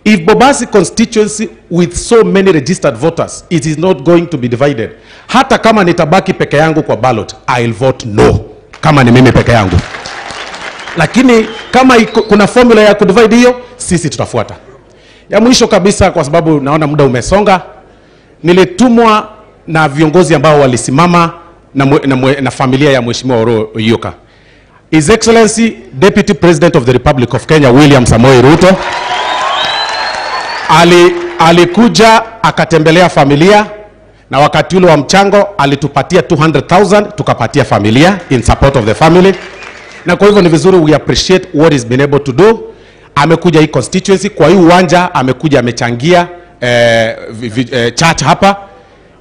if Bobasi constituency with so many registered voters it is not going to be divided, hata kama nitabaki peke yangu kwa ballot I'll vote no, kama ni mimi peke yangu, lakini kama iko, kuna formula ya kudivide hiyo sisi tutafuata. Ya mwisho kabisa, kwa sababu naona muda umesonga, nilitumwa na viongozi ambao walisimama na, mwe, na, mwe, na familia ya Mheshimiwa Oro Oyoka. His Excellency Deputy President of the Republic of Kenya William Samoei Ruto ali, Alikuja akatembelea familia na wakati ule wa mchango alitupatia 200,000 tukapatia familia in support of the family, na kwa hivyo ni vizuri we appreciate what he's been able to do. Amekuja hii constituency kwa hii uwanja, amekuja amechangia church hapa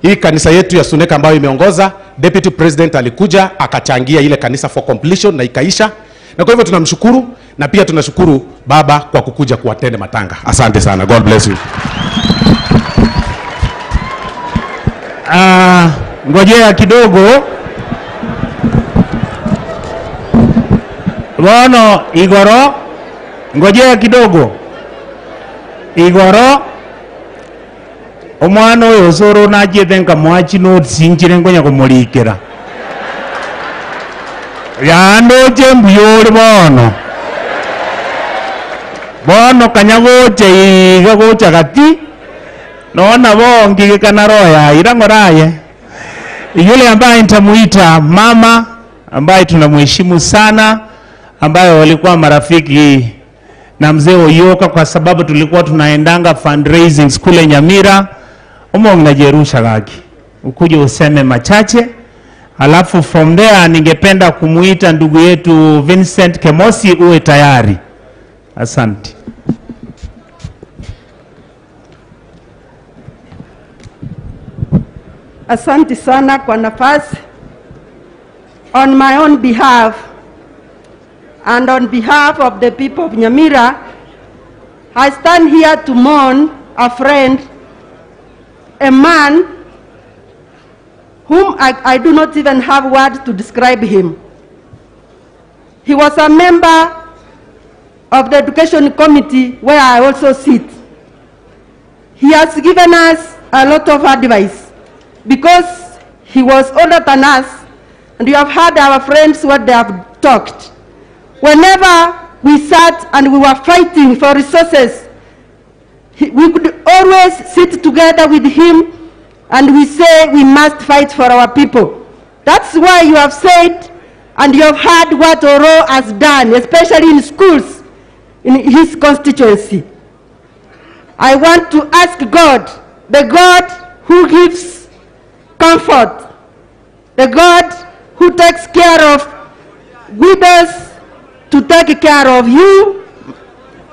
hii kanisa yetu ya Suneka ambayo imeongoza. Deputy President alikuja akachangia ile kanisa for completion na ikaisha, na kwa hivyo tunamshukuru na pia tunashukuru baba kwa kukuja kuattend matanga. Asante sana, God bless you. Ngojea kidogo bono igoro, ngojea kidogo igoro omwana oyo osoro nachiete nkamwachi nosinchire nkonya komorikera yandoche mbuyore bono bono kanya gocha iga gocha gati naona bongigikana roho yaira ng'oraye. Yule ambaye nitamuita mama, ambaye tunamheshimu sana, ambaye walikuwa marafiki na mzee Oyoka kwa sababu tulikuwa tunaendanga fundraising kule Nyamira. Umo Jerusha gaki, ukuje useme machache, alafu from there ningependa kumuita ndugu yetu Vincent Kemosi, uwe tayari. Asante. Asante sana kwa nafasi. On my own behalf and on behalf of the people of Nyamira, I stand here to mourn a friend, a man whom I do not even have words to describe him. He was a member of the Education Committee where I also sit. He has given us a lot of advice because he was older than us, and you have heard our friends what they have talked. Whenever we sat and we were fighting for resources, we could always sit together with him and we say we must fight for our people. That's why you have said and you have heard what Oro has done, especially in schools in his constituency. I want to ask God, the God who gives comfort, the God who takes care of widows, to take care of you,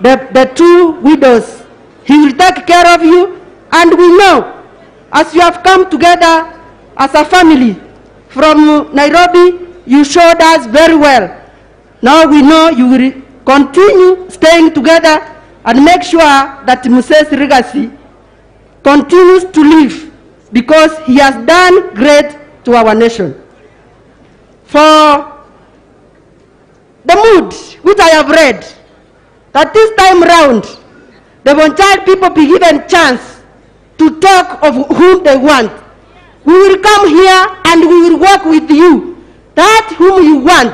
the two widows. He will take care of you, and we know, as you have come together as a family from Nairobi, you showed us very well. Now we know you will continue staying together and make sure that Mzee legacy continues to live, because he has done great to our nation. For the mood which I have read, that this time round, the Bonchari people be given chance to talk of whom they want. We will come here and we will work with you, that whom you want.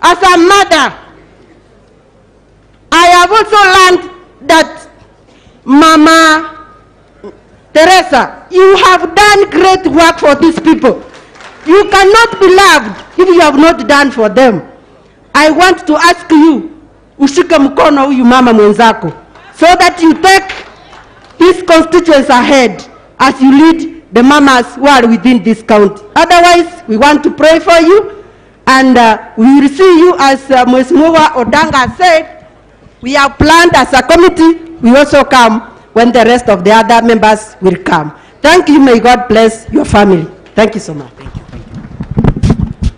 As a mother, I have also learned that Mama Teresa, you have done great work for these people. You cannot be loved if you have not done for them. I want to ask you, ushike mkono huyu mama mwenzako, so that you take his constituents ahead as you lead the mamas who are within this county. Otherwise, we want to pray for you, and we will see you as Mheshimiwa Odanga said, we have planned as a committee, we also come when the rest of the other members will come. Thank you. May God bless your family. Thank you so much. Thank you. Thank you.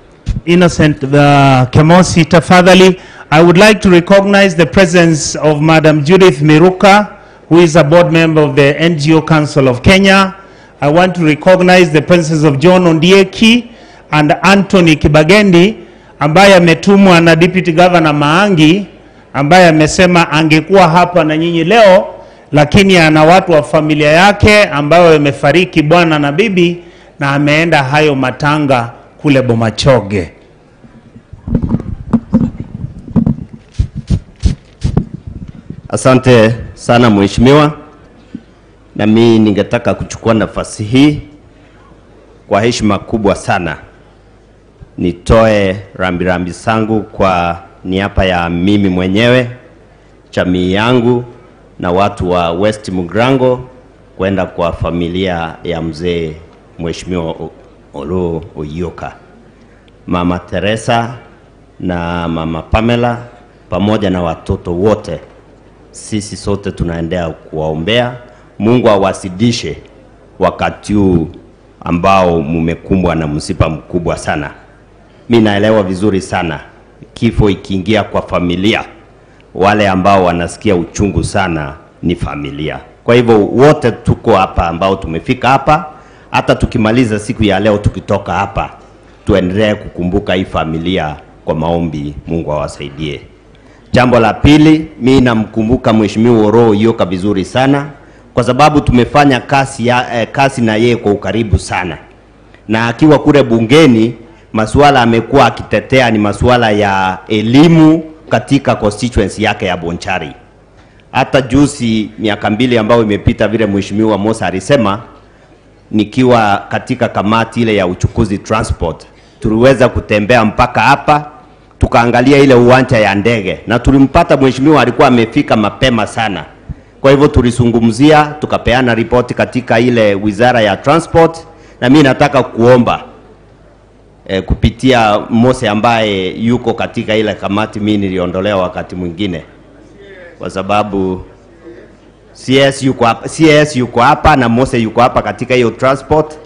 Innocent Kemosi, tafadhali. I would like to recognize the presence of Madam Judith Miruka, who is a board member of the NGO Council of Kenya. I want to recognize the presence of John Ondieki and Anthony Kibagendi, ambaye ametumwa na Deputy Governor Maangi, ambaye amesema angekuwa hapa na nyinyi leo, lakini ana watu wa familia yake ambao wamefariki bwana na bibi, na ameenda hayo matanga kule Bomachoge. Asante sana mheshimiwa, na mimi ningetaka kuchukua nafasi hii kwa heshima kubwa sana nitoe rambirambi zangu kwa niaba ya mimi mwenyewe, jamii yangu na watu wa West Mugrango kwenda kwa familia ya mzee Mheshimiwa Oloo Oyioka, Mama Teresa na Mama Pamela pamoja na watoto wote. Sisi sote tunaendelea kuwaombea Mungu awasidishe wakati huu ambao mumekumbwa na msiba mkubwa sana. Mi naelewa vizuri sana kifo ikiingia kwa familia, wale ambao wanasikia uchungu sana ni familia. Kwa hivyo wote tuko hapa ambao tumefika hapa, hata tukimaliza siku ya leo tukitoka hapa, tuendelee kukumbuka hii familia kwa maombi. Mungu awasaidie. Jambo la pili, mi namkumbuka Mheshimiwa Oroo Oyioka vizuri sana kwa sababu tumefanya kazi na yeye kwa ukaribu sana, na akiwa kule bungeni masuala amekuwa akitetea ni masuala ya elimu katika constituency yake ya Bonchari. Hata juzi miaka 2 ambayo imepita, vile Mheshimiwa Musa alisema, nikiwa katika kamati ile ya uchukuzi transport, tuliweza kutembea mpaka hapa tukaangalia ile uwanja ya ndege, na tulimpata mheshimiwa alikuwa amefika mapema sana. Kwa hivyo tulizungumzia, tukapeana ripoti katika ile wizara ya transport, na mimi nataka kuomba kupitia Mose ambaye yuko katika ile kamati, mimi niliondolewa wakati mwingine kwa sababu CS yuko hapa, CS yuko hapa na Mose yuko hapa katika hiyo transport,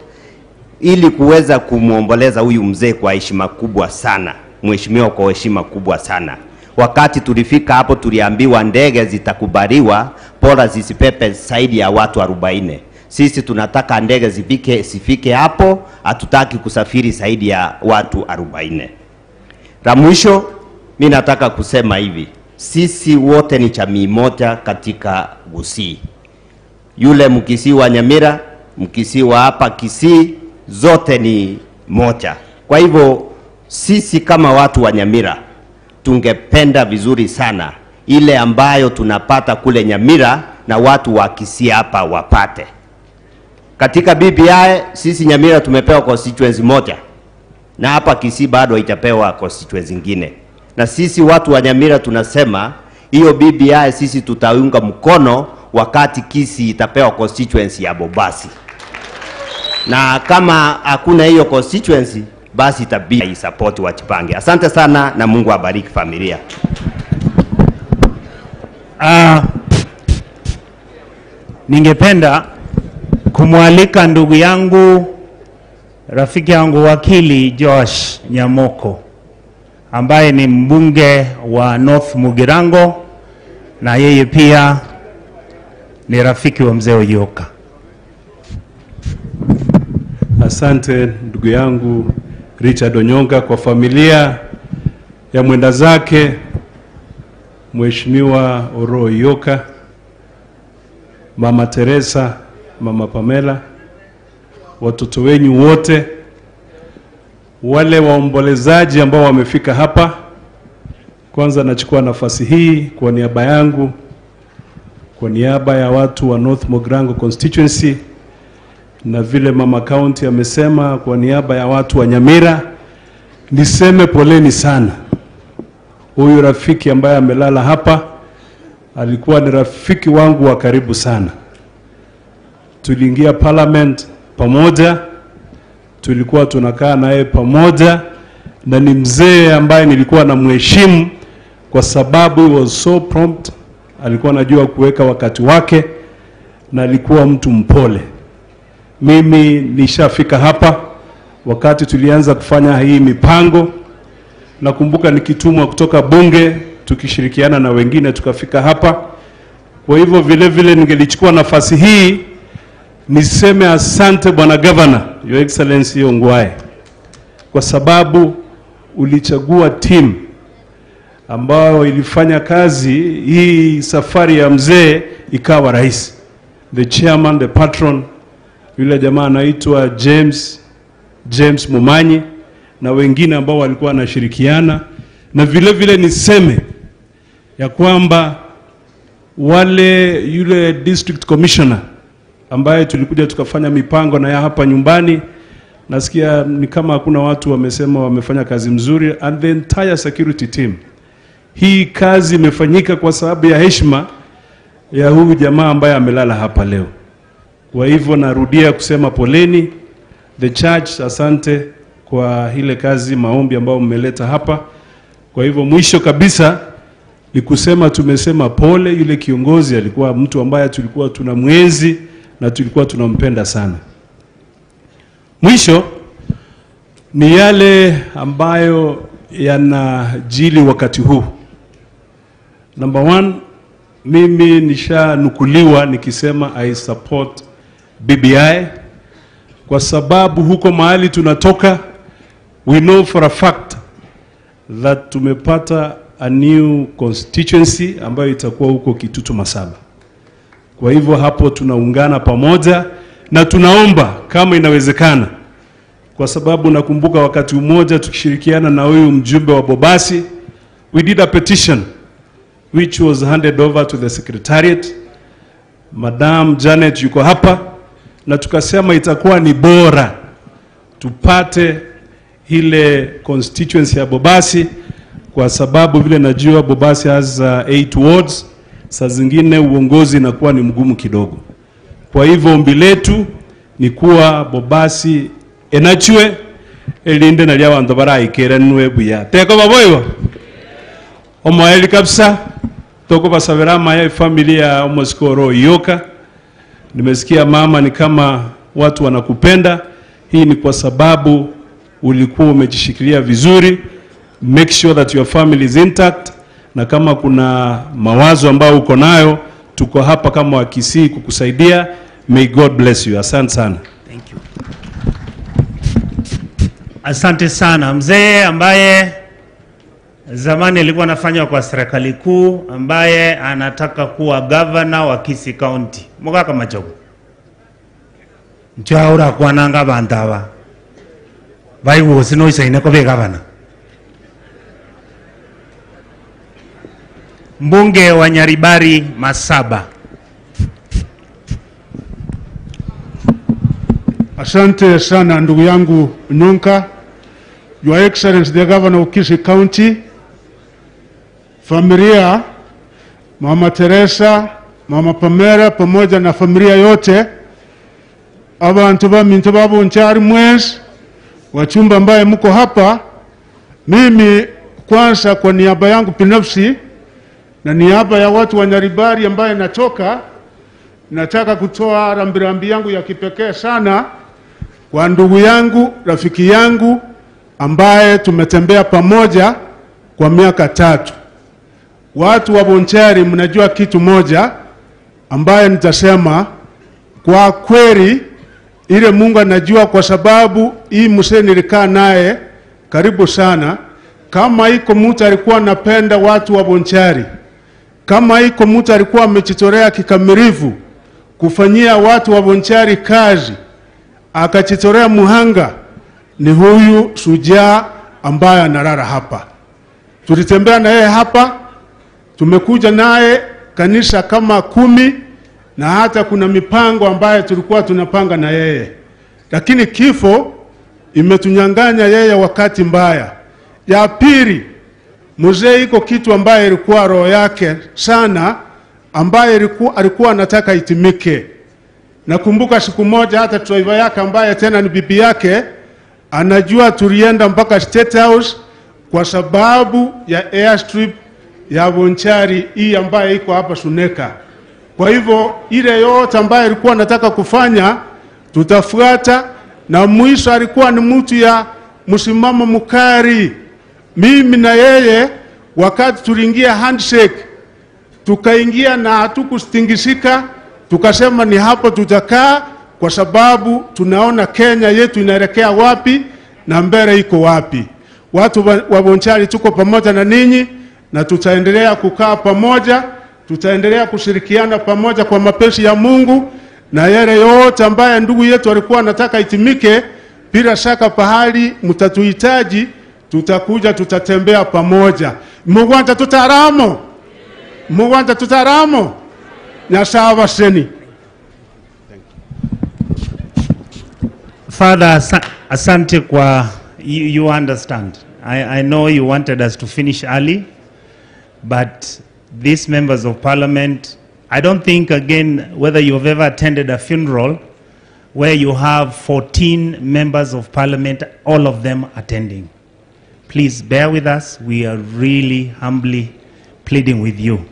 ili kuweza kumwomboleza huyu mzee kwa heshima kubwa sana, mheshimiwa kwa heshima kubwa sana. Wakati tulifika hapo tuliambiwa ndege zitakubaliwa, bora zisipepe zaidi ya watu 40. Sisi tunataka ndege zifike hapo, hatutaki kusafiri zaidi ya watu 40. La mwisho mimi nataka kusema hivi, sisi wote ni jamii moja katika Gusii. Yule Mkisii wa Nyamira, Mkisii wa hapa Kisii, zote ni moja. Kwa hivyo sisi kama watu wa Nyamira tungependa vizuri sana ile ambayo tunapata kule Nyamira na watu wa Kisii hapa wapate. Katika BBI sisi Nyamira tumepewa constituency moja na hapa Kisii bado haijapewa constituency nyingine. Na sisi watu wa Nyamira tunasema hiyo BBI sisi tutaunga mkono wakati Kisii itapewa constituency ya Bobasi. Na kama hakuna hiyo constituency basi itabidi support wajipange. Asante sana na Mungu abariki familia. Ningependa kumwalika ndugu yangu, rafiki yangu wakili Josh Nyamoko ambaye ni mbunge wa North Mugirango na yeye pia ni rafiki wa mzee Oyioka. Asante ndugu yangu Richard Onyonka kwa familia ya mwenda zake Mheshimiwa Oroo Oyioka, Mama Teresa, Mama Pamela, watoto wenyu wote, wale waombolezaji ambao wamefika hapa. Kwanza nachukua nafasi hii kwa niaba yangu, kwa niaba ya watu wa North Mugirango constituency, na vile Mama County amesema, kwa niaba ya watu wa Nyamira, niseme poleni sana. Huyu rafiki ambaye amelala hapa alikuwa ni rafiki wangu wa karibu sana. Tuliingia parliament pamoja, tulikuwa tunakaa naye pamoja, na ni mzee ambaye nilikuwa namheshimu kwa sababu he was so prompt, alikuwa anajua kuweka wakati wake na alikuwa mtu mpole. Mimi nishafika hapa wakati tulianza kufanya hii mipango. Nakumbuka nikitumwa kutoka bunge tukishirikiana na wengine tukafika hapa. Kwa hivyo vile vile ningelichukua nafasi hii niseme asante Bwana Governor, Your Excellency Ongwae, kwa sababu ulichagua team ambayo ilifanya kazi hii safari ya mzee ikawa rahisi. The chairman, the patron, yule jamaa anaitwa James Mumanyi na wengine ambao walikuwa wanashirikiana. Na vile vile niseme ya kwamba yule district commissioner ambaye tulikuja tukafanya mipango na ya hapa nyumbani, nasikia ni kama hakuna watu wamesema wamefanya kazi mzuri, and the entire security team. Hii kazi imefanyika kwa sababu ya heshima ya huyu jamaa ambaye amelala hapa leo. Kwa hivyo narudia kusema poleni the church, asante kwa ile kazi, maombi ambayo mmeleta hapa. Kwa hivyo mwisho kabisa ni kusema tumesema pole. Yule kiongozi alikuwa mtu ambaye tulikuwa tunamwenzi na tulikuwa tunampenda sana. Mwisho ni yale ambayo yanajili wakati huu. Number one, mimi nishanukuliwa nikisema I support BBI kwa sababu huko mahali tunatoka, we know for a fact that tumepata a new constituency ambayo itakuwa huko Kitutu Masaba. Kwa hivyo hapo tunaungana pamoja na tunaomba kama inawezekana, kwa sababu nakumbuka wakati mmoja tukishirikiana na huyu mjumbe wa Bobasi, we did a petition which was handed over to the secretariat. Madam Janet yuko hapa, na tukasema itakuwa ni bora tupate ile constituency ya Bobasi kwa sababu vile najua Bobasi has eight wards, saa zingine uongozi inakuwa ni mgumu kidogo. Kwa hivyo ombi letu ni kuwa Bobasi enachwe elinde nalya bantu baraikeranwe buya teko baboibo omoeli kabisa toko basabira maya familia omosikoro yoka. Nimesikia mama, ni kama watu wanakupenda. Hii ni kwa sababu ulikuwa umejishikilia vizuri. Make sure that your family is intact, na kama kuna mawazo ambayo uko nayo, tuko hapa kama Wakisii kukusaidia. May God bless you. Asante sana. Thank you. Asante sana mzee ambaye zamani alikuwa anafanya kwa serikali kuu, ambaye anataka kuwa gavana wa Kisii County mugaka machogo nchaura kwananga bantu aba baigusi noisaine kobe gavana mbunge wa Nyaribari Masaba. Asante sana ndugu yangu Nyonka. Your Excellency the Governor of Kisii County, familia Mama Teresa, Mama Pamela pamoja na familia yote, abantu baminto babunchari mwezi, wachumba ambaye mko hapa, mimi kwanza kwa niaba yangu binafsi na niaba ya watu wa Nyaribari ambaye natoka, nataka kutoa rambirambi yangu ya kipekee sana kwa ndugu yangu, rafiki yangu ambaye tumetembea pamoja kwa miaka tatu. Watu wa Bonchari, mnajua kitu moja ambaye nitasema kwa kweli, ile Mungu anajua, kwa sababu hii mzee nilikaa naye karibu sana. Kama iko mtu alikuwa anapenda watu wa Bonchari, kama iko mtu alikuwa amejitolea kikamilifu kufanyia watu wa Bonchari kazi, akajitolea muhanga, ni huyu shujaa ambaye analala hapa. Tulitembea na yeye hapa, tumekuja naye kanisa kama 10, na hata kuna mipango ambayo tulikuwa tunapanga na yeye, lakini kifo imetunyang'anya yeye wakati mbaya. Ya pili, mzee iko kitu ambaye ilikuwa roho yake sana, ambaye alikuwa anataka itimike. Nakumbuka siku moja hata driver yake ambaye tena ni bibi yake anajua tulienda mpaka State House kwa sababu ya airstrip ya Bonchari hii ambayo iko hapa Suneka. Kwa hivyo ile yote ambayo alikuwa anataka kufanya tutafuata, na mwisho alikuwa ni mtu ya msimamo mkali. Mimi na yeye wakati tuliingia handshake, tukaingia na hatukustingisika, tukasema ni hapo tutakaa, kwa sababu tunaona Kenya yetu inaelekea wapi na mbele iko wapi. Watu wa Bonchari tuko pamoja na ninyi na tutaendelea kukaa pamoja, tutaendelea kushirikiana pamoja kwa mapenzi ya Mungu, na yale yote ambaye ndugu yetu alikuwa anataka itimike, bila shaka pahali mtatuhitaji tutakuja, tutatembea pamoja. Mugwanja tutaramo, mugwanja tutaramo. Nyasaye seni. Father, asante kwa you understand. I know you wanted us to finish early, but these members of parliament I don't think, again, whether you've ever attended a funeral where you have 14 members of parliament, all of them attending. Please bear with us. We are really humbly pleading with you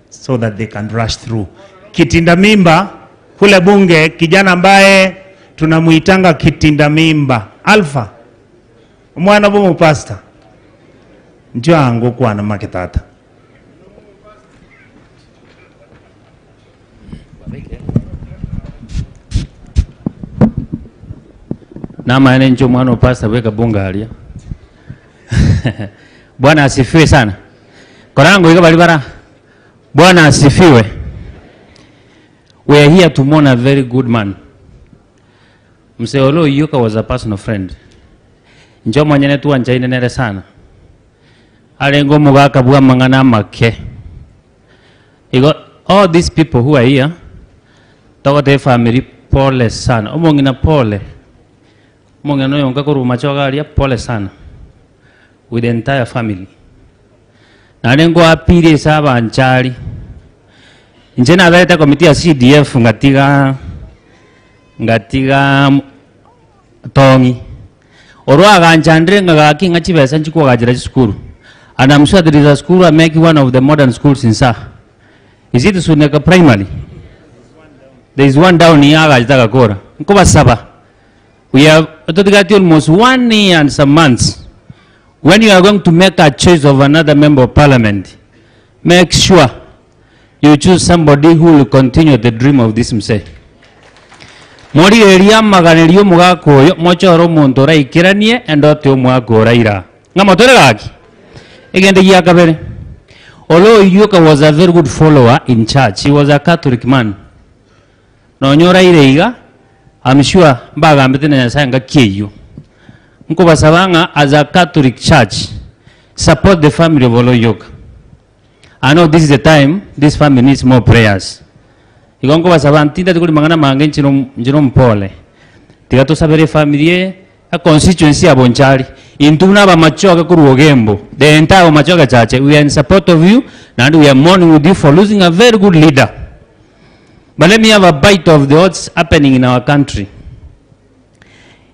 so that they can rush through. Kitinda mimba kule bunge, kijana ambaye tunamuitanga kitinda mimba Alpha omwana bw'omupasta njo angu kwana make tata. Namaene ncho mwana opasta bweka bunga aria. Bwana asifiwe sana. Korango iga bali bara. Bwana asifiwe. We are here to mourn a very good man. Mzee Oloo Oyiok was a personal friend. Ncho mwenyene tuanchaine nere sana. Arengo omogaka bwa amang'ana amake. Igo all these people who are here togotebia family pole sana. Omong'ina pole. Omong'ina noyonka korwa machoge aria pole sana with the entire family. Naende ngoapire ase abanchari. Inche naberete committee ya CDF ngatiga ngatiga tong'i. Orwa aganchandire ng'a gaki ng'a chibesa nchikwagachera chisukuru. And I'm sure there is a school I make one of the modern schools in Sa. Is it Suneka Primary? There is one down here agachete agakora. Nkobasaba. We have totigati almost 1 year and some months. When you are going to make a choice of another member of parliament, make sure you choose somebody who will continue the dream of this mzee. Morigereria amaganerio omogaka oyo, mochore omonto oraikeranie endoto y'omwaka oraira. Ng'a motore gaki? Egento gia kabere, Oloo Oyiok was a very good follower in church. He was a Catholic man. Nonya oraire iga, I'm sure mbagambete na Nyasaye ngaki eyio. Nkobasaba ng'a as a Catholic church, support the family of Oloo Oyiok. I know this is the time this family needs more prayers. Igo nkobasaba ntindati kori mang'ana mange inche inche nompole. Tiga tosabere efamiri eye, a constituency ya Bonchari. Intwe buna abamachoge korwa Ogembo, the entire Bomachoge church, we are in support of you naende we are mourning with you for losing a very good leader. But let me have a bite of the what's happening in our country.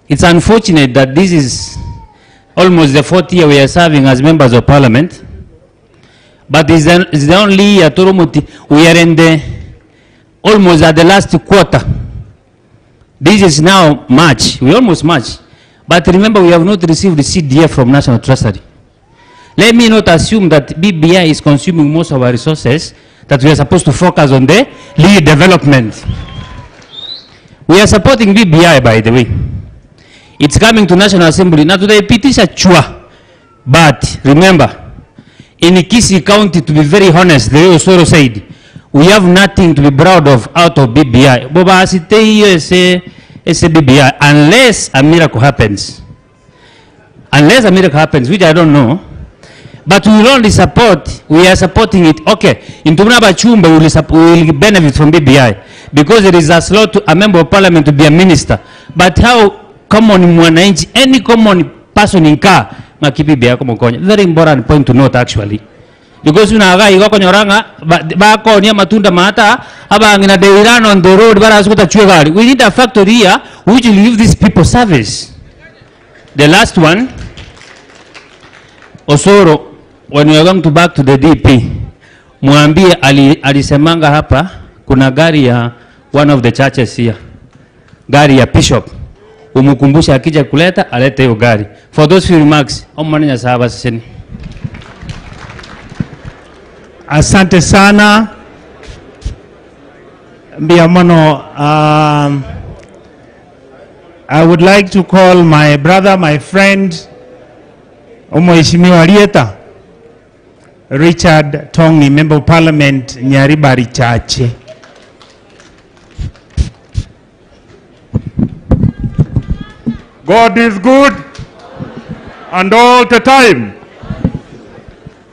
It's unfortunate that this is almost the fourth year we are serving as members of parliament, but it's the, it's the only year Turumuti, we are in the almost at the last quarter. This is now March, we almost March. But remember, we have not received the CDF from National Treasury. Let me not assume that BBI is consuming most of our resources, that we are supposed to focus on the lead development. We are supporting BBI, by the way. It's coming to National Assembly. Now today, pitisha chua. But remember, in Kisii County, to be very honest, the way Osoro said, we have nothing to be proud of out of BBI. Boba asite hiyo ese, ese BBI, unless a miracle happens. Unless a miracle happens, which I don't know. But we will only support, we are supporting it. Okay, in Tumuna Bachumba, we will, we will benefit from BBI because there is a slot to a member of parliament to be a minister. But how common mwananchi, any common person in car, ngaki BBI kama konya. Very important point to note actually. Because unaga igo konyoranga, ba konia matunda mata, abangina they run on the road, bara asukuta chwe gari. We need a factory here which will give these people service. The last one, Osoro, when we are going to back to the DP, mwambie alisemanga hapa kuna gari ya one of the churches here, gari ya bishop. Umukumbushe akija kuleta alete hiyo gari. For those few remarks, omwana Nyasaye abaseseni. Asante sana Mbiamono. I would like to call my brother, my friend, Mheshimiwa Rieta Richard Tongi, Member of Parliament, Nyaribari Chache. God is good and all the time.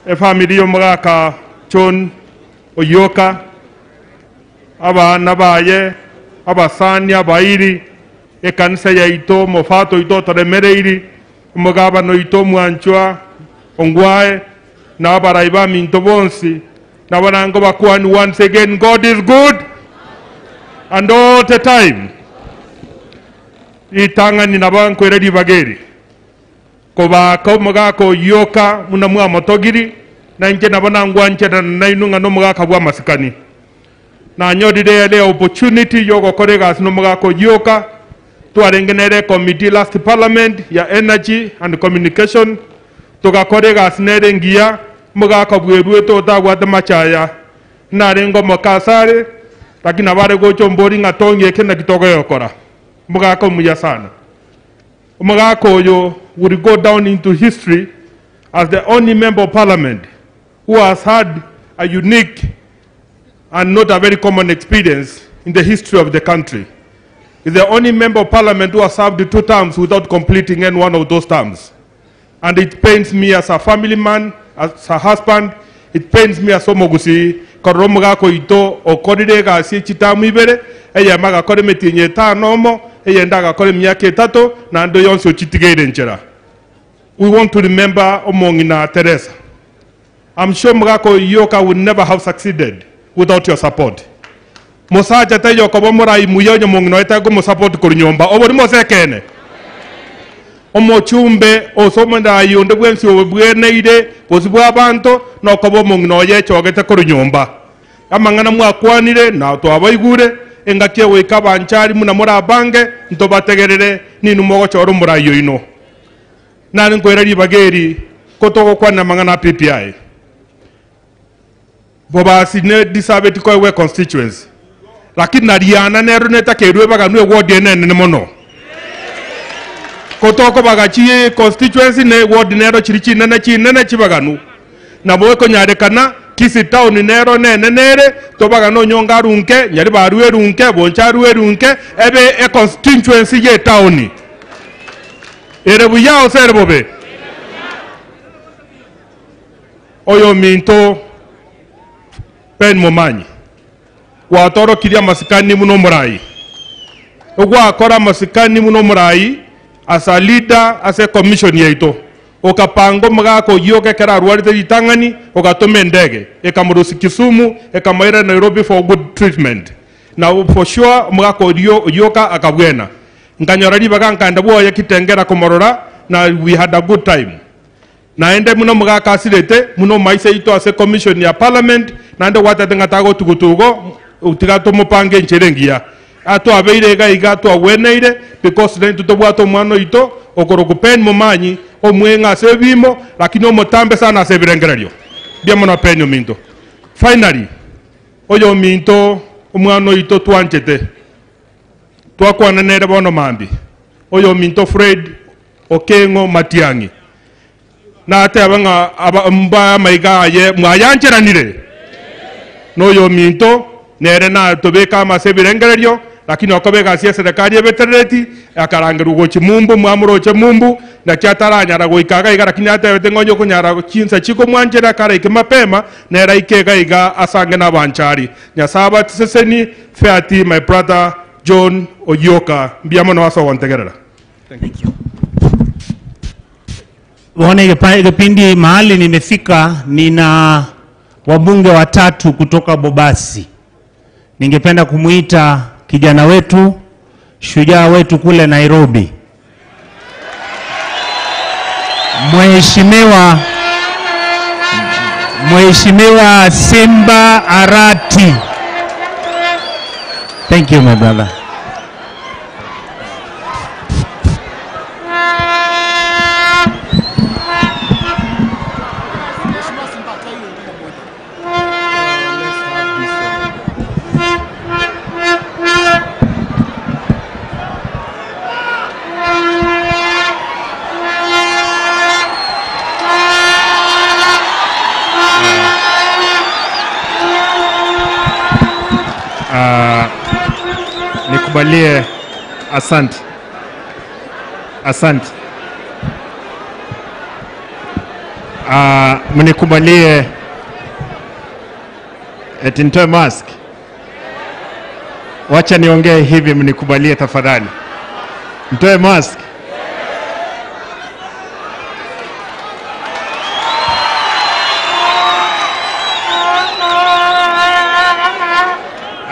Efamily yomugaka John Oyoka, abana baye, abasani, abairi, ekanisa yaito, mofato ito toremereiri, omugabano ito mwanchwa, ongwae, na abarai ba minto bonsi, Nabo nangobakwani once again, God is good and all the time. Ritang'ani nabo nkoira ribaga eri kobaaka omogaka oyio oka buna mwamotogiri, na inche nabo nangwancherana nainwe ng'a nomogaka bw'amasikani. Nanyorire ere opportunity yogokora egasi nomogaka oyio oka, twarenge nere ecommittee last parliament ya energy and communication, togakora egasi nere engiya, omogaka bweruete otabwate machaya, narenge omoke asare, lakini nabo are gocha ombori ng'a tong'ie eke naki togoyokora. Omogaka omuya sana. Omogaka oyo will go down into history as the only member of parliament who has had a unique and not a very common experience in the history of the country. Is the only member of parliament who has served two terms without completing any one of those terms. And it pains me as a family man, as a husband, it pains me as omogusii korora omogaka oito okorire egasi echitamu ibere, eyemo agakora emetienyi etano omo, eyende agakora emiaka etato, naende oyo onsi ochitigeire enchera. We want to remember omong'ina Teresa. I'm sure omogaka Oyoka would never have succeeded without your support. Mosacha taiyo okoba omorai muya onye omong'ina oye tari korwa nyomba. Obo nimose ekeene. Omochumbe ose omorai onde bwensi obweneire gose bwa abanto nokoba omong'ina oye echogete korwa nyomba. Amang'ana mwakwanire na twabaigure engaki egoika abanchari muna morabange ntobategerere ninu mogochora omorai oino. Nare nkoira ribaga eri kotogokwanera amang'ana a PPI. Bobasi ne deserve koegwa constituency lakini nariana nero netakeirwe baganwe eward enene mono kotokobaga chi constituency ne ward nero chiri chinene chinene chibaganu nabo ekonyarekana Kisii town nero nene nere tobagana onyonga arunke nyari barue erunke boncha arue erunke ebe e constituency ye town ere buya ose ere bobe oyo minto Ben Momanyi gwatorokirie amasikani muno omorai ogwakora amasikani muno omorai as a leader as a commission yaito okapanga omogaka oyio okekera arwarete ritang'ani ogatoma endege ekamorusi Kisumu ekamoira Nairobi for good treatment na for sure omogaka orio oyioka akabwena nkanyora ribaga nkanda bwoye kitengera komorora na we had a good time naende muno omogaka asirete muno maisa ito ase commission ya parliament naende gwatete ng'a tagotugutugo tiga tomopange enchera engiya atwabeire iga iga twagweneire because naintwe tobwate omwana oito okoroku Pen Momanyi omweng'a ase ebimo lakini omotambe sana ase ebirengererio mbia mono Pen ominto finally oyo ominto omwana oito twanchete twakwana nere bono mambi oyo ominto Fred Okeng'o Matiang'i nateba ng'a mba amaiga aye mwayancheranire noyo ominto nere natobeka amase ebirengererio lakini okobeka ase eserikali ebeterereti akarangerwa gochi mumbu mwamuroche mumbu naki ataranyara goika iga iga lakini atebete ng'onye okonyara chinsa chikomwanchera akaraike mapema nere aike iga iga asange na abanchari Nyasaye abatiseseni feati my brother John Oyioka mbuya mono ase ogontegerera. Thank you. Waone kipindi mahali nimefika, nina wabunge watatu kutoka Bobasi. Ningependa kumuita kijana wetu, shujaa wetu kule Nairobi, Mheshimiwa Simba Arati. Thank you my brother. Nikubalie, asante, asante. Mnikubalie eti nitoe mask. Wacha niongee hivi, mnikubalie tafadhali. Nitoe mask.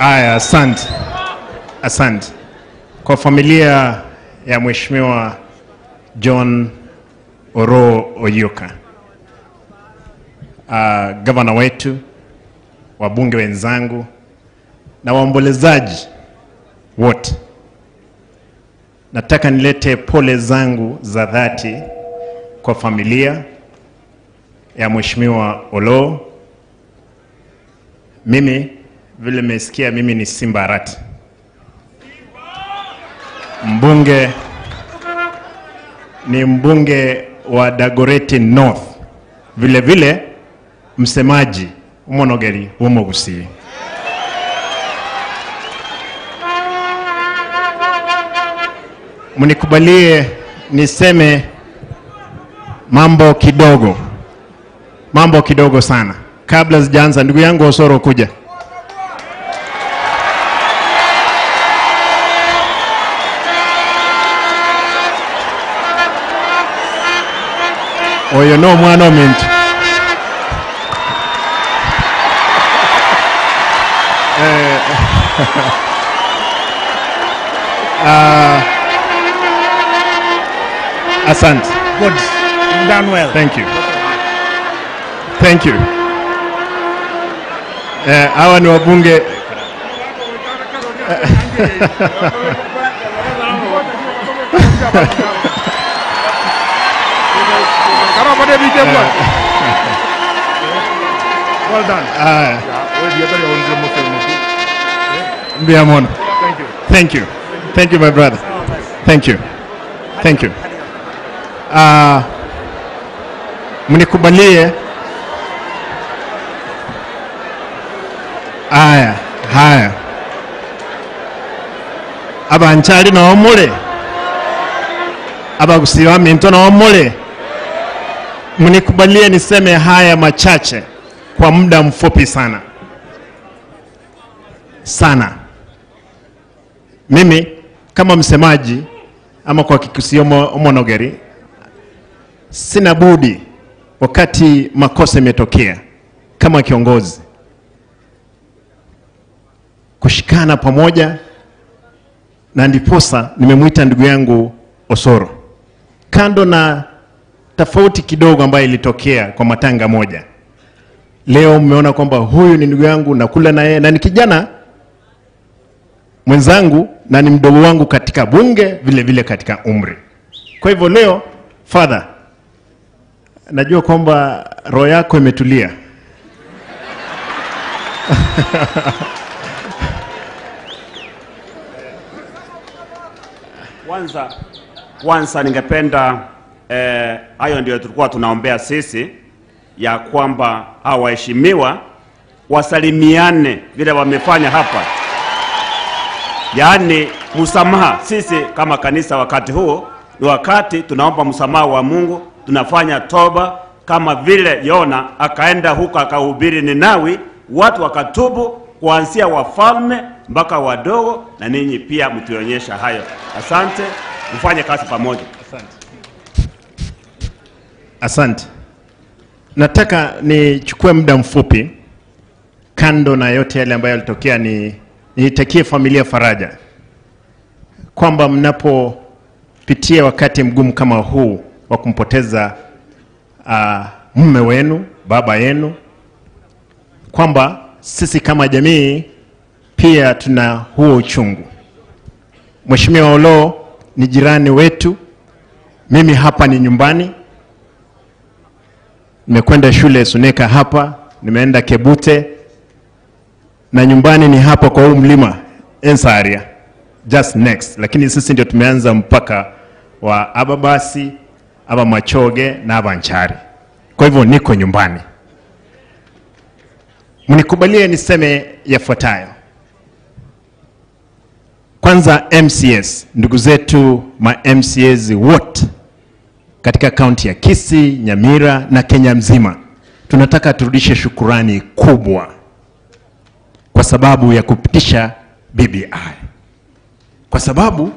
Aya, asante, asante kwa familia ya Mheshimiwa John Oroo Oyioka, gavana wetu, wabunge wenzangu na waombolezaji wote, nataka nilete pole zangu za dhati kwa familia ya Mheshimiwa Oloo. Mimi vile mmesikia, mimi ni Simba Arati, mbunge ni mbunge wa Dagoretti North, vile vile msemaji umonogeri w'Omogusii. Mnikubalie niseme mambo kidogo, mambo kidogo sana kabla sijaanza. Ndugu yangu Osoro kuja. Oyo no mwana ominto. Asante. Good. You've done well. Thank you. Thank you. Hawa ni wabunge. Well done. Mbuya mono. Thank you. Thank you. Thank you, my brother. Thank you. Thank you. Mnikubalie. Aya, haya. Abanchari na omule. Abagusiwa minto na omule. Mnikubalie niseme haya machache kwa muda mfupi sana. Sana. Mimi kama msemaji ama kwa Kikusiyo Omonogeri, sina budi wakati makosa yametokea kama kiongozi kushikana pamoja, na ndiposa nimemwita ndugu yangu Osoro. Kando na tofauti kidogo ambayo ilitokea kwa matanga moja, leo mmeona kwamba huyu ni ndugu yangu, nakula na yeye na ni kijana mwenzangu na ni mdogo wangu katika bunge, vile vile katika umri. Kwa hivyo leo, father, najua kwamba roho yako imetulia. Kwanza ningependa hayo ndio tulikuwa tunaombea sisi, ya kwamba hawa waheshimiwa wasalimiane vile wamefanya hapa. Yaani msamaha, sisi kama kanisa wakati huu ni wakati tunaomba msamaha wa Mungu, tunafanya toba kama vile Yona akaenda huko akahubiri Ninawi, watu wakatubu kuanzia wafalme mpaka wadogo, na ninyi pia mtuonyesha hayo. Asante, mfanye kazi pamoja. Asante. Asante. Nataka nichukue muda mfupi, kando na yote yale ambayo yalitokea, niitakie familia faraja kwamba mnapopitia wakati mgumu kama huu wa kumpoteza mume wenu, baba yenu, kwamba sisi kama jamii pia tuna huo uchungu. Mheshimiwa Oloo ni jirani wetu, mimi hapa ni nyumbani. Nimekwenda shule Suneka hapa, nimeenda Kebute, na nyumbani ni hapa kwa huu mlima Ensaria, just next. Lakini sisi ndio tumeanza mpaka wa Ababasi, Aba Machoge na Aba Nchari. Kwa hivyo niko nyumbani. Mnikubalie niseme yafuatayo. Kwanza MCS, ndugu zetu ma MCS wote katika kaunti ya Kisii, Nyamira na Kenya mzima, tunataka turudishe shukurani kubwa kwa sababu ya kupitisha BBI. Kwa sababu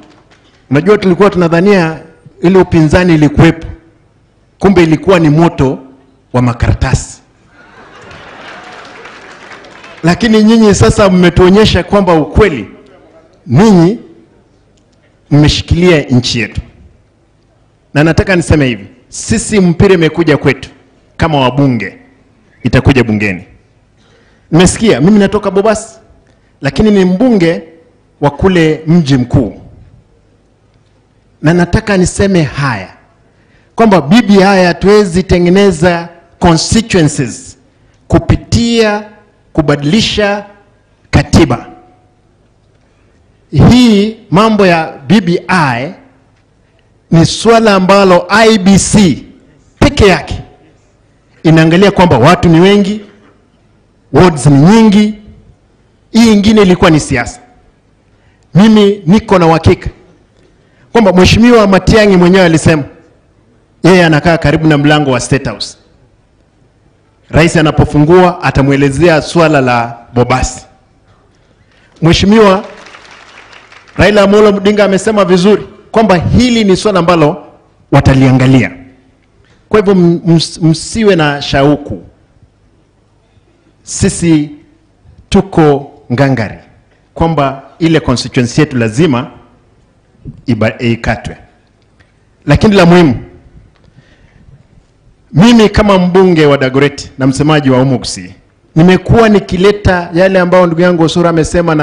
unajua tulikuwa tunadhania ile upinzani ilikuwepo, kumbe ilikuwa ni moto wa makaratasi. Lakini nyinyi sasa mmetuonyesha kwamba ukweli ninyi mmeshikilia nchi yetu, na nataka niseme hivi, sisi mpira imekuja kwetu kama wabunge, itakuja bungeni. Nimesikia mimi natoka Bobasi, lakini ni mbunge wa kule mji mkuu, na nataka niseme haya kwamba BBI hatuwezi tengeneza constituencies kupitia kubadilisha katiba. Hii mambo ya BBI ni swala ambalo IBC peke yake inaangalia kwamba watu ni wengi, wards ni nyingi. Hii ingine ilikuwa ni siasa. Mimi niko na uhakika kwamba Mheshimiwa Matiang'i mwenyewe alisema yeye anakaa karibu na mlango wa State House. Rais anapofungua atamwelezea swala la Bobasi. Mheshimiwa Raila Amolo Odinga amesema vizuri kwamba hili ni swala ambalo wataliangalia. Kwa hivyo msiwe na shauku, sisi tuko ngangari kwamba ile constituency yetu lazima ikatwe. Lakini la muhimu, mimi kama mbunge wa Dagoretti na msemaji wa Umugusii nimekuwa nikileta yale ambayo ndugu yangu Osura amesema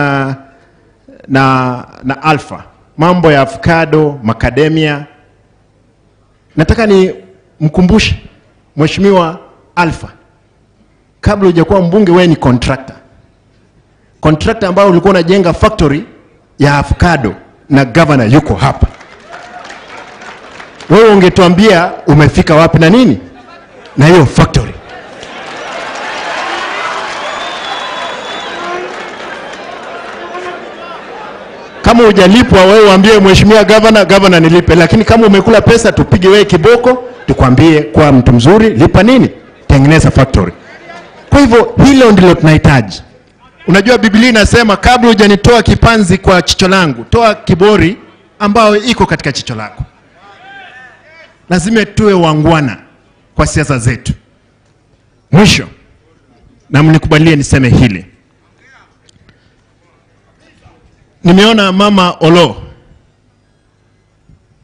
na Alpha, mambo ya avocado, macadamia. Nataka ni mkumbushe Mheshimiwa Alpha, kabla hujakuwa mbunge wewe ni contractor. Contractor ambao ulikuwa unajenga factory ya avocado na governor yuko hapa. Wewe ungetuambia umefika wapi na nini na hiyo factory. Kama hujalipwa wewe uambie mheshimiwa governor, governor nilipe, lakini kama umekula pesa tupige wewe kiboko, tukwambie kwa mtu mzuri, lipa nini, tengeneza factory. Kwa hivyo hilo ndilo tunahitaji. Unajua Biblia inasema kabla hujanitoa kipanzi kwa chicho langu, toa kibori ambayo iko katika chicho lako. Lazima tuwe wangwana kwa siasa zetu. Mwisho, na mnikubalie niseme hili. Nimeona Mama Oloo,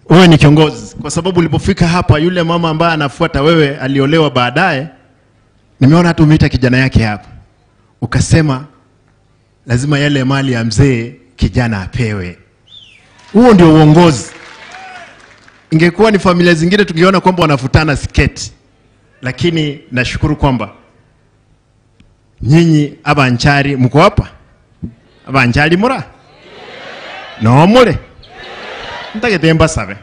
wewe ni kiongozi, kwa sababu ulipofika hapa yule mama ambaye anafuata wewe aliolewa baadaye, nimeona hata umeita kijana yake hapa, ukasema lazima yale mali ya mzee kijana apewe. Huo ndio uongozi. Ingekuwa ni familia zingine tungeona kwamba wanafutana sketi, lakini nashukuru kwamba nyinyi abanchari mko hapa. Abanchari mura no mure ntagete mbasabe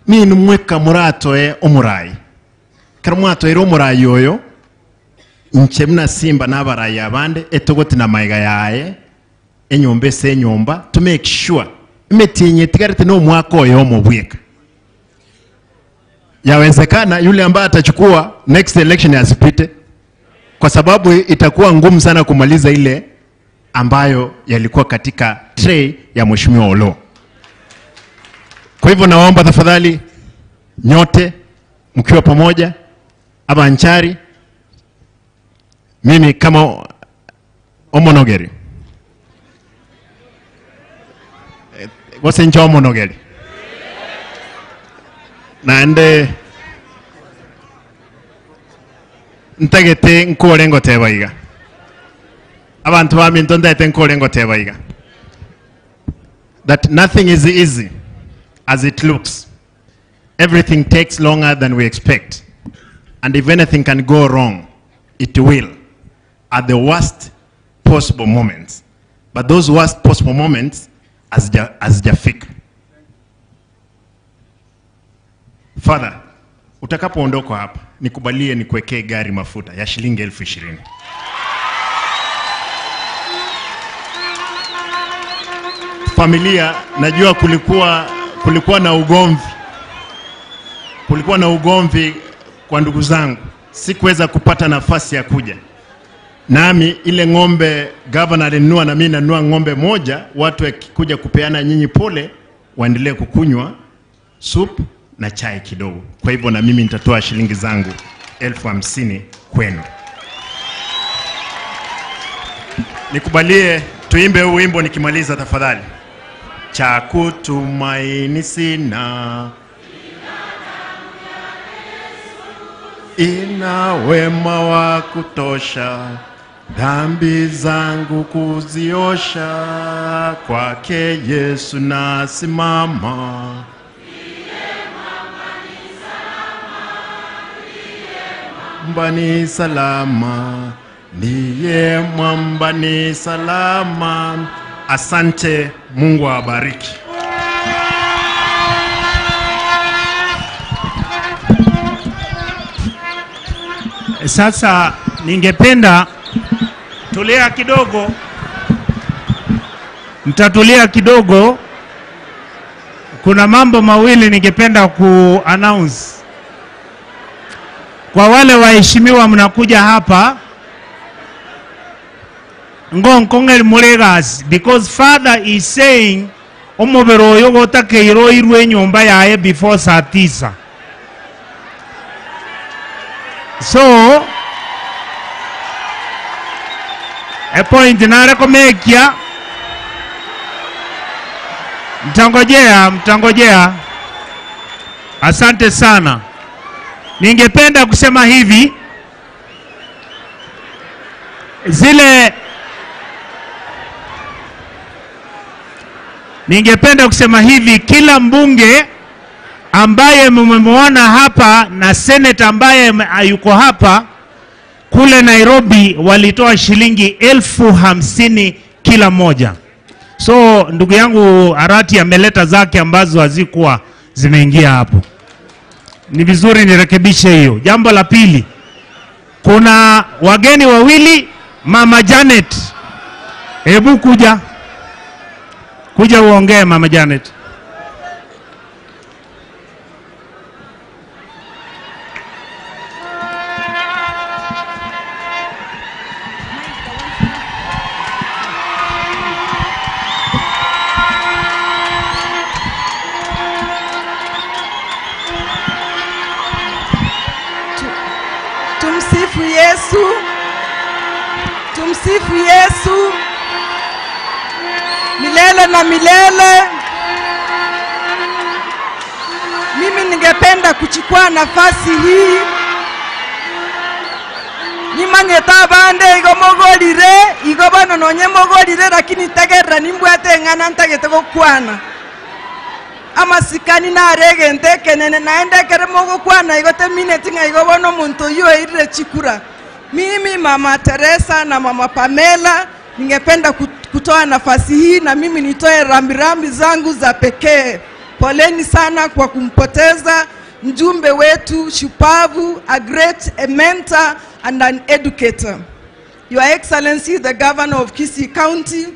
ninu mweka muratoe omurayi kero mwatoere omurayi oyo inche muna simba n'abarayi abande etogoti na maiga yaye enyomba ase enyomba to make sure emetinyi etigarete na omwaka oyo omobweka. Yawezekana yule ambaye atachukua next election asipite, kwa sababu itakuwa ngumu sana kumaliza ile ambayo yalikuwa katika tray ya Mheshimiwa Oloo. Kwa hivyo nawaomba tafadhali nyote mkiwa pamoja abanchari, mimi kama omonogeri gose nche omonogeri naende ntagete nkore ngoteba iga abantu baminto ndete nkore ngoteba iga that nothing is easy as it looks. Everything takes longer than we expect, and if anything can go wrong, it will at the worst possible moments. But those worst possible moments hazijafika. Father, utakapoondoka hapa nikubalie nikuwekee gari mafuta ya shilingi 20,000. Familia, najua kulikuwa na ugomvi. Kulikuwa na ugomvi kwa ndugu zangu. Sikuweza kupata nafasi ya kuja. Nami ile ng'ombe governor alinunua na mimi nanunua ng'ombe moja, watu wakikuja kupeana nyinyi pole waendelee kukunywa soup na chai kidogo. Kwa hivyo na mimi nitatoa shilingi zangu 50,000 kwenu. Nikubalie tuimbe huu wimbo nikimaliza tafadhali. Cha kutumaini sina ina wema wa kutosha, dhambi zangu kuziosha, kwake Yesu nasimama. Mwamba ni salama, ndiye mwamba ni salama. Asante, Mungu awabariki. Sasa ningependa tulia kidogo, mtatulia kidogo. Kuna mambo mawili ningependa ku announce kwa wale waheshimiwa mnakuja hapa ngonkong'eri muregasi because father is saying omobere oyo gotakeire oirwe enyomba yaye before saa tisa so epoint narekomekia mtangojea mtangojea asante sana ningependa kusema hivi zile ningependa kusema hivi kila mbunge ambaye mmemwona hapa na seneta ambaye yuko hapa kule Nairobi walitoa shilingi 50,000 kila mmoja. So ndugu yangu Arati ameleta zake ambazo hazikuwa zimeingia hapo. Ni vizuri nirekebishe hiyo. Jambo la pili, kuna wageni wawili. Mama Janet, hebu kuja kuja uongee Mama Janet. Tumsifu Yesu. Tumsifu Yesu milele na milele. Mimi ningependa kuchukua nafasi hii nimanyete abande igo mogorire igo bono nonye mogorire lakini tegerera nimbwate eng'ana ntagete gokwana amasikani naregente ekenene naende ekere mogokwana igo temineti ng'a igo bono omonto oyio oirire chikura. Mimi Mama Teresa na Mama Pamela ningependa kutoa nafasi hii na mimi nitoe rambirambi zangu za pekee. Poleni sana kwa kumpoteza mjumbe wetu shupavu, a great a mentor and an educator. Your Excellency, the Governor of Kisii County,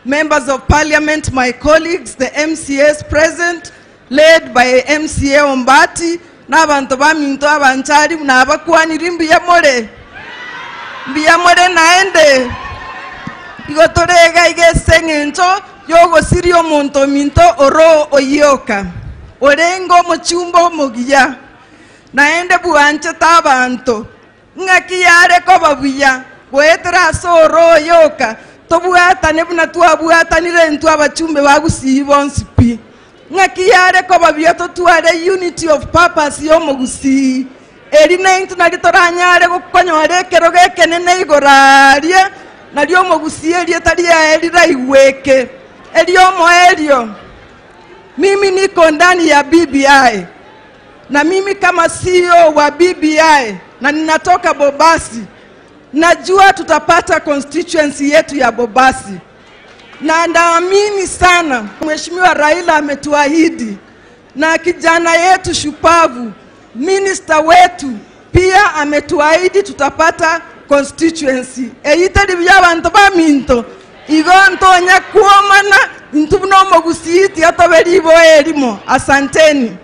members of parliament, my colleagues, the MCAs present, led by MCA Ombati, n'abantu baminto abanchari nabakwaniri mbuya more mbuya more naende igo torega iga ase eng'encho yogosiria omonto ominto oro oyioka orenge omochumba omogiya naende bwanchete abanto ng'aki yare koba buya goetera ase oro oyoka tobwatane buna twabwatanire intwe abachumbe bagusii bonsi pi ng'aki yare koba buya totware unity of purpose ya omogusii eri naintwe nari toranyare gokonyora ekero gekenene igoro aria nari omogusii eria riaye riraigweke eri omoerio. Mimi niko ndani ya BBI na mimi kama CEO wa BBI na ninatoka Bobasi, najua tutapata constituency yetu ya Bobasi, na naamini sana Mheshimiwa Raila ametuahidi na kijana yetu shupavu minister wetu pia ametuahidi tutapata constituency eyitari bya bantu baminto igo ntonya kuomana intu buno omogusii atobe riboa erimo. Asanteni.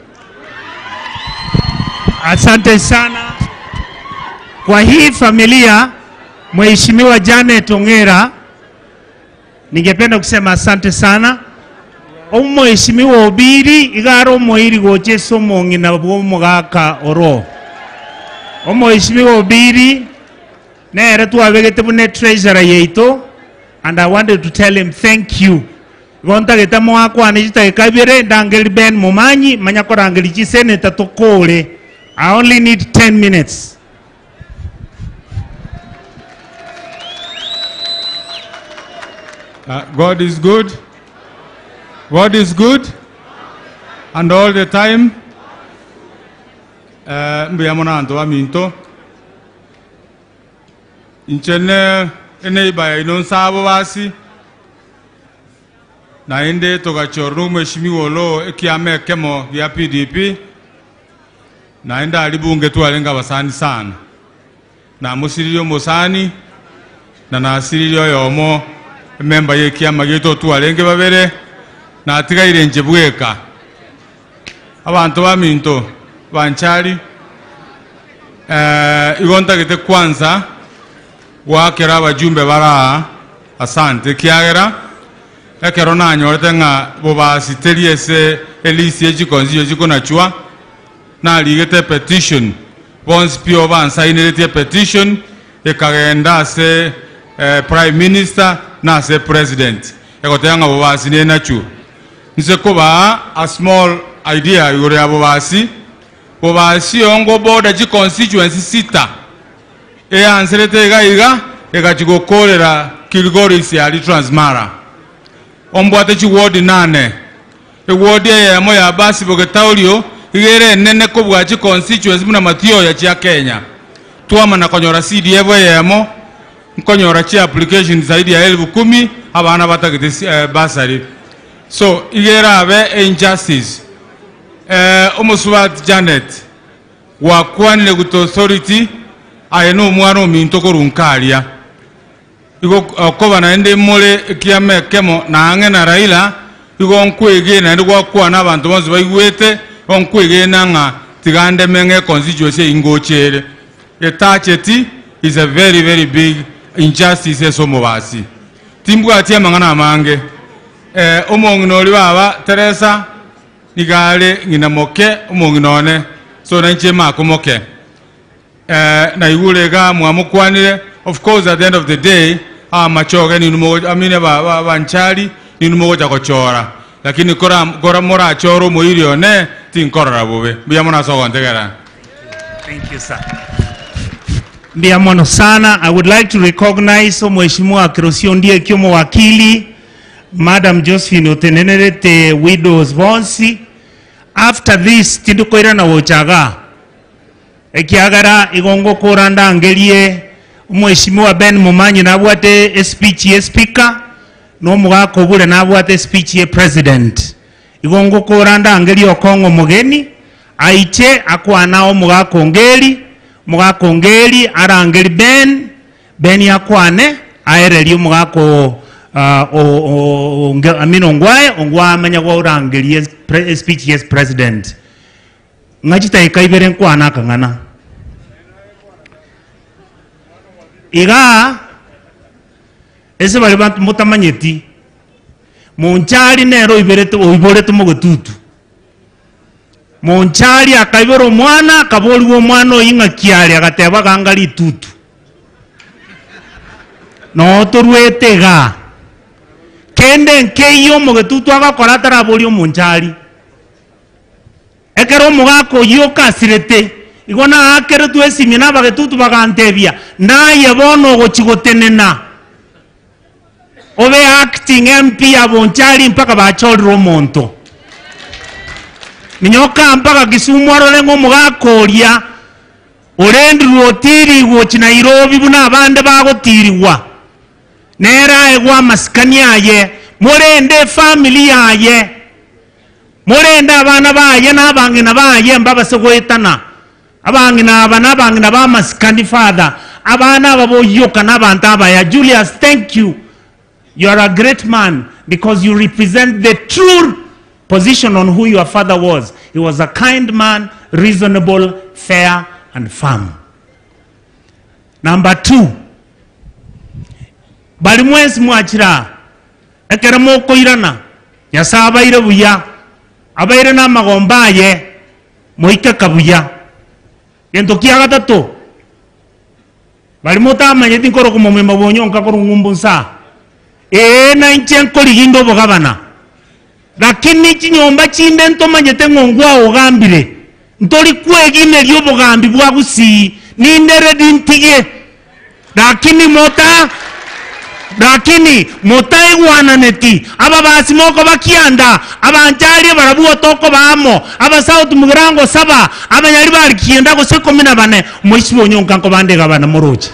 Asante sana kwa hii familia. Mheshimiwa Janet Ongera, ningependa kusema asante sana. Omheshimiwa Obiri igare omoiri gocha ase omong'ina bwa omogaka oro. Omheshimiwa Obiri nere twabegete buna treasurer yaito. and I wanted to tell him thank you. Igo ntagete moakwane chidageka ibere ndangeri Ben Momanyi manya korangeri chiseneta tokore. I only need 10 minutes. God is good. God is good. And all the time. Eh, mbuya mono abanto baminto. Inche ne eneighbor yaino nsabo basi. Naende togachorora omweshimiwa olo ekiama ekemo gia PDP. Naende aria bunge twarenge abasani sana. Namosiririe omosani na nasiririe oyomo ememba y'ekiama giaito twarenge babere, natigaire inche bweka. Abanto baminto banchari, eh, igo ntagete kwanza goakera abajumbe bare aa asante, ekiagera ekero nanyorete ng'a bobasi teri ase elist ye chiconstituency chikonachwa, narigete epetition, bonsi pi obansaineretie epetition, ekagenda ase Prime Minister na ase President, egoteba ng'a bobasi nenachwe. Inse kobaa a small idea igoro ya bobasi, bobasi oyo ngoborder chiconstituency sita, eanserete iga iga, egachia gokorera Kilgoris aria Transmara. Ombwate chiward nane, Ewodi eyemo ya Basi Bogetaorio iga ere enene kobua chiconstituency buna Mathioya chia Kenya. Twamana konyora CDF eyemo, nkonyora chi applications zaidi ya elfu kumi abana batagete bursary. So iga erabe einjustice. Omosubati Janet, gwakwanire with authority aye nomwana ominto korwa nkaria. Igo okoba naende more ekiama ekemo na ang'e na Raila, igo nkwegena naende gwakwana abanto bonsi baigwete, igo nkwegena ng'a tiga ndeme ng'a econstituency eyio ngocha ere. Etacheti is a very very big injustice ase omobasi. Timbwati amang'ana amange. Eh, omong'ina oria baba Teresa nigo are ng'ina moke omong'ina one, so nainche mako moke. Eh, naigure iga mwamokwanire, of course at the end of the day amachoge ninwe mogo I mean aba aba abanchari ninwe mogocha gochora, lakini kora kora morachore omoiri one tinkorora bobe. Mbuya mono ase ogontegera. Thank you, sir. Mbuya mono sana. I would like to recognize Omheshimiwa Kirosi Ondieki omowakili, Madam Josephine otenenerete widows bonsi. After this, tindikoirana gocha igaa. Ekiagera igo ngokora ndangerie Omweshimiwa Ben Momanyi nabwate espeech ye speaker, na omogaka Obure nabwate espeech ye president. Igo ngokora ndangerie Okong'o omogeni, aiche akwane ae omogaka Ongeri, omogaka Ongeri arangerie Ben, Ben akwane aererie omogaka o I mean Ongwae, Ongwae amanye gorangeria espeech ye president. Ng'a chidakika ibere nkwane akang'ana. Igaa ase baria banto motamanyeti, Monchari nere oiberete oiborete mogetutu. Monchari akaibora omwana, akaborigwa omwana oyio ng'aki are, agateba ganga ritutu. Noo toruete igaa. Kende nkeiyo omogetutu agokora ataraboria omonchari. Ekero omogaka oyio okasirete, igo naakeretwe esimio nabagetutu bagantebia, Naye bono ogochia gotenena obe acting MP ya Bonchari mpaka bachorire omonto. Minyoka mpaka Kisumu arore ng'a omogaka oria orendirwe otirigwe gochia Nairobi buna abande bagotirigwa, nere aegwe amasikani aye, morende efamiri yaye. Morende abana baye na abang'ina baye mbabase goetana. Abang'ina aba na abang'ina b'amasikani Father, abana aba boyioka na abanto abaya. Julius, thank you. You are a great man because you represent the true position on who your father was. He was a kind man, reasonable, fair and firm. Number two, bari mwensi mwachire aa, Ekero mokoirana, Nyasae abaire buya, abaire namagomba aye, moike ka buya. Gento kia gatato, baria motamanyeti nkorokwa momema bw'onyonka korwa ng'umbu nsa. Ee, nainche nkorigia inde obogabana. Lakini chinyomba chinde ntomanyete ng'a ongwao ogambire, ntori kwegineria obogambi bwa Gusii, ninde ready ntigie. Lakini mota lakini motaigwananeti, ababasi mokoba kianda, abancharie barabwo tokoba amo, abasauti mugirango saba, abanyari bari kianda gose ikomi na bane, moisibe onyonka nkobande gabana moroche.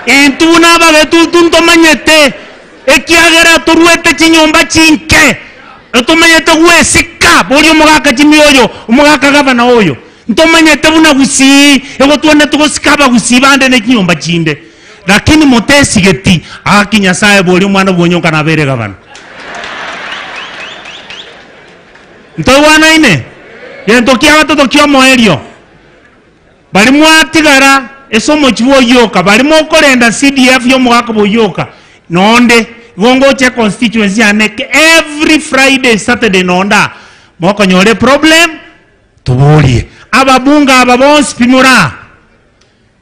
Intwe buna abagetutu ntomanyete, ekiagera toruete chinyomba chinke, etomanyete gwesika, boria omogaka Jimmy oyo, omogaka gavana oyo, ntomanyete buna Gusii, egotwanete gosika abagusii bande ne chinyomba chinde. Lakini motesigeti, gaki Nyasaye boria omwana bw'onyonka nabeire gavana. Ntoigwanaine? Gento kia gatato ki'omoerio. Baria mwatigara ase omochie bw'Oyioka, baria mokorenda CDF y'omogaka bw'Oyioka, nonde igo ngocha econstituency yane every Friday, Saturday nonde aa, mokonyora eproblem, toborie. Ababunge aba bonsi pi more aa,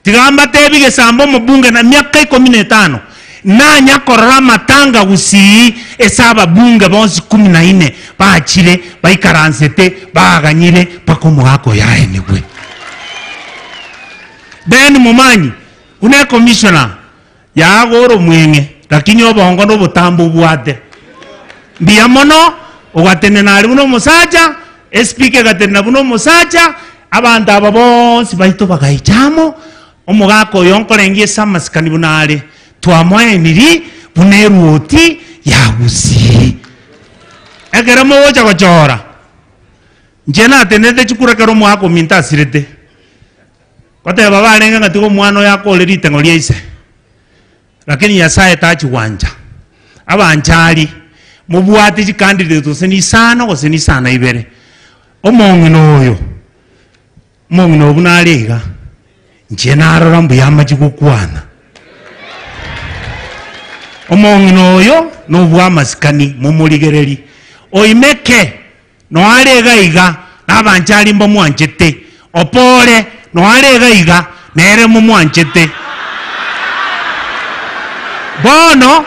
tiga mbatebi gesambo omobunge na miaka ikomi na etano, nanya korora amatanga gusii ase ababunge bonsi kumi na ine bachire, baikaransete, baganyire mpaka omogaka oyo aenigwe. Ben Momanyi, buna ecommissioner, yaga ore omweng'e, lakini obongo na obotambe obwate. Mbuya mono, ogatenena aria buna omosacha, espeaker egatenena buna omosacha, abanto aba bonsi baito bagaicha amo, omogaka oyo nkorengia ase amasikani buna are, twamoeniri buna eruoti ya Gusii. Ekero mogocha gochora. Inche natenenete chikura ekero omogaka ominto asirete, goteba barenge ng'a tiga omwana oyo akore riteng'o ria ise, lakini Nyasaye tachi gwancha. Abanchari, mobwate chicandidate gose na isano gose na isano ibere, omong'ina oyo, omong'ina oyo buna are iga, inche narora mbuya amache gokwana. Omong'ina oyo nobwa amasikani, momorigererie, oimeke. Noare iga iga, nabanchari mbamwanchete, Opore, noare iga iga, nere momwanchete. Bono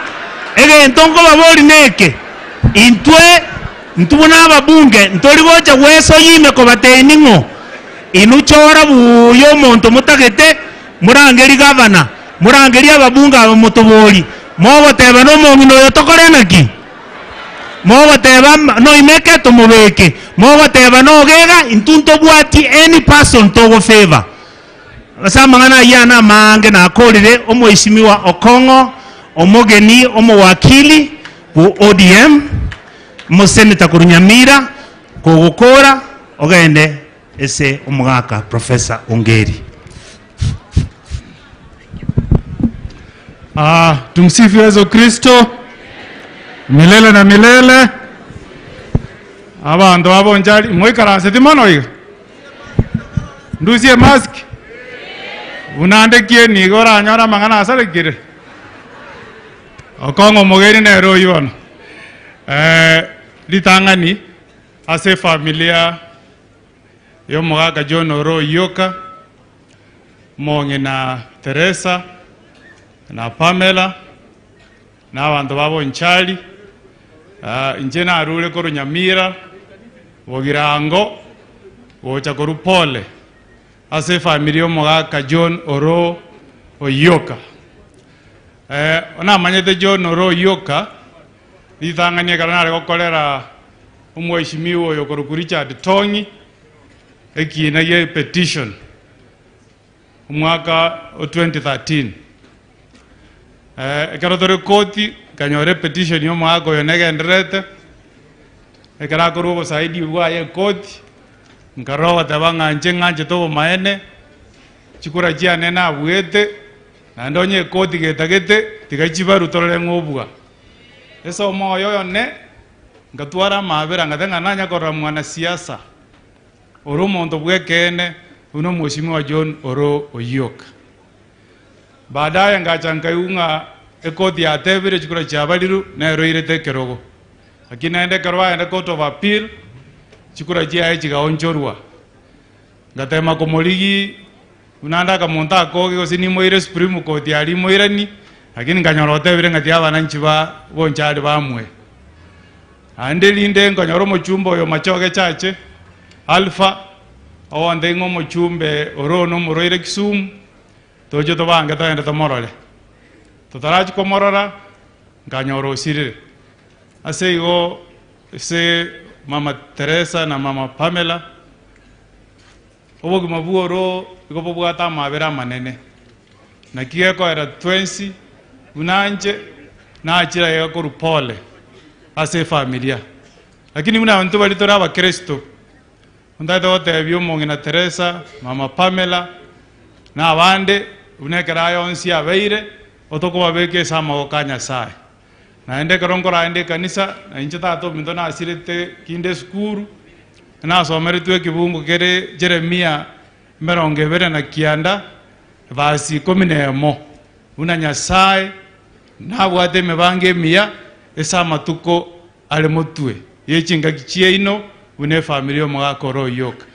egento nkobaboria neke, intwe intwe buna ababunge ntori gocha gwesoyia ime kobatebia ning'o? Inwe chora buya omonto motagete, morangerie gavana, morangerie ababunge aba motoborie, mogoteba nomong'ina oyo tokore naki? Mogoteba noimeke tomobeke, mogoteba nogega intwe ntobwati any person togo favour. Ase amang'ana ayio ane amaange nakorire omweshimiwa Okong'o omogeni omowakili bwo ODM, omosenator korwa Nyamira, kogokora ogende ase omogaka Professor Ongeri. Ah, tumsifu Yesu Kristo milele na milele. Abanto abonchari moikaranseti mono iga ndusie mask buna nde kieni iga oranyore amang'ana asarekire okong'a omogeni nere oywo bono eh, ritang'ani ase efamilia y'omogaka John ore oyioka Omong'ina Teresa na Pamela, na abanto ba Bonchari, inche narure korwa Nyamira, Bogirango, gocha korwa Pole, ase efamiri y'omogaka John Oroo Oyioka. Namanyete John Oroo Oyioka ritang'ani ekero nare gokorera omweshimiwa oyo okorokwa Richard Tong'i, ekiina gie petition omwaka o 2013. Ekero tore koti nkanyora epetition ya omogaka oyo negendererete, ekero akorwa obosaidi bwaye ekoti, nkarora ogoteba ng'a inche ng'anchete obomaene, chikura chiane nabuete, naende onye ekoti getagete, tiga chibarwe torore ng'a obua. Ase omoyo one, ngatwara amaabera ngateba ng'a nanya korora mwanasiasa. Ore omonto bw'ekeene buna omweshimiwa John ore oyioka. Baadaye ngacha nkaigwa ng'a ekoti yatebire chikura chiabariru nero eirete ekerogo. Lakini naende ekero bagenda court of appeal chikura chiaye chigaonchorwa. Ngatema komorigi. Buna ande akamonto akoge gose nimoire Supreme Court aria imoiranie, lakini nkanyora otebire ng'a tiga abananchi ba Bonchari bamue. Naende rinde nkonyora omochumba oyo Machoge Chache, Alpha, ogontebia ng'a omochumbe ore one omorwaire Kisumu, toche tobange togende tomorore. Totarachia komorora, nkanyora osirire. Ase igo ase mama Teresa na mama Pamela, obogima bw'oro igo bobwate amabera amanene. Naki gekoera twensi buna inche nachire aiga korwa pole ase efamilia. Lakini buna intwe baria tore abakristo, ntagete gotebia omong'ina Teresa, mama Pamela, na abande, buna ekero aya onsi abeire, otokobabeka ase amaboko a Nyasaye. Naende ekero nkoraenda ekanisa, na inche tata ominto nasirete kinde esukuru, nasomeretwe ekebungo kere Jeremia emerongo ebere na kianda, verse ikomi na emo, buna Nyasae nabwate emebango emiya ase amatuko are motwe ye chingaki chiaino buna efamiri y'omogaka ore oyoka.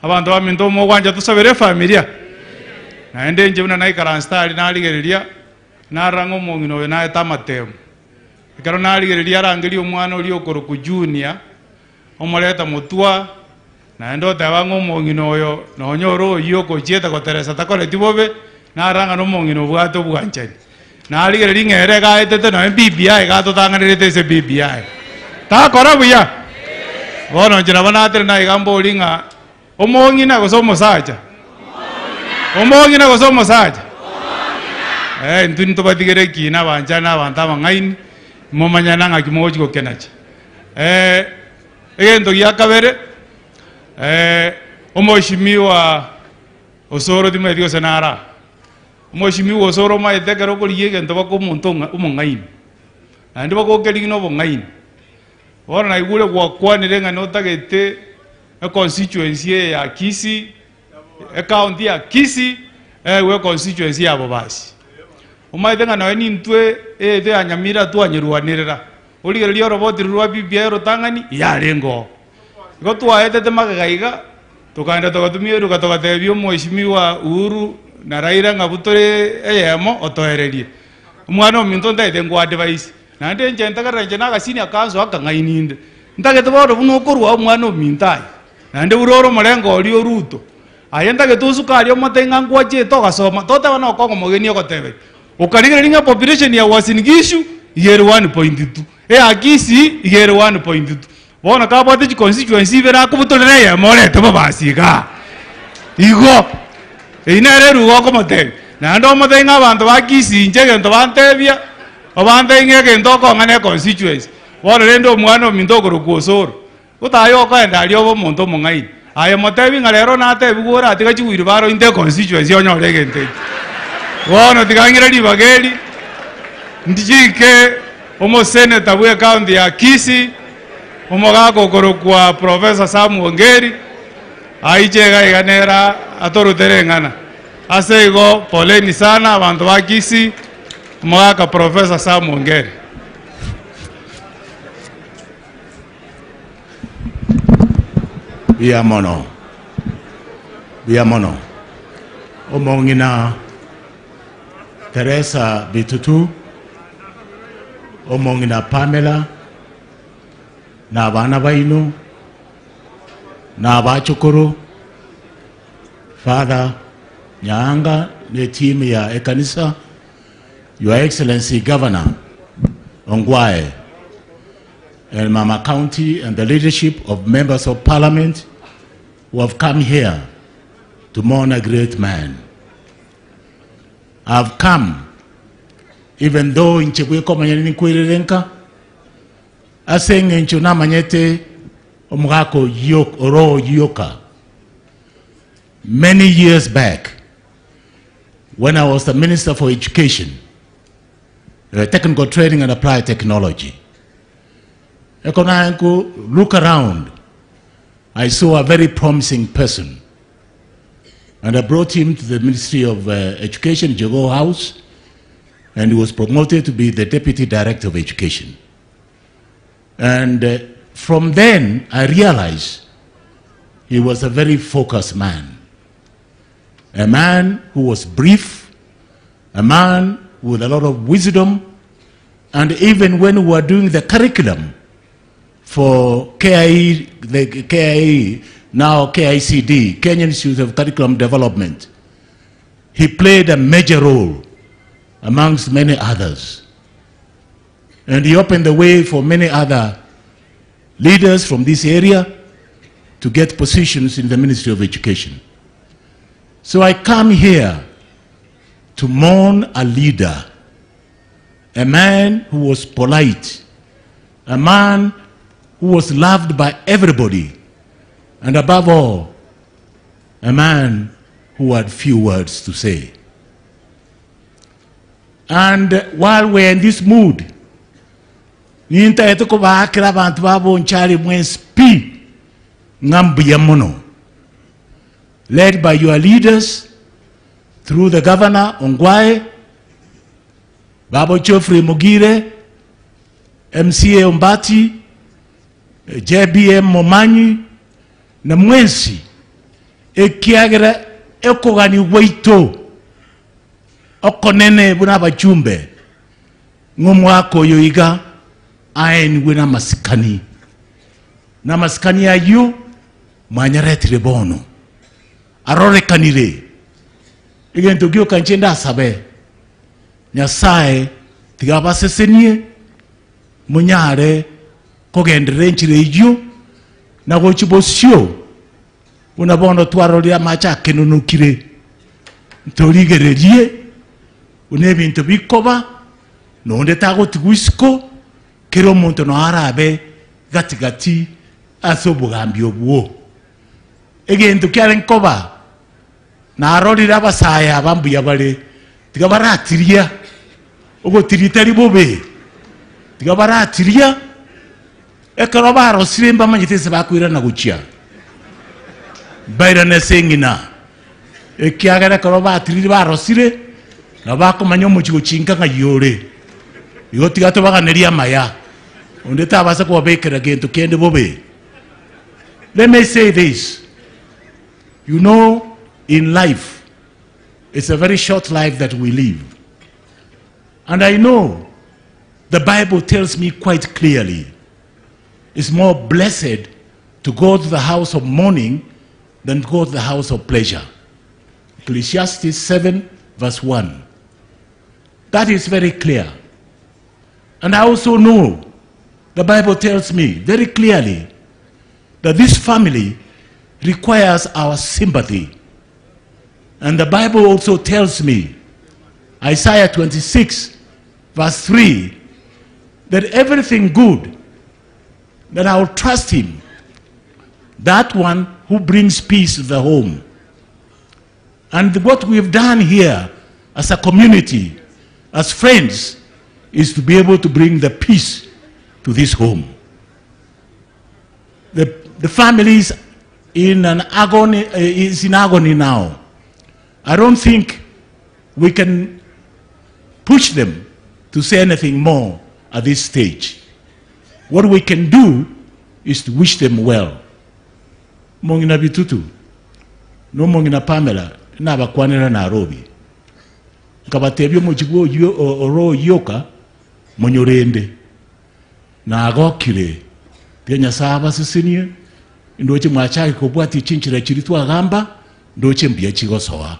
Abanto baminto mogwancha tosabere efamilia? Naende inche buna naikaransete aria narigereria, Narora ng'a omong'ina oyo naete amatemo. Ekero narigereria arangerie omwana oria okorokwa Junior, omoreta motwa, naende oteba ng'a omong'ina oyo nonya ore oyio okochiete goteresa takoreti bobe, narora ng'a nomong'ina obwate obwanchani. Narigereria ng'a ere iga aetete nonya BBI iga atotang'anerete ase BBI. Takora buya? Bono inche nabo natere naiga mbori ng'a Omong'ina gose omosacha? Omong'ina gose omosacha? Eh, intwe ntobatigere ekiina abanchani na abanto abang'aini, momanyane ng'aki mogochia gokenacha. Eh, egento gia kabere, eh, omoshimiwa Osoro timanyeti gose nare aa. Omoshimiwa Osoro omanyete ekero okorigia egento baka omonto omong'aini, naende bagokeria na obong'aini. Bono naigure gwakwanire ng'a notagete econstituency eye ya Kisii, ecounty ya Kisii eegwe econstituency ya Bobasi. Omanyete ng'a nonya nintwe eyeito ya Nyamira twanyerwanerera, origererie oroboti rwa BBI orotang'ani yarenge oo. Igo twaetete magega iga, tokaenda togatumia eruga togatebia omweshimiwa Uhuru na Raila ng'a butore eyemo otoererie. Omwana ominto ntagete nkoadvise, Naende inche ntagerera inche na agasini akanso akang'aini inde. Ntagete bono buna okorua omwana ominto aye, naende buna ore omorengo oria o Ruto. Aye ntagete osuke aria omote ng'a ngwachete ogasoma, toteba nokong'a omogeni ogoteberia. Okarigereria ng'a population ya Uasin Gishu iga ere 1.2, eya Kisii iga ere 1.2. Bono kabwate chiconstituency ibere akobutorera eyemo orete bobasi igaa. Igo, eyio nere eruga okomotebia. Naende omotebie ng'a abanto ba Kisii inche egento bantebia, obantebie ng'a egento okong'a ne econstituency. Bono rende omwana ominto okorokwa Osoro, otaye okoenda aria obe omonto omong'aini. Aye motebie ng'a rero natebigwe oratiga chiwheelbarrow inte econstituency onyore egento ekio. Bono tiga ng'ire ribaga eri, ndichike omoseneta bwe ecounty ya Kisii, omogaka okorokwa Professor Sam Ongeri, aiche iga iga nere atorutere eng'ana. Ase igo poleni sana abanto ba Kisii, omogaka Professor Sam Ongeri. Buya mono, buya mono. Omong'ina Teresa Bitutu, omong'ina Pamela, na abana baino, na abachukuru, Father Nyaanga na etimu ya ekanisa, Your Excellency Governor Ongwae, and Mama County and the leadership of members of parliament who have come here to mourn a great man. I've come, even though inche bwekomanya ninkwerere nka, ase eng'encho namanyete omogaka oyio oro oyioka many years back when I was the Minister for Education, Technical Training and Applied Technology. Ekero naye look around, I saw a very promising person. And I brought him to the Ministry of Education, Jogoo House, and he was promoted to be the Deputy Director of Education. And from then, I realized he was a very focused man. A man who was brief, a man with a lot of wisdom, and even when we were doing the curriculum for KIE, the KIE, now KICD, Kenya Institute of Curriculum Development, he played a major role amongst many others. And he opened the way for many other leaders from this area to get positions in the Ministry of Education. So I come here to mourn a leader, a man who was polite, a man who was loved by everybody, and above all, a man who had few words to say. And while we're in this mood, nintagete kobaakera abantu ba Bonchari mwensi pi ng'a mbuya mono, led by your leaders through the governor Ongwae, Babo Geoffrey Mogire, MCA Ombati, JBM Momanyi na mwensi, ekiagera ekogani gwaito okonene buna abachumbe ng'omwaka oyo iga aenigwe namasikani, namasikani ayio mwanyaretire bono arorekanire egento gioka inche ndasabe Nyasaye tiga abasesenie monyare kogenderera enchera eyio na gochia bosio buna bono twarorire amache akenonokire ntorigererie buna ebinto bikoba nonde tagotigwa isiko kera omonto noo arabe gati gati ase obogambi obwo. Egento kiarenge koba narorire abasae aba mbuya bare, tiga baratiria, ogotiria tari bobe, tiga baratiria, ekero barosire mbamanyete ase bakoirana gochia, mbairane ase eng'ina, ekiagera ekero batiririe barosire, nabo bakomanya omochie gochinka ng'ai ore. Igo tiga tobaganerie amaya, onde tabasa kobabekera gento kende bobe. Let me say this, you know in life, it's a very short life that we live. And I know the Bible tells me quite clearly, it's more blessed to go to the house of mourning than to go to the house of pleasure. Ecclesiastes 7 verse 1. That is very clear. And I also know the Bible tells me very clearly that this family requires our sympathy. And the Bible also tells me, Isaiah 26 verse 3, that everything good, that I will trust him, that one who brings peace to the home. And what we've done here as a community, as friends, is to be able to bring the peace to this home. The family is in an agony, is in agony now. I don't think we can push them to say anything more at this stage. What we can do is to wish them well. Mongina Bitutu, no Mongina Pamela, nabakwanera Nairobi. Nkabatebia omochie bwa oyio, oro oyioka, monyorende. Nagokire, tiga Nyasaye abasesenie, ndoche mwachake kobwatia chinchera chiria twagamba, ndoche mbuya chigosoa.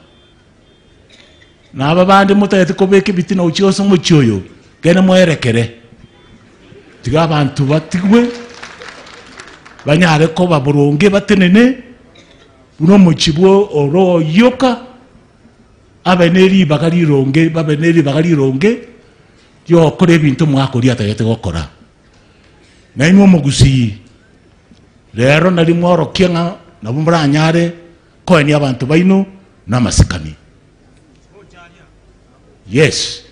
Na aba bande motagete kobeka ebitina gochia ase omochie oyo, kende mwerekere. Tiga abanto batigwe, banyare koba boronge batenene, buna omochie bwa oro oyioka, abe ne ribaga rironge, babe ne ribaga rironge, riogokora ebinto mwakoria atagete gokora. Na inwe omogusii, rero nari mworokia ng'a nabo moranyare koenia abanto baino na amasikani. Yes,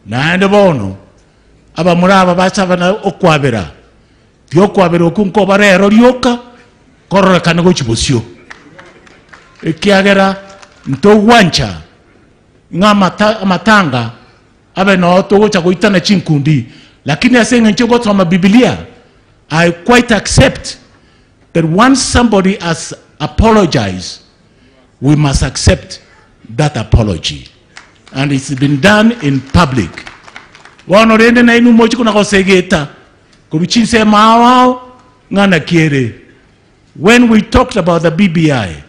naende bono abamura aba basaba na okwabera, tiga okwabera okwo nkoba rero rioka, kororekane gochia bosio. Ekiagera ntogwancha ng'a amatanga abe noo togocha goitana chinkundi, lakini ase eng'encho ogosoma Bibilia, I quite accept that once somebody has apologized, we must accept that apology and it's been done in public. Bono rende nainwe mochie kona gosegeta korwa chinsemo ao ao ng'a naki ere. When we talked about the BBI,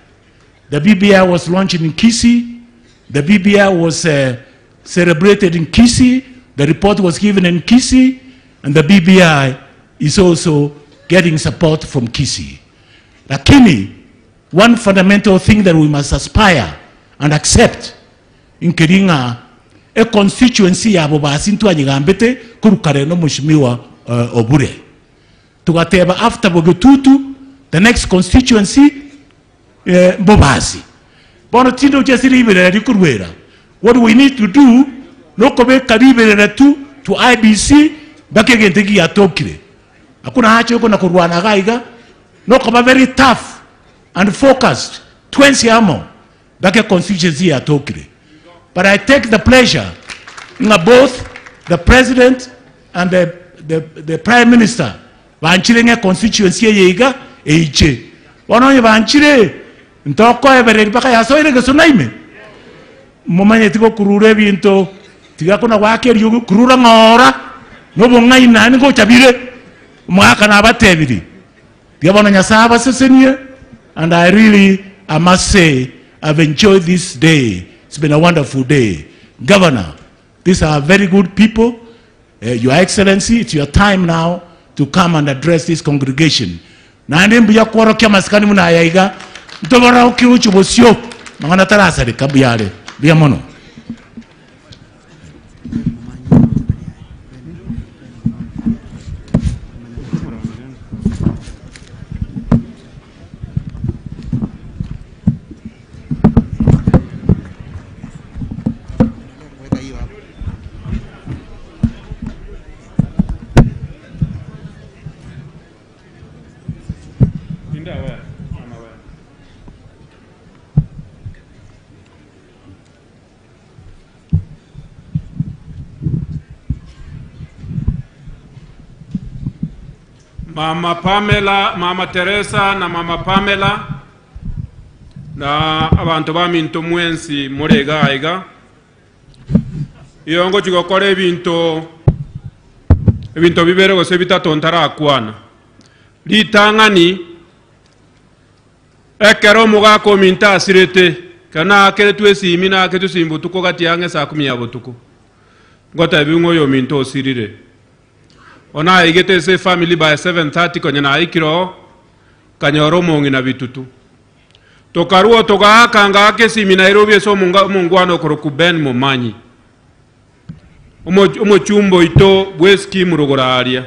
the BBI was launched in Kisii, the BBI was uh, celebrated in Kisii, the report was given in Kisii, and the BBI is also getting support from Kisii. Lakini, one fundamental thing that we must aspire and accept nkeri ng'a e constituency ya Bobasi ntwanyegambete korwa kare na Omweshimiwa uh, Obure. Togateba after Bogetutu, the next constituency eh, Mbobasi. Bono tindoche ase riberera rikorwera. What we need to do nokobeka riberera tu to IEBC mpaka egento eki giatokire. Hakuna hacha yokona korwana iga iga, nokoba very tough and focused twensi amo mpaka econstituency yatokire. But I take the pleasure ng'a both the president and the, the, the prime minister banchire ng'a econstituency eye iga eiche. Bono onye banchire ntokoebereria mpaka yasoire gesona ime. Momanyeti gokurura ebinto tiga kona goaka eriogi kurura ng'ora nobong'aini naende ngocha bire. Omogaka nabatebirie tiga bono Nyasae abasesenie and I really I must say I've enjoyed this day it's been a wonderful day. Governor these are very good people Your Excellency it's your time now to come and address this congregation. Naende mbuya kworokia amasikani buna aya iga, ntoborokie gochia bosio mang'ana tarasareka mbuya are. Mbuya mono. Mama Pamela, Mama Teresa na Mama Pamela, na abanto baminto mwensi more iga aiga, Iyo ngochia gokora ebinto ebinto bibere gose bitato ntarakwana. Ritang'ani, ekero omogaka ominto asirete, ekero naakeretwe esimi naakeretwe esimi botuko gati ang'e saa kumi ya botuko, ngotebiwa ng'a oyominto osirire. Bono naigete ase efamily by 7:30 konya naikire oo, nkanyora omong'ina bitutu. Tokarua togaaka ngaaka esimi Nairobi ase omongwana okorokwa Ben Momanyi, omochumba oito bw'eskimu rogoro aaria,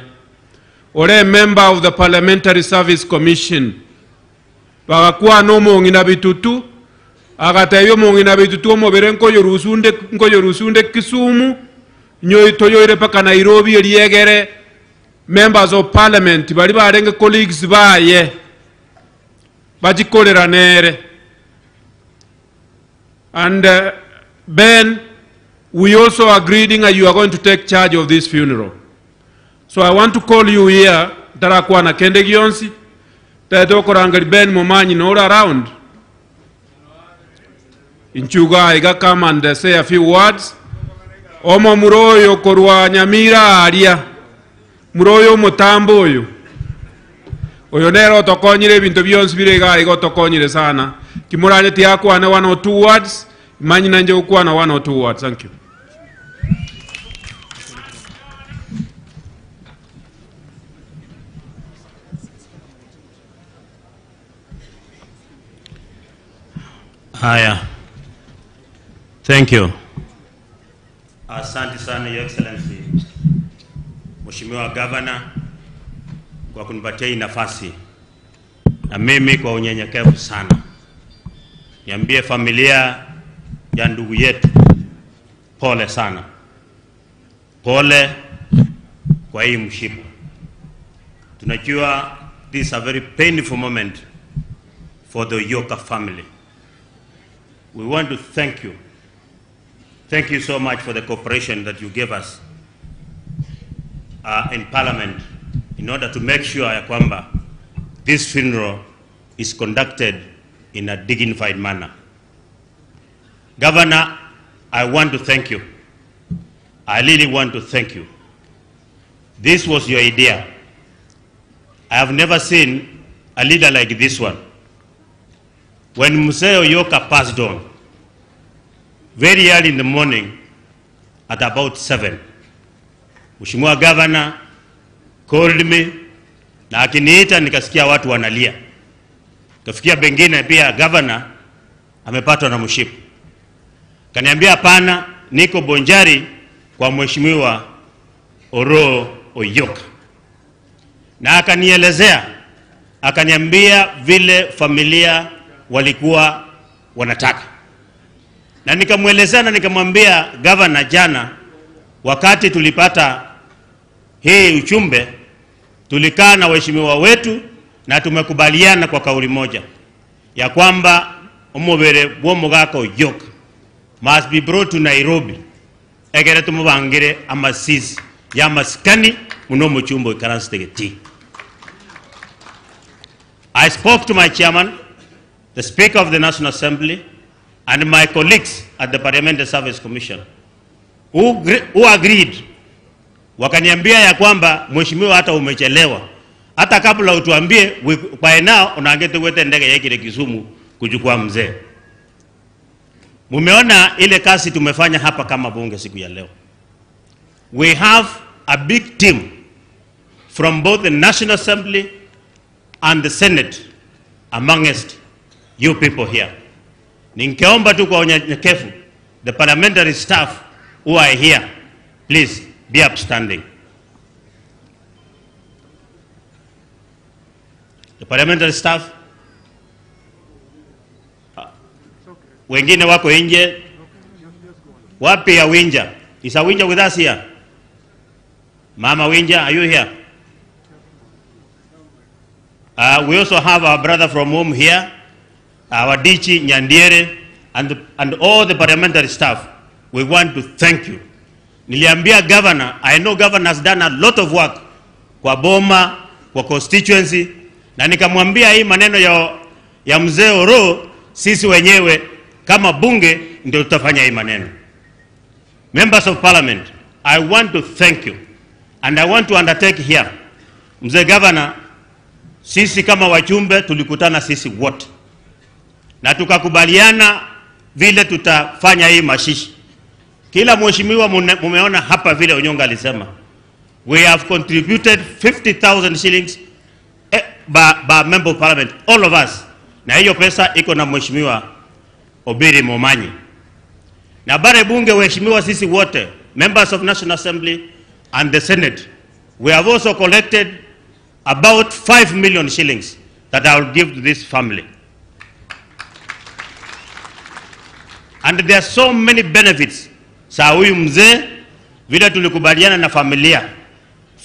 ore emember of the Parliamentary Service Commission. Bagakwana omong'ina bitutu, agatebia omong'ina bitutu omobere nkoyorusunde nkoyorusunde Kisumu, toyoire mpaka Nairobi eriegere members of parliament baria barenge colleagues baye. Bachie korera nere. And Ben, we also agreed ng'a you are going to take charge of this funeral. So I want to call you here, ntarakwana kende gionsi, tete okorangeria Ben Momanyi nore around? Inchuo iga iga come and say a few words. Omomura oyo korwa Nyamira aaria, mura oyo omotambe oyo, oyo nere otokonyire ebinto bionsi bire igaa iga otokonyire sana. Kimoranye tiga akwane one or two words, imanyie nainche gokwana one or two words. Thank you. Haya. Thank you. Asante sana Your Excellency Mheshimiwa Governor kwa kunipatia hii nafasi, na mimi kwa unyenyekevu sana niambie familia ya ndugu yetu pole sana, pole kwa hii mshipa. Tunajua this is a very painful moment for the Oyoka family. We want to thank you. Thank you so much for the cooperation that you gave us in Parliament in order to make sure ya kwamba this funeral is conducted in a dignified manner. Governor, I want to thank you. I really want to thank you. This was your idea. I have never seen a leader like this one. When Mzee Oyoka passed on, very early in the morning at about 7, Mheshimiwa Governor called me na akiniita nikasikia watu wanalia. Kafikia bengine pia governor amepatwa na mshipa. Kaniambia hapana, niko Bonjari kwa Mheshimiwa Oroo Oyoka, na akanielezea akaniambia vile familia walikuwa wanataka, na nikamwelezea na nikamwambia governor jana, wakati tulipata hii uchumbe, tulikaa na waheshimiwa wetu na tumekubaliana kwa kauli moja ya kwamba omubere bwo omogaka Oyoka must be brought to Nairobi egere tumubangire amasisi ya masikani muno muchumbo ikaransitegeti. I spoke to my chairman, the Speaker of the National Assembly, and my colleagues at the Parliamentary Service Commission who agreed. Wakaniambia ya kwamba mheshimiwa, hata umechelewa, hata kabla utuambie by now unaangetewete ndege yekile Kisumu kuchukua mzee. Mumeona ile kazi tumefanya hapa kama bunge siku ya leo. We have a big team from both the National Assembly and the Senate amongst you people here. Ningeomba tu kwa unyenyekevu, the parliamentary staff who are here, please be upstanding. The parliamentary staff, wengine wako nje. Wapi Awinja? Is Awinja with us here? Mama Winja, are you here? We also have our brother from home here, our Dichi Nyandiere, and all the parliamentary staff. We want to thank you. Niliambia governor, I know governor has done a lot of work kwa boma, kwa constituency, na nikamwambia hii maneno ya mzee Oroo, sisi wenyewe kama bunge ndio tutafanya hii maneno. Members of Parliament, I want to thank you and I want to undertake here. Mzee Governor, sisi kama wajumbe tulikutana sisi wote na tukakubaliana vile tutafanya hii mashishi. Kila mheshimiwa mumeona hapa vile Onyonka alisema, we have contributed 50,000 shillings by member of parliament, all of us. Na hiyo pesa iko na mheshimiwa Obiri Momanyi. Na bare bunge waheshimiwa sisi wote, members of National Assembly and the Senate, we have also collected about 5 million shillings that I will give to this family. And there are so many benefits. Saa huyu mzee vile tulikubaliana na familia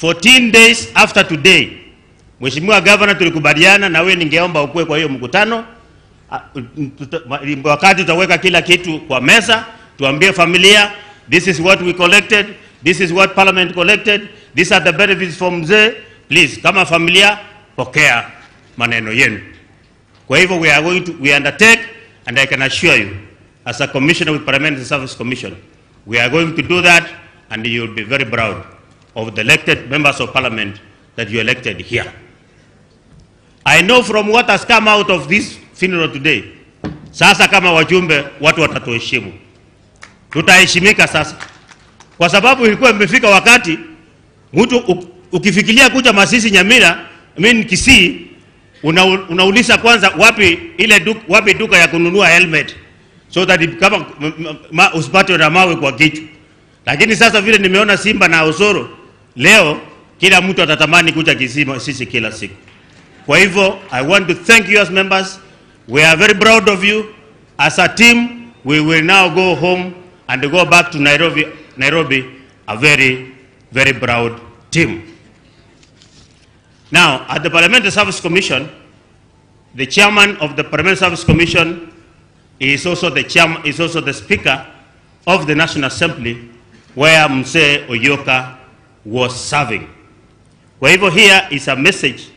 14 days after today, Mheshimiwa Governor, tulikubaliana na wewe, ningeomba ukue kwa hiyo mkutano. Wakati tutaweka kila kitu kwa meza, tuambie familia, this is what we collected, this is what parliament collected, these are the benefits for mzee. Please, kama familia, pokea maneno yenu. Kwa hivyo we are going to, we undertake, and I can assure you, as a commissioner with Parliamentary Service Commission, we are going to do that, and you will be very proud of the elected members of parliament that you elected here. I know from what has come out of this funeral today, sasa kama wajumbe watu watatuheshimu. Tutaheshimika sasa. Kwa sababu ilikuwa imefika wakati mtu ukifikiria kuja Masisi Nyamira, I mean Kisii, unauliza kwanza wapi ile duka, wapi duka ya kununua helmet so that kama usipate na mawe kwa kichwa. Lakini sasa vile nimeona Simba na Osoro leo, kila mtu atatamani kuja Kisii sisi kila siku. Kwa hivyo I want to thank you as members. We are very proud of you. As a team, we will now go home and go back to Nairobi a very, very proud team. Now, at the Parliamentary Service Commission, the chairman of the Parliamentary Service Commission is also the chairman, is also the speaker of the National Assembly, where Mzee Oyoka was serving. Kwa hivyo here is a message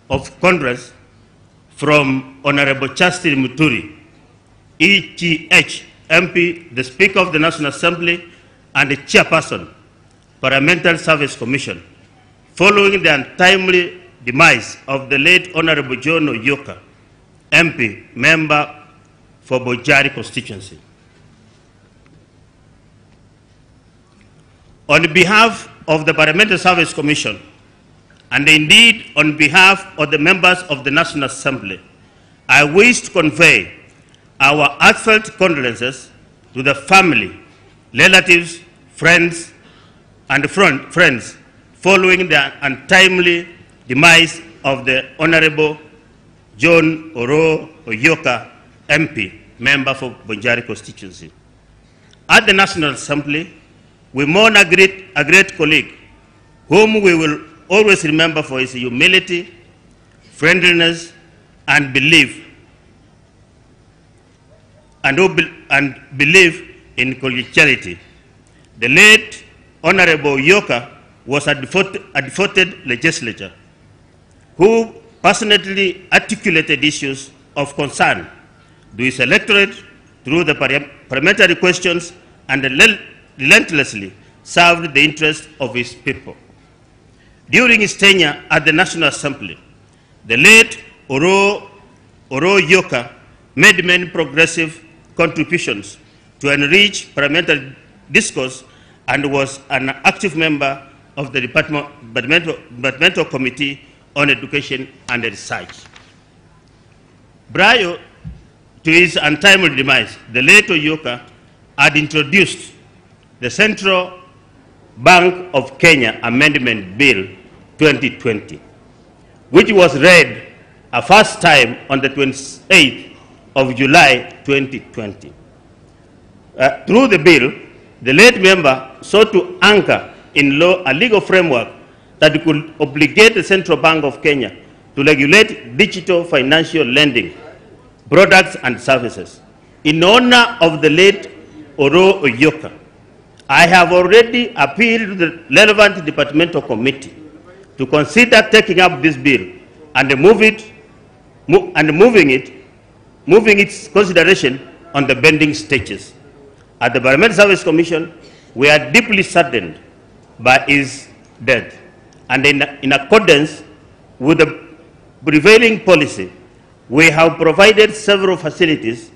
of condolence from Honorable Justin Muturi, ETH, MP, the Speaker of the National Assembly, and the Chairperson, Parliamentary Service Commission, following the untimely demise of the late Honorable John Oyoka, MP, member for Bonchari constituency. On behalf of the Parliamentary Service Commission, and indeed on behalf of the members of the National Assembly, I wish to convey our heartfelt condolences to the family, relatives, friends, and friends following the untimely demise of the Honorable John Oro Oyoka, MP, member for Bonchari constituency. At the National Assembly, we mourn a great, a great colleague whom we will always remember for his humility, friendliness, and belief, and, and belief in collegiality. The late Honorable Yoka was a devoted, a devoted legislator who passionately articulated issues of concern to his electorate through the parliamentary questions and relentlessly served the interests of his people. During his tenure at the National Assembly, the late Oro, Oro Yoka made many progressive contributions to enrich parliamentary discourse and was an active member of the Department, Departmental, Departmental Committee on Education and Research. Prior to his untimely demise, the late Oyoka had introduced the Central Bank of Kenya Amendment Bill 2020, which was read a first time on the 28th of July 2020. Uh, through the bill, the late member sought to anchor in law a legal framework that could obligate the Central Bank of Kenya to regulate digital financial lending, products and services. In honor of the late Oro Oyoka, I have already appealed to the relevant departmental committee to consider taking up this bill and move it, mo and moving it, moving its consideration on the bending stages. At the Parliamentary Service Commission, we are deeply saddened by his death, and in, in accordance with the prevailing policy, we have provided several facilities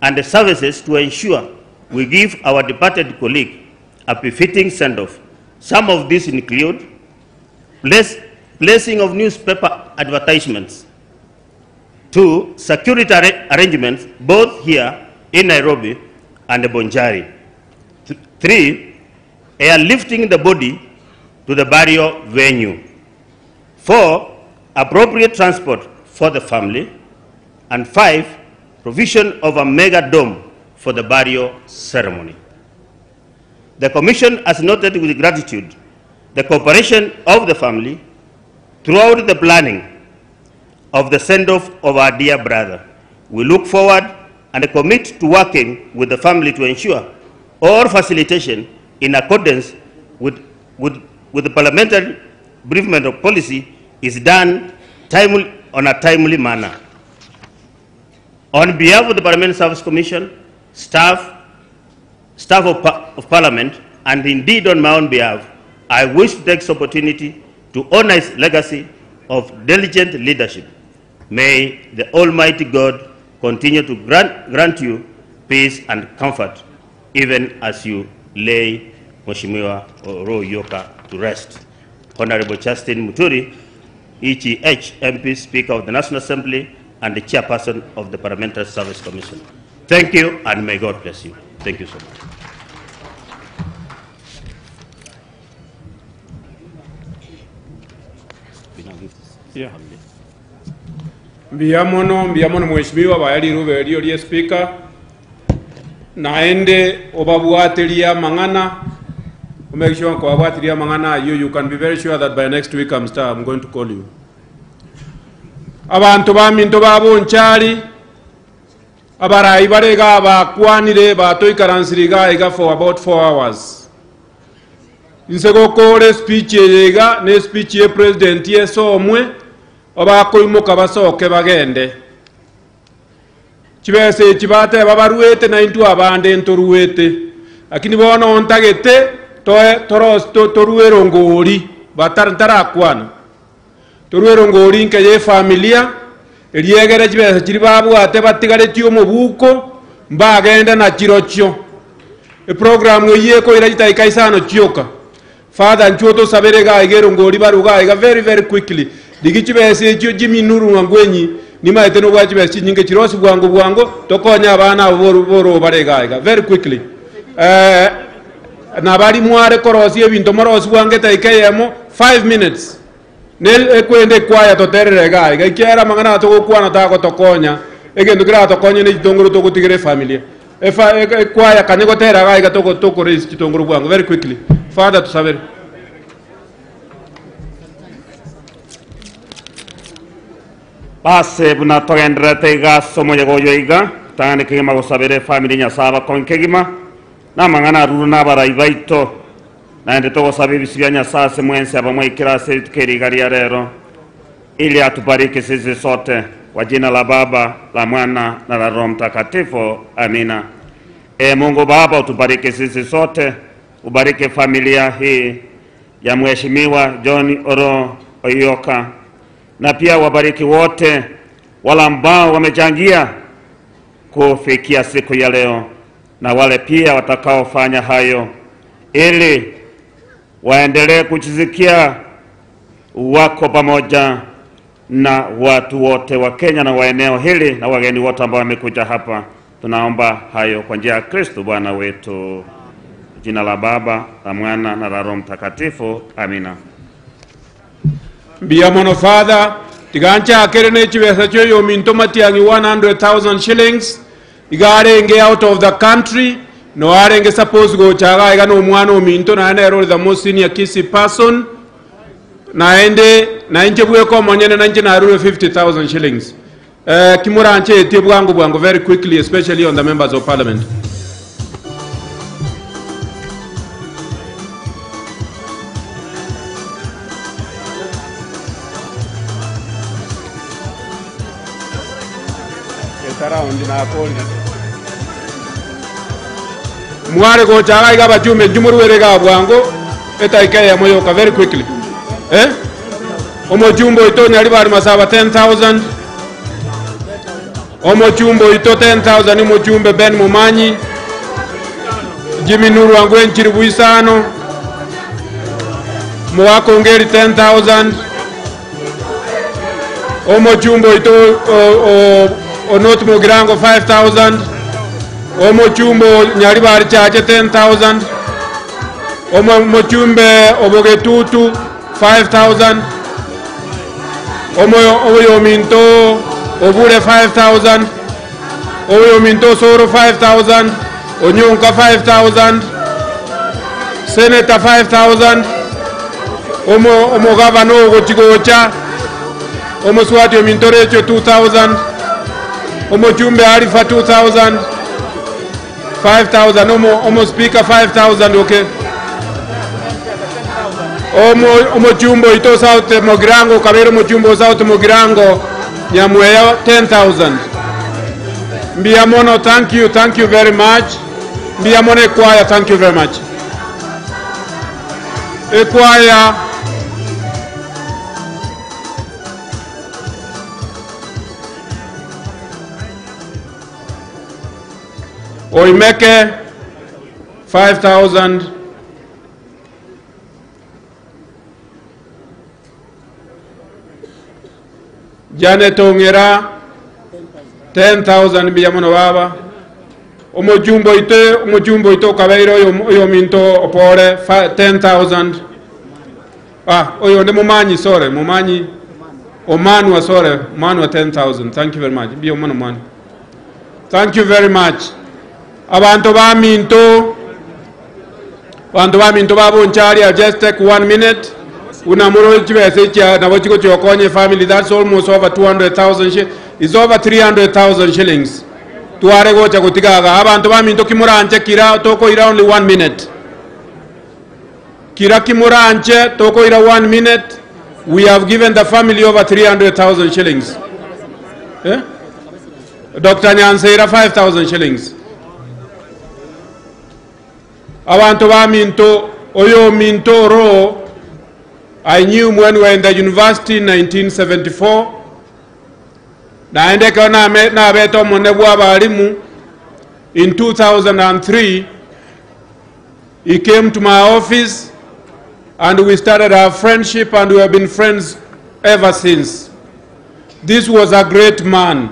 and services to ensure we give our departed colleague a befitting send-off. Some of these include place, placing of newspaper advertisements, two, security arrangements both here in Nairobi and Bonchari. Th three, airlifting the body to the burial venue. Four, appropriate transport for the family. And five, provision of a mega dome for the burial ceremony. The Commission has noted with gratitude the cooperation of the family throughout the planning of the send-off of our dear brother. We look forward and commit to working with the family to ensure all facilitation in accordance with, with, with the parliamentary briefment of policy is done timely, on a timely manner. On behalf of the Parliamentary Service Commission, staff, staff of, of Parliament, and indeed on my own behalf, I wish to take this opportunity to honor his legacy of diligent leadership. May the Almighty God continue to grant, grant you peace and comfort, even as you lay Mheshimiwa Oro Yoka to rest. Honorable Justin Muturi, EGH MP, Speaker of the National Assembly, and the Chairperson of the Parliamentary Service Commission. Thank you, and may God bless you. Thank you so much. Yeah. Mbuya mono mbuya mono mheshimiwa bayari rube erio rie speaker naende obabwatirie amang'ana omake sure nkwabwatirie amang'ana ayio you can be very sure that by next week I'm, star, I'm going to call you abanto baminto babonchari abarai bare iga bakwanire batoikaransire iga iga for about 4 hours inse gokora espeech eye iga na espeech ya president esomwe obakoimoka basoke bagende. Chibesa echi bateba baruete naintwe abande ntoruete, lakini bono ntagete toe toros torue erongori batara ntarakwana. Torue erongori nke y'efamilia, eriegere chibesa chiria babwate batigaretie omobuko, mbagende nachirochio. Eprogram eyio ekoira chidakika isano chioka. Father nchuo tosabere iga iga erongori barwe iga iga very very quickly. Rigia chibesa echio Jimmy Nuru Ng'angwenyi nimaete nobwate chibesa chinyinge chirosi bwango bwango tokonye abana abo boru boro bare iga iga very quickly. Eh, nabari mware korosia ebinto morosi bwango edaika eyemo 5 minutes. Ne ekwende ekwaya toterere iga iga ekiagera amang'ana aya togokwana tagotokonya egento keratokonye ne chitongoro togotigera efamilia. Efa ekwaya kanya gotera iga iga togo toko raise chitongoro bwango very quickly. Father tusabere. Base buna togendererete iga ase omoyega oyo iga, tang'ani kegima gosabera efamiri Nyasae abakonye kegima, na amang'ana arurwe nabarai baito. Naende togosaba ebisio bia Nyasae ase mwensi abamwaikire ase rituko eri iga ria rero, ili atubariki sisi sote, kwa jina la Baba, la Mwana na la Roho Mtakatifu. Amina. Ee Mungu Baba, utubariki sisi sote, ubariki familia hii ya Mheshimiwa John Oro Oyoka, na pia wabariki wote wale ambao wamechangia kufikia siku ya leo na wale pia watakaofanya hayo ili waendelee kujisikia wako pamoja na watu wote wa Kenya na wa eneo hili na wageni wote ambao wamekuja hapa. Tunaomba hayo kwa njia ya Kristo Bwana wetu. Jina la Baba, la Mwana na la Roho Mtakatifu. Amina. Mbuya mono Father, tiga nchakere ne chibesa chia oyominto matiang'i 100,000 shillings, iga arenge out of the country, no arenge suppose gocha iga iga na omwana ominto naende nere ore the most senior Kisii person, naende nainche bweka omonyene nainche narure 50,000 shillings. Eh, kimoranchetie bwango bwango very quickly especially on the members of parliament. Mware gocha iga iga abachumbe inchuo morwere iga bwango etaika eyemo yoka very quickly. Eh? Omochumba oito Nyaribari Masaba 10,000. Omochumba oito 10,000 omochumbe Ben Momanyi. Jimmy Nuru Angwen chiribu isano. Mwako Ongeri 10,000. Omochumba oito o North Mugirango 5,000. Omochumba Nyaribari Chache 10,000. Omochumbe Obogetutu 5,000. Oyominto Obure 5,000. Oyominto Osoro 5,000. Onyonka 5,000. Senator 5,000. Omogavana ogochigocha omoswati ominto Recho 2,000. Omochumbe Arifa 2,000. 5,000. Omo speaker 5,000. Okay. Omochumbo oito South Mugirango kabere omochumbo South Mugirango Nyamweya 10,000. Mbuya mono, thank you, thank you very much. Mbuya mono ekwaya, thank you very much. Ekwaya. Oimeke 5,000. Janet Ong'era 10,000 mbuya mono baba. Omochumba oito, omochumba oito okabeire oyo oyominto opore 10,000. Ah, oyo onde Momanyi, sorry, Momanyi. Omanwa, sorry, Omanwa 10,000. Thank you very much. Mbuya mono mwana. Thank you very much. Abanto baminto, abanto baminto babonchari, I'll just take 1 minute. Una moro chibesa chia nabo chigochiokonya family, that's almost over 200,000 shillings. It's over 300,000 shillings. Tware gocha gotigaga. Abanto baminto kimuranche kira tokoira only 1 minute. Kira kimuranche tokoira 1 minute. We have given the family over 300,000 shillings. Eh? Dr. Nyanseira 5000 shillings. Abanto baminto oyo ominto oro I knew him when we were in the university in 1974 naende ekero name- nabete omonene bwa abalimu in 2003 he came to my office and we started our friendship and we have been friends ever since. This was a great man.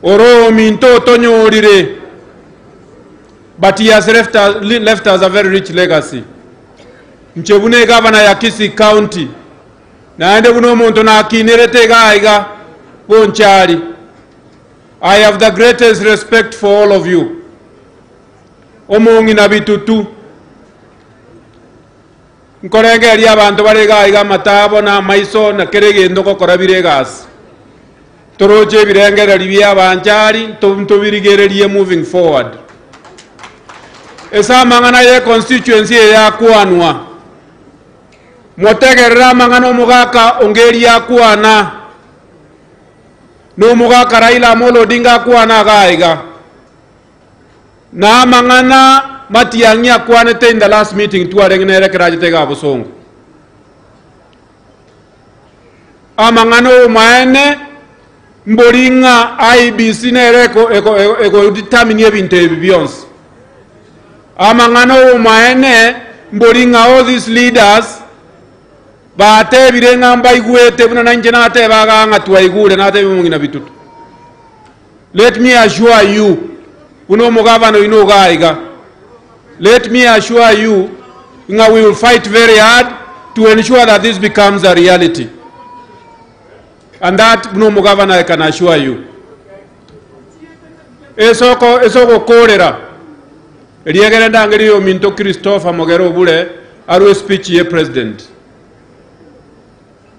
Oro ominto otonyorire but he has left us, left us a very rich legacy. Nche buna egavana ya Kisii County naende buna omonto nakinerete iga iga Bonchari. I have the greatest respect for all of you. Omong'ina bitutu nkorengereria abanto bare iga iga amatabo na amaiso na kera egento ngokora bire egasi. Toroche ebirengererio bia abanchari ntobirigererie moving forward. Ase amang'ana ye constituency eye yakwanwa, motegerere amang'ana omogaka Ongeri akwana, na omogaka Raila Amolo Odinga akwana iga iga, na amang'ana Matiang'i akwanete in the last meeting twarenge nere ekero achete iga Bosongo. Amang'ana obomaene mbori ng'a IEBC nere eko- eko- eko- egodetermine ebinto ebi bionsi. Amang'ana obomaene mbori ng'a all these leaders batebire ng'a mbaigwete buna nainche nateba igaa ng'a twaigure natebia omong'ina bitutu. Let me assure you buna omogavana oino igaa iga, let me assure you ng'a we will fight very hard to ensure that this becomes a reality. And that buna omogavana I can assure you. Esoko ase ogokorera eriegere ndangerie ominto Christopher Mogere Obure arwe speech ye president.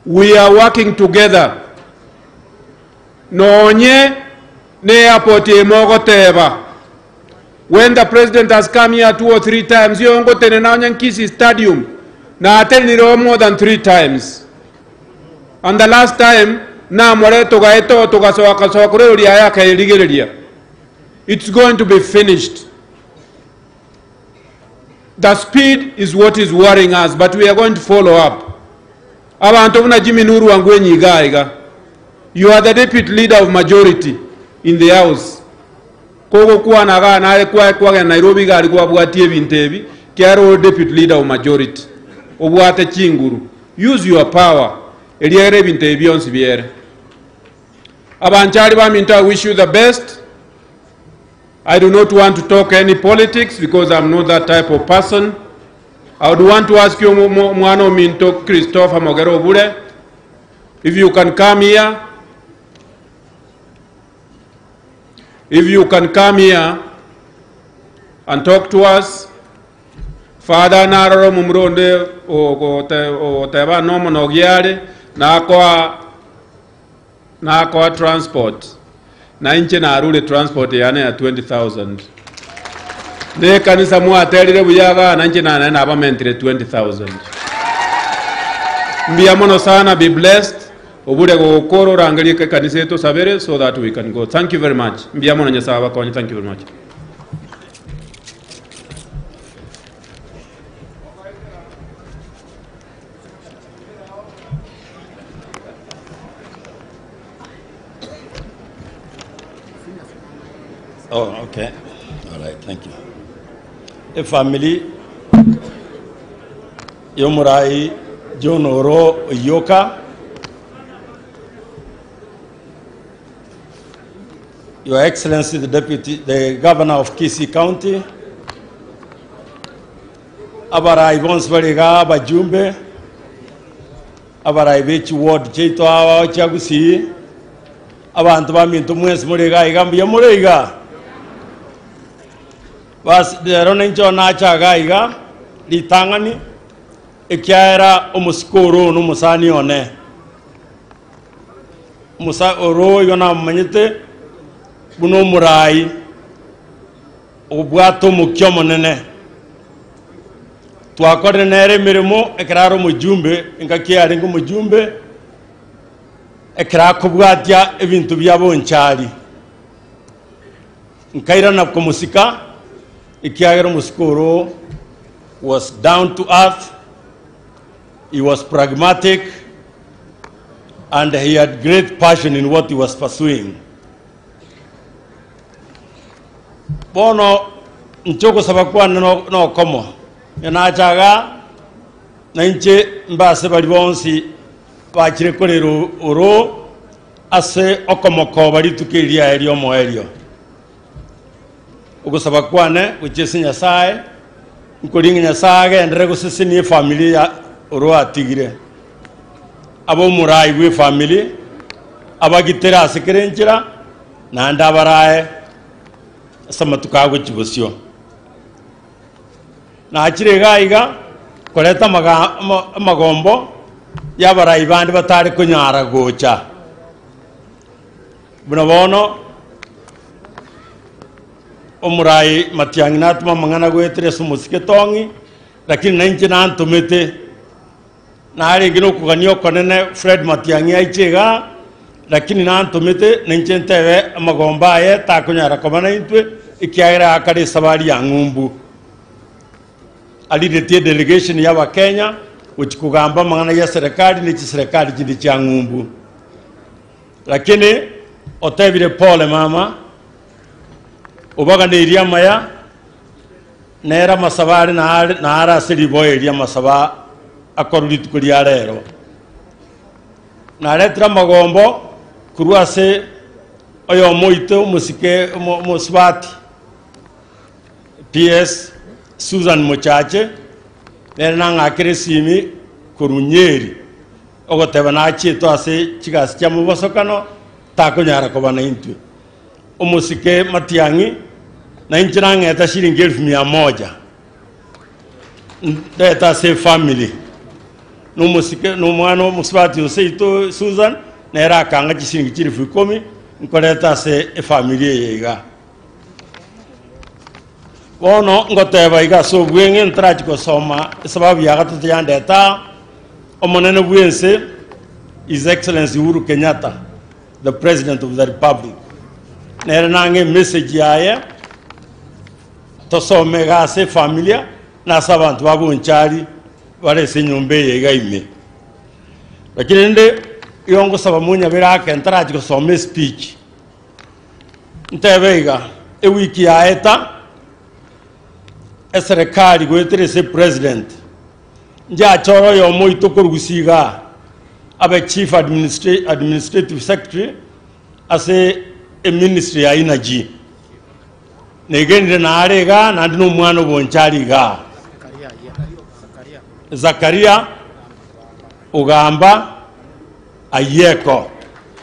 We are working together nonye ne airport eye mogoteba when the president has come here two or three times iyo ngotenena onye Kisii stadium natenenire oo more than three times and the last time namoreta ogaeta oo togasoa kasoa korwa erori yaye akayerigereria it's going to be finished the speed is what is worrying us but we are going to follow up Abanto buna Jimmy Nuru Angwenyi iga iga, you are the deputy leader of majority in the house. Kogokwana igaa naye kwa kwagenda Nairobi iga aria kwabwatie ebinto ebi, kiagera ore deputy leader of majority, obwate chinguru. Use your power eriagera ebinto ebi bionsi biere. Abanchari baminto I wish you the best. I do not want to talk any politics because I'm not that type of person. I would want to ask you mwana ominto Christopher Mogere Obure if you can come here if you can come here and talk to us Father narora omomura onde ogoteba nomonogi are nakoa nakoa transport na inche narure transport yane ya 20000 na ekanisa mwaterire buya igaa na inche naye nabamentire 20000 mbuya mono sana be blessed obure gokora orangerie ekanisa etosabere so that we can go thank you very much mbuya mono nyasaye abakonye thank you very much. Oh, okay. All right, thank you. Efamily y'omurai John Oro Oyoka, Your Excellency the Deputy, the Governor of Kisii County, abarai bonsi bare igaa abajumbe, abarai be chiward chiaito ao chia Gusii, abanto baminto mwensi more igaa iga mbuya more igaa? Bas rero ninche nacha igaa iga ritang'ani, ekiagera omosike oro one omosani one, omosa oro igo namomanyete buna omorai obwate omokia omonene. Twakorire nere emeremo ekero are omojumbe, engaki yarenge omojumbe, ekero akobwatia ebinto bia bonchari. Nkairana komosika, ekiagera omosike oro was down to earth, he was pragmatic and he had great passion in what he was pursuing. Bono inche ogosaba kwane nokomo, onye nacha igaa, na inche mbe ase baria bonsi bachire korera oro ase okomokoba rituko eri riaye ri'omoerio. Ogosaba kwane gochia ase Nyasae, nkoria ng'a Nyasae agenderere gosesenia efamiri ya oro atigire, abe omorai bw'efamiri, abagitere ase kera enchera, naende abarae ase amatuko agochia bosio. Nachire iga iga koreta amagombo y'abarai bande batare konyara gocha. Buna bono omorai Matiang'i natoma amang'ana goetera ase omosike Tong'i, lakini nainche nantomete, narenge nokogania okonene Fred Matiang'i aiche igaa, lakini nantomete nainche ntebe amagombo aye takonyara koba naintwe, ekiagera akare esabari ya ng'umbu. Arigetie edelegation y'Abakenya gochia kogamba amang'ana y'eserekari ne chiserekari chinde chia ng'umbu. Lakini otebire pole mama, obaganeirie amaya, nere amasabo are nare nare ase riboyo eria amasabo akorwa rituko ria rero. Naretire amagombo korwa ase oyomo oito omosike omo omosubati PS Susan Mochache, nere nang'akere esimi korwa Nyeri. Ogoteba nachietwe ase chigasi chia mobosokano, takonyara koba naintwe. Omosike Matiang'i, na inche nang'eta shilingi elfu mia moja, ndete ase efamiri. Na omosike, na omwana omosubati o seito Susan, nere akang'a chishilingi chilifu ikomi, nkoreta ase efamiri eye iga. Bono ngoteba iga ase obweng'e ntarachia gosoma esababu ya gatato yandeta aa, Omonene bw'ense His Excellency Uhuru Kenyatta, the President of the Republic, nere nang'e emessage yaye tosome iga ase efamilia na ase abanto ba Bonchari bare ase enyomba eye iga ime. Lakini rende igo ngosaba monyabere ake ntarachia gosoma espeech. Ntebe iga, ewiki yaeta, eserekari goetera ase epresident, nchiachore oyomo oito korwa gusii igaa, abe chief administrative secretary ase eministry ya energy. Negenire nare igaa naende na omwana obonchari igaa. Zakaria ogamba. Ayeko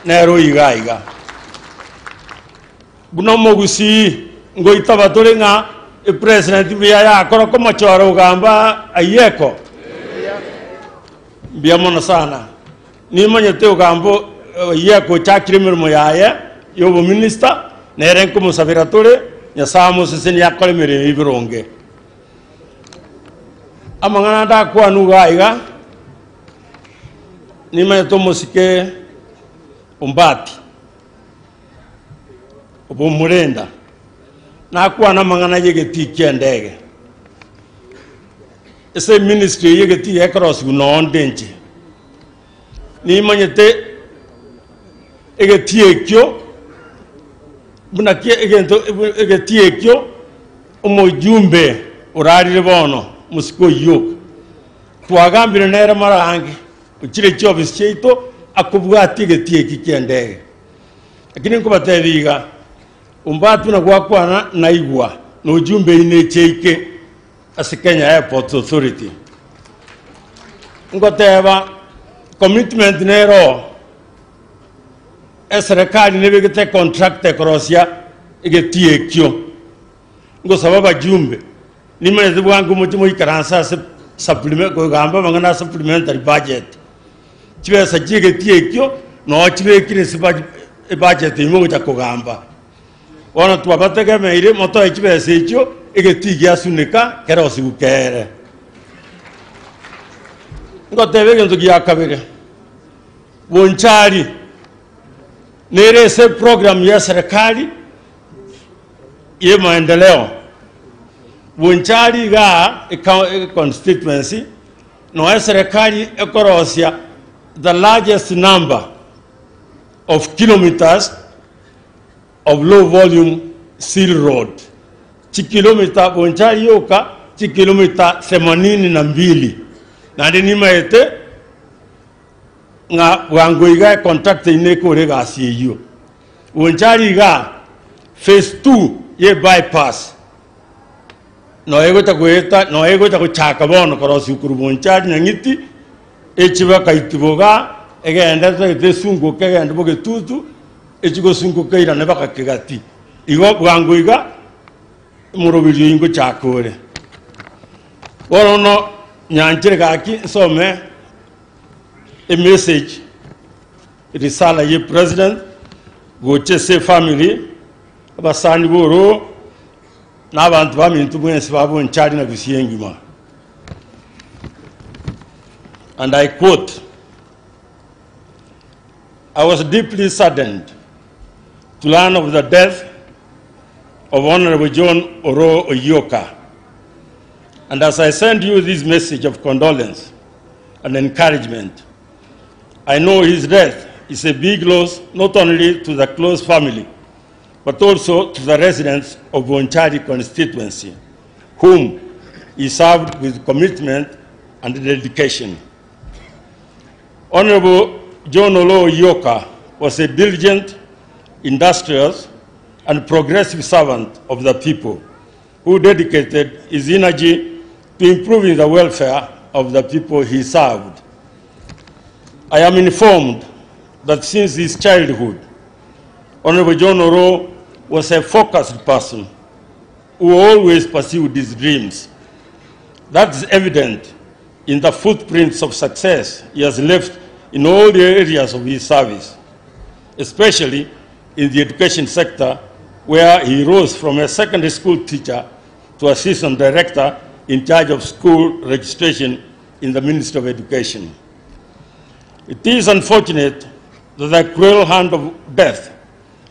nere oyo iga iga. Buna omogusii ngoitaba tore ng'a epresident mbuya yakora komochora ogamba Ayeko? Mbuya mono sana. Nimanyete ogamba Ayeko ochakire emeremo yaye ya obominister, nere nkomosabera tore Nyasaye amosesenie akore emeremo ebironge. Amang'ana ndakwane iga iga. Nimanyete omosike Ombati obomorenda, nakwana amang'ana y'egetii ki'endege. Ase eministry eye egetii gekorosiwa noo nde inche. Nimanyete egetii ekio buna ki egento egetii ekio omojumbe orarire bono omosike oyio. Twagambire nere mara ange, ochire chiofisi chiaito akobwatia egetii eki ki'endege. Lakini nkobatebia iga, ombati buna gwakwana naigwa, na ojumbe eyio necheike ase Kenya Airports Authority. Ngoteba commitment nere oo, eserekari nebegete econtract ekorosia egetii ekio. Ngosaba abajumbe Nimanyete bwango moche moikaranse ase supplime kogamba amang'ana a supplementary budget. Chibesa chi'egetii ekio noo chibekire ase budg ebudget eyio mogocha kogamba. Bono twabategemeire motoe chibesa echio egetii giasuneka kerosiwu kere. Ngoteba egento gia kabere, Bonchari nere ase eprogram ya eserekari. Y'emaendeleo. Bonchari igaa econstituency noe serikali ekorosia the largest number of kilometers of low volume seal road. Chikilomita Bonchari yoka chikilomita themanini na mbili. Naende nimaete ng'a bwango iga econtractor ine ekore egasi eyio. Bonchari igaa phase 2 ye bypass noyo egocha goeta noyo egocha gochaka bono korosia korwa Bonchari Nyang'iti echi baka Itiboga egende totagete esunguke egende Bogetutu echi gosunguka eirane baka Kegati. Igo bwango iga omoroberi oyio ngochaka ore. Bono bono nyanchere gaki nsome emessage risala ye president gocha ase efamily abasani boroo na abanto baminto mwensi ba Bonchari na Gusii engima. And I quote, I was deeply saddened to learn of the death of Honorable John Oro Oyoka. And as I send you this message of condolence and encouragement, I know his death is a big loss not only to the close family, but also to the residents of Bonchari constituency, whom he served with commitment and dedication. Honorable John Olo Oyoka was a diligent, industrious, and progressive servant of the people who dedicated his energy to improving the welfare of the people he served. I am informed that since his childhood, Honorable John Oro was a focused person who always pursued his dreams. That is evident in the footprints of success he has left in all the areas of his service, especially in the education sector, where he rose from a secondary school teacher to assistant director in charge of school registration in the Ministry of Education. It is unfortunate that the cruel hand of death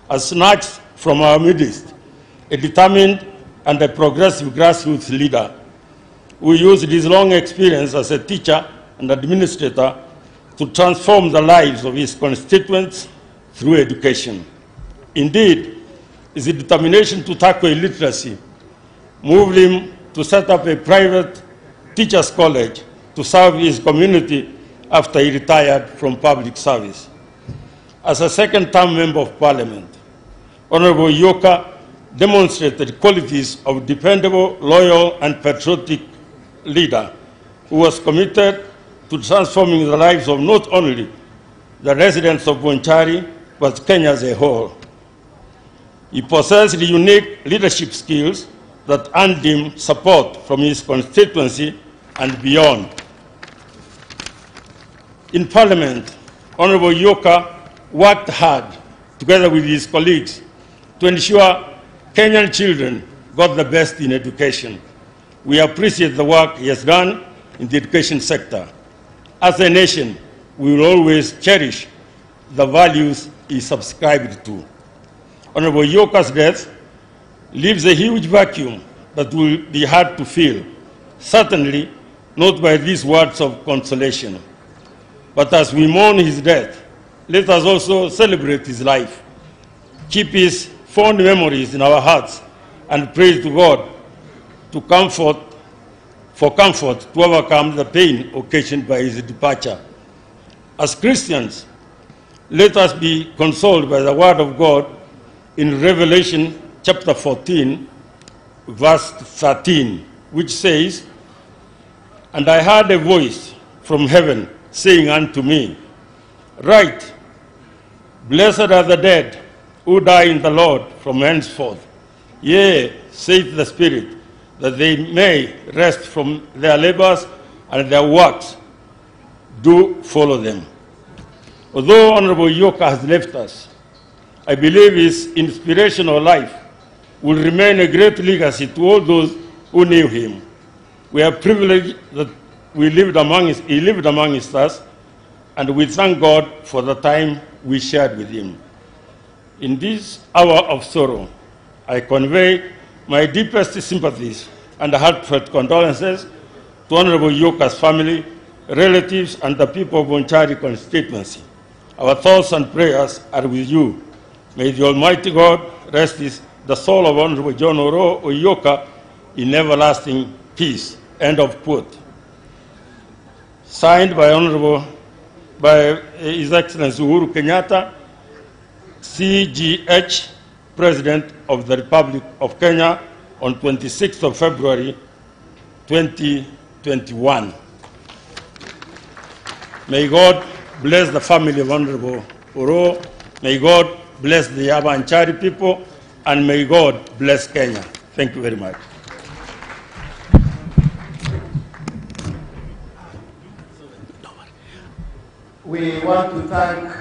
has snatched from our midst a determined and a progressive grassroots leader who used his long experience as a teacher and administrator to transform the lives of his constituents through education. Indeed, his determination to tackle illiteracy moved him to set up a private teachers' college to serve his community after he retired from public service. As a second-term member of parliament, Honorable Yoka demonstrated qualities of dependable, loyal, and patriotic leader who was committed to transforming the lives of not only the residents of Bonchari, but Kenya as a whole. He possessed unique leadership skills that earned him support from his constituency and beyond. In Parliament, Honorable Yoka worked hard together with his colleagues to ensure Kenyan children got the best in education. We appreciate the work he has done in the education sector. As a nation, we will always cherish the values he subscribed to. Honorable Yoka's death leaves a huge vacuum that will be hard to fill, certainly not by these words of consolation. But as we mourn his death, let us also celebrate his life, keep his fond memories in our hearts, and pray to God to comfort, for comfort to overcome the pain occasioned by his departure. As Christians, let us be consoled by the word of God in Revelation chapter 14, verse 13, which says, And I heard a voice from heaven saying unto me, Write, blessed are the dead who die in the Lord from henceforth. Yea, saith the Spirit, that they may rest from their labors and their works do follow them. Although Honorable Yoka has left us, I believe his inspirational life will remain a great legacy to all those who knew him. We are privileged that we lived among his, he lived amongst us, and we thank God for the time we shared with him. In this hour of sorrow, I convey My deepest sympathies and heartfelt condolences to Honorable Yoka's family, relatives, and the people of Bonchari constituency. Our thoughts and prayers are with you. May the Almighty God rest his, the soul of Honorable John Oro Oyoka in everlasting peace. End of quote. Signed by Honorable, by His Excellency Uhuru Kenyatta, CGH, President of the Republic of Kenya, on 26th of February 2021. May God bless the family of Honorable Oro. May God bless the Abanchari people, and may God bless Kenya. Thank you very much. We want to thank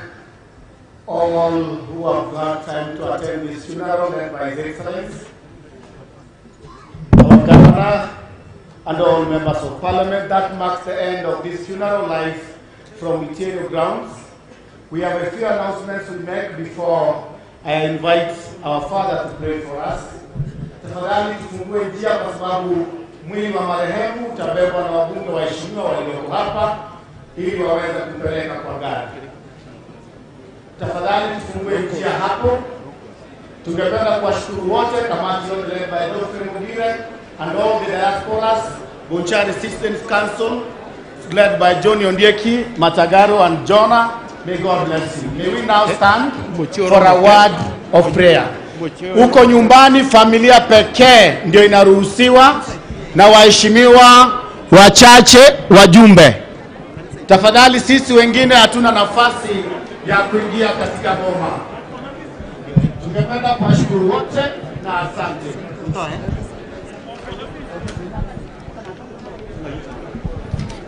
all who have got time to attend this funeral led by His Excellency, our Governor, and all members of Parliament. That marks the end of this funeral life from Itieno grounds. We have a few announcements to make before I invite our father to pray for us. Tafadhali tufungue njia kwa sababu mwili wa marehemu utabebwa na wabunge waheshimiwa walioko hapa ili waweze kupeleka kwa gari. Tafadhali tufungue njia hapo. Tungependa kuwashukuru wote, kamati yote led by Godfrey Mugire and all the diasporas, Bonchari Citizens Council led by Johnny Ondieki, Matagaro and Jonah. May God bless you. May we now stand for a word of prayer. Huko nyumbani familia pekee ndio inaruhusiwa na waheshimiwa wachache wajumbe. Tafadhali sisi wengine hatuna nafasi ya kuingia katika boma. Tungependa kuwashukuru wote na asante.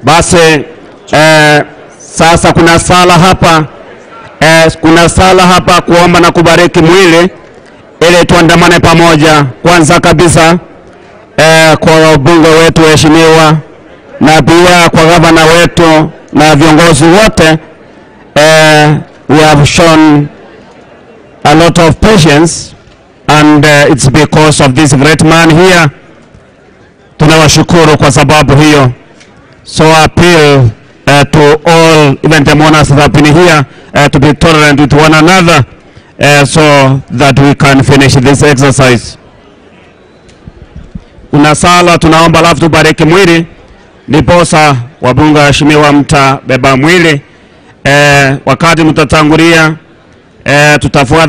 Basi eh, sasa kuna sala hapa eh, kuna sala hapa kuomba na kubariki mwili ili tuandamane pamoja. Kwanza kabisa eh, kwa wabunge wetu waheshimiwa, na pia kwa gavana wetu na viongozi wote eh, we have shown a lot of patience and it's because of this great man here. Tunawashukuru kwa sababu hiyo. So I appeal to all, even the mourners that have been here, to be tolerant with one another so that we can finish this exercise. Kuna sala tunaomba, alafu tubariki mwili, ndiposa wabunge waheshimiwa mtabeba mwili. Wakati mtatangulia, tutafuata.